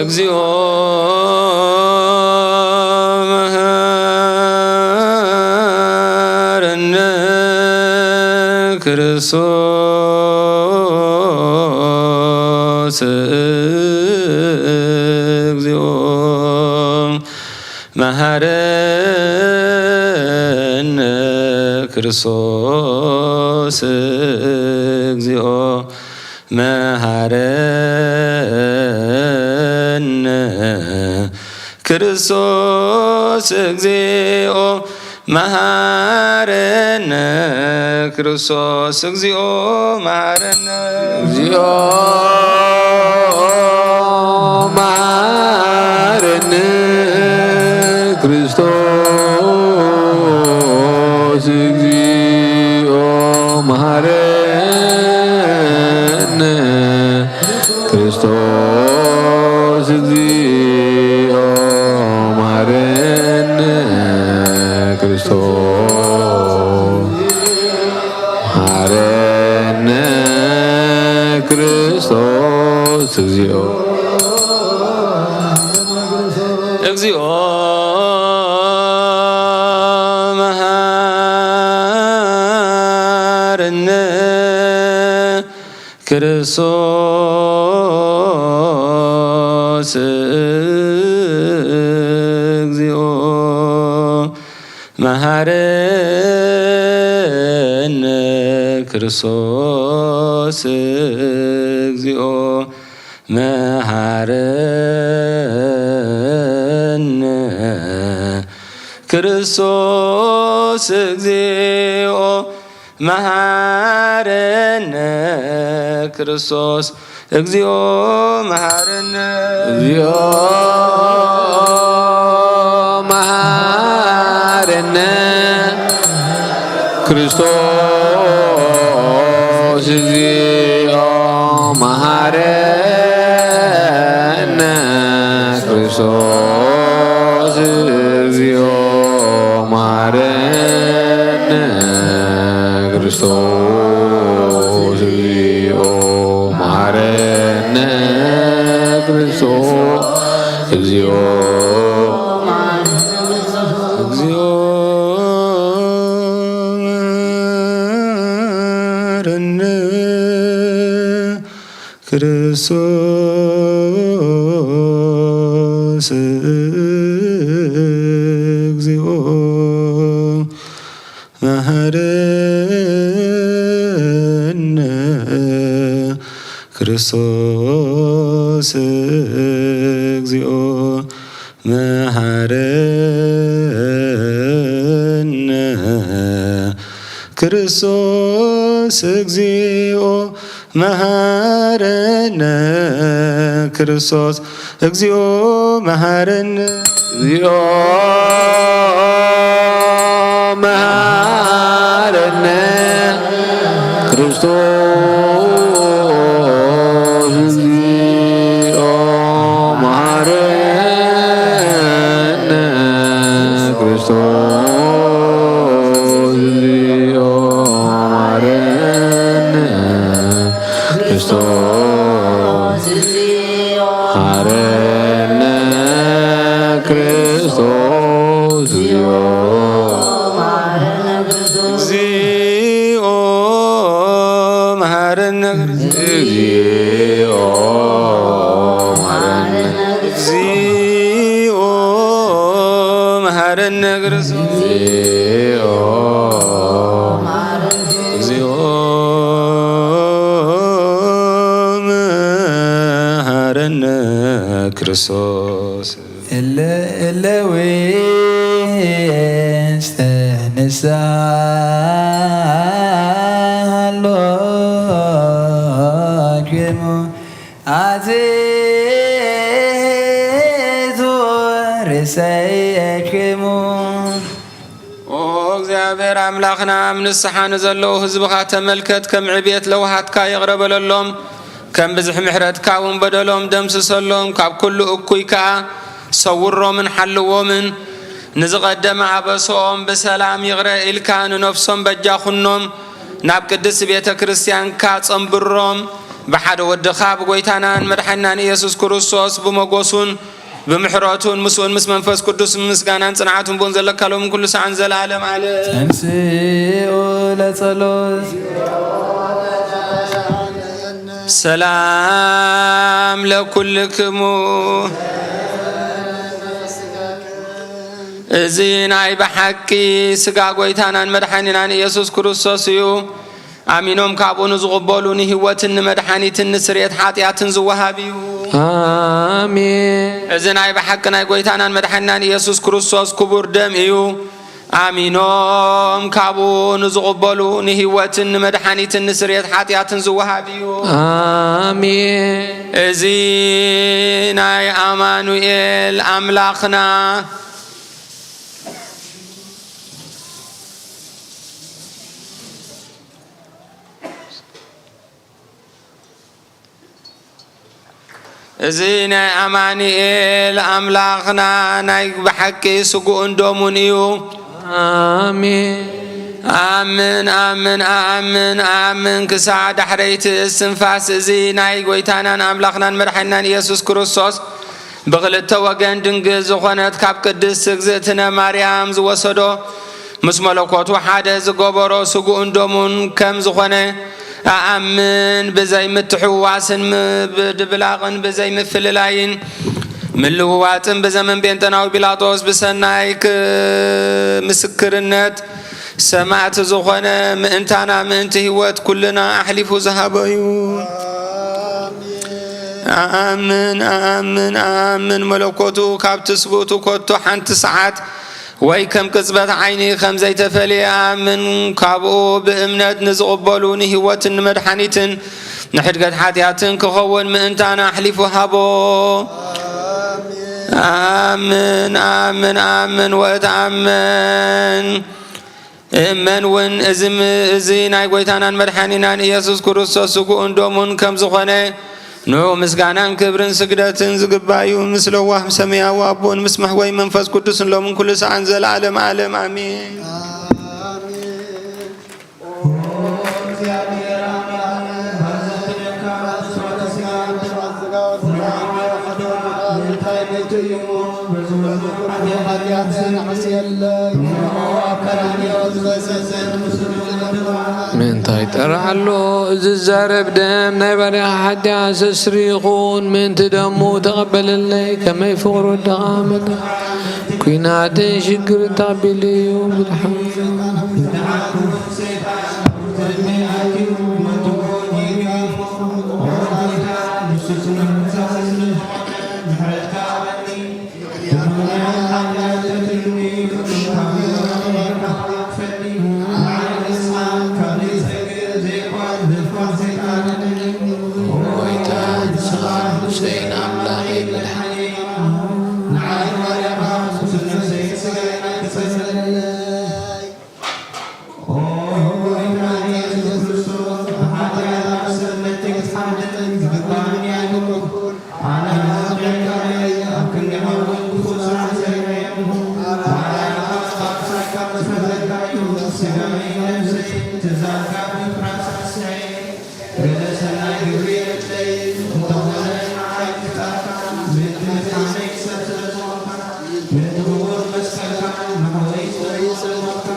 እግዚኦ መሐረነ ክርስቶስ፣ እግዚኦ መሐረነ ክርስቶስ፣ እግዚኦ መሐረነ ክርስቶስ፣ እግዚኦ መሐረነ ክርስቶስ፣ እግዚኦ መሐረነ። እግዚኦ መሐረነ ክርስቶስ፣ እግዚኦ መሐረነ ክርስቶስ፣ እግዚኦ መሐረነ ክርስቶስ፣ መሐረነ ክርስቶስ፣ እግዚኦ፣ እግዚኦ መሐረነ ክርስቶስ፣ እግዚኦ መሐረነ ክርስቶስ፣ እግዚኦ መሐረነ ክርስቶስ፣ እግዚኦ መሐረነ ክርስቶስ፣ እግዚኦ መሐረነ። እግዚኦ መሐረነ ክርስቶስ፣ እግዚኦ መሐረነ ክርስቶስ፣ እግዚኦ መሐረነ ክርስቶስ፣ እግዚኦ መሐረነ ክርስቶስ፣ እግዚኦ፣ እግዚኦ መሐረነ ክርስቶስ፣ እግዚኦ መሐረነ ክርስቶስ፣ እግዚኦ መሐረነ ክርስቶስ። እግዚኦ መሐረነ ክርስቶስ፣ እግዚኦ መሐረነ። እግዚኦ መሐረነ ክርስቶስ፣ እግዚኦ መሐረነ ክርስቶስ፣ እግዚኦ መሐረነ ክርስቶስ፣ መሐረነ ክርስቶስ፣ እግዚኦ፣ እግዚኦ መሐረነ ክርስቶስ፣ እግዚኦ መሐረነ፣ እግዚኦ መሐረነ ክርስቶስ፣ እግዚኦ፣ እግዚኦ መሐረነ ክርስቶስ። እለ እለ ውስተ ንስሓ ሃሎክሙ፣ ኣዜቱ ርእሰክሙ። ኦ እግዚኣብሔር ኣምላኽና፣ ኣብ ንስሓ ንዘለዉ ህዝብኻ ተመልከት፣ ከም ዕብየት ለውሃትካ ይቕረ በለሎም። ከም ብዝሒ ምሕረትካ እውን በደሎም ደምስሰሎም፣ ካብ ኩሉ እኩይ ከኣ ሰውሮምን ሓልዎምን። ንዝቐደመ ኣበስኦም ብሰላም ይቕረ ኢልካ ንነፍሶም በጃ ኩኖም፣ ናብ ቅድስቲ ቤተ ክርስቲያንካ ጸንብሮም። ብሓደ ወድኻ ብጎይታናን መድሓኒናን ኢየሱስ ክርስቶስ ብመጎሱን ብምሕረቱን ምስኡን ምስ መንፈስ ቅዱስ ምስጋናን ጽንዓትን ብኡን ዘለካ ሎምን ኩሉ ሰዓን ዘለዓለም ዓለም። ተንስኡ ለጸሎት። ሰላም ለኩልክሙ። እዚ ናይ ብሓቂ ስጋ ጎይታናን መድሓኒናን ኢየሱስ ክርስቶስ እዩ። ኣሚኖም ካብኡ ንዝቕበሉ ንህይወትን ንመድሓኒትን ንስርየት ሓጢኣትን ዝወሃብ እዩ። ኣሜን። እዚ ናይ ብሓቂ ናይ ጎይታናን መድሓኒናን ኢየሱስ ክርስቶስ ክቡር ደም እዩ። ኣሚኖም ካብኡ ንዝቕበሉ ንህይወትን ንመድሓኒትን ንስርየት ሓጢኣትን ዝወሃብ እዩ። ኣሜን። እዚ ናይ ኣማኑኤል ኣምላኽና። እዚ ናይ ኣማኑኤል ኣምላኽና ናይ ብሓቂ ስግኡን ደሙን እዩ። ኣሜን። ኣምን፣ ኣምን፣ ኣምን፣ ኣምን፣ ክሳዕ ዳሕረይቲ እስትንፋስ እዚ ናይ ጎይታናን ኣምላኽናን መድሓኒናን ኢየሱስ ክርስቶስ ብኽልተ ወገን ድንግል ዝኾነት ካብ ቅድስት እግዝእትነ ማርያም ዝወሰዶ፣ ምስ መለኮቱ ሓደ ዝገበሮ ስግኡን ደሙን ከም ዝኾነ ኣኣምን። ብዘይ ምትሕውዋስን ምድብላቕን ብዘይ ምፍልላይን ምልውዋጥን ብዘመን ጴንጠናዊ ጲላጦስ ብሰናይ ክ-፣ ምስክርነት ሰማዕቲ ዝኾነ ምእንታና ምእንቲ ህይወት ኩልና ኣሕሊፉ ዝሃበ እዩ። ኣኣምን፣ ኣኣምን፣ ኣኣምን። መለኮቱ ካብ ትስብእቱ ኮቶ ሓንቲ ሰዓት ወይ ከም ቅጽበት ዓይኒ ከም ዘይተፈልየ ኣኣምን። ካብኡ ብእምነት ንዝቕበሉ ንህይወትን ንመድሓኒትን ንሕድገት ሓጢኣትን ክኸውን ምእንታና ኣሕሊፉ ሃቦ። ኣምን፣ ኣምን፣ ኣምን ወእትኣምን። እመን እውን እዚ ም-፣ እዚ ናይ ጎይታናን መድሓኒናን ኢየሱስ ክርስቶስ ስግኡን ደሙን ከም ዝኾነ ንዑ ምስጋናን ክብርን ስግደትን ዝግባእ እዩ። ምስ ለዋህ ሰማያዊ ኣቦን ምስ መሕወይ መንፈስ ቅዱስን ሎምን ኩሉ ሰዓን ዘለዓለም ዓለም ኣሜን። ምእንታይ ጠርዓሎ ዝዛረብ ደም ናይ ባርያኻ ሓጢኣት ሰስሪ ይኹን፣ ምእንቲ ደሙ ተቐበለለይ፣ ከመይ ፍቕሩ ደቓመለ ኩናትን ሽግርን ተቐቢሉ እዩ። ብድሓን ሰይጣን ኣድነኒ። ኦ ጎይታ፣ ሰላም ምስለይ ንኣምላኸይ መድሓኒይ፣ ንዓይ ባርያኻ ብስም ነፍሰይን ስጋይን ኣይትጸልለለይ። ኦ ጎይታ ኢየሱስ ክርስቶስ፣ ብሓጢኣት ኣብ ሰብነተይ ክትሓድግ ዝግባኣኒ ኣይኮንኩን። ኣነ ሓጢኣተኛ እየ፣ ኣብ ክንዲ ሓወይ ክፉእ ስራሕ ሰሪሐ እየ። ዋላ ንኻልእ ካብ ክሳድካ ምስ ፈተንካ እዩ፣ ስጋይን ነፍሰይን ትእዛዝካ ብምፍራስ ረሲዐ እየ። ገለ ሰናይ ግብሪ የብለይን፣ እንተኾነ ንዓይ ምፍጣርካ፣ ምእንቲ ምድሓነይ ሰብ ስለ ዝኾንካ፣ ምእንቲ ክቡር መስቀልካ፣ ንሕወይ ስለ ዝኾንካ፣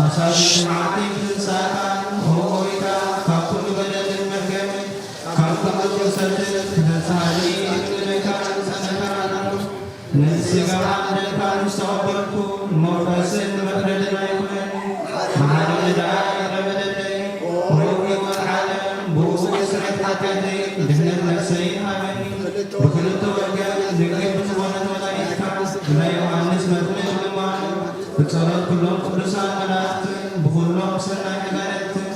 ኣሳቢ መዓልቲ ትንሳእካ፣ ኦ ጎይታ፣ ካብ ኩሉ በደልን መርገምን፣ ካብ ኩሉ ቁሰትን፣ ነጻ እየ እብለካ ንጸነካ ኣለኹ። ነዚ ስጋ ኣምደልካ ምስ ተቐበልኩ፣ ሞገስን መቕደድን ኣይኩነኒ። መሓረኒ ደኣ ይቕረ በለለይ። ኦ ህይወት ዓለም፣ ብእኡ ስርየት ሓጢኣተይ፣ ድሕነት ነፍሰይን ሃበኒ። ብክልተ ወገን ድንግል ብዝኾነት ወላዲትካ፣ ብናይ ዮሃንስ መጥምቅ ልማኑ፣ ብጸሎት ኩሎም ቅዱሳን መላእኽትን፣ ብኹሎም ሰናይ መጋደልትን፣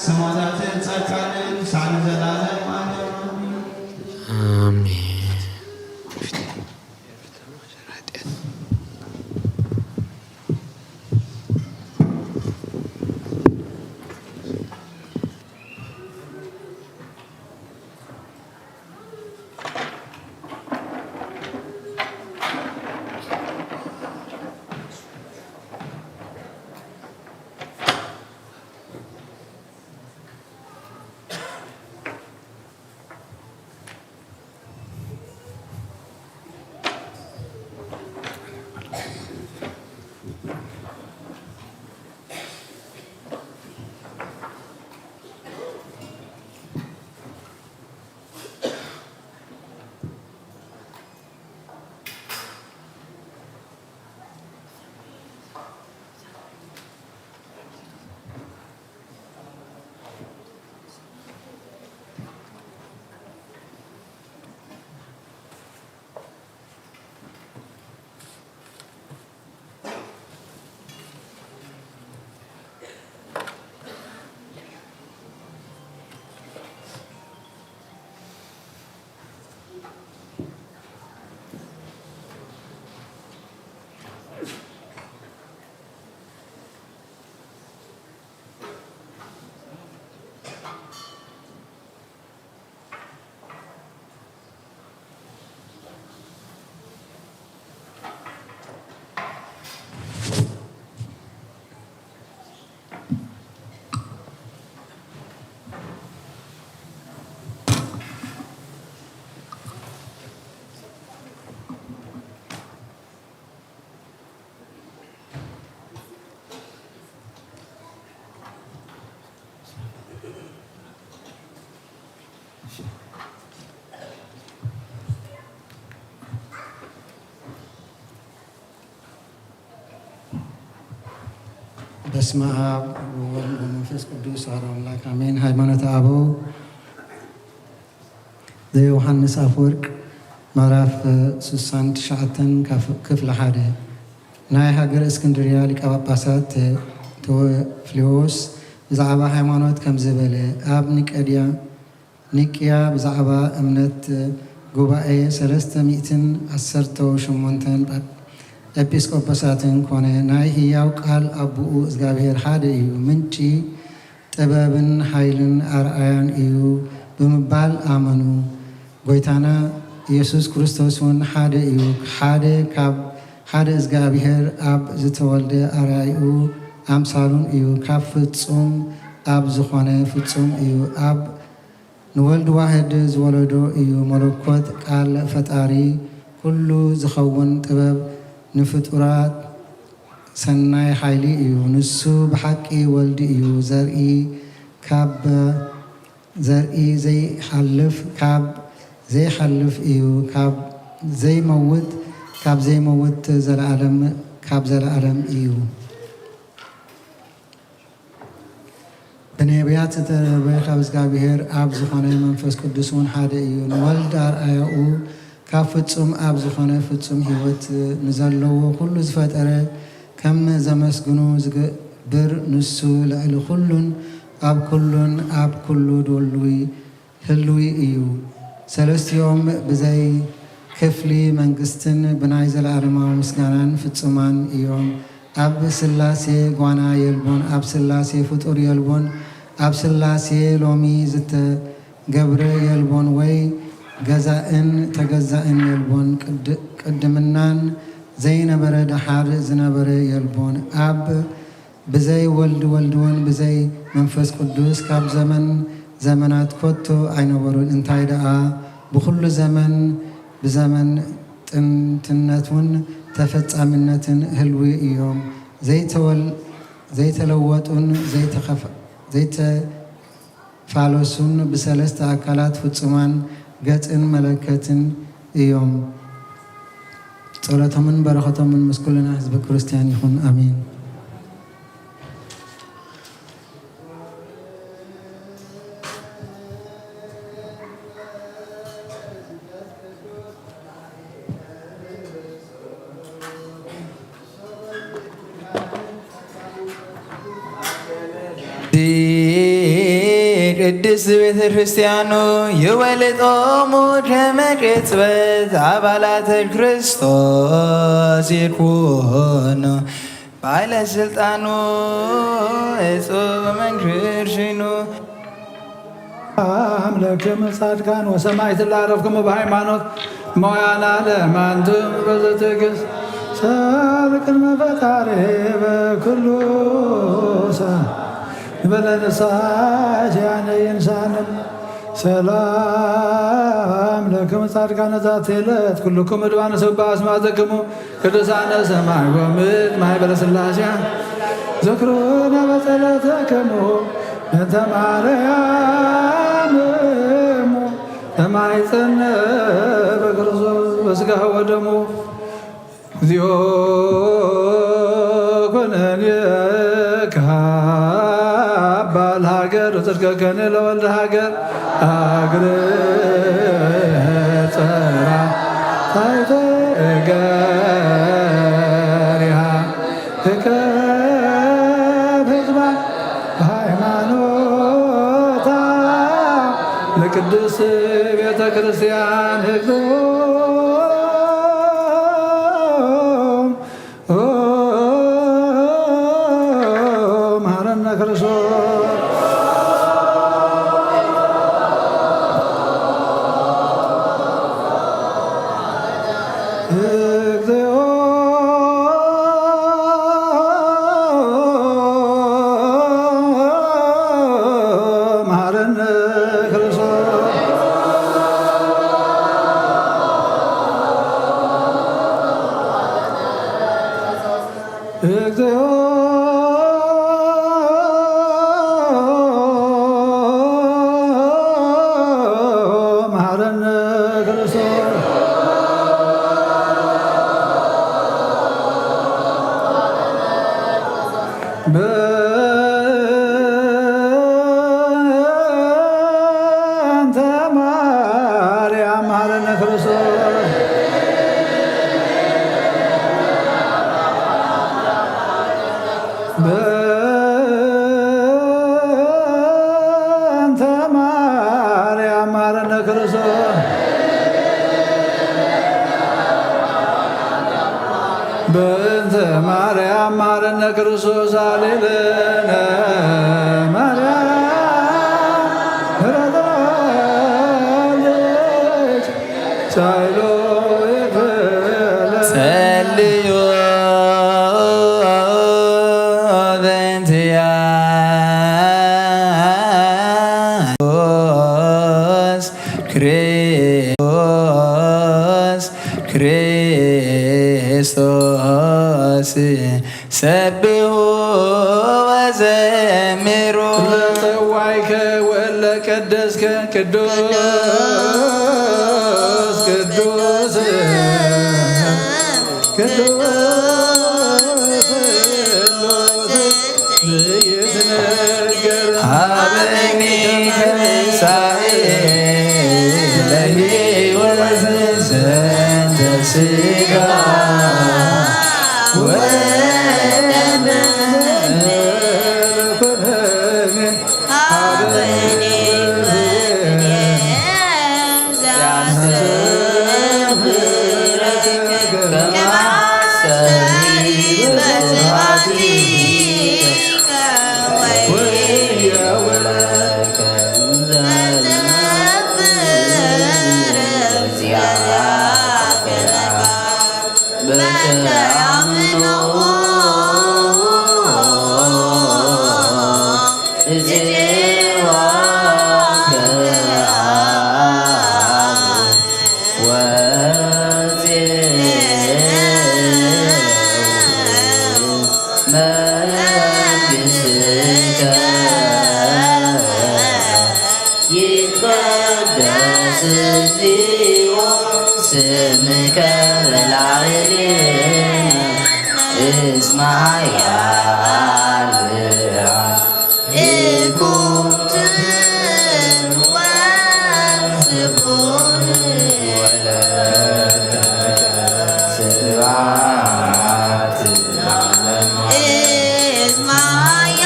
ሰማዕታትን ጻድቃንን፣ ሳዕ ንዘለዓለም ዓለም። ኣሜን። በስመ አብ ወወልድ ወመንፈስ ቅዱስ አሐዱ አምላክ አሜን። ሃይማኖተ አበው ዘዮሃንስ አፈወርቅ ምዕራፍ ስሳን ትሽዓተን ካፍ-፣ ክፍሊ ሓደ። ናይ ሃገረ እስክንድርያ ሊቀ ጳጳሳት ተ-፣ ተወፍሊዎስ ብዛዕባ ሃይማኖት ከምዚ በለ፣ ኣብ ኒቀድያ ኒቅያ ብዛዕባ እምነት ጉባኤ ሰለስተ ሚእትን ዓሰርተ ሸሞንተን ኤጲስቆጶሳትን ኮነ፣ ናይ ህያው ቃል ኣቦኡ እግዚኣብሔር ሓደ እዩ፣ ምንጪ ጥበብን ሓይልን ኣርኣያን እዩ ብምባል ኣመኑ። ጐይታና ኢየሱስ ክርስቶስ እውን ሓደ እዩ፣ ሓደ ካብ ሓደ እግዚኣብሔር ኣብ ዝተወልደ ኣርኣያኡ ኣምሳሉን እዩ፣ ካብ ፍጹም ኣብ ዝኾነ ፍጹም እዩ፣ ኣብ ንወልድ ዋህድ ዝወለዶ እዩ። መለኮት ቃል ፈጣሪ ኩሉ ዝኸውን ጥበብ ንፍጡራት ሰናይ ሓይሊ እዩ። ንሱ ብሓቂ ወልድ እዩ። ዘርኢ ካብ ዘርኢ ዘይሓልፍ ካብ ዘይሓልፍ እዩ። ካብ ዘይመውት ካብ ዘይመውት ዘለዓለም ካብ ዘለዓለም እዩ። ብነቢያት ዝተረበ ካብ እግዚኣብሔር ኣብ ዝኾነ መንፈስ ቅዱስ እውን ሓደ እዩ። ንወልድ ኣርኣያኡ ካብ ፍጹም ኣብ ዝኾነ ፍጹም ህይወት ንዘለዎ ኩሉ ዝፈጠረ ከም ዘመስግኑ ዝገብር ንሱ ልዕሊ ኩሉን ኣብ ኩሉን ኣብ ኩሉ ድሉዊ ህሉዊ እዩ። ሰለስቲኦም ብዘይ ክፍሊ መንግስትን ብናይ ዘለኣለማዊ ምስጋናን ፍጹማን እዮም። ኣብ ስላሴ ጓና የልቦን፣ ኣብ ስላሴ ፍጡር የልቦን፣ ኣብ ስላሴ ሎሚ ዝተገብረ የልቦን፣ ወይ ገዛእን ተገዛእን የልቦን፣ ቅድ-፣ ቅድምናን ዘይነበረ ደሓር ዝነበረ የልቦን። ኣብ ብዘይ ወልድ ወልድውን ብዘይ መንፈስ ቅዱስ ካብ ዘመን ዘመናት ኮቶ ኣይነበሩን። እንታይ ደኣ ብኹሉ ዘመን ብዘመን ጥንትነቱን ተፈጻሚነትን ህልዊ እዮም። ዘይተወል-፣ ዘይተለወጡን ዘይተኸፈ-፣ ዘይተፋለሱን ብሰለስተ ኣካላት ፍጹማን ገጽን መለከትን እዮም። ጸሎቶምን በረኸቶምን ምስ ኩልና ህዝበ ክርስቲያን ይኹን። ኣሜን። ቅድስት ቤተ ክርስቲያኑ ይወልጦሙ ከመ ቅጽበት አባላተ ክርስቶስ ይኩኑ ባለ ስልጣኑ እጹብ መንክር ሽኑ። አምላክም ጻድቃን ወሰማዕት ላረፍክሙ በሃይማኖት ሞያና ለማንቱም በዘትዕግስት ሰል ቅድመ ፈጣሪ በኩሉ ሰ-፣ በለ ንስሐ ዚያነ ይንሳንም። ሰላም ለክሙ ጻድቃነ ዛቲ ዕለት ኩልኩም እድባን ስባ አስማትክሙ ቅዱሳነ ሰማይ ወምድር ማህበረ ሥላሴ ዘክሩነ በጸሎትክሙ እንተ ማርያም እሙ ተማይጸነ በክርስቶስ በስጋሁ ወደሙ። እግዚኦ ኩነኔ ከሃባ ለሃገር ወጽድቀከኒ ለወልድ ሃገር። አግር ጸራ ታይተ እገሪሃ እከብ ህዝባ ሃይማኖታ ለቅድስት ቤተ ክርስቲያን ህዝቡ ኦ፣ መሐረነ ክርስቶስ። እግዚኦ መሐረነ ክርስቶስ። እግዚኦ መሐረነ ክርስቶስ። በእንተ ማርያም መሐረነ ክርስቶስ። በእንተ ማርያም መሐረነ ክርስቶስ። በእንተ ማርያም መሐረነ ክርስቶስ። ሃሌሉያ ማርያም ምሕረት ጸልዩ በእንትያ ክርስቶስ ክርስቶስ ሰብሑ ወዘምሩ። ለጸዋይከ ወለ ቀደስከ ቅዱስ ቅዱስ ቅዱስ ስሉስ ዘይትነገር። ሀበኒ ከሳኤ ለሕይወት ዘንተ ስጋ ወደም ኩነኔ ይትቀደስ እግዚኦ ስምከ በላዕሌነ እስመ ኃያል ኢኩን ትወስቡን ስብሐት ለዓለመ ዓለም። እስመ ኃያል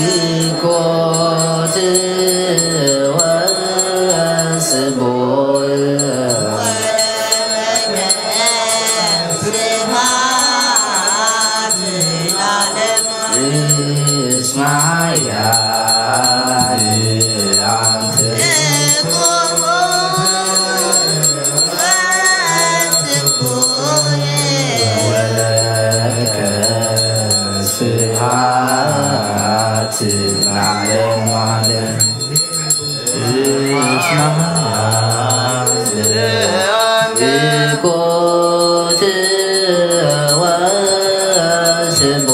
ኢኮ ትወስቦ ስብሐት ለዓለመ እስመ ኃያል አንተ ወለከ ስብሐት ለዓለመ ዓለም። እስመ ኃያል ኢኮ ትወስቦ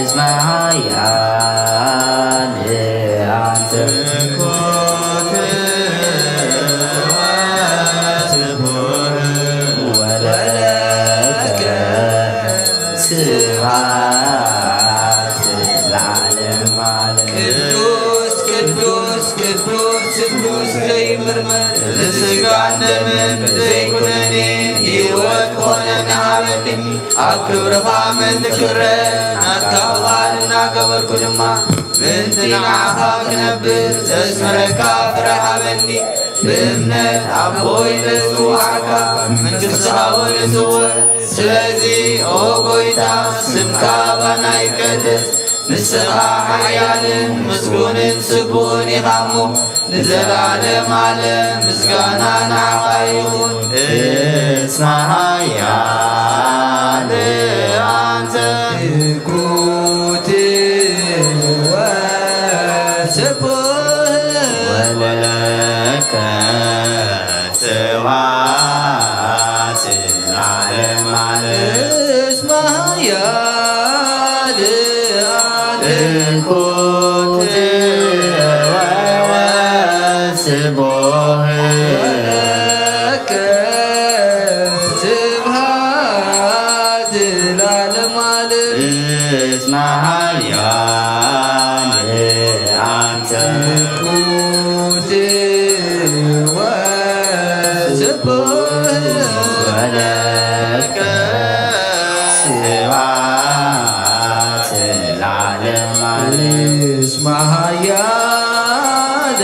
እስመ ኃያል አንተ ወለከ ስብሐት ለዓለመ ዓለም። ቅዱስ ቅዱስ ቅዱስ ቅዱስ ዘይምርመር ስጋን ደምን ዘይኩነኔ ህይወት ኮነ ንሃበኒ። ኣብ ክብርኻ ምእንቲ ክረ ናትካ ፍቓድ እናገበርኩ ድማ ምእንቲ ንዓኻ ክነብር ዘስምረካ ፍረ ሃበኒ። ብእምነት ኣቦይ ለዝጽዋዕካ መንግስትኻ ወንጽውዕ። ስለዚ ኦ ጎይታ ስምካ ባና ይቀደስ። ንስኻ ሓያልን ምስጉንን ስቡእን ኢኻ እሞ ንዘለዓለም ዓለም ምስጋና ንዓኻ ይኹን። እስመ ኃያል አንተ ትኩት ወስቡሕ ወለከ ስብሐት ለዓለመ ዓለም። እስመ ኃያል አንተ ትኩት ወስቡሕ ወለከ ስብሐት ለዓለመ ዓለም። እስመ ኃያል አንተ ትኩት ወስቡሕ ወለከ ስብሐት ለዓለመ ዓለም። እስመ ኃያል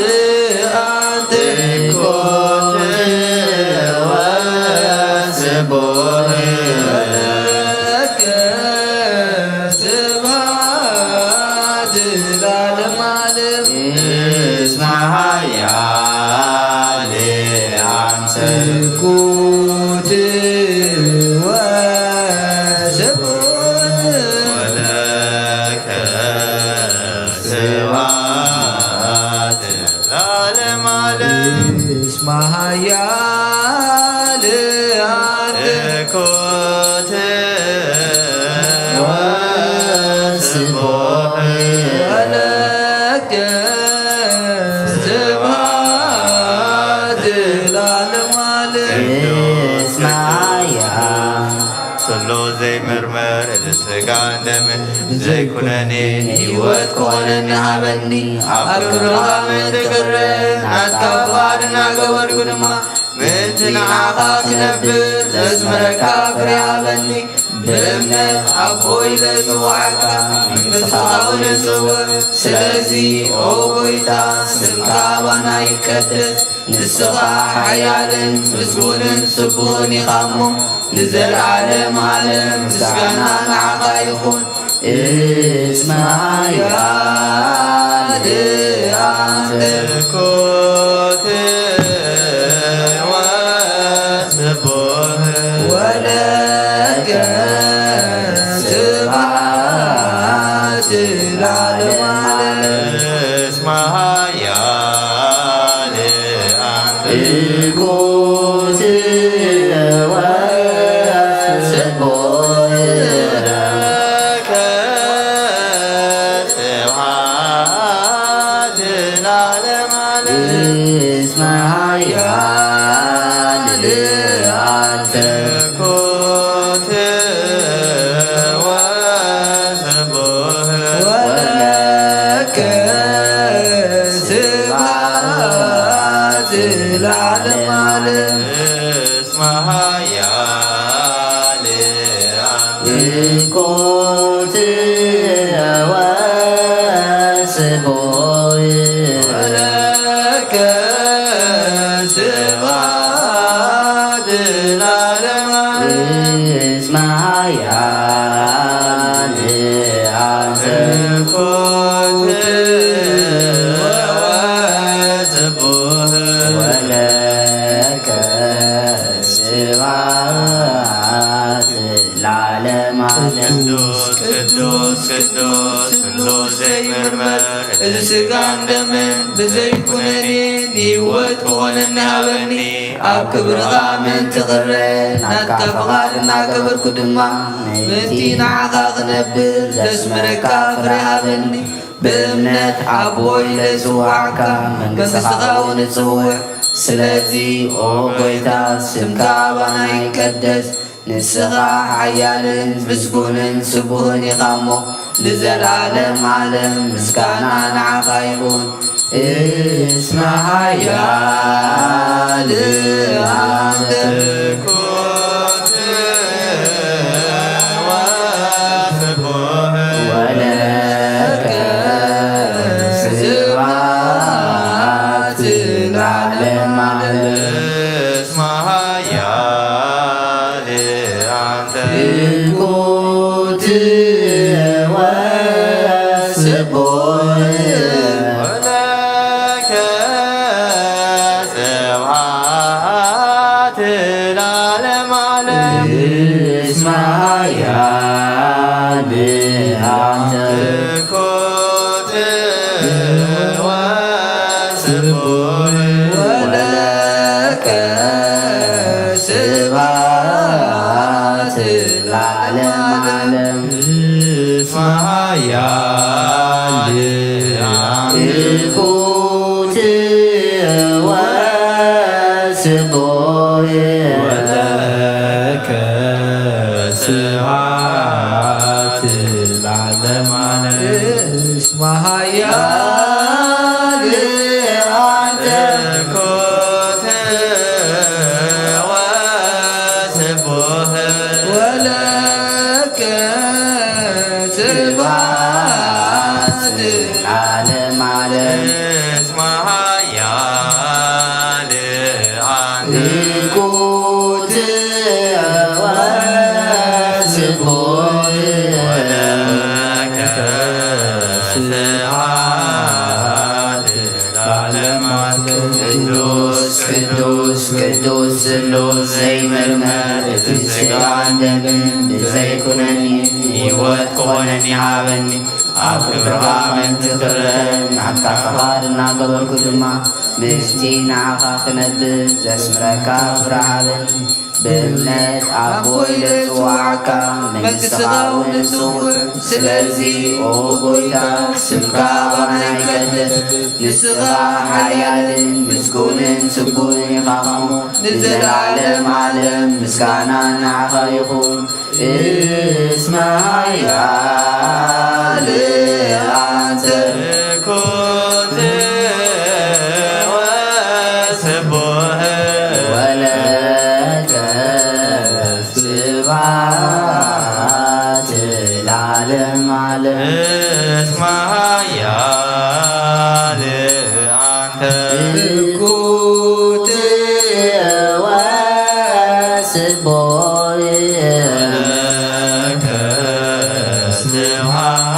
አንተ ትኩት ወስቡሕ ወለከ ስብሐት ለዓለመ ዓለም። እስመ ኃያል አንተ ትኩት ወስቡሕ ወለከ ስብሐት ለዓለመ ዓለም። እስመ ኃያል አንተ ትኩት ወስቡሕ ወለከ ስብሐት ለዓለመ ዓለም። እስመ ኃያል ጸሎት ዘይምርመር እዚ ስጋን ደምን ዘይኩነኔ ህይወት ክኾነኒ ሃበኒ። ኣብ ክብርኻ ምእንቲ ክረ ናትካ ፍቓድ እናገበርኩ ድማ ምእንቲ ንዓኻ ክነብር ዘስምረካ ፍረ ሃበኒ። ብእምነት ኣቦይ ለዝጽዋዕካ መንግስትኻ ንጽውዕ። ስለዚ ኦ ጎይታ ስምካ ባና ይቀደስ። ንስኻ ሓያልን ምስጉንን ስቡሕን ኢኻ እሞ ንዘለዓለም ዓለም ምስጋና ንዓኻ ይኹን። እስመ ኃያል አንተ ትኩት ወስቡሕ ወለከ ስብሐት ለዓለመ ዓለም። እስመ ኃያል አንተ ትኩት ኃያል አንተ። እኩት ወስቡሕ ወለከ ስብሐት ለዓለመ ዓለም። እስመ ኃያል አንተ። እኩት ወስቡሕ ወለከ ስብሐት ለዓለመ ዓለም። ቅዱስ ቅዱስ ቅዱስ ሥሉስ ዘይምርመር፣ እዚ ሥጋን ደምን ብዘይ ኩነኔ ንህይወት ክኾነኒ ሃበኒ። ኣብ ክብርኻ ምእንቲ ክረ ናትካ ፍቓድ እናገበርኩ ድማ ምእንቲ ንዓኻ ክነብር ዘስምረካ ፍረ ሃበኒ። ብእምነት ኣቦ ኢለ ዝጽዋዕካ መንግሥትኻ እውን እጽውዕ። ስለዚ ኦ ጐይታ ስምካ ኣባና ይቀደስ። ንስኻ ሓያልን ምስጉንን ስቡህን ኢኻ እሞ ንዘለዓለም ዓለም ምስጋና ንዓኻ ይኹን። እስመ ኃያል አንተ። ወለከ ስብሐት ለዓለመ ዓለም። እስመ ኃያል አንተ። እኩት ወስቡሕ ወለከ ስብሐት ለዓለመ ዓለም። እስመ ኃያል አንተ። እኩት ወስቡሕ ወለከ ስብሐት ለዓለመ ዓለም። እስመ ኃያል አንተ። እኩት ወስቡሕ ወለከ ስብሐት ለዓለመ ዓለም። እስመ ኃያል አንተ። እኩት ወስቡሕ ወለከ ስብሐት ለዓለመ ዓለም። እስመ ኃያል አንተ። እኩት ወስቡሕ ወለከ ስብሐት ለዓለመ ዓለም። ቅዱስ ቅዱስ ቅዱስ ሥሉስ ዘይምርመር፣ እቲ ሥጋን ደምን ብዘይ ኩነኔ ንህይወት ክኾነኒ ሃበኒ። ኣብ ክብርኻ ምእንቲ ክረ ናትካ ፍቓድ እናገበርኩ ድማ ምስቲ ንዓኻ ክነብር ዘስምረካ ፍረ ሃበኒ። ብእምነት ኣቦ ኢለ ዝጽውዓካ መንግሥትኻ እውን እጽውዕ። ስለዚ ኦ ጐይታ ስምካ ኣባና ይቀደስ። ንስኻ ሓያልን ምስጉንን ስቡህን ኢኻ እሞ ንዘለዓለም ዓለም ምስጋና ንዓኻ ይኹን። እስመ ኃያል አንተ። እኩት ወስቡሕ ወለከ ስብሐት ለዓለመ ዓለም። እስመ ኃያል አንተ። እኩት ወስቡሕ ወለከ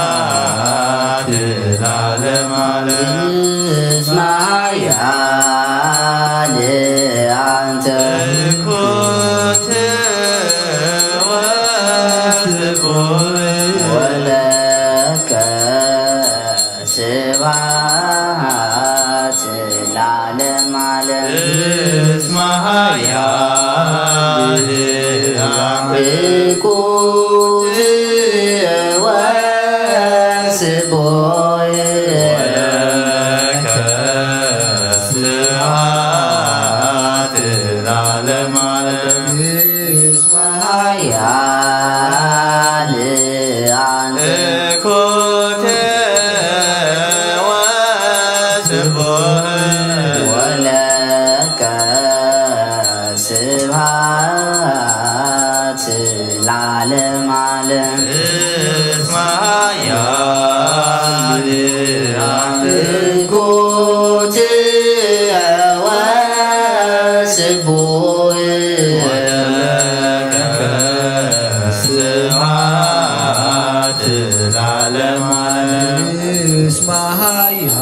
ስብሐት ለዓለመ ዓለም። እስመ ኃያል አንተ። እኩት ወስቡሕ ወለከ ስብሐት ለዓለመ ዓለም። እስመ ኃያል አንተ። እኩት ወስቡሕ ወለከ ስብሐት ለዓለመ ዓለም። እስመ ኃያል አንተ። እኩት ወስቡሕ ወለከ ስብሐት ለዓለም ዓለም እስመ ኃያል ትኩት ወስቡሕ ወለከ ስብሐት ለዓለም ዓለም። እስመ ኃያል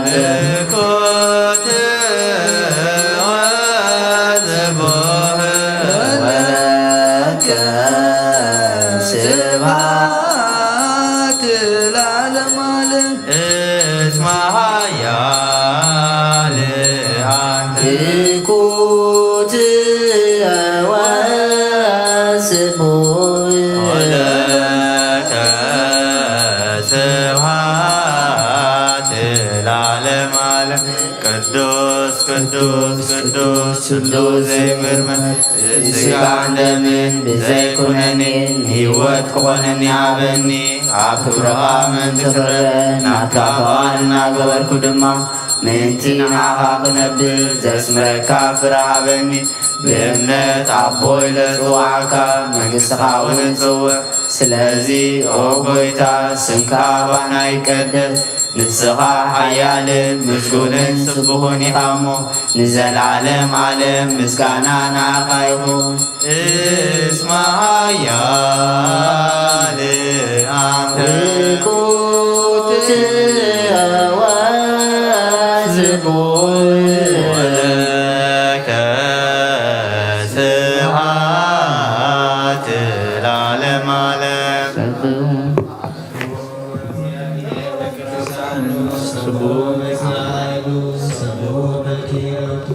ትኩት ወስቡሕ ወለከ ስብሐት ለዓለም ዓለም። እስመ ኃያል ትኩት ወስቡሕ ወለከ ስብሐት ለዓለም ዓለም። ቅዱስ ቅዱስ ቅዱስ ስሉስ ዘይምርመር ብስጋን ደምን ብዘይ ኩነኔ ንህይወት ክኾነኒ ሃበኒ። ኣብ ክብርኻ ምእንቲ ክረአ ናትካ ፍቓድ እናገበርኩ ድማ ምእንቲ ንዓኻ ክነብር ዘስምረካ ፍረ ሃበኒ። ብእምነት ኣቦ ኢለ ዝጽውዓካ መንግሥትኻ እውን እጽውዕ። ስለዚ ኦ ጐይታ ስምካ ኣባና ይቀደስ። ንስኻ ሓያልን ምስጉንን ስቡሕን ኢኻ እሞ ንዘለዓለም ዓለም ምስጋና ንዓኻ ይኹን። እስመ ኃያል አምላክ ትኩት ወስቡሕ ወለከ ስብሐት ለዓለም ዓለም። ሰብሑ በእስራኤሉ፣ ሰብሑ በኪሮቱ፣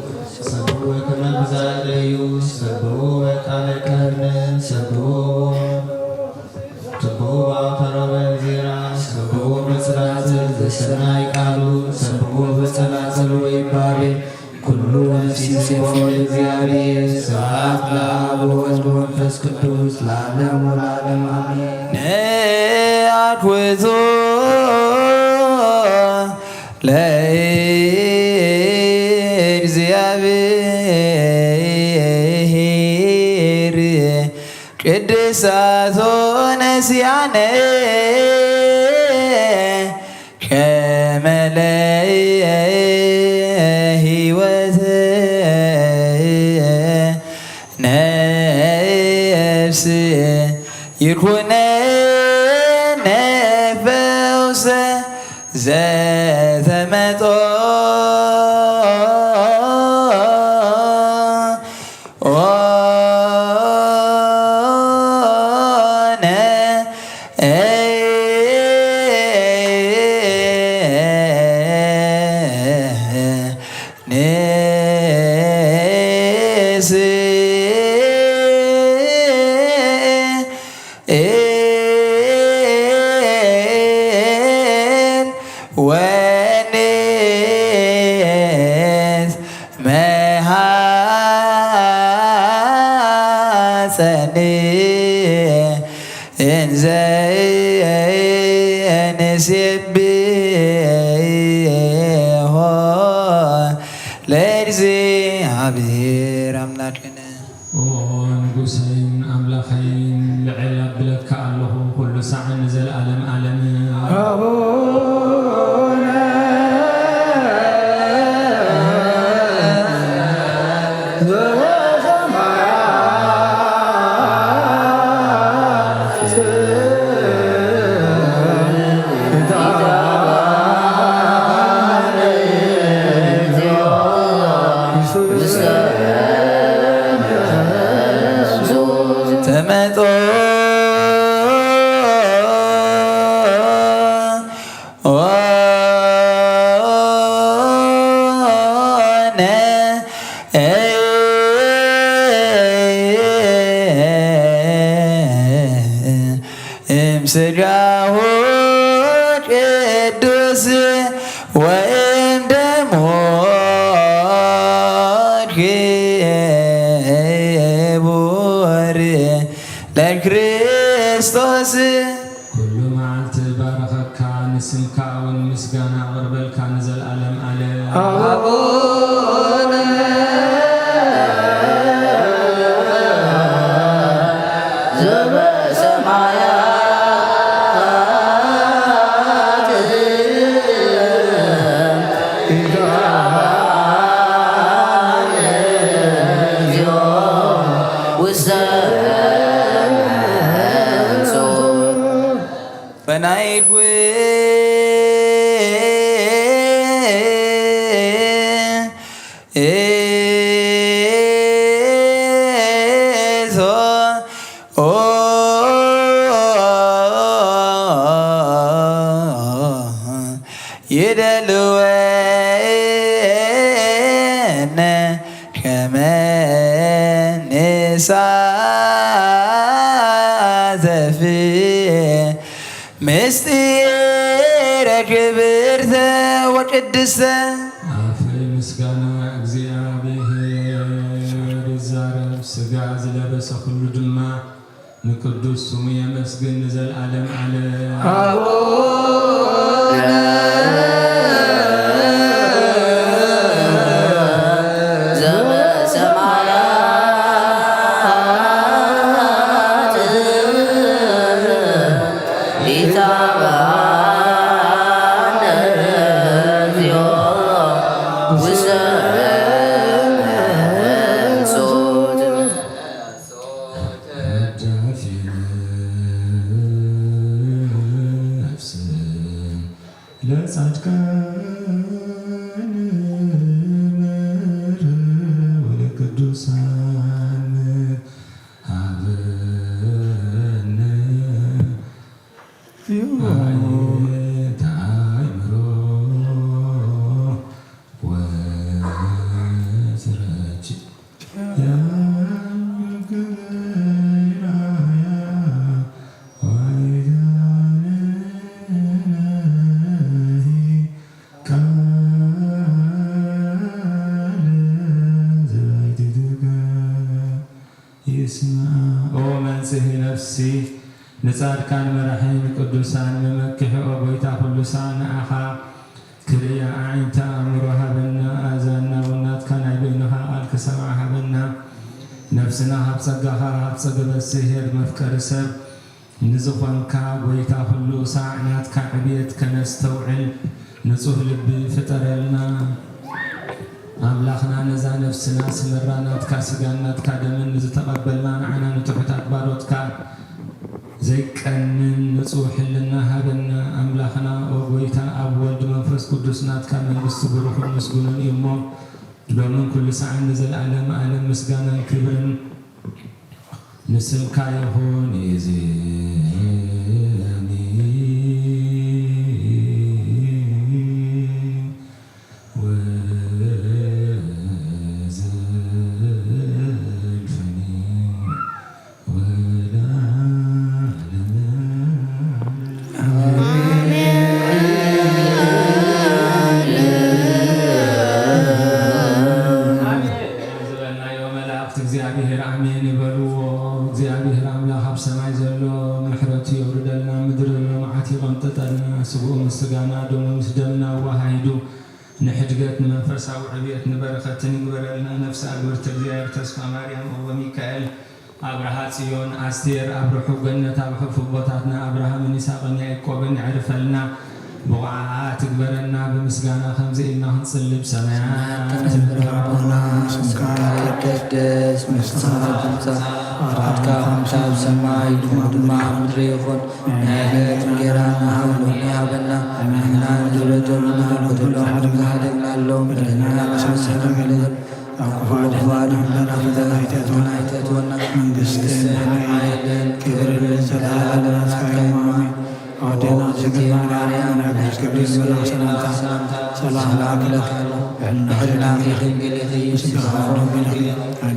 ሰብሑ በከመ ብዛለዩ፣ ሰብሑ በቃለ ከርነ፣ ሰብሑ ትብኡ በአውታረ ወንዚራ፣ ሰብኡ በጽናጽል ዘሰናይ ቃሉ፣ ሰብኡ በጸናጽል ወይባቤ፣ ኩሉ ወንሲሴፎ ለእግዚአብሔር። ስብሐት ለአብ ወወልድ ወመንፈስ ቅዱስ ለዓለም ወለዓለም አሜን። ንአኩቶ ለእግዚአብሔር ቅድሳቶ ነሲያነ ከመ ለህይወት ነፍስ ይኩነነ ፈውሰ ዘተመጦ ኦነ ንስእን ወንት መሃፀኒ እንዘ ንሴብሖ ለእግዚኣብሔር ኣምላክነ። ኦ ንጉሰይን ኣምላኸይን፣ ልዕል ኣብለካ ኣለኹ፣ ኩሉ ሳዕ ንዘለኣለም ኣለም። ኣቡነ ተመጦ ኦነ እምስጋሁ ቅዱስ ወእምደሙ ክቡር ለክርስቶስ። ኩሉ መዓልቲ ባረኸካ፣ ንስምካ እውን ምስጋና ኣቕርበልካ ንዘለኣለም ኣለም። ኣቡነ መኒሳ ዘፊ ምስጢረ ክብርተ ወቅድስተ። ኣፈይ ምስጋና እግዚኣብሔር ይዛረብ፣ ስጋ ዝለበሰ ኩሉ ድማ ንቅዱስ ስሙ የመስግን ንዘለዓለም ዓለም። ኣቡነ ዘበሰማያት ይትባረክ ስምከ። ለጻድቃን መርህ ወለቅዱሳን ሃበነ። ኣየንተ ኣእምሮ ወስረች ያንግግራያ ዋይዛነነሂ ቃለ ዘባይትትከ። ይስማ። ኦ መንጽሂ ነፍሲ፣ ንጻድቃን መራሒ፣ ንቅዱሳን መመክሒ፣ ኦ ጎይታ ኩሉ ሳዕ ንኣኻ ክርእያ ኣዒንቲ ኣእምሮ ሃበና፣ ኣእዛንና እውን ናትካ ናይ በይንኻ ቃል ክሰምዓ ሃበና። ነፍስና ካብ ጸጋኻ፣ ካብ ጸገበት ስሄር መፍቀሪ ሰብ፣ ንዝኾንካ ጎይታ ኩሉ ሳዕ ናትካ ዕብየት ከነስተውዕል ንጹህ ልቢ ፍጠረልና። ኣምላኽና ነዛ ነፍስና ስምራ ናትካ ስጋን ናትካ ደምን ንዝተቐበልና ንዓና ንትሑታት ባሮትካ ዘይቀንን ንጹህ ሕልና ሃበና። ኣምላኽና ኦ ጎይታ ኣብ ወልድ መንፈስ ቅዱስ ናትካ መንግስቲ ብሩኽን ምስጉንን እዩ እሞ ሎምን ኩሉ ሰዓን ንዘለዓለም ዓለም ምስጋናን ክብርን ንስምካ ይኹን። ይእዜኒ ወዘልፈኒ ወለዓለመ ዓለም። ዝበልናዮ መላእኽቲ እግዚኣብሔር ኣሜን ይበልዎ። እግዚኣብሔር ኣምላኽ ኣብ ሰማይ ዘሎ ምሕረቱ የውርደልና፣ ምድሪ መዓት ይቐንጥጠልና። ስግኡ ምስ ስጋና ደሙ ምስ ደምና ኣወሃሂዱ ንሕድገት ንመንፈሳዊ ዕብየት ንበረኸትን ይግበረልና። ነፍሲ ኣግብርቲ እግዚኣብሔር ተስፋ ማርያም እወ ሚካኤል ኣብርሃ ጽዮን ኣስቴር ኣብ ርሑቕ ገነት ኣብ ሕፉብ ቦታትና ኣብርሃምን ይስሐቅን ያዕቆብን የዕርፈልና። ብቑዓት ትግበረና። ብምስጋና ከምዚ ኢልና ክንጽሊ ብሰማያት ትነብር ኣቦና ስምካ ይቀደስ፣ መንግስትኻ ትምጻእ፣ ፍቓድካ ከምቲ ኣብ ሰማይ ከምኡ ድማ ኣብ ምድሪ ይኹን። ናይ ዕለት እንጌራና ሃብ ሎሚ ሃበና፣ ንሕና ንዝበደሉና በደሎም ንሕና ሓደግና ኣሎ፣ በደልና ንሕና ንስሕር። ኣብ ክፉእ ድፋን ኩልና ፈተና ኣይተእትወና፣ ኣይተእትወና። መንግስትን መንግስትን ሓይልን ሓይልን ክብርን ክብርን ዘለዓለም ናትካ እዩ። ኣሜን። ኣወዴና ዝግርማ ማርያም፣ ናይ ቅዱስ ገብርኤል መልኣክ ሰላምታ ሰላም እልኪ ኣለኹ። ብሕልናኺ ድንግል ኢኺ፣ ስጋኺ እውን ድንግል እዩ።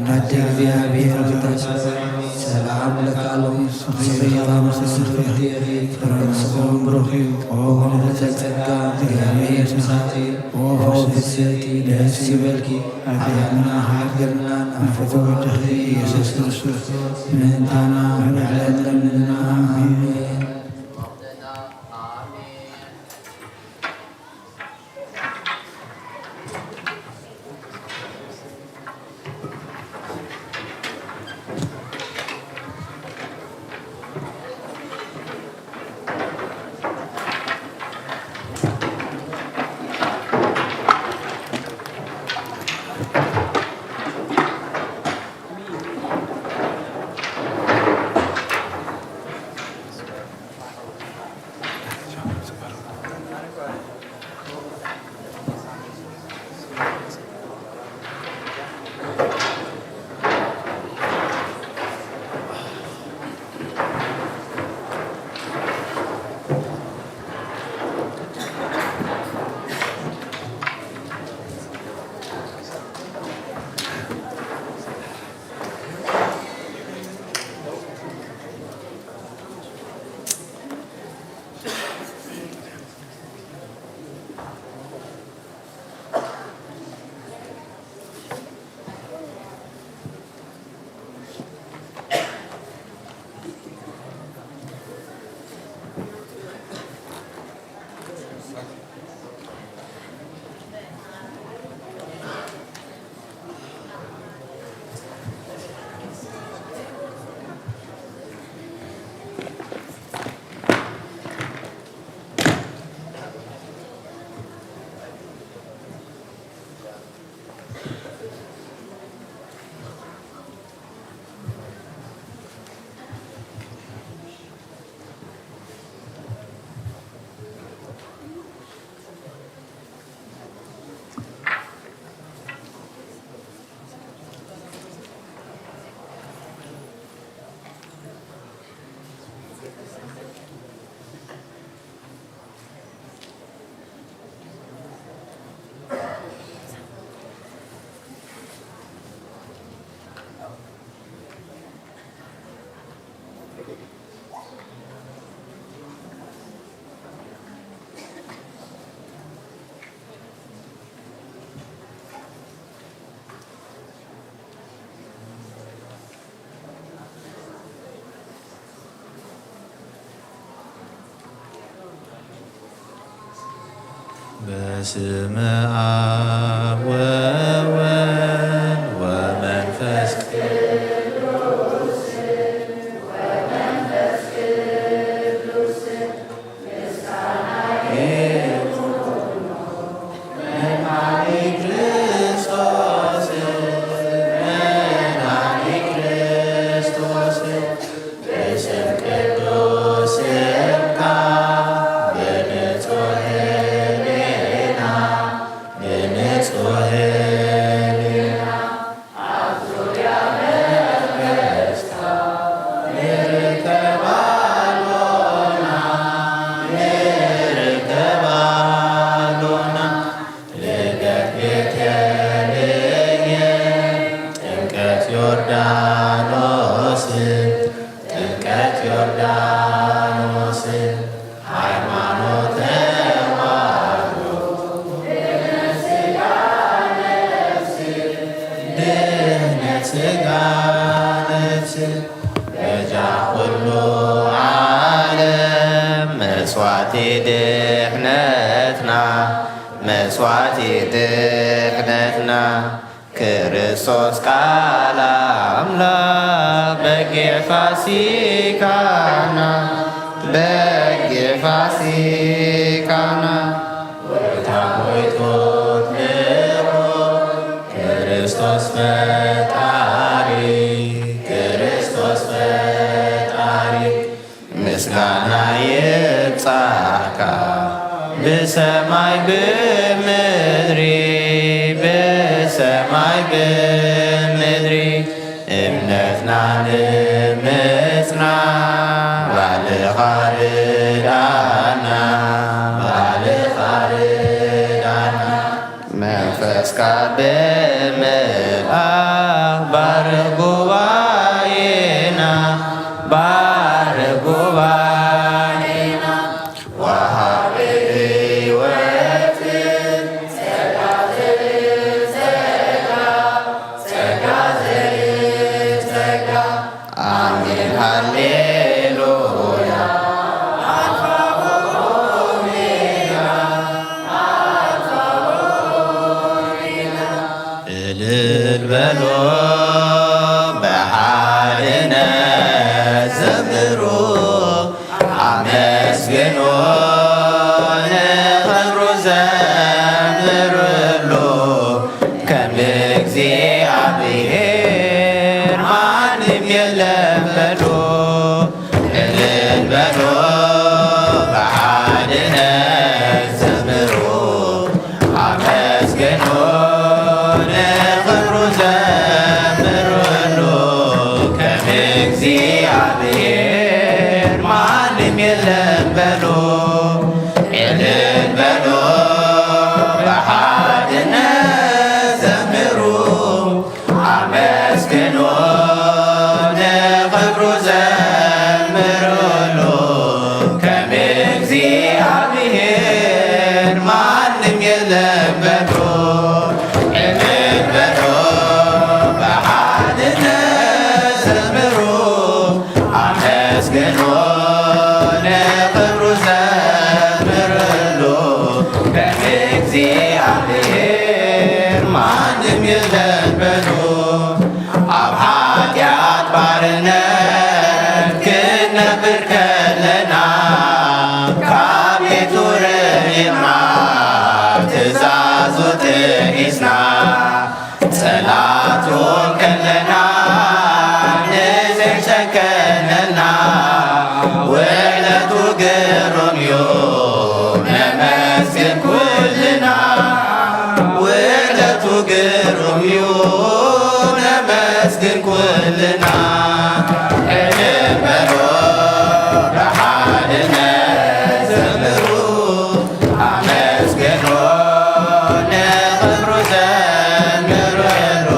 ኣዴ እግዚኣብሔር፣ ኣዴ ሰላም እልኪ ኣለኹ። ንስኺ ኸኣ ብስንፍቲ ኢኺ፣ ፍረ ከርስኺ እውን ብሩኽ እዩ። ኦ ምልዕተ ጸጋ፣ እግዚኣብሔር ምሳኺ እዩ። ኦ ፍስሕቲ፣ ደስ ይበልኪ፣ ኃጢአትና ሓድገልና፣ ናብ ፍቁር ወድኺ ኢየሱስ ክርስቶስ ምእንታና ምሕረት ለምንልና። ኣሜን። በስመ አብ ወወልድ ወመንፈስ መስዋዕቲ ድሕነትና፣ መስዋዕቲ ድሕነትና፣ ክርስቶስ ቃል ኣምላኽ በጊዕ ፋሲካና፣ በጊዕ ፋሲካና። ጎይታ ሆይ ቶት ልዑል፣ ክርስቶስ ፈጣሪ፣ ክርስቶስ ፈጣሪ፣ ምስጋና ይብጻሕካ ብሰማይ ብምድሪ፣ ብሰማይ ብምድሪ። እምነትና ንምጽና ባልኻ ርዳና፣ ባልኻ ርዳና። መንፈስካ ብምልኣኽ ባርኽ ጉባኤና፣ ባርኽ ጉባኤና። ወሃቢ ሕይወት ጸጋ ዘብል ጸጋ፣ ጸጋ ዘብል ጸጋ። ኣሜን ሃሌሉያ። ኣልፋ ወኦሜጋ፣ ኣልፋ ወኦሜጋ። እልል በሉ ብሓድነት ዘምሩ፣ ኣመስግኑ ንኽብሩ ዘምርሉ፣ ከም እግዚኣብሔር ማንም የለን በሉ። እልል በሉ ብሓድነት ዘምሩ፣ ኣመስግኑ ንኽብሩ ዘምርሉ፣ ከም እግዚኣብሔር ማንም የለን በሉ። እልል በሉ ብሓድነት ዘምሩ፣ ኣመስግኑ ንኽብሩ ዘምርሉ፣ ከም እግዚኣብሔር ማንም የለን በሉ። እልል በሉ ብሓድነት ዘምሩ፣ ኣመስግኑ ንኽብሩ ዘምርሉ፣ ከም እግዚኣብሔር ማንም የለን በሉ። ኣብ ሓጢኣት ባርነት ክንነብር ከለና፣ ካብ ቤቱ ርሒቕና፣ ትእዛዙ ጥሒስና፣ ጸላእቱ ከለና፣ ንዘይጨከነልና፣ ውዕለቱ ግሩም እዩ፣ ነመስግን ኩልና። ውዕለቱ ግሩም እዩ፣ ነመስግን ኩልና። እልል በሉ ብሓድነት ዘምሩ፣ ኣመስግኑ ንኽብሩ ዘምርሉ፣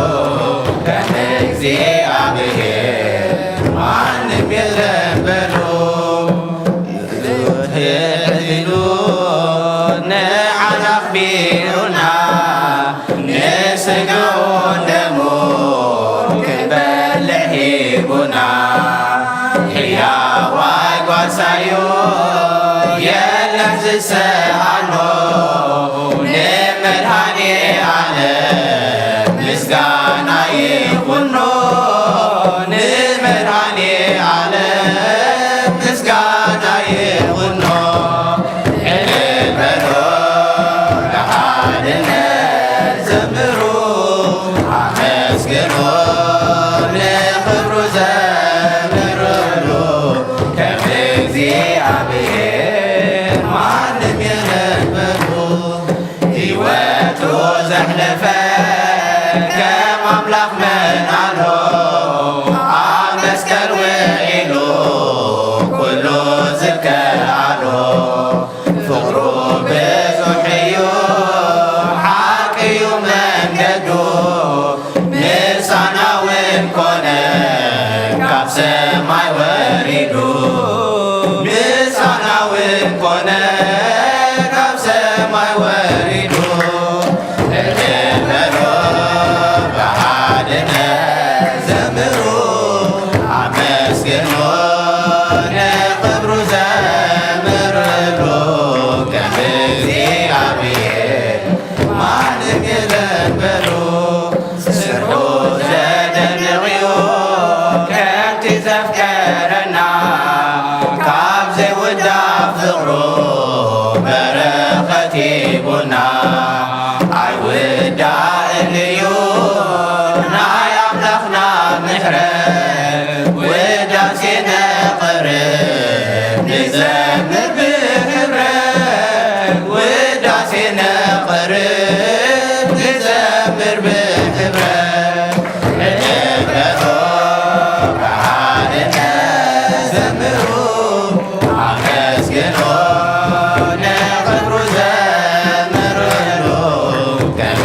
ከም እግዚኣብሔር ማንም የለን። ና ሕያዋይ ጓሳዩ የለን ዝሰኣኖ። ንመድኃኔ ዓለም ምስጋና ይኹኖ። ንመድኃኔ ዓለም ምስጋና ይኹኖ። ዕልል በሉ ብሓድነት ዘምሩ፣ ኣመስግኑ ንኽብሩ ዘምርሉ። ከም እግዚኣብሔር ማንም የለን በሉ። ሕይወቱ ዘሕለፈ ከም ኣምላኽ መን ኣሎ? ኣብ መስቀል ውዒሉ ኩሉ ዝከኣሎ። ፍቕሩ ብዙሕ እዩ፣ ሓቂ እዩ መንገዱ። ምሳና እውን ኮነ ካብ ሰማይ ወሪዱ። ምሳና እውን ኮነ ካብ ሰማይ ወሪዱ። ዕልል በሉ ብሓድነት ዘምሩ፣ ኣመስግኑ ንኽብሩ ዘምርሉ። ከም እግዚኣብሔር ማንም የለን በሉ። ስርሑ ዘደንቕ እዩ ከምቲ ዘፍቀረና፣ ካብ ዘይውዳእ ፍቕሩ በረኸት ሂቡና። ኣይውዳእን እዩ ናይ ኣምላኽና ምሕረት፣ ውዳሴ ነቕርብ ንዘምር ብህብረት፣ ውዳሴ ነቕርብ ንዘምር ብህብረት። ዕልል በሉ ብሓድነት ዘምሩ፣ ኣመስግኑ ንኽብሩ ዘምርሉ። ከም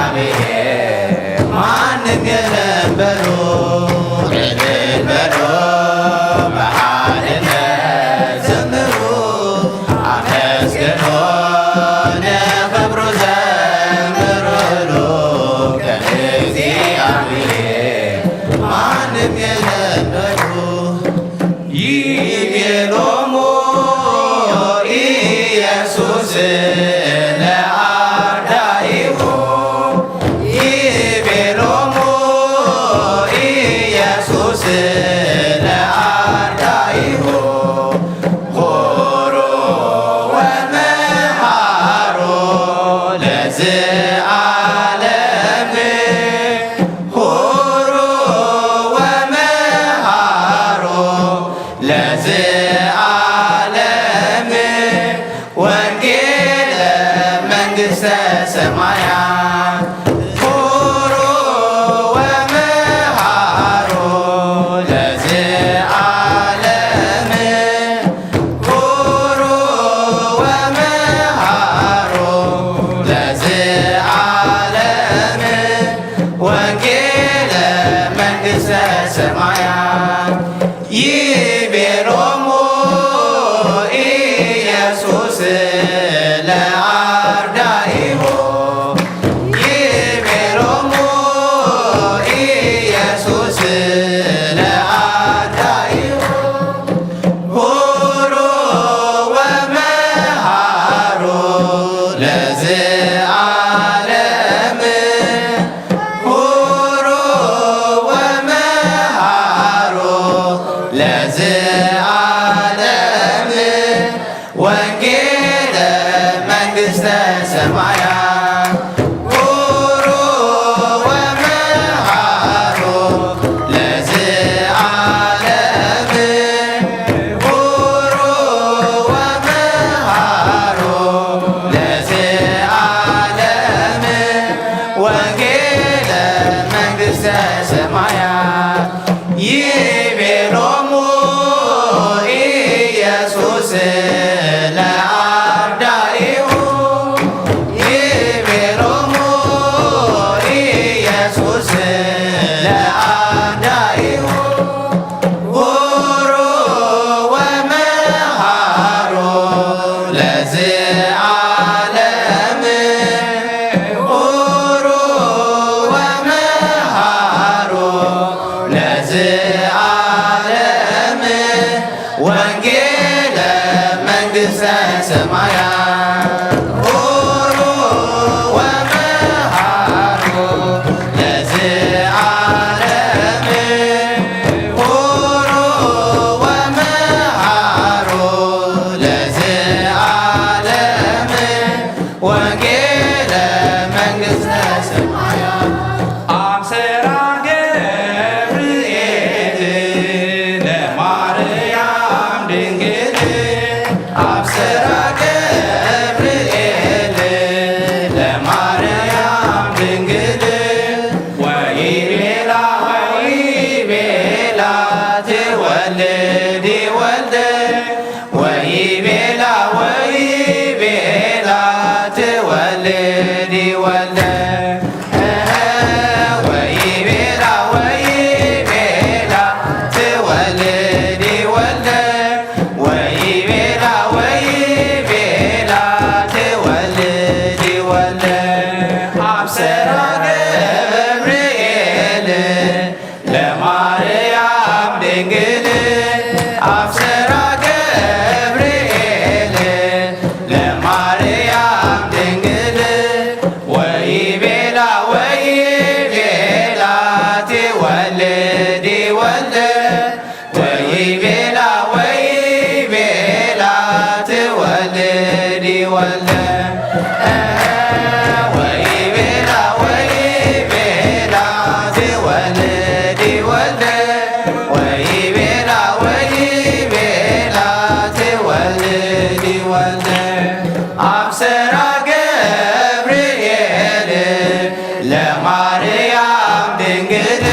እግዚኣብሔር ማንም የለን በሉ። ዕልል በሉ ብሓድነት ዘምሩ፣ ኣመስግኑ ንኽብሩ ዘምርሉ። ከም እግዚኣብሔር ማንም የለን በሉ። ይቤሎሙ ኢየሱስ ለአርዳኢሁ፣ ይቤሎሙ ኢየሱስ ለአርዳኢሁ፣ ሁሩ ወመሃሩ ለዘዓለም። ሁሩ ወመሃሩ ለዘዓለም ወንጌለ መንግሥተ ሰማያት። ሁሩ ወመሃሩ ለዘዓለም። ሁሩ ወመሃሩ ለዘዓለም ወንጌለ መንግሥተ ሰማያት። ይቤሎሙ ኢየሱስ ለአርዳኢሁ፣ ይቤሎሙ ኢየሱስ ለአርዳኢሁ፣ ሁሩ ወመሃሩ ለዘዓለም። ሁሩ ወመሃሩ ለዘዓለም ወንጌለ መንግሥተ ሰማያት። ሁሩ ወመሃሩ ለዘዓለም። ሁሩ ወመሃሩ ለዘዓለም ወንጌለ መንግሥተ ሰማያት። ይቤሎሙ ኢየሱስ ለአርዳኢሁ፣ ይቤሎሙ ኢየሱስ ለአርዳኢሁ፣ ሁሩ ወመሃሩ ለዘዓለም፣ ሁሩ ወመሃሩ ለዘ ወልድ ይወልድ ወይቤላ ወይቤላ ትወልድ ይወልድ ኣብሰራ ገብርኤል ለማርያም ድንግል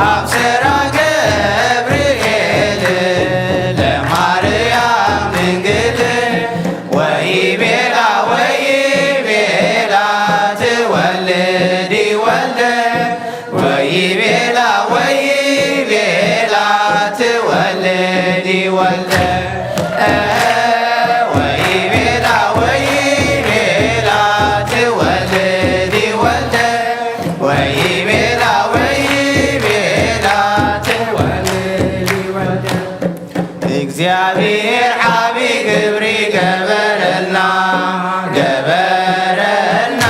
ኣብሰራ ገብርኤል ለማርያም ድንግል ወይቤላ ወይቤላ ትወልድ ይወልድ ወይቤላ ወይቤላ ትወልድ ይወልድ ወይቤላ ወይቤላ ትወልድ ይወልድ ወይቤላ ወይቤላ ትወልድ ይወልድ እግዚኣብሔር ዓቢ ግብሪ ገበረልና ገበረልና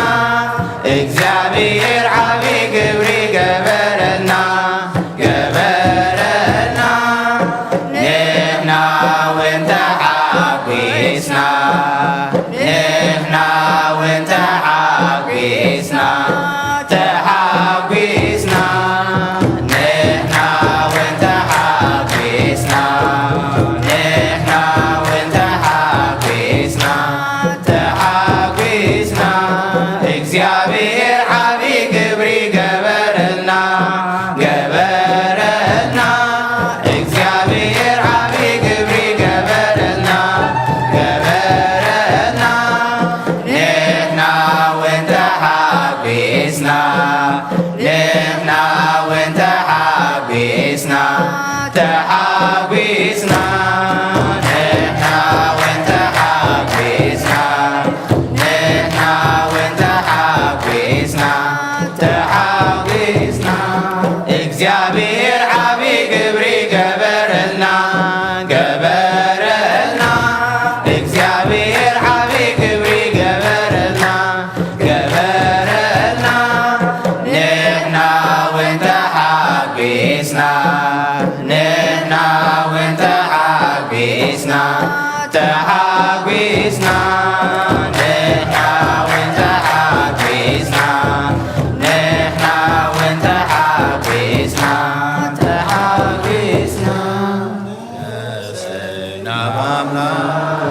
እግዚኣብሔር ዓቢ ግብሪ ገበረልና ገበረልና ንሕና እውን ተሓጒስና ንሕና እውን ተሓጒስና ተሓጒስና ንሕና እውን ተሓጒስና ንሕና እውን ተሓጒስና ተሓጒስና እግዚኣብሔር ዓቢ ግብሪ ገበረልና ገበረልና እግዚኣብሔር ዓቢ ግብሪ ገበረልና ገበረልና ንሕና እውን ተሓጒስና ንሕና እውን ተሓጒስና ተሓጒስና ንሕና እውን ተሓጒስና ንሕና እውን ተሓጒስና ተሓጒስና እግዚኣብሔር ዓቢ ግብሪ ገበረልና ገበረልና እግዚኣብሔር ዓቢ ግብሪ ገበረልና ገበረልና ንሕና እውን ተሓጒስና ንሕና እውን ተሓጒስና ተሓጒስና ንሕና እውን ተሓጒስና ንሕና እውን ተሓጒስና ተሓጒስና ናብ ኣምላኽ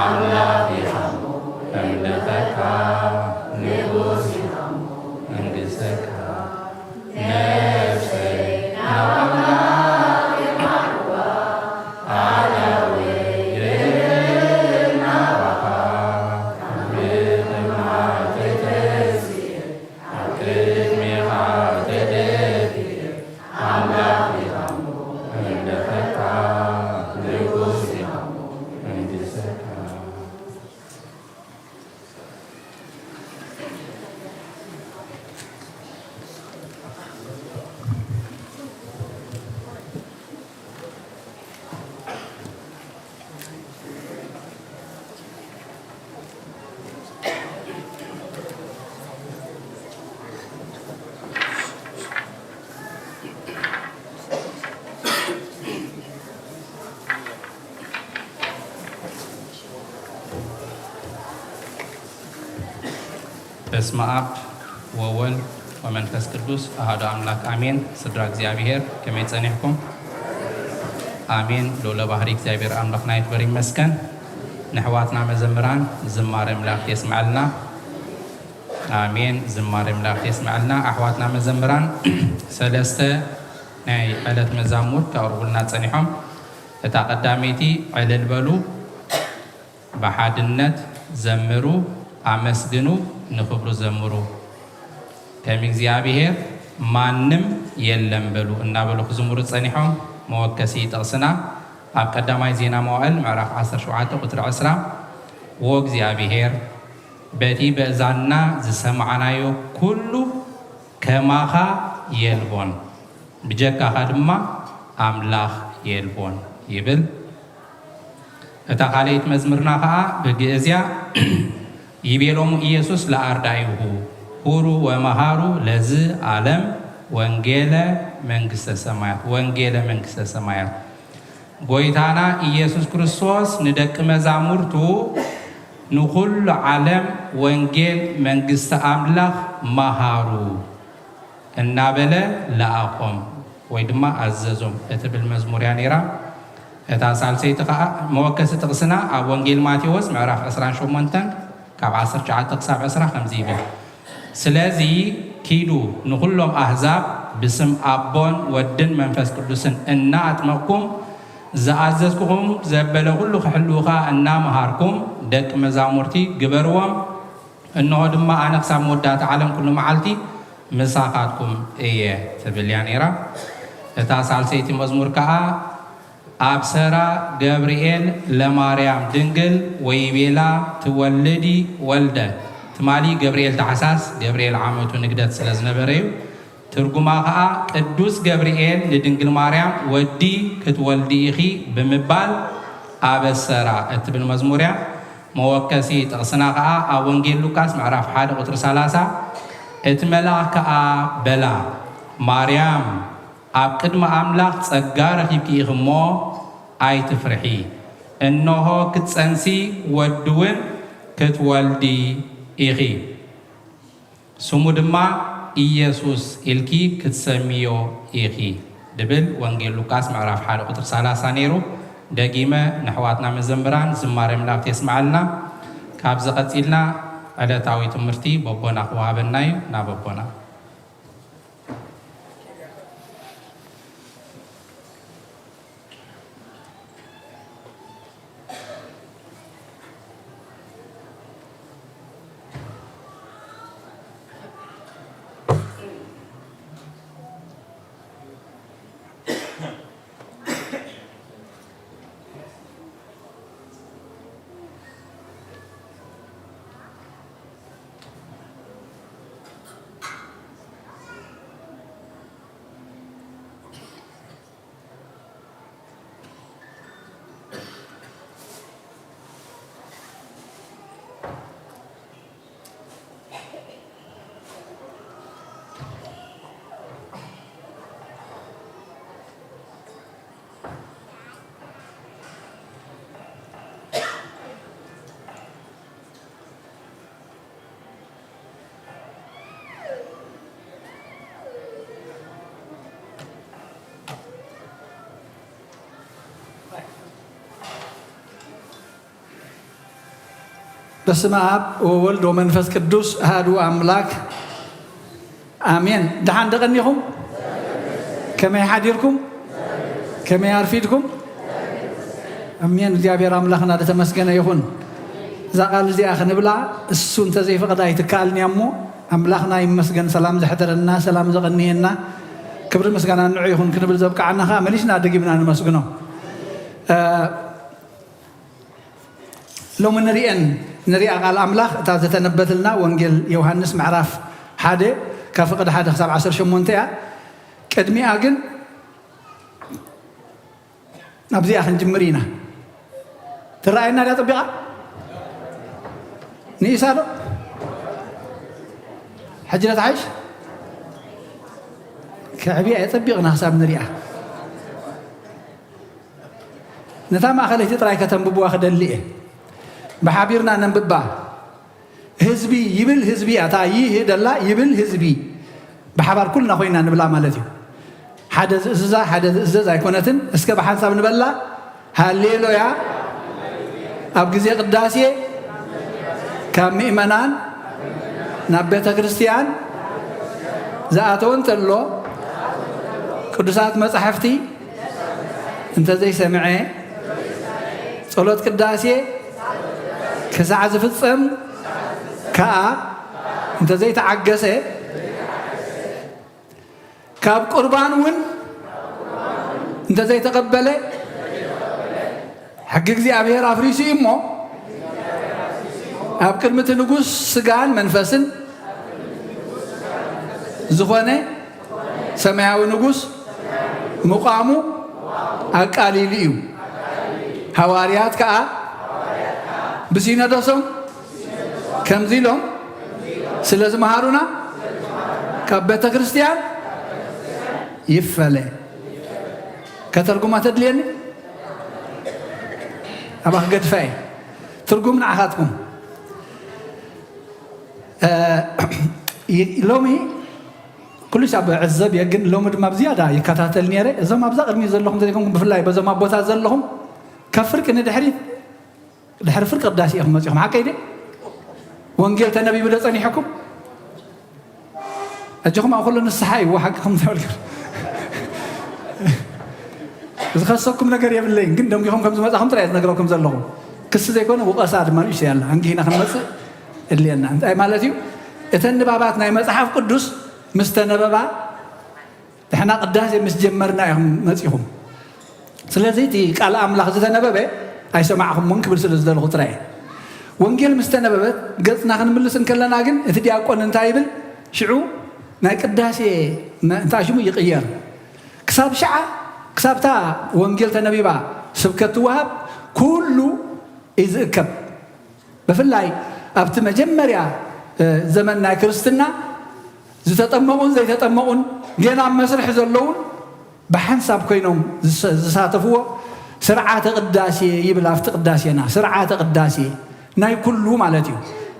ኣምላኽ ኢኻ እምልኸካ ንጉስ ኢኻ መንግስተካ ነፍሰይ ናብ ኣምላኽ ይማርዋ ኣዳወይ ናባኻ ካብ ምቕማተይ ተንሲኤ ኣብ ቅድሜኻ ተደፊኤ ኣምላኽ ኢኻ እምልኸካ ንጉስ ኢኻ መንግስተካ በስመ ኣብ ወወልድ ወመንፈስ ቅዱስ ኣሃዱ ኣምላክ ኣሜን። ስድራ እግዚኣብሔር ከመይ ጸኒሕኩም? ኣሜን። ልዑለ ባህሪ እግዚኣብሔር ኣምላኽና ይክበር ይመስገን። ንኣሕዋትና መዘምራን ዝማሬ ኣምላኽ የስምዐልና። ኣሜን። ዝማሬ ኣምላኽ የስምዐልና። ኣሕዋትና መዘምራን ሰለስተ ናይ ዕለት መዛሙር ከቕርቡልና ጸኒሖም። እታ ቀዳመይቲ ዕልል በሉ ብሓድነት ዘምሩ ኣመስግኑ ንኽብሩ ዘምሩ ከም እግዚኣብሔር ማንም የለን በሉ እናበሉ ክዝምሩ ጸኒሖም። መወከሲ ጥቕስና ኣብ ቀዳማይ ዜና መዋእል ምዕራፍ ዓሰርተ ሸውዓተ ቁጽሪ ዕስራ ወእግዚኣብሔር በቲ በእዛንና ዝሰማዕናዮ ኩሉ ከማኻ የልቦን፣ ብጀካኻ ድማ ኣምላኽ የልቦን ይብል። እታ ካልኣይቲ መዝሙርና ኸኣ ብግእዝ እያ። ይቤሎሙ ኢየሱስ ለኣርዳኢሁ፣ ሁሩ ወመሃሩ ለዝ ዓለም ወንጌለ መንግስተ ሰማያት፣ ወንጌለ መንግስተ ሰማያት። ጎይታና ኢየሱስ ክርስቶስ ንደቂ መዛሙርቱ ንኹሉ ዓለም ወንጌል መንግስቲ ኣምላኽ መሃሩ እናበለ ለኣኾም ወይ ድማ ኣዘዞም እትብል መዝሙር እያ ነይራ። እታ ሳልሰይቲ ኸዓ መወከሲ ጥቕስና ኣብ ወንጌል ማቴዎስ ምዕራፍ ዕስራን ሸሞንተን ካብ ዓሰርተ ትሽዓተ ክሳብ ዕስራ ከምዚ ይብል። ስለዚ ኪዱ ንኹሎም ኣህዛብ ብስም ኣቦን ወድን መንፈስ ቅዱስን እናኣጥመቕኩም ዝኣዘዝኩኹም ዘበለ ኩሉ ክሕልዉኻ እናመሃርኩም ደቂ መዛሙርቲ ግበርዎም። እንሆ ድማ ኣነ ክሳብ መወዳእታ ዓለም ኩሉ መዓልቲ ምሳኻትኩም እየ ትብል እያ ነይራ። እታ ሳልሰይቲ መዝሙር ከኣ ኣብሰራ ገብርኤል ለማርያም ድንግል ወይቤላ ትወልዲ ወልደ። ትማሊ ገብርኤል ታሕሳስ፣ ገብርኤል ዓመቱ ንግደት ስለ ዝነበረ እዩ። ትርጉማ ኸኣ ቅዱስ ገብርኤል ንድንግል ማርያም ወዲ ክትወልዲ ኢኺ ብምባል ኣበሰራ እትብል መዝሙር እያ። መወከሲ ጥቕስና ኸኣ ኣብ ወንጌል ሉቃስ ምዕራፍ ሓደ ቁጽሪ ሰላሳ፣ እቲ መልኣኽ ከኣ በላ፣ ማርያም፣ ኣብ ቅድሚ ኣምላኽ ጸጋ ረኺብኪ ኢኺ እሞ ኣይትፍርሒ፣ እንሆ ክትጸንሲ ወዲ እውን ክትወልዲ ኢኺ፣ ስሙ ድማ ኢየሱስ ኢልኪ ክትሰምዮ ኢኺ ድብል ወንጌል ሉቃስ ምዕራፍ ሓደ ቁጽሪ ሰላሳ ነይሩ። ደጊመ ንኣሕዋትና መዘምራን ዝማሬ መላእክት የስምዓልና። ካብዚ ቀጺልና ዕለታዊ ትምህርቲ በቦና ክወሃበና እዩ። ናብ ኣቦና። በስመ አብ ወወልድ ወመንፈስ ቅዱስ አሐዱ አምላክ አሜን። ደሓን ደቐኒኹም? ከመይ ሓዲርኩም? ከመይ ኣርፊድኩም? ኣሜን። እግዚኣብሔር ኣምላኽና ዝተመስገነ ይኹን። እዛ ቃል እዚኣ ክንብላ እሱ እንተዘይፈቐዳ ኣይትከኣልን እያ እሞ ኣምላኽና ይመስገን፣ ሰላም ዘሕደረና፣ ሰላም ዘቐንየና፣ ክብሪ ምስጋና ንዑ ይኹን ክንብል ዘብቅዓና ኸዓ መሊስና ደጊምና ንመስግኖ። እ፣ ሎሚ ንሪኤን፣ ንሪኣ ቃል ኣምላኽ እታ ዝተነበትልና ወንጌል ዮሃንስ ምዕራፍ ሓደ ካብ ፍቕዲ ሓደ ክሳብ ዓሰርተ ሸሞንተ እያ። ቅድሚኣ ግን ናብዚኣ ክንጅምር ኢና። ትረኣየና ድያ ጸቢቓ? ንኢሳ ዶ? ሕጂ ዶ ትሓይሽ? ከዕብያ እየ ጸቢቕና ክሳብ ንሪኣ። ነታ ማእኸለይቲ ጥራይ ከተንብብዋ ክደሊ እየ። ብሓቢርና ነንብባ። ህዝቢ ይብል ህዝቢ እያ። እታ ይህ ደላ ይብል ህዝቢ። ብሓባር ኩልና ኮይና ንብላ ማለት እዩ። ሓደ ዝእዝዛ፣ ሓደ ዝእዘዝ ኣይኮነትን። እስከ ብሓንሳብ ንበላ። ሃሌሉያ። ኣብ ግዜ ቅዳሴ ካብ ምእመናን ናብ ቤተ ክርስቲያን ዝኣተወ እንተሎ ቅዱሳት መጻሕፍቲ እንተዘይሰምዐ ጸሎት ቅዳሴ ክሳዕ ዝፍጸም ከኣ እንተዘይተዓገሰ ካብ ቁርባን እውን እንተዘይተቐበለ ሕጊ እግዚኣብሔር ኣፍሪሱ እዩ እሞ ኣብ ቅድሚ እቲ ንጉስ ስጋን መንፈስን ዝኾነ ሰማያዊ ንጉስ ምቋሙ ኣቃሊሉ እዩ። ሃዋርያት ከኣ ብሲኖዶሶም ከምዚ ኢሎም ስለ ዝመሃሩና ካብ ቤተ ክርስቲያን ይፈለ። ከተርጉማ ተድልየኒ? ኣባኽ ገድፋ እየ። ትርጉም ንዓኻትኩም። እ፣ ይ-፣ ሎሚ ኩሉ ሰብ ዕዘብ እየ፣ ግን ሎሚ ድማ ብዝያዳ ይከታተል ነይረ። እዞም ኣብዛ ቅድሚ ዘለኹም ዘይኮንኩም፣ ብፍላይ በዞም ኣቦታት ዘለኹም፣ ካብ ፍርቂ ንድሕሪት፣ ድሕሪ ፍርቂ ቅዳሴ ኢኹም መጺኹም። ሓቀይ ድየ? ወንጌል ተነቢቡ ዶ ጸኒሕኩም? ኣጆኹም፣ ኣብ ኩሉ ንስሓ እዩ፣ ሓቅኹም ተበልኩ። ዝኸሰኩም ነገር የብለይን፣ ግን ደንጊኹም ከም ዝመጻኹም ጥራይ ዝነግረኩም ዘለኹ። ክሲ ዘይኮነ ውቐሳ ድማ ንእሽተይ ኣላ። ኣንጊህና ክንመጽእ እድልየና። እንታይ ማለት እዩ? እተን ንባባት ናይ መጽሓፍ ቅዱስ ምስ ተነበባ፣ ንሕና ቅዳሴ ምስ ጀመርና ኢኹም መጺኹም። ስለዚ እቲ ቃል ኣምላኽ ዝተነበበ ኣይሰማዕኹሞን ክብል ስለ ዝደለኹ ጥራይ እየ። ወንጌል ምስ ተነበበት ገጽና ክንምልስ እንከለና ግን እቲ ዲያቆን እንታይ ይብል? ሽዑ ናይ ቅዳሴ መ-፣ እንታይ ሽሙ ይቕየር። ክሳብ ሽዓ፣ ክሳብታ ወንጌል ተነቢባ ስብከት ትወሃብ ኩሉ እዩ ዝእከብ። ብፍላይ ኣብቲ መጀመርያ፣ እ፣ ዘመን ናይ ክርስትና ዝተጠመቑን ዘይተጠመቑን ጌና ኣብ መስርሕ ዘለዉን ብሓንሳብ ኮይኖም ዝሰ-፣ ዝሳተፍዎ ስርዓተ ቅዳሴ ይብል። ኣብቲ ቅዳሴና ስርዓተ ቅዳሴ ናይ ኩሉ ማለት እዩ።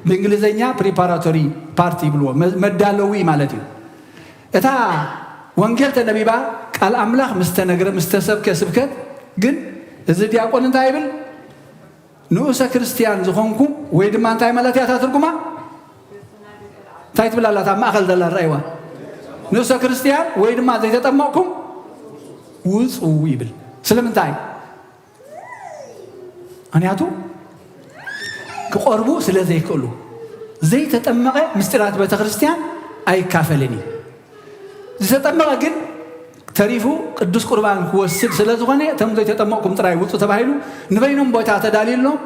ብእንግሊዝኛ ፕሪፓራቶሪ ፓርት ይብልዎ፣ መ-፣ መዳለዊ ማለት እዩ። እታ ወንጌል ተነቢባ፣ ቃል ኣምላኽ ምስ ተነግረ፣ ምስ ተሰብከ ስብከት ግን እዚ ዲያቆን እንታይ ይብል? ንኡሰ ክርስትያን ዝኾንኩም ወይ ድማ እንታይ ማለት እያ እታ ትርጉማ? እንታይ ትብል ኣላ እታ ኣብ ማእከል ዘላ? ርኣይዋ። ንኡሰ ክርስትያን ወይ ድማ ዘይተጠመቕኩም ውጹ ይብል። ስለምንታይ? ምኽንያቱ ክቐርቡ ስለ ዘይክእሉ። ዘይተጠመቐ ምስጢራት ቤተ ክርስቲያን ኣይካፈልን እዩ። ዝተጠመቐ ግን ተሪፉ ቅዱስ ቁርባን ክወስድ ስለ ዝኾነ፣ እቶም ዘይተጠመቕኩም ጥራይ ውጹ ተባሂሉ፣ ንበይኖም ቦታ ተዳልዩሎም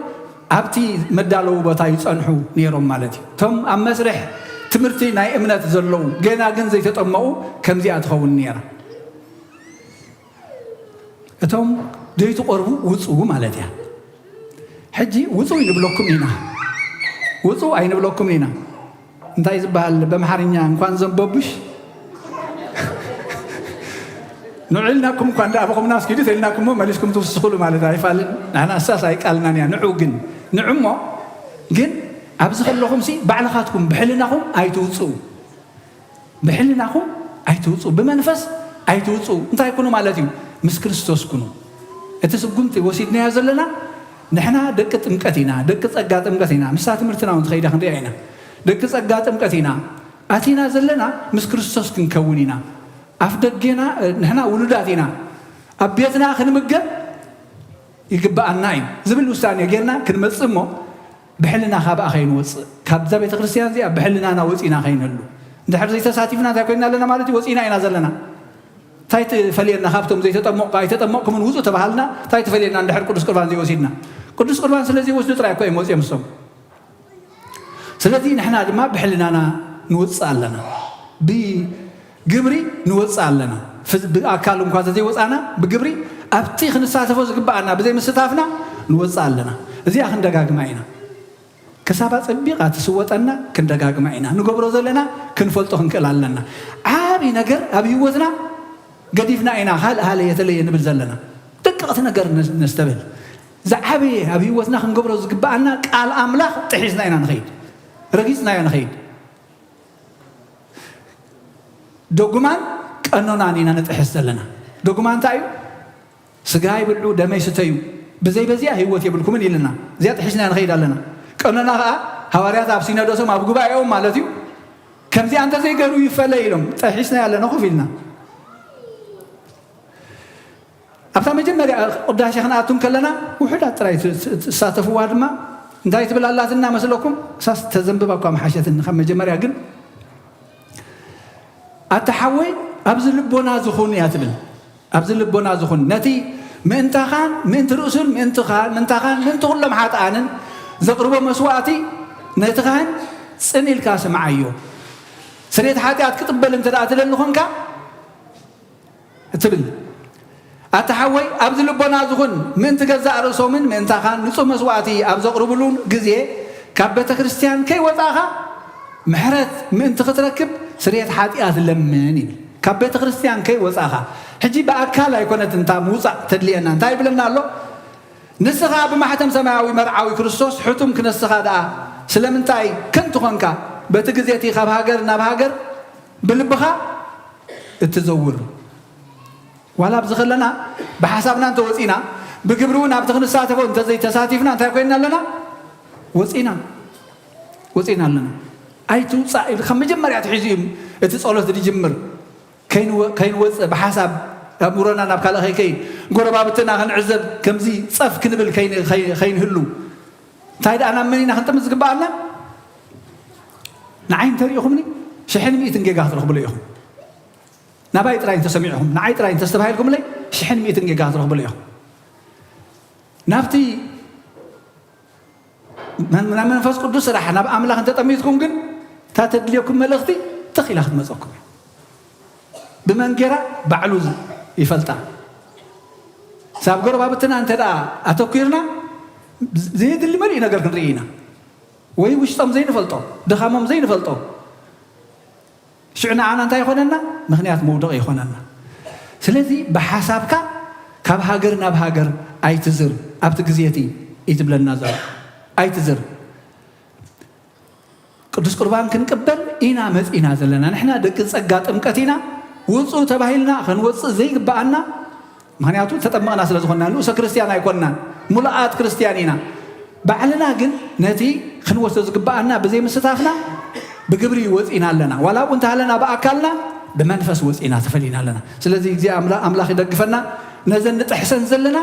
ኣብቲ መዳለዊ ቦታ ይጸንሑ ነይሮም ማለት እዩ። እቶም ኣብ መስርሕ ትምህርቲ ናይ እምነት ዘለዉ፣ ገና ግን ዘይተጠመቑ፣ ከምዚኣ ትኸውን ነይራ። እቶም ዘይትቐርቡ ውጹ ማለት እያ። ሕጂ ውጹ ኣይንብለኩም ኢና። ውጹ ኣይንብለኩም ኢና። እንታይ ዝበሃል ብኣምሓርኛ፣ እንኳን ዘንበቡሽ ንዑ ኢልናኩም፣ እንኳን ደኣ ኣበኹምና እስኪዱ ተኢልናኩም እሞ መሊስኩም ትውስኹሉ ማለት ኣይፋልን። ንሕና እሳስ ኣይቃልናን እያ። ንዑ ግን፣ ንዑ እሞ ግን ኣብዚ ከለኹምሲ ባዕልኻትኩም ብሕልናኹም ኣይትውጽኡ። ብሕልናኹም ኣይትውጹ፣ ብመንፈስ ኣይትውጹ። እንታይ ኩኑ ማለት እዩ? ምስ ክርስቶስ ኩኑ። እቲ ስጉምቲ ወሲድናዮ ዘለና፣ ንሕና ደቂ ጥምቀት ኢና፣ ደቂ ጸጋ ጥምቀት ኢና። ምስታ ትምህርትና እውን ትኸይዳ ክንሪኣ ኢና። ደቂ ጸጋ ጥምቀት ኢና። ኣቲና ዘለና ምስ ክርስቶስ ክንከውን ኢና። ኣፍ ደጌና፣ ንሕና ውሉዳት ኢና። ኣብ ቤትና ክንምገብ ይግብኣና እዩ ዝብል ውሳኔ ጌርና ክንመጽእ እሞ፣ ብሕልና ካብኣ ከይንወጽእ፣ ካብዛ ቤተ ክርስቲያን እዚኣ ብሕልናና ወጺና ከይንህሉ። እንድሕር ዘይተሳቲፍና እንታይ ኮይና ኣለና ማለት እዩ? ወጺና ኢና ዘለና። እንታይ ትፈልየና ካብቶም ዘይተጠመቑ? ኣይተጠመቕኩምን ውጹ ተባሃልና፣ እንታይ ትፈልየና እንድሕር ቅዱስ ቁርባን ዘይወሲድና? ቅዱስ ቁርባን ስለ ዘይወስዱ ጥራይ እኮ እዮም ወጺኦም እሶም። ስለዚ ንሕና ድማ ብሕልናና ንወጽእ ኣለና። ብግብሪ ንወጽእ ኣለና። ፍዝ-፣ ብኣካል እንኳ ተዘይወጻና፣ ብግብሪ ኣብቲ ክንሳተፎ ዝግብኣና ብዘይምስታፍና ንወጽእ ኣለና። እዚኣ ክንደጋግማ ኢና። ክሳብ ኣጸቢቓ ትስወጠና ክንደጋግማ ኢና። ንገብሮ ዘለና ክንፈልጦ ክንክእል ኣለና። ዓቢ ነገር ኣብ ህይወትና ገዲፍና ኢና፣ ሃለ ሃለ የተለየ ንብል ዘለና። ደቀቕቲ ነገር ነስ-፣ ነስተብህል። ዝዓበየ ኣብ ህይወትና ክንገብሮ ዝግብኣና ቃል ኣምላኽ ጥሒስና ኢና ንኸይድ። ረጊጽናዮ ንኸይድ። ደጉማን ቀኖናን ኢና ንጥሕስ ዘለና። ደጉማ እንታይ እዩ? "ስጋይ ብልዑ፣ ደመይ ስተዩ፣ ብዘይ በዚኣ ህይወት የብልኩምን" ኢልና። እዚኣ ጥሒስና ንኸይድ ኣለና። ቀኖና ኸኣ ሃዋርያት ኣብ ሲኖዶሶም፣ ኣብ ጉባኤኦም ማለት እዩ፣ "ከምዚኣ እንተዘይገሩ ይፈለ" ኢሎም። ጥሒስና ኣለና ኮፍ ኢልና። ኣብታ መጀመርያ ቅዳሴ ክንኣቱ እንከለና ውሑዳት ጥራይ ት-፣ ት-፣ ትሳተፍዋ ድማ እንታይ ትብል ኣላትና መስለኩም? ሳስ ተዘንብባ እኳ ምሓሸትኒ ካብ መጀመርያ። ግን "ኣታ ሓወይ፣ ኣብዚ ልቦና ዝኹን" እያ ትብል። "ኣብዚ ልቦና ዝኹን፣ ነቲ ምእንታኻን ምእንቲ ርእሱን ምእንትኻን ምእንታኻን ምእንቲ ኩሎም ሓጥኣንን ዘቕርቦ መስዋእቲ ነቲ ካህን ጽን ኢልካ ስምዓዮ። ስርየት ሓጢኣት ክጥበል እንተ ደኣ ትደሊ ኾንካ፣ እትብል ኣታ ሓወይ፣ ኣብዚ ልቦና ዝኹን ምእንቲ ገዛእ ርእሶምን ምእንታኻን ንጹህ መስዋእቲ ኣብ ዘቕርብሉን ግዜ ካብ ቤተ ክርስቲያን ከይወጻእኻ ምሕረት ምእንቲ ክትረክብ ስርየት ሓጢኣት ለምን ይብል። ካብ ቤተ ክርስቲያን ከይወጻእኻ። ሕጂ ብኣካል ኣይኮነትን እታ ምውጻእ ተድልየና። እንታይ ይብለና ኣሎ? ንስኻ ብማሕተም ሰማያዊ መርዓዊ ክርስቶስ ሕቱም ክነስኻ ደኣ ስለምንታይ ከንቱ ኾንካ? በቲ ግዜ እቲ ካብ ሃገር ናብ ሃገር ብልብኻ እትዘውር። ዋላ ኣብዚ ከለና ብሓሳብና እንተወፂና፣ ብግብሪ እውን ኣብቲ ክንሳተፎ እንተዘይተሳቲፍና እንታይ ኮይና ኣለና? ወፂና፣ ወፂና ኣለና። ኣይትውፃእ ኢሉ ካብ መጀመርያ ትሒዙ እዩ እቲ ጸሎት ዝጅምር። ከይንወ-፣ ከይንወፅእ ብሓሳብ ኣእምሮና ናብ ካልእ ከይከይድ፣ ጎረባብትና ክንዕዘብ ከምዚ ጸፍ ክንብል ከይን-፣ ከይ-፣ ከይንህሉ። እንታይ ደኣ ናብ መን ኢና ክንጥምት ዝግብኣና? ንዓይ እንተሪኢኹምኒ ሽሕን ሚእትን ጌጋ ክትረኽብሉ ኢኹም። ናባይ ጥራይ እንተሰሚዕኹም፣ ንዓይ ጥራይ እንተስተባሂልኩምለይ ሽሕን ሚእትን ጌጋ ክትረኽብሉ ኢኹም። ናብቲ መን-፣ ናይ መንፈስ ቅዱስ ስራሕ ናብ ኣምላኽ እንተጠሚትኩም ግን እታ ተድልየኩም መልእኽቲ ትኽ ኢላ ክትመፀኩም እያ። ብመን ጌራ ባዕሉ ዝ-፣ ይፈልጣ። ሳብ ጎረባብትና እንተ ደኣ ኣተኲርና ዘየድሊ መሊእ ነገር ክንርኢ ኢና። ወይ ውሽጦም ዘይንፈልጦ፣ ድኻሞም ዘይንፈልጦ። ሽዑ ንዓና እንታይ ይኾነና? ምኽንያት መውደቕ ይኾነና። ስለዚ ብሓሳብካ ካብ ሃገር ናብ ሃገር ኣይትዝር፣ ኣብቲ ግዜ እቲ እዩ ትብለና ዘሎ። ኣይትዝር። ቅዱስ ቁርባን ክንቅበል ኢና መጺና ዘለና። ንሕና ደቂ ጸጋ ጥምቀት ኢና። ውጹ ተባሂልና ክንወጽእ ዘይግብኣና፣ ምኽንያቱ ተጠመቕና ስለ ዝኾንና ንኡሰ ክርስትያን ኣይኮንናን፣ ሙሉኣት ክርስትያን ኢና። ባዕልና ግን ነቲ ክንወስዶ ዝግብኣና ብዘይምስታፍና ብግብሪ ወጺና ኣለና። ዋላ ኣብኡ እንተሃለና ብኣካልና ብመንፈስ ወጺና ተፈሊና ኣለና። ስለዚ እግዚኣብሔር ኣምላ-፣ ኣምላኽ ይደግፈና። ነዘን ንጥሕሰን ዘለና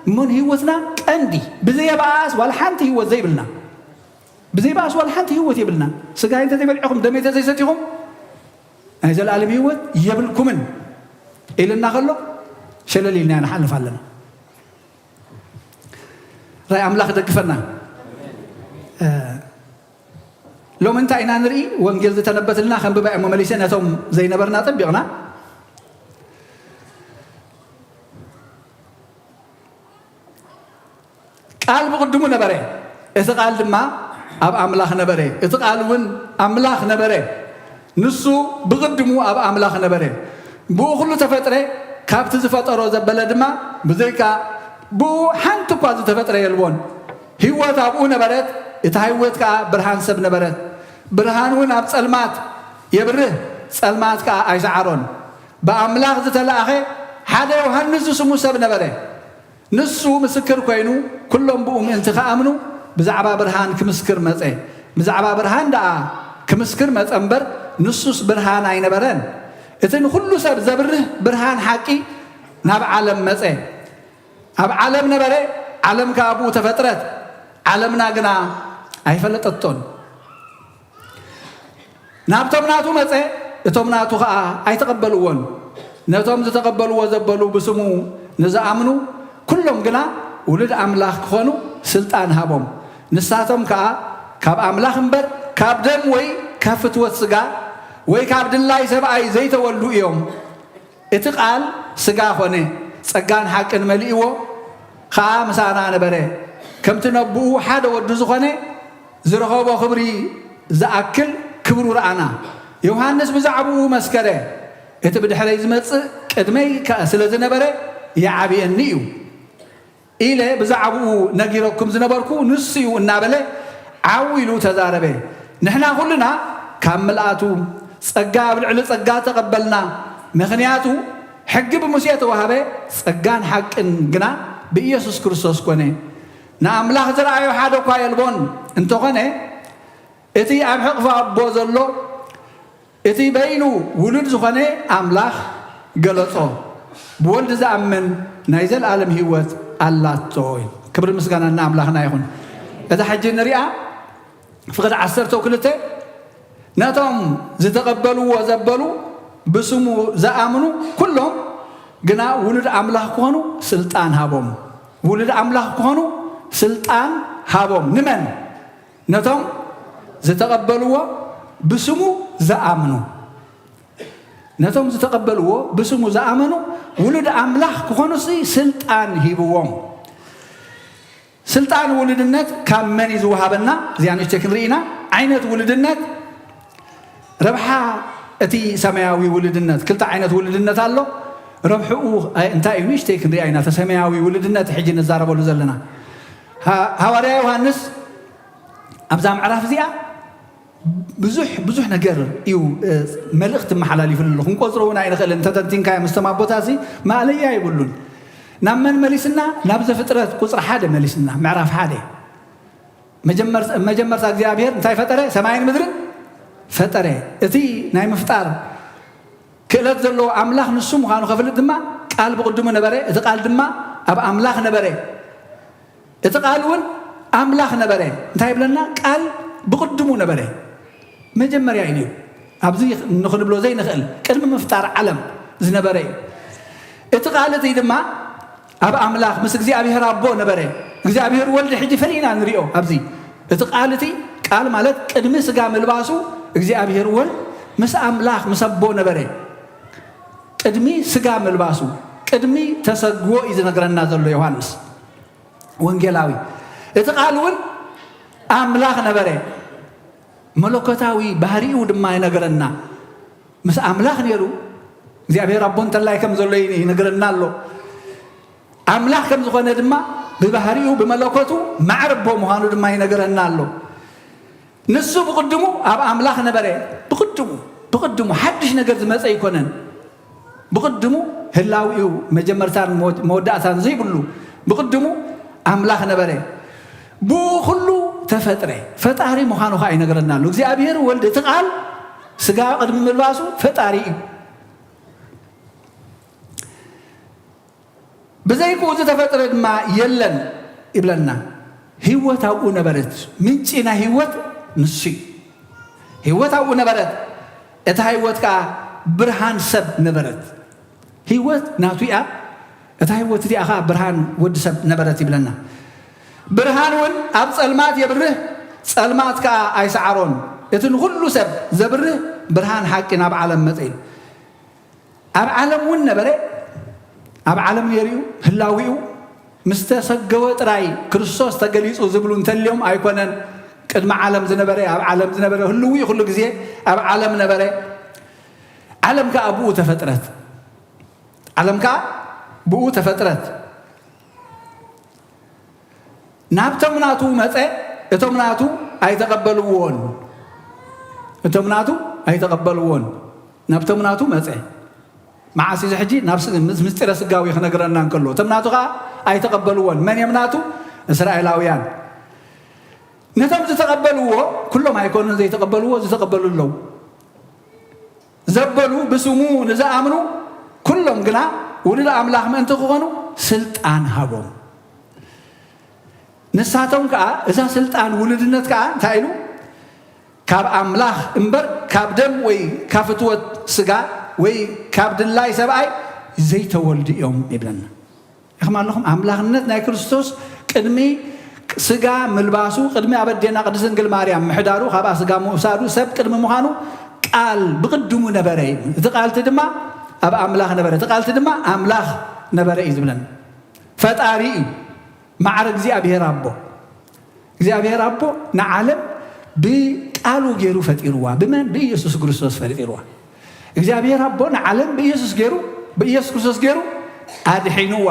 እሞን ህይወትና ቀንዲ ብዘየባኣስ ዋላ ሓንቲ ህይወት ዘይብልና፣ ብዘይባኣስ ዋላ ሓንቲ ህይወት የብልና። ስጋይ እንተዘይበሊዕኹም ደመይ እንተዘይሰቲኹም ናይ ዘለኣለም ህይወት የብልኩምን ኢልና ከሎ ሸለል ኢልና ንሓልፍ ኣለና። ራይ ኣምላኽ ደግፈና። እ፣ ሎሚ እንታይ ኢና ንርኢ? ወንጌል ዝተነበትልና ከንብባ እሞ መሊሰ ነቶም ዘይነበርና ጠቢቕና። ቃል ብቕድሙ ነበረ፣ እቲ ቃል ድማ ኣብ ኣምላኽ ነበረ፣ እቲ ቃል እውን ኣምላኽ ነበረ። ንሱ ብቕድሙ ኣብ ኣምላኽ ነበረ። ብኡ ኹሉ ተፈጥረ፣ ካብቲ ዝፈጠሮ ዘበለ ድማ ብዘይካ ብኡ ሓንቲ እኳ ዝተፈጥረ የልቦን። ህይወት ኣብኡ ነበረት፣ እታ ህይወት ከኣ ብርሃን ሰብ ነበረት። ብርሃን እውን ኣብ ጸልማት የብርህ፣ ጸልማት ከኣ ኣይሰዓሮን። ብኣምላኽ ዝተላእኸ ሓደ ዮሃንስ ዝስሙ ሰብ ነበረ። ንሱ ምስክር ኮይኑ፣ ኩሎም ብኡ ምእንቲ ክኣምኑ ብዛዕባ ብርሃን ክምስክር መጸ። ብዛዕባ ብርሃን ደኣ ክምስክር መጸ እምበር፣ ንሱስ ብርሃን ኣይነበረን። እቲ ንኹሉ ሰብ ዘብርህ ብርሃን ሓቂ ናብ ዓለም መጸ። ኣብ ዓለም ነበረ፣ ዓለም ከኣ ብኡ ተፈጥረት፣ ዓለምና ግና ኣይፈለጠቶን። ናብቶም ናቱ መጸ፣ እቶም ናቱ ኸኣ ኣይተቐበልዎን። ነቶም ዝተቐበልዎ ዘበሉ ብስሙ ንዝኣምኑ ኩሎም ግና ውሉድ ኣምላኽ ክኾኑ ስልጣን ሃቦም። ንሳቶም ከኣ ካብ ኣምላኽ እምበር ካብ ደም ወይ ካብ ፍትወት ስጋ ወይ ካብ ድላይ ሰብኣይ ዘይተወልዱ እዮም። እቲ ቃል ስጋ ኾነ፣ ጸጋን ሓቅን መሊእዎ ኸኣ ምሳና ነበረ። ከምቲ ነብኡ ሓደ ወዱ ዝኾነ ዝረኸቦ ክብሪ ዝኣክል ክብሩ ረኣና። ዮሃንስ ብዛዕባኡ መስከረ፣ እቲ ብድሕረይ ዝመጽእ ቅድመይ ከ-፣ ስለ ዝነበረ ይዓብየኒ እዩ። ኢለ ብዛዕባኡ ነጊረኩም ዝነበርኩ ንሱ እዩ እናበለ ዓው ኢሉ ተዛረበ። ንሕና ኩልና ካብ ምልኣቱ ጸጋ ኣብ ልዕሊ ጸጋ ተቐበልና። ምኽንያቱ ሕጊ ብሙሴ ተዋህበ፣ ጸጋን ሓቅን ግና ብኢየሱስ ክርስቶስ ኮነ። ንኣምላኽ ዝረኣዮ ሓደ እኳ የልቦን። እንተኾነ እቲ ኣብ ሕቕፊ ኣቦ ዘሎ እቲ በይኑ ውሉድ ዝኾነ ኣምላኽ ገለጾ። ብወልድ ዝኣምን ናይ ዘለኣለም ህይወት ኣላቶ። ክብሪ ምስጋና ንኣምላኽና ይኹን። እዛ ሕጂ ንሪኣ ፍቕዲ ዓሰርተ ክልተ፣ ነቶም ዝተቐበልዎ ዘበሉ ብስሙ ዝኣምኑ ኩሎም ግና ውሉድ ኣምላኽ ክኾኑ ስልጣን ሃቦም። ውሉድ ኣምላኽ ክኾኑ ስልጣን ሃቦም። ንመን? ነቶም ዝተቐበልዎ ብስሙ ዝኣምኑ፣ ነቶም ዝተቐበልዎ ብስሙ ዝኣመኑ ውሉድ ኣምላኽ ክኾኑሲ ስልጣን ሂብዎም። ስልጣን ውሉድነት ካብ መን እዩ ዝወሃበና? እዚኣ ንእሽተይ ክንርኢ ኢና። ዓይነት ውሉድነት፣ ረብሓ እቲ ሰማያዊ ውሉድነት። ክልተ ዓይነት ውሉድነት ኣሎ። ረብሕኡ እንታይ እዩ? ንእሽተይ ክንሪኣ ኢና። እቲ ሰማያዊ ውሉድነት ሕጂ ንዛረበሉ ዘለና። ሃ-፣ ሃዋርያ ዮሃንስ ኣብዛ ምዕራፍ እዚኣ ብዙሕ፣ ብዙሕ ነገር እዩ፣ እ፣ መልእኽቲ መሓላሊፉ ኣሎ። ክንቆጽሮ እውን ኣይንኽእልን። እንተተንቲንካዮ ምስቶም ኣቦታሲ ማእለያ የብሉን። ናብ መን መሊስና? ናብ ዘፍጥረት ቁጽሪ ሓደ መሊስና፣ ምዕራፍ ሓደ። መጀመር-፣ መጀመርታ እግዚኣብሔር እንታይ ፈጠረ? ሰማይን ምድርን ፈጠረ። እቲ ናይ ምፍጣር ክእለት ዘለዎ ኣምላኽ ንሱ ምዃኑ ከፍልጥ ድማ፣ ቃል ብቕድሙ ነበረ፣ እቲ ቃል ድማ ኣብ ኣምላኽ ነበረ። እቲ ቃል እውን ኣምላኽ ነበረ። እንታይ ይብለና? ቃል ብቕድሙ ነበረ። መጀመርያ እዩ ነይሩ። ኣብዚ ንኽንብሎ ዘይንኽእል፣ ቅድሚ ምፍጣር ዓለም ዝነበረ እዩ። እቲ ቃል እቲ ድማ ኣብ ኣምላኽ ምስ እግዚኣብሔር ኣቦ ነበረ። እግዚኣብሔር ወልድ ሕጂ ፈሊና ንሪኦ ኣብዚ። እቲ ቃል እቲ፣ ቃል ማለት ቅድሚ ስጋ ምልባሱ እግዚኣብሔር ወልድ ምስ ኣምላኽ፣ ምስ ኣቦ ነበረ። ቅድሚ ስጋ ምልባሱ፣ ቅድሚ ተሰግዎ እዩ ዝነግረና ዘሎ ዮሃንስ ወንጌላዊ። እቲ ቃል እውን ኣምላኽ ነበረ። መለኮታዊ ባህሪኡ ድማ ይነግረና። ምስ ኣምላኽ ነይሩ፣ እግዚኣብሔር ኣቦ እንተላይ ከም ዘሎ ይነግረና ኣሎ። ኣምላኽ ከም ዝኾነ ድማ ብባህሪኡ፣ ብመለኮቱ ማዕረ ኣቦ ምዃኑ ድማ ይነግረና ኣሎ። ንሱ ብቕድሙ ኣብ ኣምላኽ ነበረ። ብቕድሙ፣ ብቕድሙ ሓድሽ ነገር ዝመጸ ኣይኮነን። ብቕድሙ ህላዊኡ መጀመርታን መወ-፣ መወዳእታን ዘይብሉ፣ ብቕድሙ ኣምላኽ ነበረ። ብኡ ኩሉ ተፈጥረ። ፈጣሪ ምዃኑ ኸዓ ይነግረና ኣሎ። እግዚኣብሔር ወልድ፣ እቲ ቃል ስጋ ቅድሚ ምልባሱ ፈጣሪ እዩ። ብዘይክኡ ዝተፈጥረ ድማ የለን ይብለና። ህይወት ኣብኡ ነበረት። ምንጪ ናይ ህይወት ንሱ እዩ። ህይወት ኣብኡ ነበረት። እታ ህይወት ከኣ ብርሃን ሰብ ነበረት። ህይወት ናቱ እያ። እታ ህይወት እቲኣ ኸኣ ብርሃን ወዲ ሰብ ነበረት ይብለና። ብርሃን እውን ኣብ ጸልማት የብርህ፣ ጸልማት ከኣ ኣይሰዓሮን። እቲ ንኹሉ ሰብ ዘብርህ ብርሃን ሓቂ ናብ ዓለም መጸ እዩ። ኣብ ዓለም እውን ነበረ፣ ኣብ ዓለም ነይሩ እዩ፣ ህላዊኡ ምስ ተሰገወ ጥራይ ክርስቶስ ተገሊጹ ዝብሉ እንተልዮም ኣይኮነን። ቅድሚ ዓለም ዝነበረ፣ ኣብ ዓለም ዝነበረ፣ ህልው እዩ፣ ኩሉ ግዜ ኣብ ዓለም ነበረ። ዓለም ከኣ ብኡ ተፈጥረት። ዓለም ከኣ ብኡ ተፈጥረት። ናብቶም ናቱ መጸ፣ እቶም ናቱ ኣይተቐበልዎን። እቶም ናቱ ኣይተቐበልዎን። ናብቶም ናቱ መጸ። መዓስ እዚ ሕጂ ናብ ስ-፣ ምስ ምስጢረ ስጋዊ ክነግረና እንከሎ፣ እቶም ናቱ ከኣ ኣይተቐበልዎን። መን እዮም ናቱ? እስራኤላውያን። ነቶም ዝተቐበልዎ፣ ኩሎም ኣይኮኑን ዘይተቐበልዎ፣ ዝተቐበሉ ኣለዉ። ዘበሉ ብስሙ ንዝኣምኑ ኩሎም ግና ውሉድ ኣምላኽ ምእንቲ ክኾኑ ስልጣን ሃቦም። ንሳቶም ከኣ፣ እዛ ስልጣን ውሉድነት ከኣ እንታይ ኢሉ? ካብ ኣምላኽ እምበር ካብ ደም ወይ ካብ ፍትወት ስጋ ወይ ካብ ድላይ ሰብኣይ ዘይተወልዱ እዮም ይብለና። ኢኹም ኣለኹም? ኣምላኽነት ናይ ክርስቶስ ቅድሚ ስጋ ምልባሱ፣ ቅድሚ ኣብ ኣዴና ቅድስት ድንግል ማርያም ምሕዳሩ፣ ካብኣ ስጋ ምውሳዱ፣ ሰብ ቅድሚ ምዃኑ ቃል ብቕድሙ ነበረ እዩ። እቲ ቃል እቲ ድማ ኣብ ኣምላኽ ነበረ፣ እቲ ቃል እቲ ድማ ኣምላኽ ነበረ እዩ ዝብለና። ፈጣሪ እዩ። ማዕረ እግዚኣብሔር ኣቦ። እግዚኣብሔር ኣቦ ንዓለም ብቃሉ ገይሩ ፈጢርዋ። ብመን? ብኢየሱስ ክርስቶስ ፈጢርዋ። እግዚኣብሔር ኣቦ ንዓለም ብኢየሱስ ገይሩ፣ ብኢየሱስ ክርስቶስ ገይሩ ኣድሒንዋ።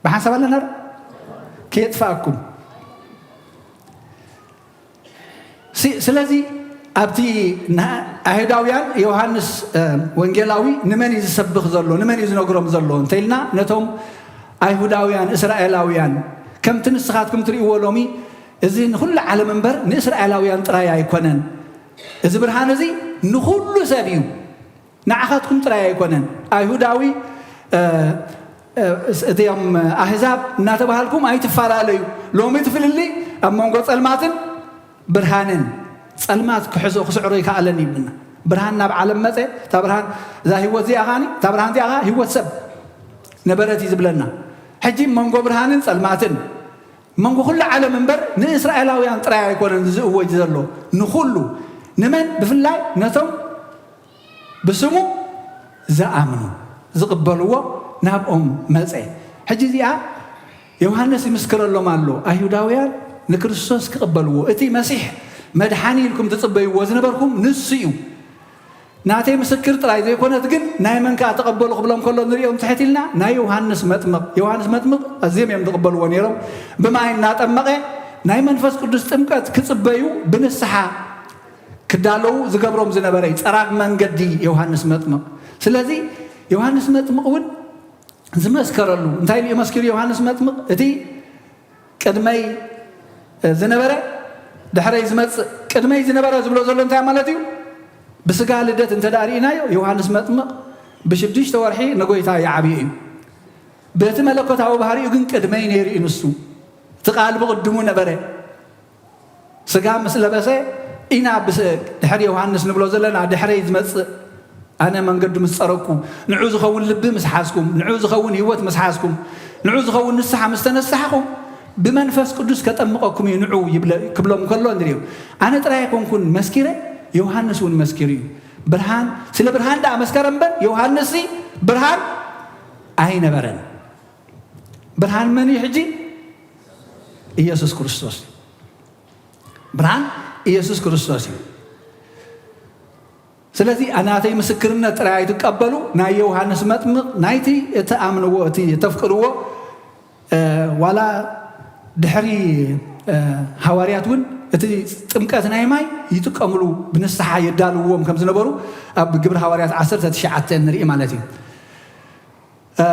ብሓንሳብ ኣለና ዶ? ከየጥፍኣኩም። ሲ-፣ ስለዚ ኣብቲ ና-፣ ኣይሁዳውያን ዮሃንስ፣ እ፣ ወንጌላዊ ንመን እዩ ዝሰብኽ ዘሎ? ንመን እዩ ዝነግሮም ዘሎ? እንተኢልና ነቶም ኣይሁዳውያን፣ እስራኤላውያን፣ ከምቲ ንስኻትኩም ትርእይዎ ሎሚ እዚ ንኹሉ ዓለም እምበር ንእስራኤላውያን ጥራይ ኣይኮነን። እዚ ብርሃን እዚ ንኹሉ ሰብ እዩ። ንዓኻትኩም ጥራይ ኣይኮነን። ኣይሁዳዊ፣ እ፣ እ፣ እስ-፣ እቲኦም ኣህዛብ እናተባሃልኩም ኣይትፈላለዩ። ሎሚ እቲ ፍልልይ ኣብ መንጎ ጸልማትን ብርሃንን፣ ጸልማት ክሕዞ ክስዕሮ ይከኣለን ይብልና። ብርሃን ናብ ዓለም መጸ፣ እታ ብርሃን፣ እዛ ህይወት እዚኣ ኸኣኒ፣ እታ ብርሃን እዚኣ ኸኣ ህይወት ሰብ ነበረት እዩ ዝብለና። ሕጂ መንጎ ብርሃንን ጸልማትን፣ መንጎ ኩሉ ዓለም እምበር ንእስራኤላውያን ጥራይ ኣይኮነን ዝእወጅ ዘሎ፣ ንኹሉ። ንመን? ብፍላይ ነቶም ብስሙ ዝኣምኑ፣ ዝቕበልዎ ናብኦም መጸ። ሕጂ እዚኣ ዮሃንስ ይምስክረሎም ኣሎ፣ ኣይሁዳውያን ንክርስቶስ ክቕበልዎ፣ እቲ መሲሕ መድሓኒ ኢልኩም ትጽበይዎ ዝነበርኩም ንሱ እዩ። ናተይ ምስክር ጥራይ ዘይኮነት ግን ናይ መን ከኣ ተቐበሉ ክብሎም ከሎ ንሪኦም ትሕት ኢልና ናይ ዮሃንስ መጥምቕ። ዮሃንስ መጥምቕ ኣዝዮም እዮም ዝቕበልዎ ነይሮም። ብማይ እናጠመቐ ናይ መንፈስ ቅዱስ ጥምቀት ክጽበዩ ብንስሓ ክዳለዉ ዝገብሮም ዝነበረ እዩ፣ ጸራግ መንገዲ ዮሃንስ መጥምቕ። ስለዚ ዮሃንስ መጥምቕ እውን ዝመስከረሉ እንታይ ኢሉ እዩ መስኪሩ ዮሃንስ መጥምቕ? እቲ ቅድመይ ዝነበረ ድሕረይ ዝመጽእ፣ ቅድመይ ዝነበረ ዝብሎ ዘሎ እንታይ ማለት እዩ? ብስጋ ልደት እንተ ደኣ ርኢናዮ ዮሃንስ መጥምቕ ብሽዱሽተ ወርሒ ንጎይታ ይዓብዮ እዩ። በቲ መለኮታዊ ባህሪኡ ግን ቅድመይ ነይሩ እዩ ንሱ። እቲ ቃል ብቕድሙ ነበረ። ስጋ ምስ ለበሰ ኢና ብስ-፣ ድሕሪ ዮሃንስ ንብሎ ዘለና፣ ድሕረይ ዝመጽእ ኣነ መንገዱ ምስ ጸረግኩ፣ ንዑ ዝኸውን ልቢ ምስ ሓዝኩም፣ ንዑ ዝኸውን ህይወት ምስ ሓዝኩም፣ ንዑ ዝኸውን ንስሓ ምስ ተነሳሕኹም፣ ብመንፈስ ቅዱስ ከጠምቐኩም እዩ ንዑ ይብለ-፣ ክብሎም ከሎ ንሪኦ። ኣነ ጥራይ ኣይኮንኩን መስኪረ፣ ዮሃንስ እውን መስኪሩ እዩ። ብርሃን፣ ስለ ብርሃን ደኣ መስከረ እምበር፣ ዮሃንስሲ ብርሃን ኣይነበረን። ብርሃን መን እዩ ሕጂ? ኢየሱስ ክርስቶስ። ብርሃን ኢየሱስ ክርስቶስ እዩ። ስለዚ ናተይ ምስክርነት ጥራይ ኣይትቀበሉ፣ ናይ ዮሃንስ መጥምቕ፣ ናይቲ እትኣምንዎ፣ እቲ እተፍቅርዎ፣ እ፣ ዋላ ድሕሪ፣ እ፣ ሃዋርያት እውን እቲ ጥምቀት ናይ ማይ ይጥቀምሉ፣ ብንስሓ የዳልውዎም ከም ዝነበሩ ኣብ ግብሪ ሃዋርያት ዓሰርተ ትሽዓተ ንርኢ ማለት እዩ። እ፣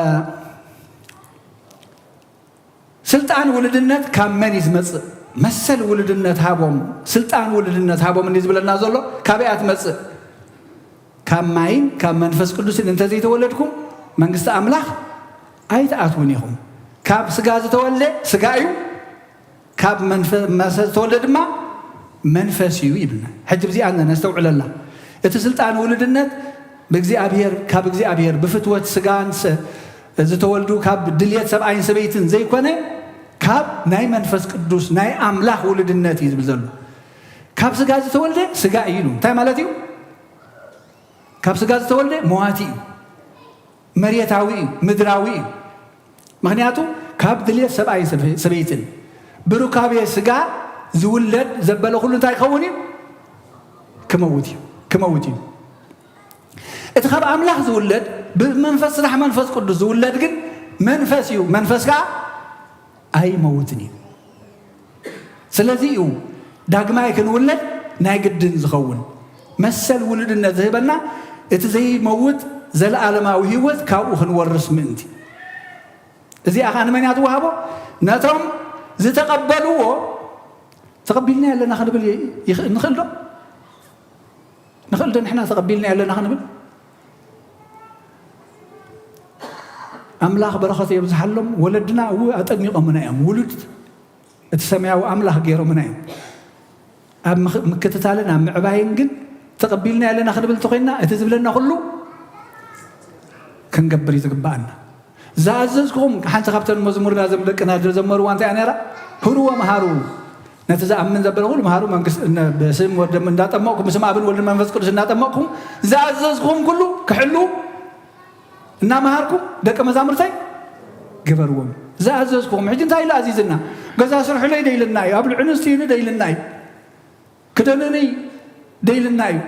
ስልጣን ውልድነት ካብ መን እዩ ዝመጽእ? መሰል ውልድነት ሃቦም፣ ስልጣን ውልድነት ሃቦም እንዲ ዝብለና ዘሎ ካበይ እያ ትመጽእ? ካብ ማይን ካብ መንፈስ ቅዱስን እንተዘይተወለድኩም መንግስቲ ኣምላኽ ኣይትኣትውን ኢኹም። ካብ ስጋ ዝተወልደ ስጋ እዩ፣ ካብ መንፈ-፣ መሰ-፣ ዝተወልደ ድማ መንፈስ እዩ ይብልና። ሕጂ ብዚኣ ነስተውዕለላ። እቲ ስልጣን ውልድነት ብእግዚኣብሔር፣ ካብ እግዚኣብሔር ብፍትወት ስጋን ሰ-፣ ዝተወልዱ ካብ ድልየት ሰብኣይን ሰበይትን ዘይኮነ ካብ ናይ መንፈስ ቅዱስ ናይ ኣምላኽ ውልድነት እዩ ዝብል ዘሎ። ካብ ስጋ ዝተወልደ ስጋ እዩ ኢሉ። እንታይ ማለት እዩ? ካብ ስጋ ዝተወልደ መዋቲ እዩ፣ መሬታዊ እዩ፣ ምድራዊ እዩ። ምኽንያቱ ካብ ድልየት ሰብኣይ ሰበ-፣ ሰበይትን ብሩካቤ ስጋ ዝውለድ ዘበለ ኩሉ እንታይ ክኸውን እዩ? ክመውት እዩ፣ ክመውት እዩ። እቲ ካብ ኣምላኽ ዝውለድ ብመንፈስ ስራሕ መንፈስ ቅዱስ ዝውለድ ግን መንፈስ እዩ፣ መንፈስ ከኣ ኣይመውትን እዩ። ስለዚ እዩ ዳግማይ ክንውለድ ናይ ግድን ዝኸውን። መሰል ውሉድነት ዝህበና እቲ ዘይመውት ዘለኣለማዊ ህይወት ካብኡ ክንወርስ ምእንቲ። እዚኣ ኸኣ ንመን እያ ትወሃቦ? ነቶም ዝተቐበልዎ። ተቐቢልና ኣለና ክንብል ይኽ-፣ ንኽእል ዶ? ንኽእል ዶ ንሕና ተቐቢልና ኣለና ክንብል? ኣምላኽ በረኸት የብዝሓሎም። ወለድና እው ኣጠሚቖምና እዮም። ውሉድ እቲ ሰማያዊ ኣምላኽ ገይሮምና እዮም። ኣብ ምኽ-፣ ምክትታልን ኣብ ምዕባይን ግን ተቐቢልና ኣለና ክንብል እንተኾይንና፣ እቲ ዝብለና ኩሉ ክንገብር እዩ ዝግብኣና። ዝኣዘዝኩኹም፣ ሓንቲ ካብተን መዝሙርና፣ እዞም ደቅና ዝዘመርዋ እንታይ እያ ነይራ? ህርዎ መሃሩ፣ ነቲ ዝኣምን ዘበለ ኩሉ መሃሩ፣ መንግስት፣ እነ-፣ ብስም ወልድ እንዳጠመቕኩም፣ ብስም ኣብን ወልድን መንፈስ ቅዱስ እንዳጠመቕኩም፣ ዝኣዘዝኩኹም ኩሉ ክሕሉ እናመሃርኩም ደቀ መዛሙርተይ ግበርዎም። ዝኣዘዝኩኹም። ሕጂ እንታይ ኢሉ ኣዚዝና? ገዛ ስርሑለይ ደይልና እዩ፣ ኣብልዑኒ ስትዩኒ ደይልና እዩ፣ ክደኑኒ ደይልና እዩ።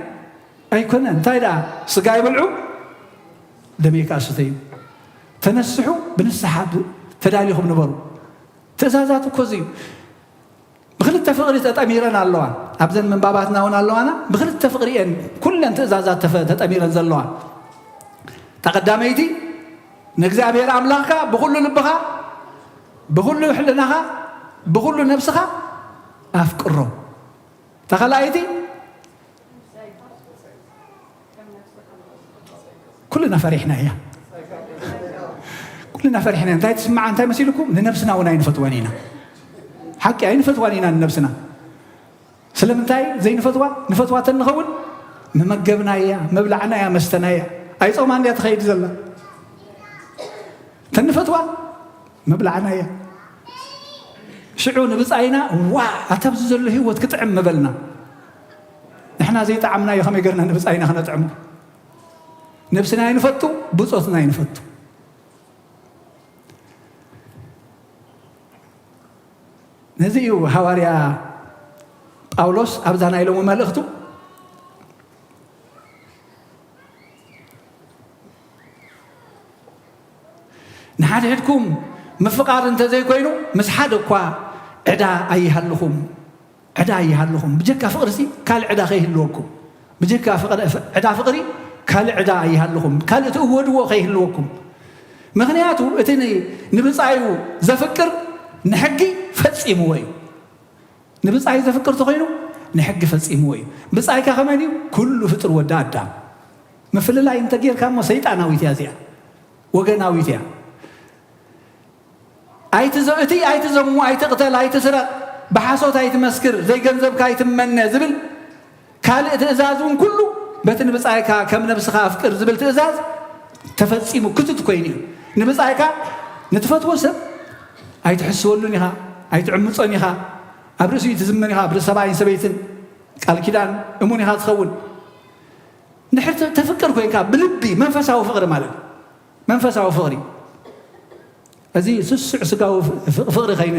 ኣይኮነን። እንታይ ደኣ? ስጋይ ብልዑ፣ ደመይ ከኣ ስተዩ። ተነስሑ፣ ብንስሓ ብ-፣ ተዳሊኹም ንበሩ። ትእዛዛት እኮ እዚ እዩ። ብኽልተ ፍቕሪ ተጠሚረን ኣለዋ። ኣብዘን ምንባባትና እውን ኣለዋና። ብኽልተ ፍቕሪ እየን ኩለን ትእዛዛት ተፈ-፣ ተጠሚረን ዘለዋ። እታ ቀዳመይቲ፣ ንእግዚኣብሔር ኣምላኽካ ብኹሉ ልብኻ፣ ብኹሉ ሕልናኻ፣ ብኹሉ ነብስኻ ኣፍቅሮ። እታ ካልኣይቲ፣ ኩልና ፈሪሕና እያ። ኩልና ፈሪሕና። እንታይ ትስምዓ? እንታይ መሲልኩም? ንነብስና እውን ኣይንፈትዋን ኢና። ሓቂ ኣይንፈትዋን ኢና ንነብስና። ስለምንታይ ዘይንፈትዋ? ንፈትዋ ተንኸውን መመገብና እያ፣ መብላዕና እያ፣ መስተና እያ። ኣይጾማን እያ ትኸይድ ዘላ። ተንፈትዋ መብላዕና እያ። ሽዑ ንብጻይና፣ "ዋ፣ ኣታ ኣብዚ ዘሎ ህይወት ክጥዕም" ምበልና። ንሕና ዘይጠዓምናዮ ከመይ ገርና ንብጻይና ክነጥዕሞ? ነብስና ይንፈቱ፣ ብጾትና ይንፈቱ። ነዚ እዩ ሃዋርያ ጳውሎስ ኣብዛ ናይ ሎሚ መልእኽቱ፣ "ንሓድሕድኩም ምፍቓር እንተ ዘይኮይኑ፣ ምስ ሓደ እኳ ዕዳ ኣይሃልኹም፣ ዕዳ ኣይሃልኹም። ብጀካ ፍቕሪሲ ካልእ ዕዳ ከይህልወኩም፣ ብጀካ ፍቕሪ፣ ዕዳ ፍቕሪ ካልእ ዕዳ ኣይሃልኹም፣ ካልእ ትእወድዎ ከይህልወኩም። ምኽንያቱ እቲ ን-፣ ንብጻዩ ዘፍቅር ንሕጊ ፈጺምዎ እዩ። ንብጻዩ ዘፍቅር ተኾይኑ ንሕጊ ፈጺምዎ እዩ። ብጻይካ ከመን እዩ? ኩሉ ፍጡር ወዲ ኣዳም። ምፍልላይ እንተ ጌርካ እሞ ሰይጣናዊት እያ እዚኣ፣ ወገናዊት እያ። ኣይትዘ-፣ እቲ ኣይትዘሙ፣ ኣይትቕተል፣ ኣይትስረቕ፣ ብሓሶት ኣይትመስክር፣ ዘይገንዘብካ ኣይትመነ" ዝብል ካልእ ትእዛዝ እውን ኩሉ በቲ ንብጻይካ ከም ነብስኻ ኣፍቅር ዝብል ትእዛዝ ተፈጺሙ ክቱት ኮይኑ እዩ። ንብጻይካ ንትፈትዎ ሰብ ኣይትሕስወሉን ኢኻ፣ ኣይትዕምጾን ኢኻ፣ ኣብ ርእሲኡ ትዝምን ኢኻ፣ ኣብ ርእሲ ሰብኣይን ሰበይትን ቃል ኪዳን እሙን ኢኻ ትኸውን። እንድሕር ተ-፣ ተፍቅር ኮይንካ ብልቢ መንፈሳዊ ፍቕሪ ማለት እዩ። መንፈሳዊ ፍቕሪ። እዚ ስሱዕ ስጋዊ ፍ-፣ ፍ-፣ ፍቕሪ ከይ-፣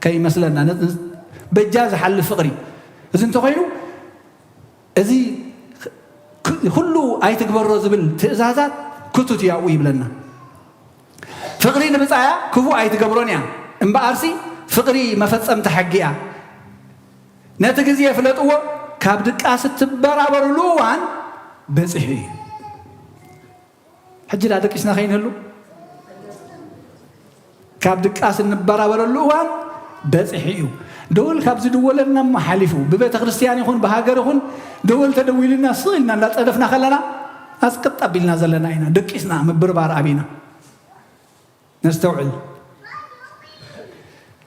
ከይመስለና፣ ነ-፣ በጃ ዝሓልፍ ፍቕሪ። እዚ እንተኾይኑ፣ እዚ ክ-፣ ኩሉ ኣይትግበሮ ዝብል ትእዛዛት ክቱት ያኡ ይብለና። ፍቕሪ ንብጻያ ክፉእ ኣይትገብሮን እያ፣ እምበኣርሲ ፍቕሪ መፈጸምታ ሕጊ እያ። ነቲ ግዜ ፍለጥዎ፣ ካብ ድቃስ እትበራበሩሉ እዋን በጺሑ እዩ። ሕጂ ዳ ደቂስና ከይንህሉ፣ ካብ ድቃስ እንበራበረሉ እዋን በጺሑ እዩ። ደወል ካብ ዝድወለልና እሞ ሓሊፉ፣ ብቤተ ክርስቲያን ይኹን ብሃገር ይኹን ደወል ተደዊልና ስቕ ኢልና እንዳጸደፍና ከለና ኣስቅጥ ኣቢልና ዘለና ኢና። ደቂስና፣ ምብርባር ኣቢና። ነስተውዕል።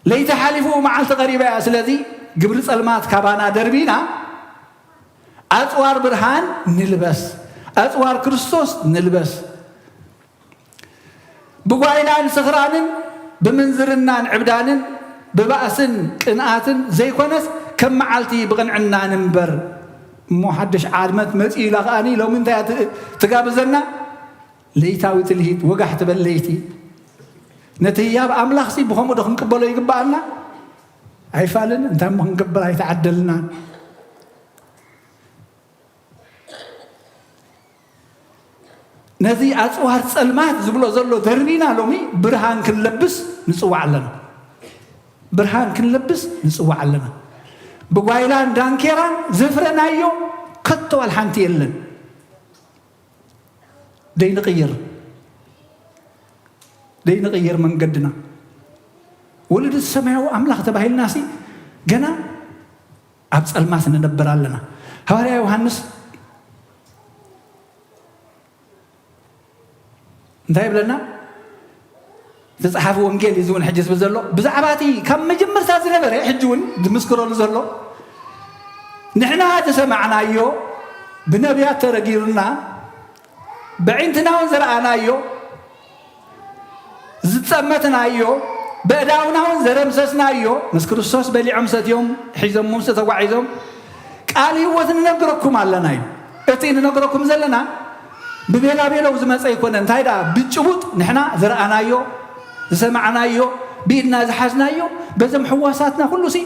ለይቲ ሓሊፉ መዓልቲ ቀሪባ እያ። ስለዚ ግብሪ ጸልማት ካባና ደርቢና ኣጽዋር ብርሃን ንልበስ፣ ኣጽዋር ክርስቶስ ንልበስ። ብጓይላን ስኽራንን ብምንዝርናን ዕብዳንን ብባእስን ቅንኣትን ዘይኮነስ ከም መዓልቲ ብቕንዕና ንንበር። እሞ ሓድሽ ዓመት መጺኡ ኢላ ከኣኒ ሎሚ እንታይ እያ ት-፣ ትጋብዘና? ለይታዊ ትልሂት፣ ወጋሕ ትበል ለይቲ። ነቲ ህያብ ኣምላኽሲ ብኸምኡ ዶ ክንቅበሎ ይግብኣና? ኣይፋልን፣ እንታይ እሞ ክንገብር ኣይተዓደልናን። ነዚ ኣጽዋር ጸልማት ዝብሎ ዘሎ ደርቢና ሎሚ ብርሃን ክንለብስ ንጽዋዕ ኣለና። ብርሃን ክንለብስ ንጽዋዕ ኣለና። ብጓይላን ዳንኬራን ዘፍረናዮ ከቶ ዋላ ሓንቲ የለን። ደይንቕይር፣ ደይንቕይር መንገድና። ወለዲ ሰማያዊ ኣምላኽ ተባሂልናሲ ገና ኣብ ጸልማት ንነብር ኣለና። ሃዋርያ ዮሃንስ እንታይ ይብለና? እቲ ጸሓፊ ወንጌል እዩ እዚ እውን ሕጂ ዝብል ዘሎ። ብዛዕባ እቲ ካብ መጀመርታ ዝነበረ፣ ሕጂ እውን ዝምስክረሉ ዘሎ፣ ንሕና ዝሰማዕናዮ፣ ብነቢያት ተረጊሩና፣ ብዕንትና እውን ዝረኣናዮ፣ ዝጸመትናዮ፣ በእዳውና እውን ዘረምሰስናዮ፣ ምስ ክርስቶስ በሊዖም ሰትዮም፣ ሒዞም ምስ ተጓዒዞም፣ ቃል ህይወት ንነግረኩም ኣለና እዩ። እቲ ንነግረኩም ዘለና ብቤላ ቤለው ዝመጸ ኣይኮነ። እንታይ ደኣ ብጭቡጥ ንሕና ዝረኣናዮ፣ ዝሰማዕናዮ፣ ብኢድና ዝሓዝናዮ፣ በዞም ሕዋሳትና ኩሉሲ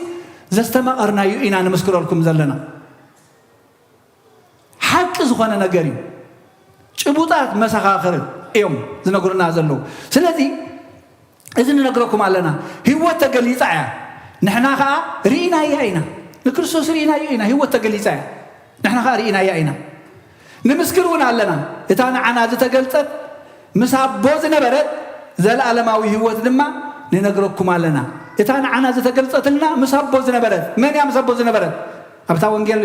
ዘስተማቐርናዮ ኢና ንምስክረልኩም ዘለና። ሓቂ ዝኾነ ነገር እዩ። ጭቡጣት መሰኻኽር እዮም ዝነግሩና ዘለዉ። ስለዚ እዚ ንነግረኩም ኣለና። ህይወት ተገሊጻ እያ። ንሕና ኸኣ ርኢናያ ኢና። ንክርስቶስ ርኢናዮ ኢና። ህይወት ተገሊጻ እያ። ንሕና ኸኣ ርኢናያ ኢና። ንምስክር እውን ኣለና። እታ ንዓና ዝተገልጸት ምስ ኣቦ ዝነበረት ዘለኣለማዊ ህይወት ድማ ንነግረኩም ኣለና። እታ ንዓና ዝተገልጸትልና ምስ ኣቦ ዝነበረት፣ መን እያ ምስ ኣቦ ዝነበረት? ኣብታ ወንጌል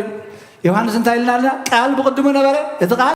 ዮሃንስ እንታይ ኢልና ኣለና? ቃል ብቕድሙ ነበረ፣ እቲ ቃል